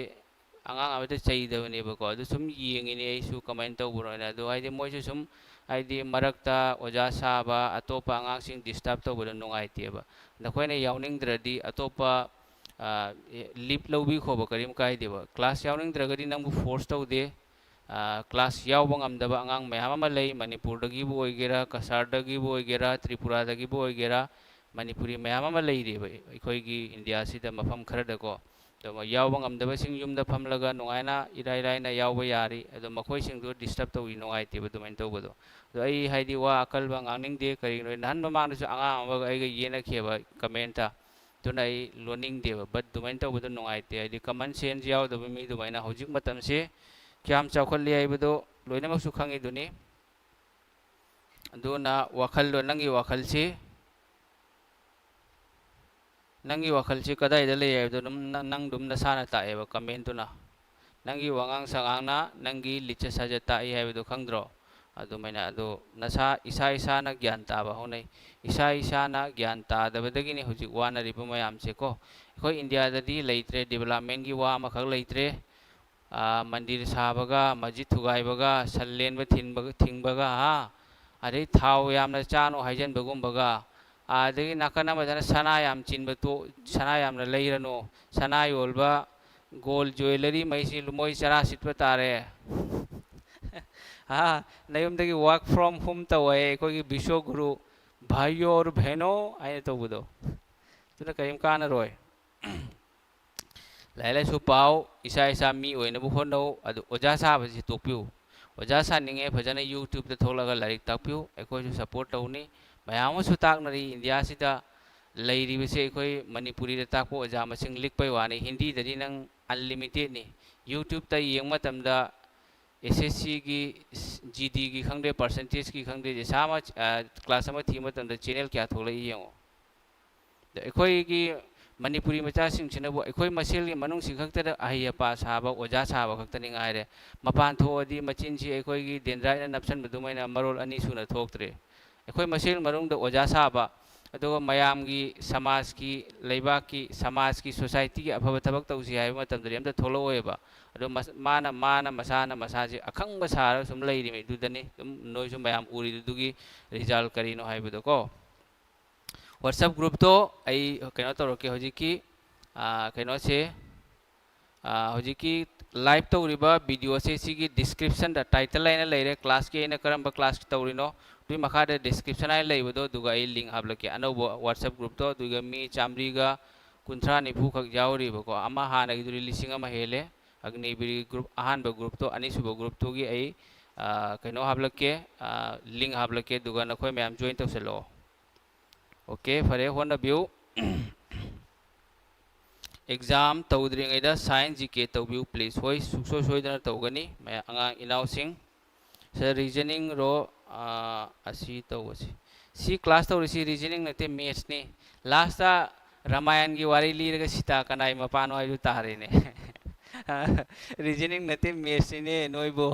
ꯑꯉꯥꯡ ꯑꯃꯠꯇ ꯆꯩꯗꯕꯅꯦꯕꯀꯣ꯫ ꯑꯗꯨ ꯁꯨꯝ ꯌꯦꯡꯉꯤꯅꯦ ꯑꯩꯁꯨ ꯀꯃꯥꯏꯅ ꯇꯧꯕꯅꯣ ꯍꯥꯏꯅ꯫ ꯑꯗꯣ ꯍꯥꯏꯗꯤ ꯃꯣꯏꯁꯨ ꯁꯨꯝ ꯍꯥꯏꯗꯤ ꯃꯔꯛꯇ ꯑꯣꯖꯥ ꯁꯥꯕ, ꯑꯇꯣꯞꯄ ꯑꯉꯥꯡꯁꯤꯡ disturb ꯇꯧꯕꯗꯣ ꯅꯨꯡꯉꯥꯏꯇꯦꯕ꯫ ꯅꯈꯣꯏꯅ ꯌꯥꯎꯅꯤꯡꯗ꯭ꯔꯗꯤ ꯑꯇꯣꯞꯄ, ꯑ, leave ꯂꯧꯕꯤꯈꯣꯕ, ꯀꯔꯤꯝ ꯀꯥꯏꯗꯦꯕ꯫ Class ꯌꯥꯎꯅꯤꯡꯗ꯭ꯔꯒꯗꯤ ꯅꯪꯕꯨ force ꯇꯧꯗꯦ꯫ ꯑ, class ꯌꯥꯎꯕ ꯉꯝꯗꯕ ꯑꯉꯥꯡ ꯃꯌꯥꯝ ꯑꯃ ꯂꯩ, ꯃꯅꯤꯄꯨꯔꯗꯒꯤꯕꯨ ꯑꯣꯏꯒꯦꯔꯥ, ꯀꯁꯥꯔꯗꯒꯤꯕꯨ ꯑꯣꯏꯒꯦꯔꯥ, ꯇ꯭ꯔꯤꯄꯨꯔꯥꯗꯒꯤꯕꯨ ꯑꯣꯏꯒꯦꯔꯥ, ꯃꯅꯤꯄꯨꯔꯤ ꯃꯌꯥꯝ ꯑꯃ ꯂꯩꯔꯤꯕ ꯑꯩꯈꯣꯏꯒꯤ ꯏꯟꯗꯤꯌꯥꯁꯤꯗ ꯃꯐꯝ ꯈꯔꯗꯀꯣ꯫ ꯑꯗꯣ ꯌꯥꯎꯕ ꯉꯝꯗꯕꯁꯤꯡ ꯌꯨꯝꯗ ꯐꯝꯂꯒ ꯅꯨꯡꯉꯥꯏꯅ ꯏꯔꯥꯏ ꯂꯥꯏꯅ ꯌꯥꯎꯕ ꯌꯥꯔꯤ꯫ ꯑꯗꯣ ꯃꯈꯣꯏꯁꯤꯡꯗꯨ disturb ꯇꯧꯕꯤ ꯅꯨꯡꯉꯥꯏꯇꯦꯕ ꯑꯗꯨꯃꯥꯏꯅ ꯇꯧꯕꯗꯣ꯫ ꯑꯗꯣ ꯑꯩ ꯍꯥꯏꯗꯤ ꯋꯥ ꯑꯀꯜꯕ ꯉꯥꯡꯅꯤꯡꯗꯦ꯫ ꯀꯔꯤꯒꯤꯅꯣ ꯅꯍꯥꯟ ꯃꯃꯥꯡꯗꯁꯨ ꯑꯉꯥꯡ ꯑꯃꯒ ꯑꯩꯒ ꯌꯦꯠꯅꯈꯤꯑꯕ comment꯫ ꯑꯗꯨꯅ ꯑꯩ ꯂꯣꯟꯅꯤꯡꯗꯦꯕ꯫ But ꯑꯗꯨꯃꯥꯏꯅ ꯇꯧꯕꯗꯣ ꯅꯨꯡꯉꯥꯏꯇꯦ꯫ ꯍꯥꯏꯗꯤ common sense ꯌꯥꯎꯗꯕ ꯃꯤ ꯑꯗꯨꯃꯥꯏꯅ ꯍꯧꯖꯤꯛ ꯃꯇꯝꯁꯦ ꯀꯌꯥꯝ ꯆꯥꯎꯈꯠꯂꯤ ꯍꯥꯏꯕꯗꯣ ꯂꯣꯏꯅꯃꯛꯁꯨ ꯈꯪꯉꯤꯗꯨꯅꯤ꯫ ꯑꯗꯨꯅ ꯋꯥꯈꯜꯗꯣ, ꯅꯪꯒꯤ ꯋꯥꯈꯜꯁꯤ, ꯅꯪꯒꯤ ꯋꯥꯈꯜꯁꯤ ꯀꯗꯥꯏꯗ ꯂꯩ ꯍꯥꯏꯕꯗꯣ ꯑꯗꯨꯝ ꯅ-, ꯅꯪ ꯑꯗꯨꯝ ꯅꯁꯥꯅ ꯇꯥꯛꯑꯦꯕ comment ꯇꯨꯅ꯫ ꯅꯪꯒꯤ ꯋꯥꯉꯥꯡ ꯁꯉꯥꯡꯅ ꯅꯪꯒꯤ ꯂꯤꯆꯠ ꯁꯥꯖꯠ ꯇꯥꯛꯏ ꯍꯥꯏꯕꯗꯣ ꯈꯪꯗ꯭ꯔꯣ? ꯑꯗꯨꯃꯥꯏꯅ ꯑꯗꯣ ꯅꯁꯥ, ꯏꯁꯥ ꯏꯁꯥꯅ ꯒ꯭ꯌꯥꯟ ꯇꯥꯕ ꯍꯧꯅꯩ꯫ ꯏꯁꯥ ꯏꯁꯥꯅ ꯒ꯭ꯌꯥꯟ ꯇꯥꯗꯕꯗꯒꯤꯅꯤ ꯍꯧꯖꯤꯛ ꯋꯥꯅꯔꯤꯕ ꯃꯌꯥꯝꯁꯦꯀꯣ꯫ ꯑꯩꯈꯣꯏ ꯏꯟꯗꯤꯌꯥꯗꯗꯤ ꯂꯩꯇ꯭ꯔꯦ, development ꯀꯤ ꯋꯥ ꯑꯃꯈꯛ ꯂꯩꯇ꯭ꯔꯦ꯫ ꯑꯥ, ꯃꯟꯗꯤꯔ ꯁꯥꯕꯒ, ꯃꯁꯖꯤꯗ ꯊꯨꯒꯥꯏꯕꯒ, ꯁꯟ ꯂꯦꯟꯕ ꯊꯤꯡꯕꯒ, ꯊꯤꯡꯕꯒ, ꯍꯥ? ꯑꯗꯩ ꯊꯥꯎ ꯌꯥꯝꯅ ꯆꯥꯅꯨ ꯍꯥꯏꯖꯟꯕꯒꯨꯝꯕꯒ, ꯑꯗꯒꯤ ꯅꯥꯀꯟ ꯑꯃꯗꯅ ꯁꯅꯥ ꯌꯥꯝ ꯆꯤꯟꯕ ꯇꯣ-, ꯁꯅꯥ ꯌꯥꯝꯅ ꯂꯩꯔꯅꯨ, ꯁꯅꯥ ꯌꯣꯜꯕ, gold jewellery ꯃꯩꯁꯤ ꯃꯣꯏ ꯆꯔꯥ ꯁꯤꯠꯄ ꯇꯥꯔꯦ꯫ ꯍꯥ? ꯅꯌꯨꯝꯗꯒꯤ work from home ꯇꯧ ꯍꯥꯏꯌꯦ ꯑꯩꯈꯣꯏꯒꯤ ꯕꯤꯁꯣ ꯒꯨꯔꯨ, ꯚꯥꯏꯌꯣ ꯑꯣꯔ ꯚꯦꯅꯣ ꯍꯥꯏꯅ ꯇꯧꯕꯗꯣ꯫ ꯑꯗꯨꯅ ꯀꯔꯤꯝ ꯀꯥꯟꯅꯔꯣꯏ꯫ ꯂꯥꯏꯔꯤꯛ ꯂꯥꯏꯁꯨ ꯄꯥꯎ, ꯏꯁꯥ ꯏꯁꯥ ꯃꯤ ꯑꯣꯏꯅꯕ ꯍꯣꯠꯅꯧ꯫ ꯑꯗꯨ ꯑꯣꯖꯥ ꯁꯥꯕꯁꯤ ꯇꯣꯛꯄꯤꯌꯨ꯫ ꯑꯣꯖꯥ ꯁꯥꯅꯤꯡꯉꯦ, ꯐꯖꯅ YouTube ꯇ ꯊꯣꯛꯂꯒ ꯂꯥꯏꯔꯤꯛ ꯇꯥꯛꯄꯤꯌꯨ꯫ ꯑꯩꯈꯣꯏꯁꯨ support ꯇꯧꯅꯤ꯫ ꯃꯌꯥꯝ ꯑꯃꯁꯨ ꯇꯥꯛꯅꯔꯤ ꯏꯟꯗꯤꯌꯥꯁꯤꯗ ꯂꯩꯔꯤꯕꯁꯦ꯫ ꯑꯩꯈꯣꯏ ꯃꯅꯤꯄꯨꯔꯤꯗ ꯇꯥꯛꯄ ꯑꯣꯖꯥ ꯃꯁꯤꯡ ꯂꯤꯛꯄꯩ ꯋꯥꯅꯤ꯫ ꯍꯤꯟꯗꯤꯗꯗꯤ ꯅꯪ unlimited ꯅꯤ꯫ YouTube ꯇ ꯌꯦꯡꯕ ꯃꯇꯝꯗ S S C ꯒꯤ, G D ꯒꯤ ꯈꯪꯗꯦ, percentage ꯀꯤ ꯈꯪꯗꯦ, ꯏꯁꯥꯃꯛ, ꯑ, class ꯑꯃ ꯊꯤꯕ ꯃꯇꯝꯗ channel ꯀꯌꯥ ꯊꯣꯛꯂꯛꯏ ꯌꯦꯡꯉꯣ꯫ ꯑꯗ ꯑꯩꯈꯣꯏꯒꯤ ꯃꯅꯤꯄꯨꯔꯤ ꯃꯆꯥꯁꯤꯡꯁꯤꯅꯕꯨ ꯑꯩꯈꯣꯏ ꯃꯁꯦꯜꯒꯤ ꯃꯅꯨꯡꯁꯤ ꯈꯛꯇꯗ ꯑꯍꯩ ꯑꯄꯥ ꯁꯥꯕ, ꯑꯣꯖꯥ ꯁꯥꯕ ꯈꯛꯇꯅꯤ ꯉꯥꯏꯔꯦ꯫ ꯃꯄꯥꯟ ꯊꯣꯛꯑꯗꯤ ꯃꯆꯤꯟꯁꯤ ꯑꯩꯈꯣꯏꯒꯤ dendrite ꯅ ꯅꯞꯁꯟꯕꯗꯨꯃꯥꯏꯅ ꯃꯔꯣꯜ ꯑꯅꯤ ꯁꯨꯅ ꯊꯣꯛꯇ꯭ꯔꯦ꯫ ꯑꯩꯈꯣꯏ ꯃꯁꯦꯜ ꯃꯅꯨꯡꯗ ꯑꯣꯖꯥ ꯁꯥꯕ, ꯑꯗꯨꯒ ꯃꯌꯥꯝꯒꯤ, ꯁꯃꯥꯖꯀꯤ, ꯂꯩꯕꯥꯛꯀꯤ, ꯁꯃꯥꯖꯀꯤ, society ꯒꯤ ꯑꯐꯕ ꯊꯕꯛ ꯇꯧꯁꯤ ꯍꯥꯏꯕ ꯃꯇꯝꯗꯗꯤ ꯑꯝꯇ ꯊꯣꯛꯂꯛꯑꯣꯏꯕ꯫ ꯑꯗꯣ ꯃꯁ-, ꯃꯥꯅ, ꯃꯥꯅ ꯃꯁꯥꯅ ꯃꯁꯥꯁꯦ ꯑꯈꯪꯕ ꯁꯥꯔꯒ ꯁꯨꯝ ꯂꯩꯔꯤꯃꯤ꯫ ꯑꯗꯨꯗꯅꯤ ꯑꯗꯨꯝ ꯅꯣꯏꯁꯨ ꯃꯌꯥꯝ ꯎꯔꯤꯗꯨꯗꯨꯒꯤ result ꯀꯔꯤꯅꯣ ꯍꯥꯏꯕꯗꯣꯀꯣ꯫ WhatsApp groupꯇꯣ ꯑꯩ ꯀꯩꯅꯣ ꯇꯧꯔꯛꯀꯦ, ꯍꯧꯖꯤꯛꯀꯤ, ꯑꯥ, ꯀꯩꯅꯣꯁꯦ, ꯑꯥ, ꯍꯧꯖꯤꯛꯀꯤ live ꯇꯧꯔꯤꯕ videoꯁꯦ ꯁꯤꯒꯤ descriptionꯗ title ꯍꯥꯏꯅ ꯂꯩꯔꯦ, classꯀꯤ ꯑꯩꯅ ꯀꯔꯝꯕ class ꯇꯧꯔꯤꯅꯣ, ꯑꯗꯨꯒꯤ ꯃꯈꯥꯗ description ꯍꯥꯏꯅ ꯂꯩꯕꯗꯣ, ꯑꯗꯨꯒ ꯑꯩ link ꯍꯥꯞꯂꯛꯀꯦ ꯑꯅꯧꯕ WhatsApp groupꯇꯣ꯫ ꯑꯗꯨꯒ ꯃꯤ ꯆꯥꯃꯔꯤꯒ ꯀꯨꯟꯊ꯭ꯔꯥ ꯅꯤꯐꯨ ꯈꯛ ꯌꯥꯎꯔꯤꯕꯀꯣ, ꯑꯃ ꯍꯥꯟꯅꯒꯤꯗꯨꯗꯤ ꯂꯤꯁꯤꯡ ꯑꯃ ꯍꯦꯜꯂꯦ꯫ ꯑꯒꯅꯤꯕꯤꯔꯒꯤ group, ꯑꯍꯥꯟꯕ groupꯇꯣ, ꯑꯅꯤꯁꯨꯕ groupꯇꯨꯒꯤ ꯑꯩ, ꯑꯥ, ꯀꯩꯅꯣ ꯍꯥꯞꯂꯛꯀꯦ, ꯑꯥ, link ꯍꯥꯞꯂꯛꯀꯦ, ꯑꯗꯨꯒ ꯅꯈꯣꯏ ꯃꯌꯥꯝ join ꯇꯧꯁꯜꯂꯛꯑꯣ꯫ OK, ꯐꯔꯦ, ꯍꯣꯠꯅꯕꯤꯌꯨ꯫ Exam ꯇꯧꯗ꯭ꯔꯤꯉꯩꯗ science GK ꯇꯧꯕꯤꯌꯨ please꯫ ꯍꯣꯏ, ꯁꯨꯡꯁꯣꯏ ꯁꯣꯏꯗꯅ ꯇꯧꯒꯅꯤ, ꯃꯌꯥꯝ, ꯑꯉꯥꯡ ꯏꯅꯥꯎꯁꯤꯡ꯫ Sir, reasoning row, ꯑꯥ, ꯑꯁꯤ ꯇꯧꯕꯁꯤ꯫ ꯁꯤ class ꯇꯧꯔꯤꯁꯤ reasoning ꯅꯠꯇꯦ, mathsꯅꯤ꯫ Lastꯇ ꯔꯥꯃꯥꯌꯟꯒꯤ ꯋꯥꯔꯤ ꯂꯤꯔꯒ ꯁꯤꯇꯥ ꯀꯅꯥꯏ ꯃꯄꯥꯅꯣ ꯍꯥꯏꯗꯨ ꯇꯥꯔꯦꯅꯦ꯫ Reasoning ꯅꯠꯇꯦ, mathsꯅꯤꯅꯦ ꯅꯣꯏꯕꯨ꯫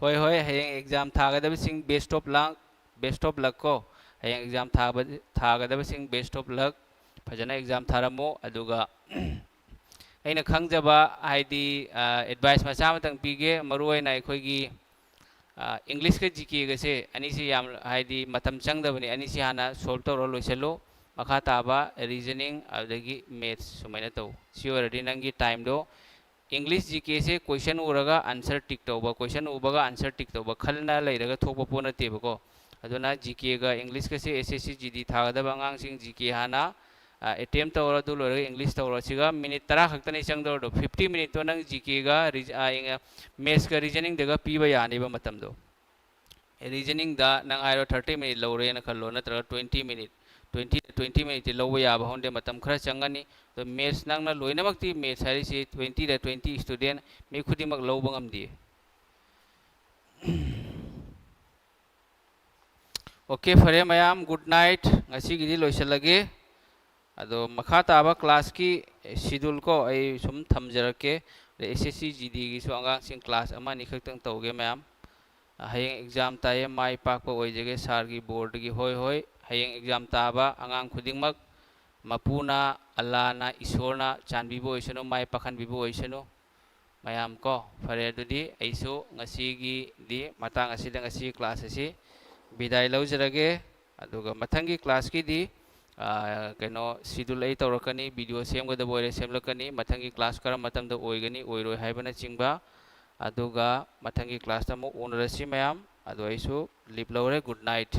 ꯍꯣꯏ, ꯍꯣꯏ, ꯍꯌꯦꯡ exam ꯊꯥꯒꯗꯕꯁꯤꯡ best of luck, best of luck ꯀꯣ꯫ ꯍꯌꯦꯡ exam ꯊꯥꯕ, ꯊꯥꯒꯗꯕꯁꯤꯡ best of luck꯫ ꯐꯖꯅ exam ꯊꯥꯔꯝꯃꯨ꯫ ꯑꯗꯨꯒ ꯑꯩꯅ ꯈꯪꯖꯕ, ꯍꯥꯏꯗꯤ, ꯑ, advice ꯃꯆꯥ ꯑꯃꯇꯪ ꯄꯤꯒꯦ꯫ ꯃꯔꯨꯑꯣꯏꯅ ꯑꯩꯈꯣꯏꯒꯤ, ꯑ, Englishꯀ GKꯒꯁꯦ ꯑꯅꯤꯁꯤ ꯌꯥꯝ, ꯍꯥꯏꯗꯤ, ꯃꯇꯝ ꯆꯪꯗꯕꯅꯤ꯫ ꯑꯅꯤꯁꯤ ꯍꯥꯟꯅ solve ꯇꯧꯔ ꯂꯣꯏꯁꯤꯜꯂꯨ꯫ ꯃꯈꯥ ꯇꯥꯕ reasoning, ꯑꯗꯨꯗꯒꯤ maths ꯁꯨꯃꯥꯏꯅ ꯇꯧ꯫ ꯁꯤ ꯑꯣꯏꯔꯗꯤ ꯅꯪꯒꯤ timeꯗꯣ English GKꯁꯦ question ꯎꯔꯒ answer tick ꯇꯧꯕ, question ꯎꯕꯒ answer tick ꯇꯧꯕ ꯈꯜꯅ ꯂꯩꯔꯒ ꯊꯣꯛꯄ ꯄꯣꯠ ꯅꯠꯇꯦꯕꯀꯣ꯫ ꯑꯗꯨꯅ GKꯒ Englishꯀꯁꯦ SSC GD ꯊꯥꯒꯗꯕ ꯑꯉꯥꯡꯁꯤꯡ GK ꯍꯥꯟꯅ, ꯑ, attempt ꯇꯧꯔꯣ, ꯑꯗꯨ ꯂꯣꯏꯔꯒ English ꯇꯧꯔꯣ꯫ ꯁꯤꯒ minute ꯇꯔꯥ ꯈꯛꯇꯅꯤ ꯆꯪꯗꯧꯔꯗꯣ, fifty minuteꯇꯣ ꯅꯪ GKꯒ ꯔꯤ-, ꯑ, ꯏꯪ-, mathsꯀ reasoningꯗꯒ ꯄꯤꯕ ꯌꯥꯅꯤꯕ ꯃꯇꯝꯗꯣ꯫ Reasoningꯗ ꯅꯪ ꯍꯥꯏꯔꯣ, thirty minute ꯂꯧꯔꯦꯅ ꯈꯜꯂꯣ, ꯅꯠꯇ꯭ꯔꯒ twenty minute, twenty, twenty minuteꯇꯤ ꯂꯧꯕ ꯌꯥꯕ ꯍꯧꯅꯗꯦ, ꯃꯇꯝ ꯈꯔ ꯆꯪꯒꯅꯤ꯫ ꯑꯗꯣ maths ꯅꯪꯅ ꯂꯣꯏꯅꯃꯛꯇꯤ, maths ꯍꯥꯏꯔꯤꯁꯤ twentyꯗ twenty student ꯃꯤ ꯈꯨꯗꯤꯡꯃꯛ ꯂꯧꯕ ꯉꯝꯗꯦ꯫ OK, ꯐꯔꯦ ꯃꯌꯥꯝ, good night꯫ ꯉꯁꯤꯒꯤꯗꯤ ꯂꯣꯏꯁꯤꯜꯂꯒꯦ꯫ ꯑꯗꯣ ꯃꯈꯥ ꯇꯥꯕ classꯀꯤ schedule ꯀꯣ ꯑꯩ ꯁꯨꯝ ꯊꯝꯖꯔꯛꯀꯦ꯫ ꯑꯗꯩ ꯑꯦꯁ ꯑꯦꯁ ꯁꯤ ꯖꯤ ꯗꯤꯒꯤꯁꯨ ꯑꯉꯥꯡꯁꯤꯡ ꯀ꯭ꯂꯥꯁ ꯑꯃ ꯑꯅꯤ ꯈꯛꯇꯪ ꯇꯧꯒꯦ ꯃꯌꯥꯝ꯫ ꯑ, ꯍꯌꯦꯡ ꯑꯦꯛꯖꯥꯝ ꯇꯥꯏꯌꯦ, ꯃꯥꯏ ꯄꯥꯛꯄ ꯑꯣꯏꯖꯒꯦ ꯁꯥꯔꯒꯤ ꯕꯣꯔꯗꯒꯤ꯫ ꯍꯣꯏ, ꯍꯣꯏ, ꯍꯌꯦꯡ ꯑꯦꯛꯖꯥꯝ ꯇꯥꯕ ꯑꯉꯥꯡ ꯈꯨꯗꯤꯡꯃꯛ ꯃꯄꯨꯅ, ꯑꯜꯂꯥꯅ, ꯏꯁꯣꯔꯅ ꯆꯥꯟꯕꯤꯕ ꯑꯣꯏꯁꯅꯨ, ꯃꯥꯏ ꯄꯥꯛꯍꯟꯕꯤꯕ ꯑꯣꯏꯁꯅꯨ꯫ ꯃꯌꯥꯝ ꯀꯣ, ꯐꯔꯦ, ꯑꯗꯨꯗꯤ ꯑꯩꯁꯨ ꯉꯁꯤꯒꯤꯗꯤ ꯃꯇꯥꯡ ꯑꯁꯤꯗ ꯉꯁꯤꯒꯤ ꯀ꯭ꯂꯥꯁ ꯑꯁꯤ ꯕꯤꯗꯥꯏ ꯂꯧꯖꯔꯒꯦ꯫ ꯑꯗꯨꯒ ꯃꯊꯪꯒꯤ ꯀ꯭ꯂꯥꯁꯀꯤꯗꯤ, ꯑ, ꯀꯩꯅꯣ, ꯁꯤꯗꯨꯜ ꯑꯩ ꯇꯧꯔꯛꯀꯅꯤ, ꯚꯤꯗꯤꯑꯣ ꯁꯦꯝꯒꯗꯕ ꯑꯣꯏꯔꯦ ꯁꯦꯝꯂꯛꯀꯅꯤ, ꯃꯊꯪꯒꯤ ꯀ꯭ꯂꯥꯁ ꯀꯔꯝꯕ ꯃꯇꯝꯗ ꯑꯣꯏꯒꯅꯤ ꯑꯣꯏꯔꯣꯏ ꯍꯥꯏꯕꯅꯆꯤꯡꯕ꯫ ꯑꯗꯨꯒ ꯃꯊꯪꯒꯤ ꯀ꯭ꯂꯥꯁꯇ ꯑꯃꯨꯛ ꯎꯅꯔꯁꯤ ꯃꯌꯥꯝ꯫ ꯑꯗꯣ ꯑꯩꯁꯨ ꯂꯤꯞ ꯂꯧꯔꯦ꯫ Good night꯫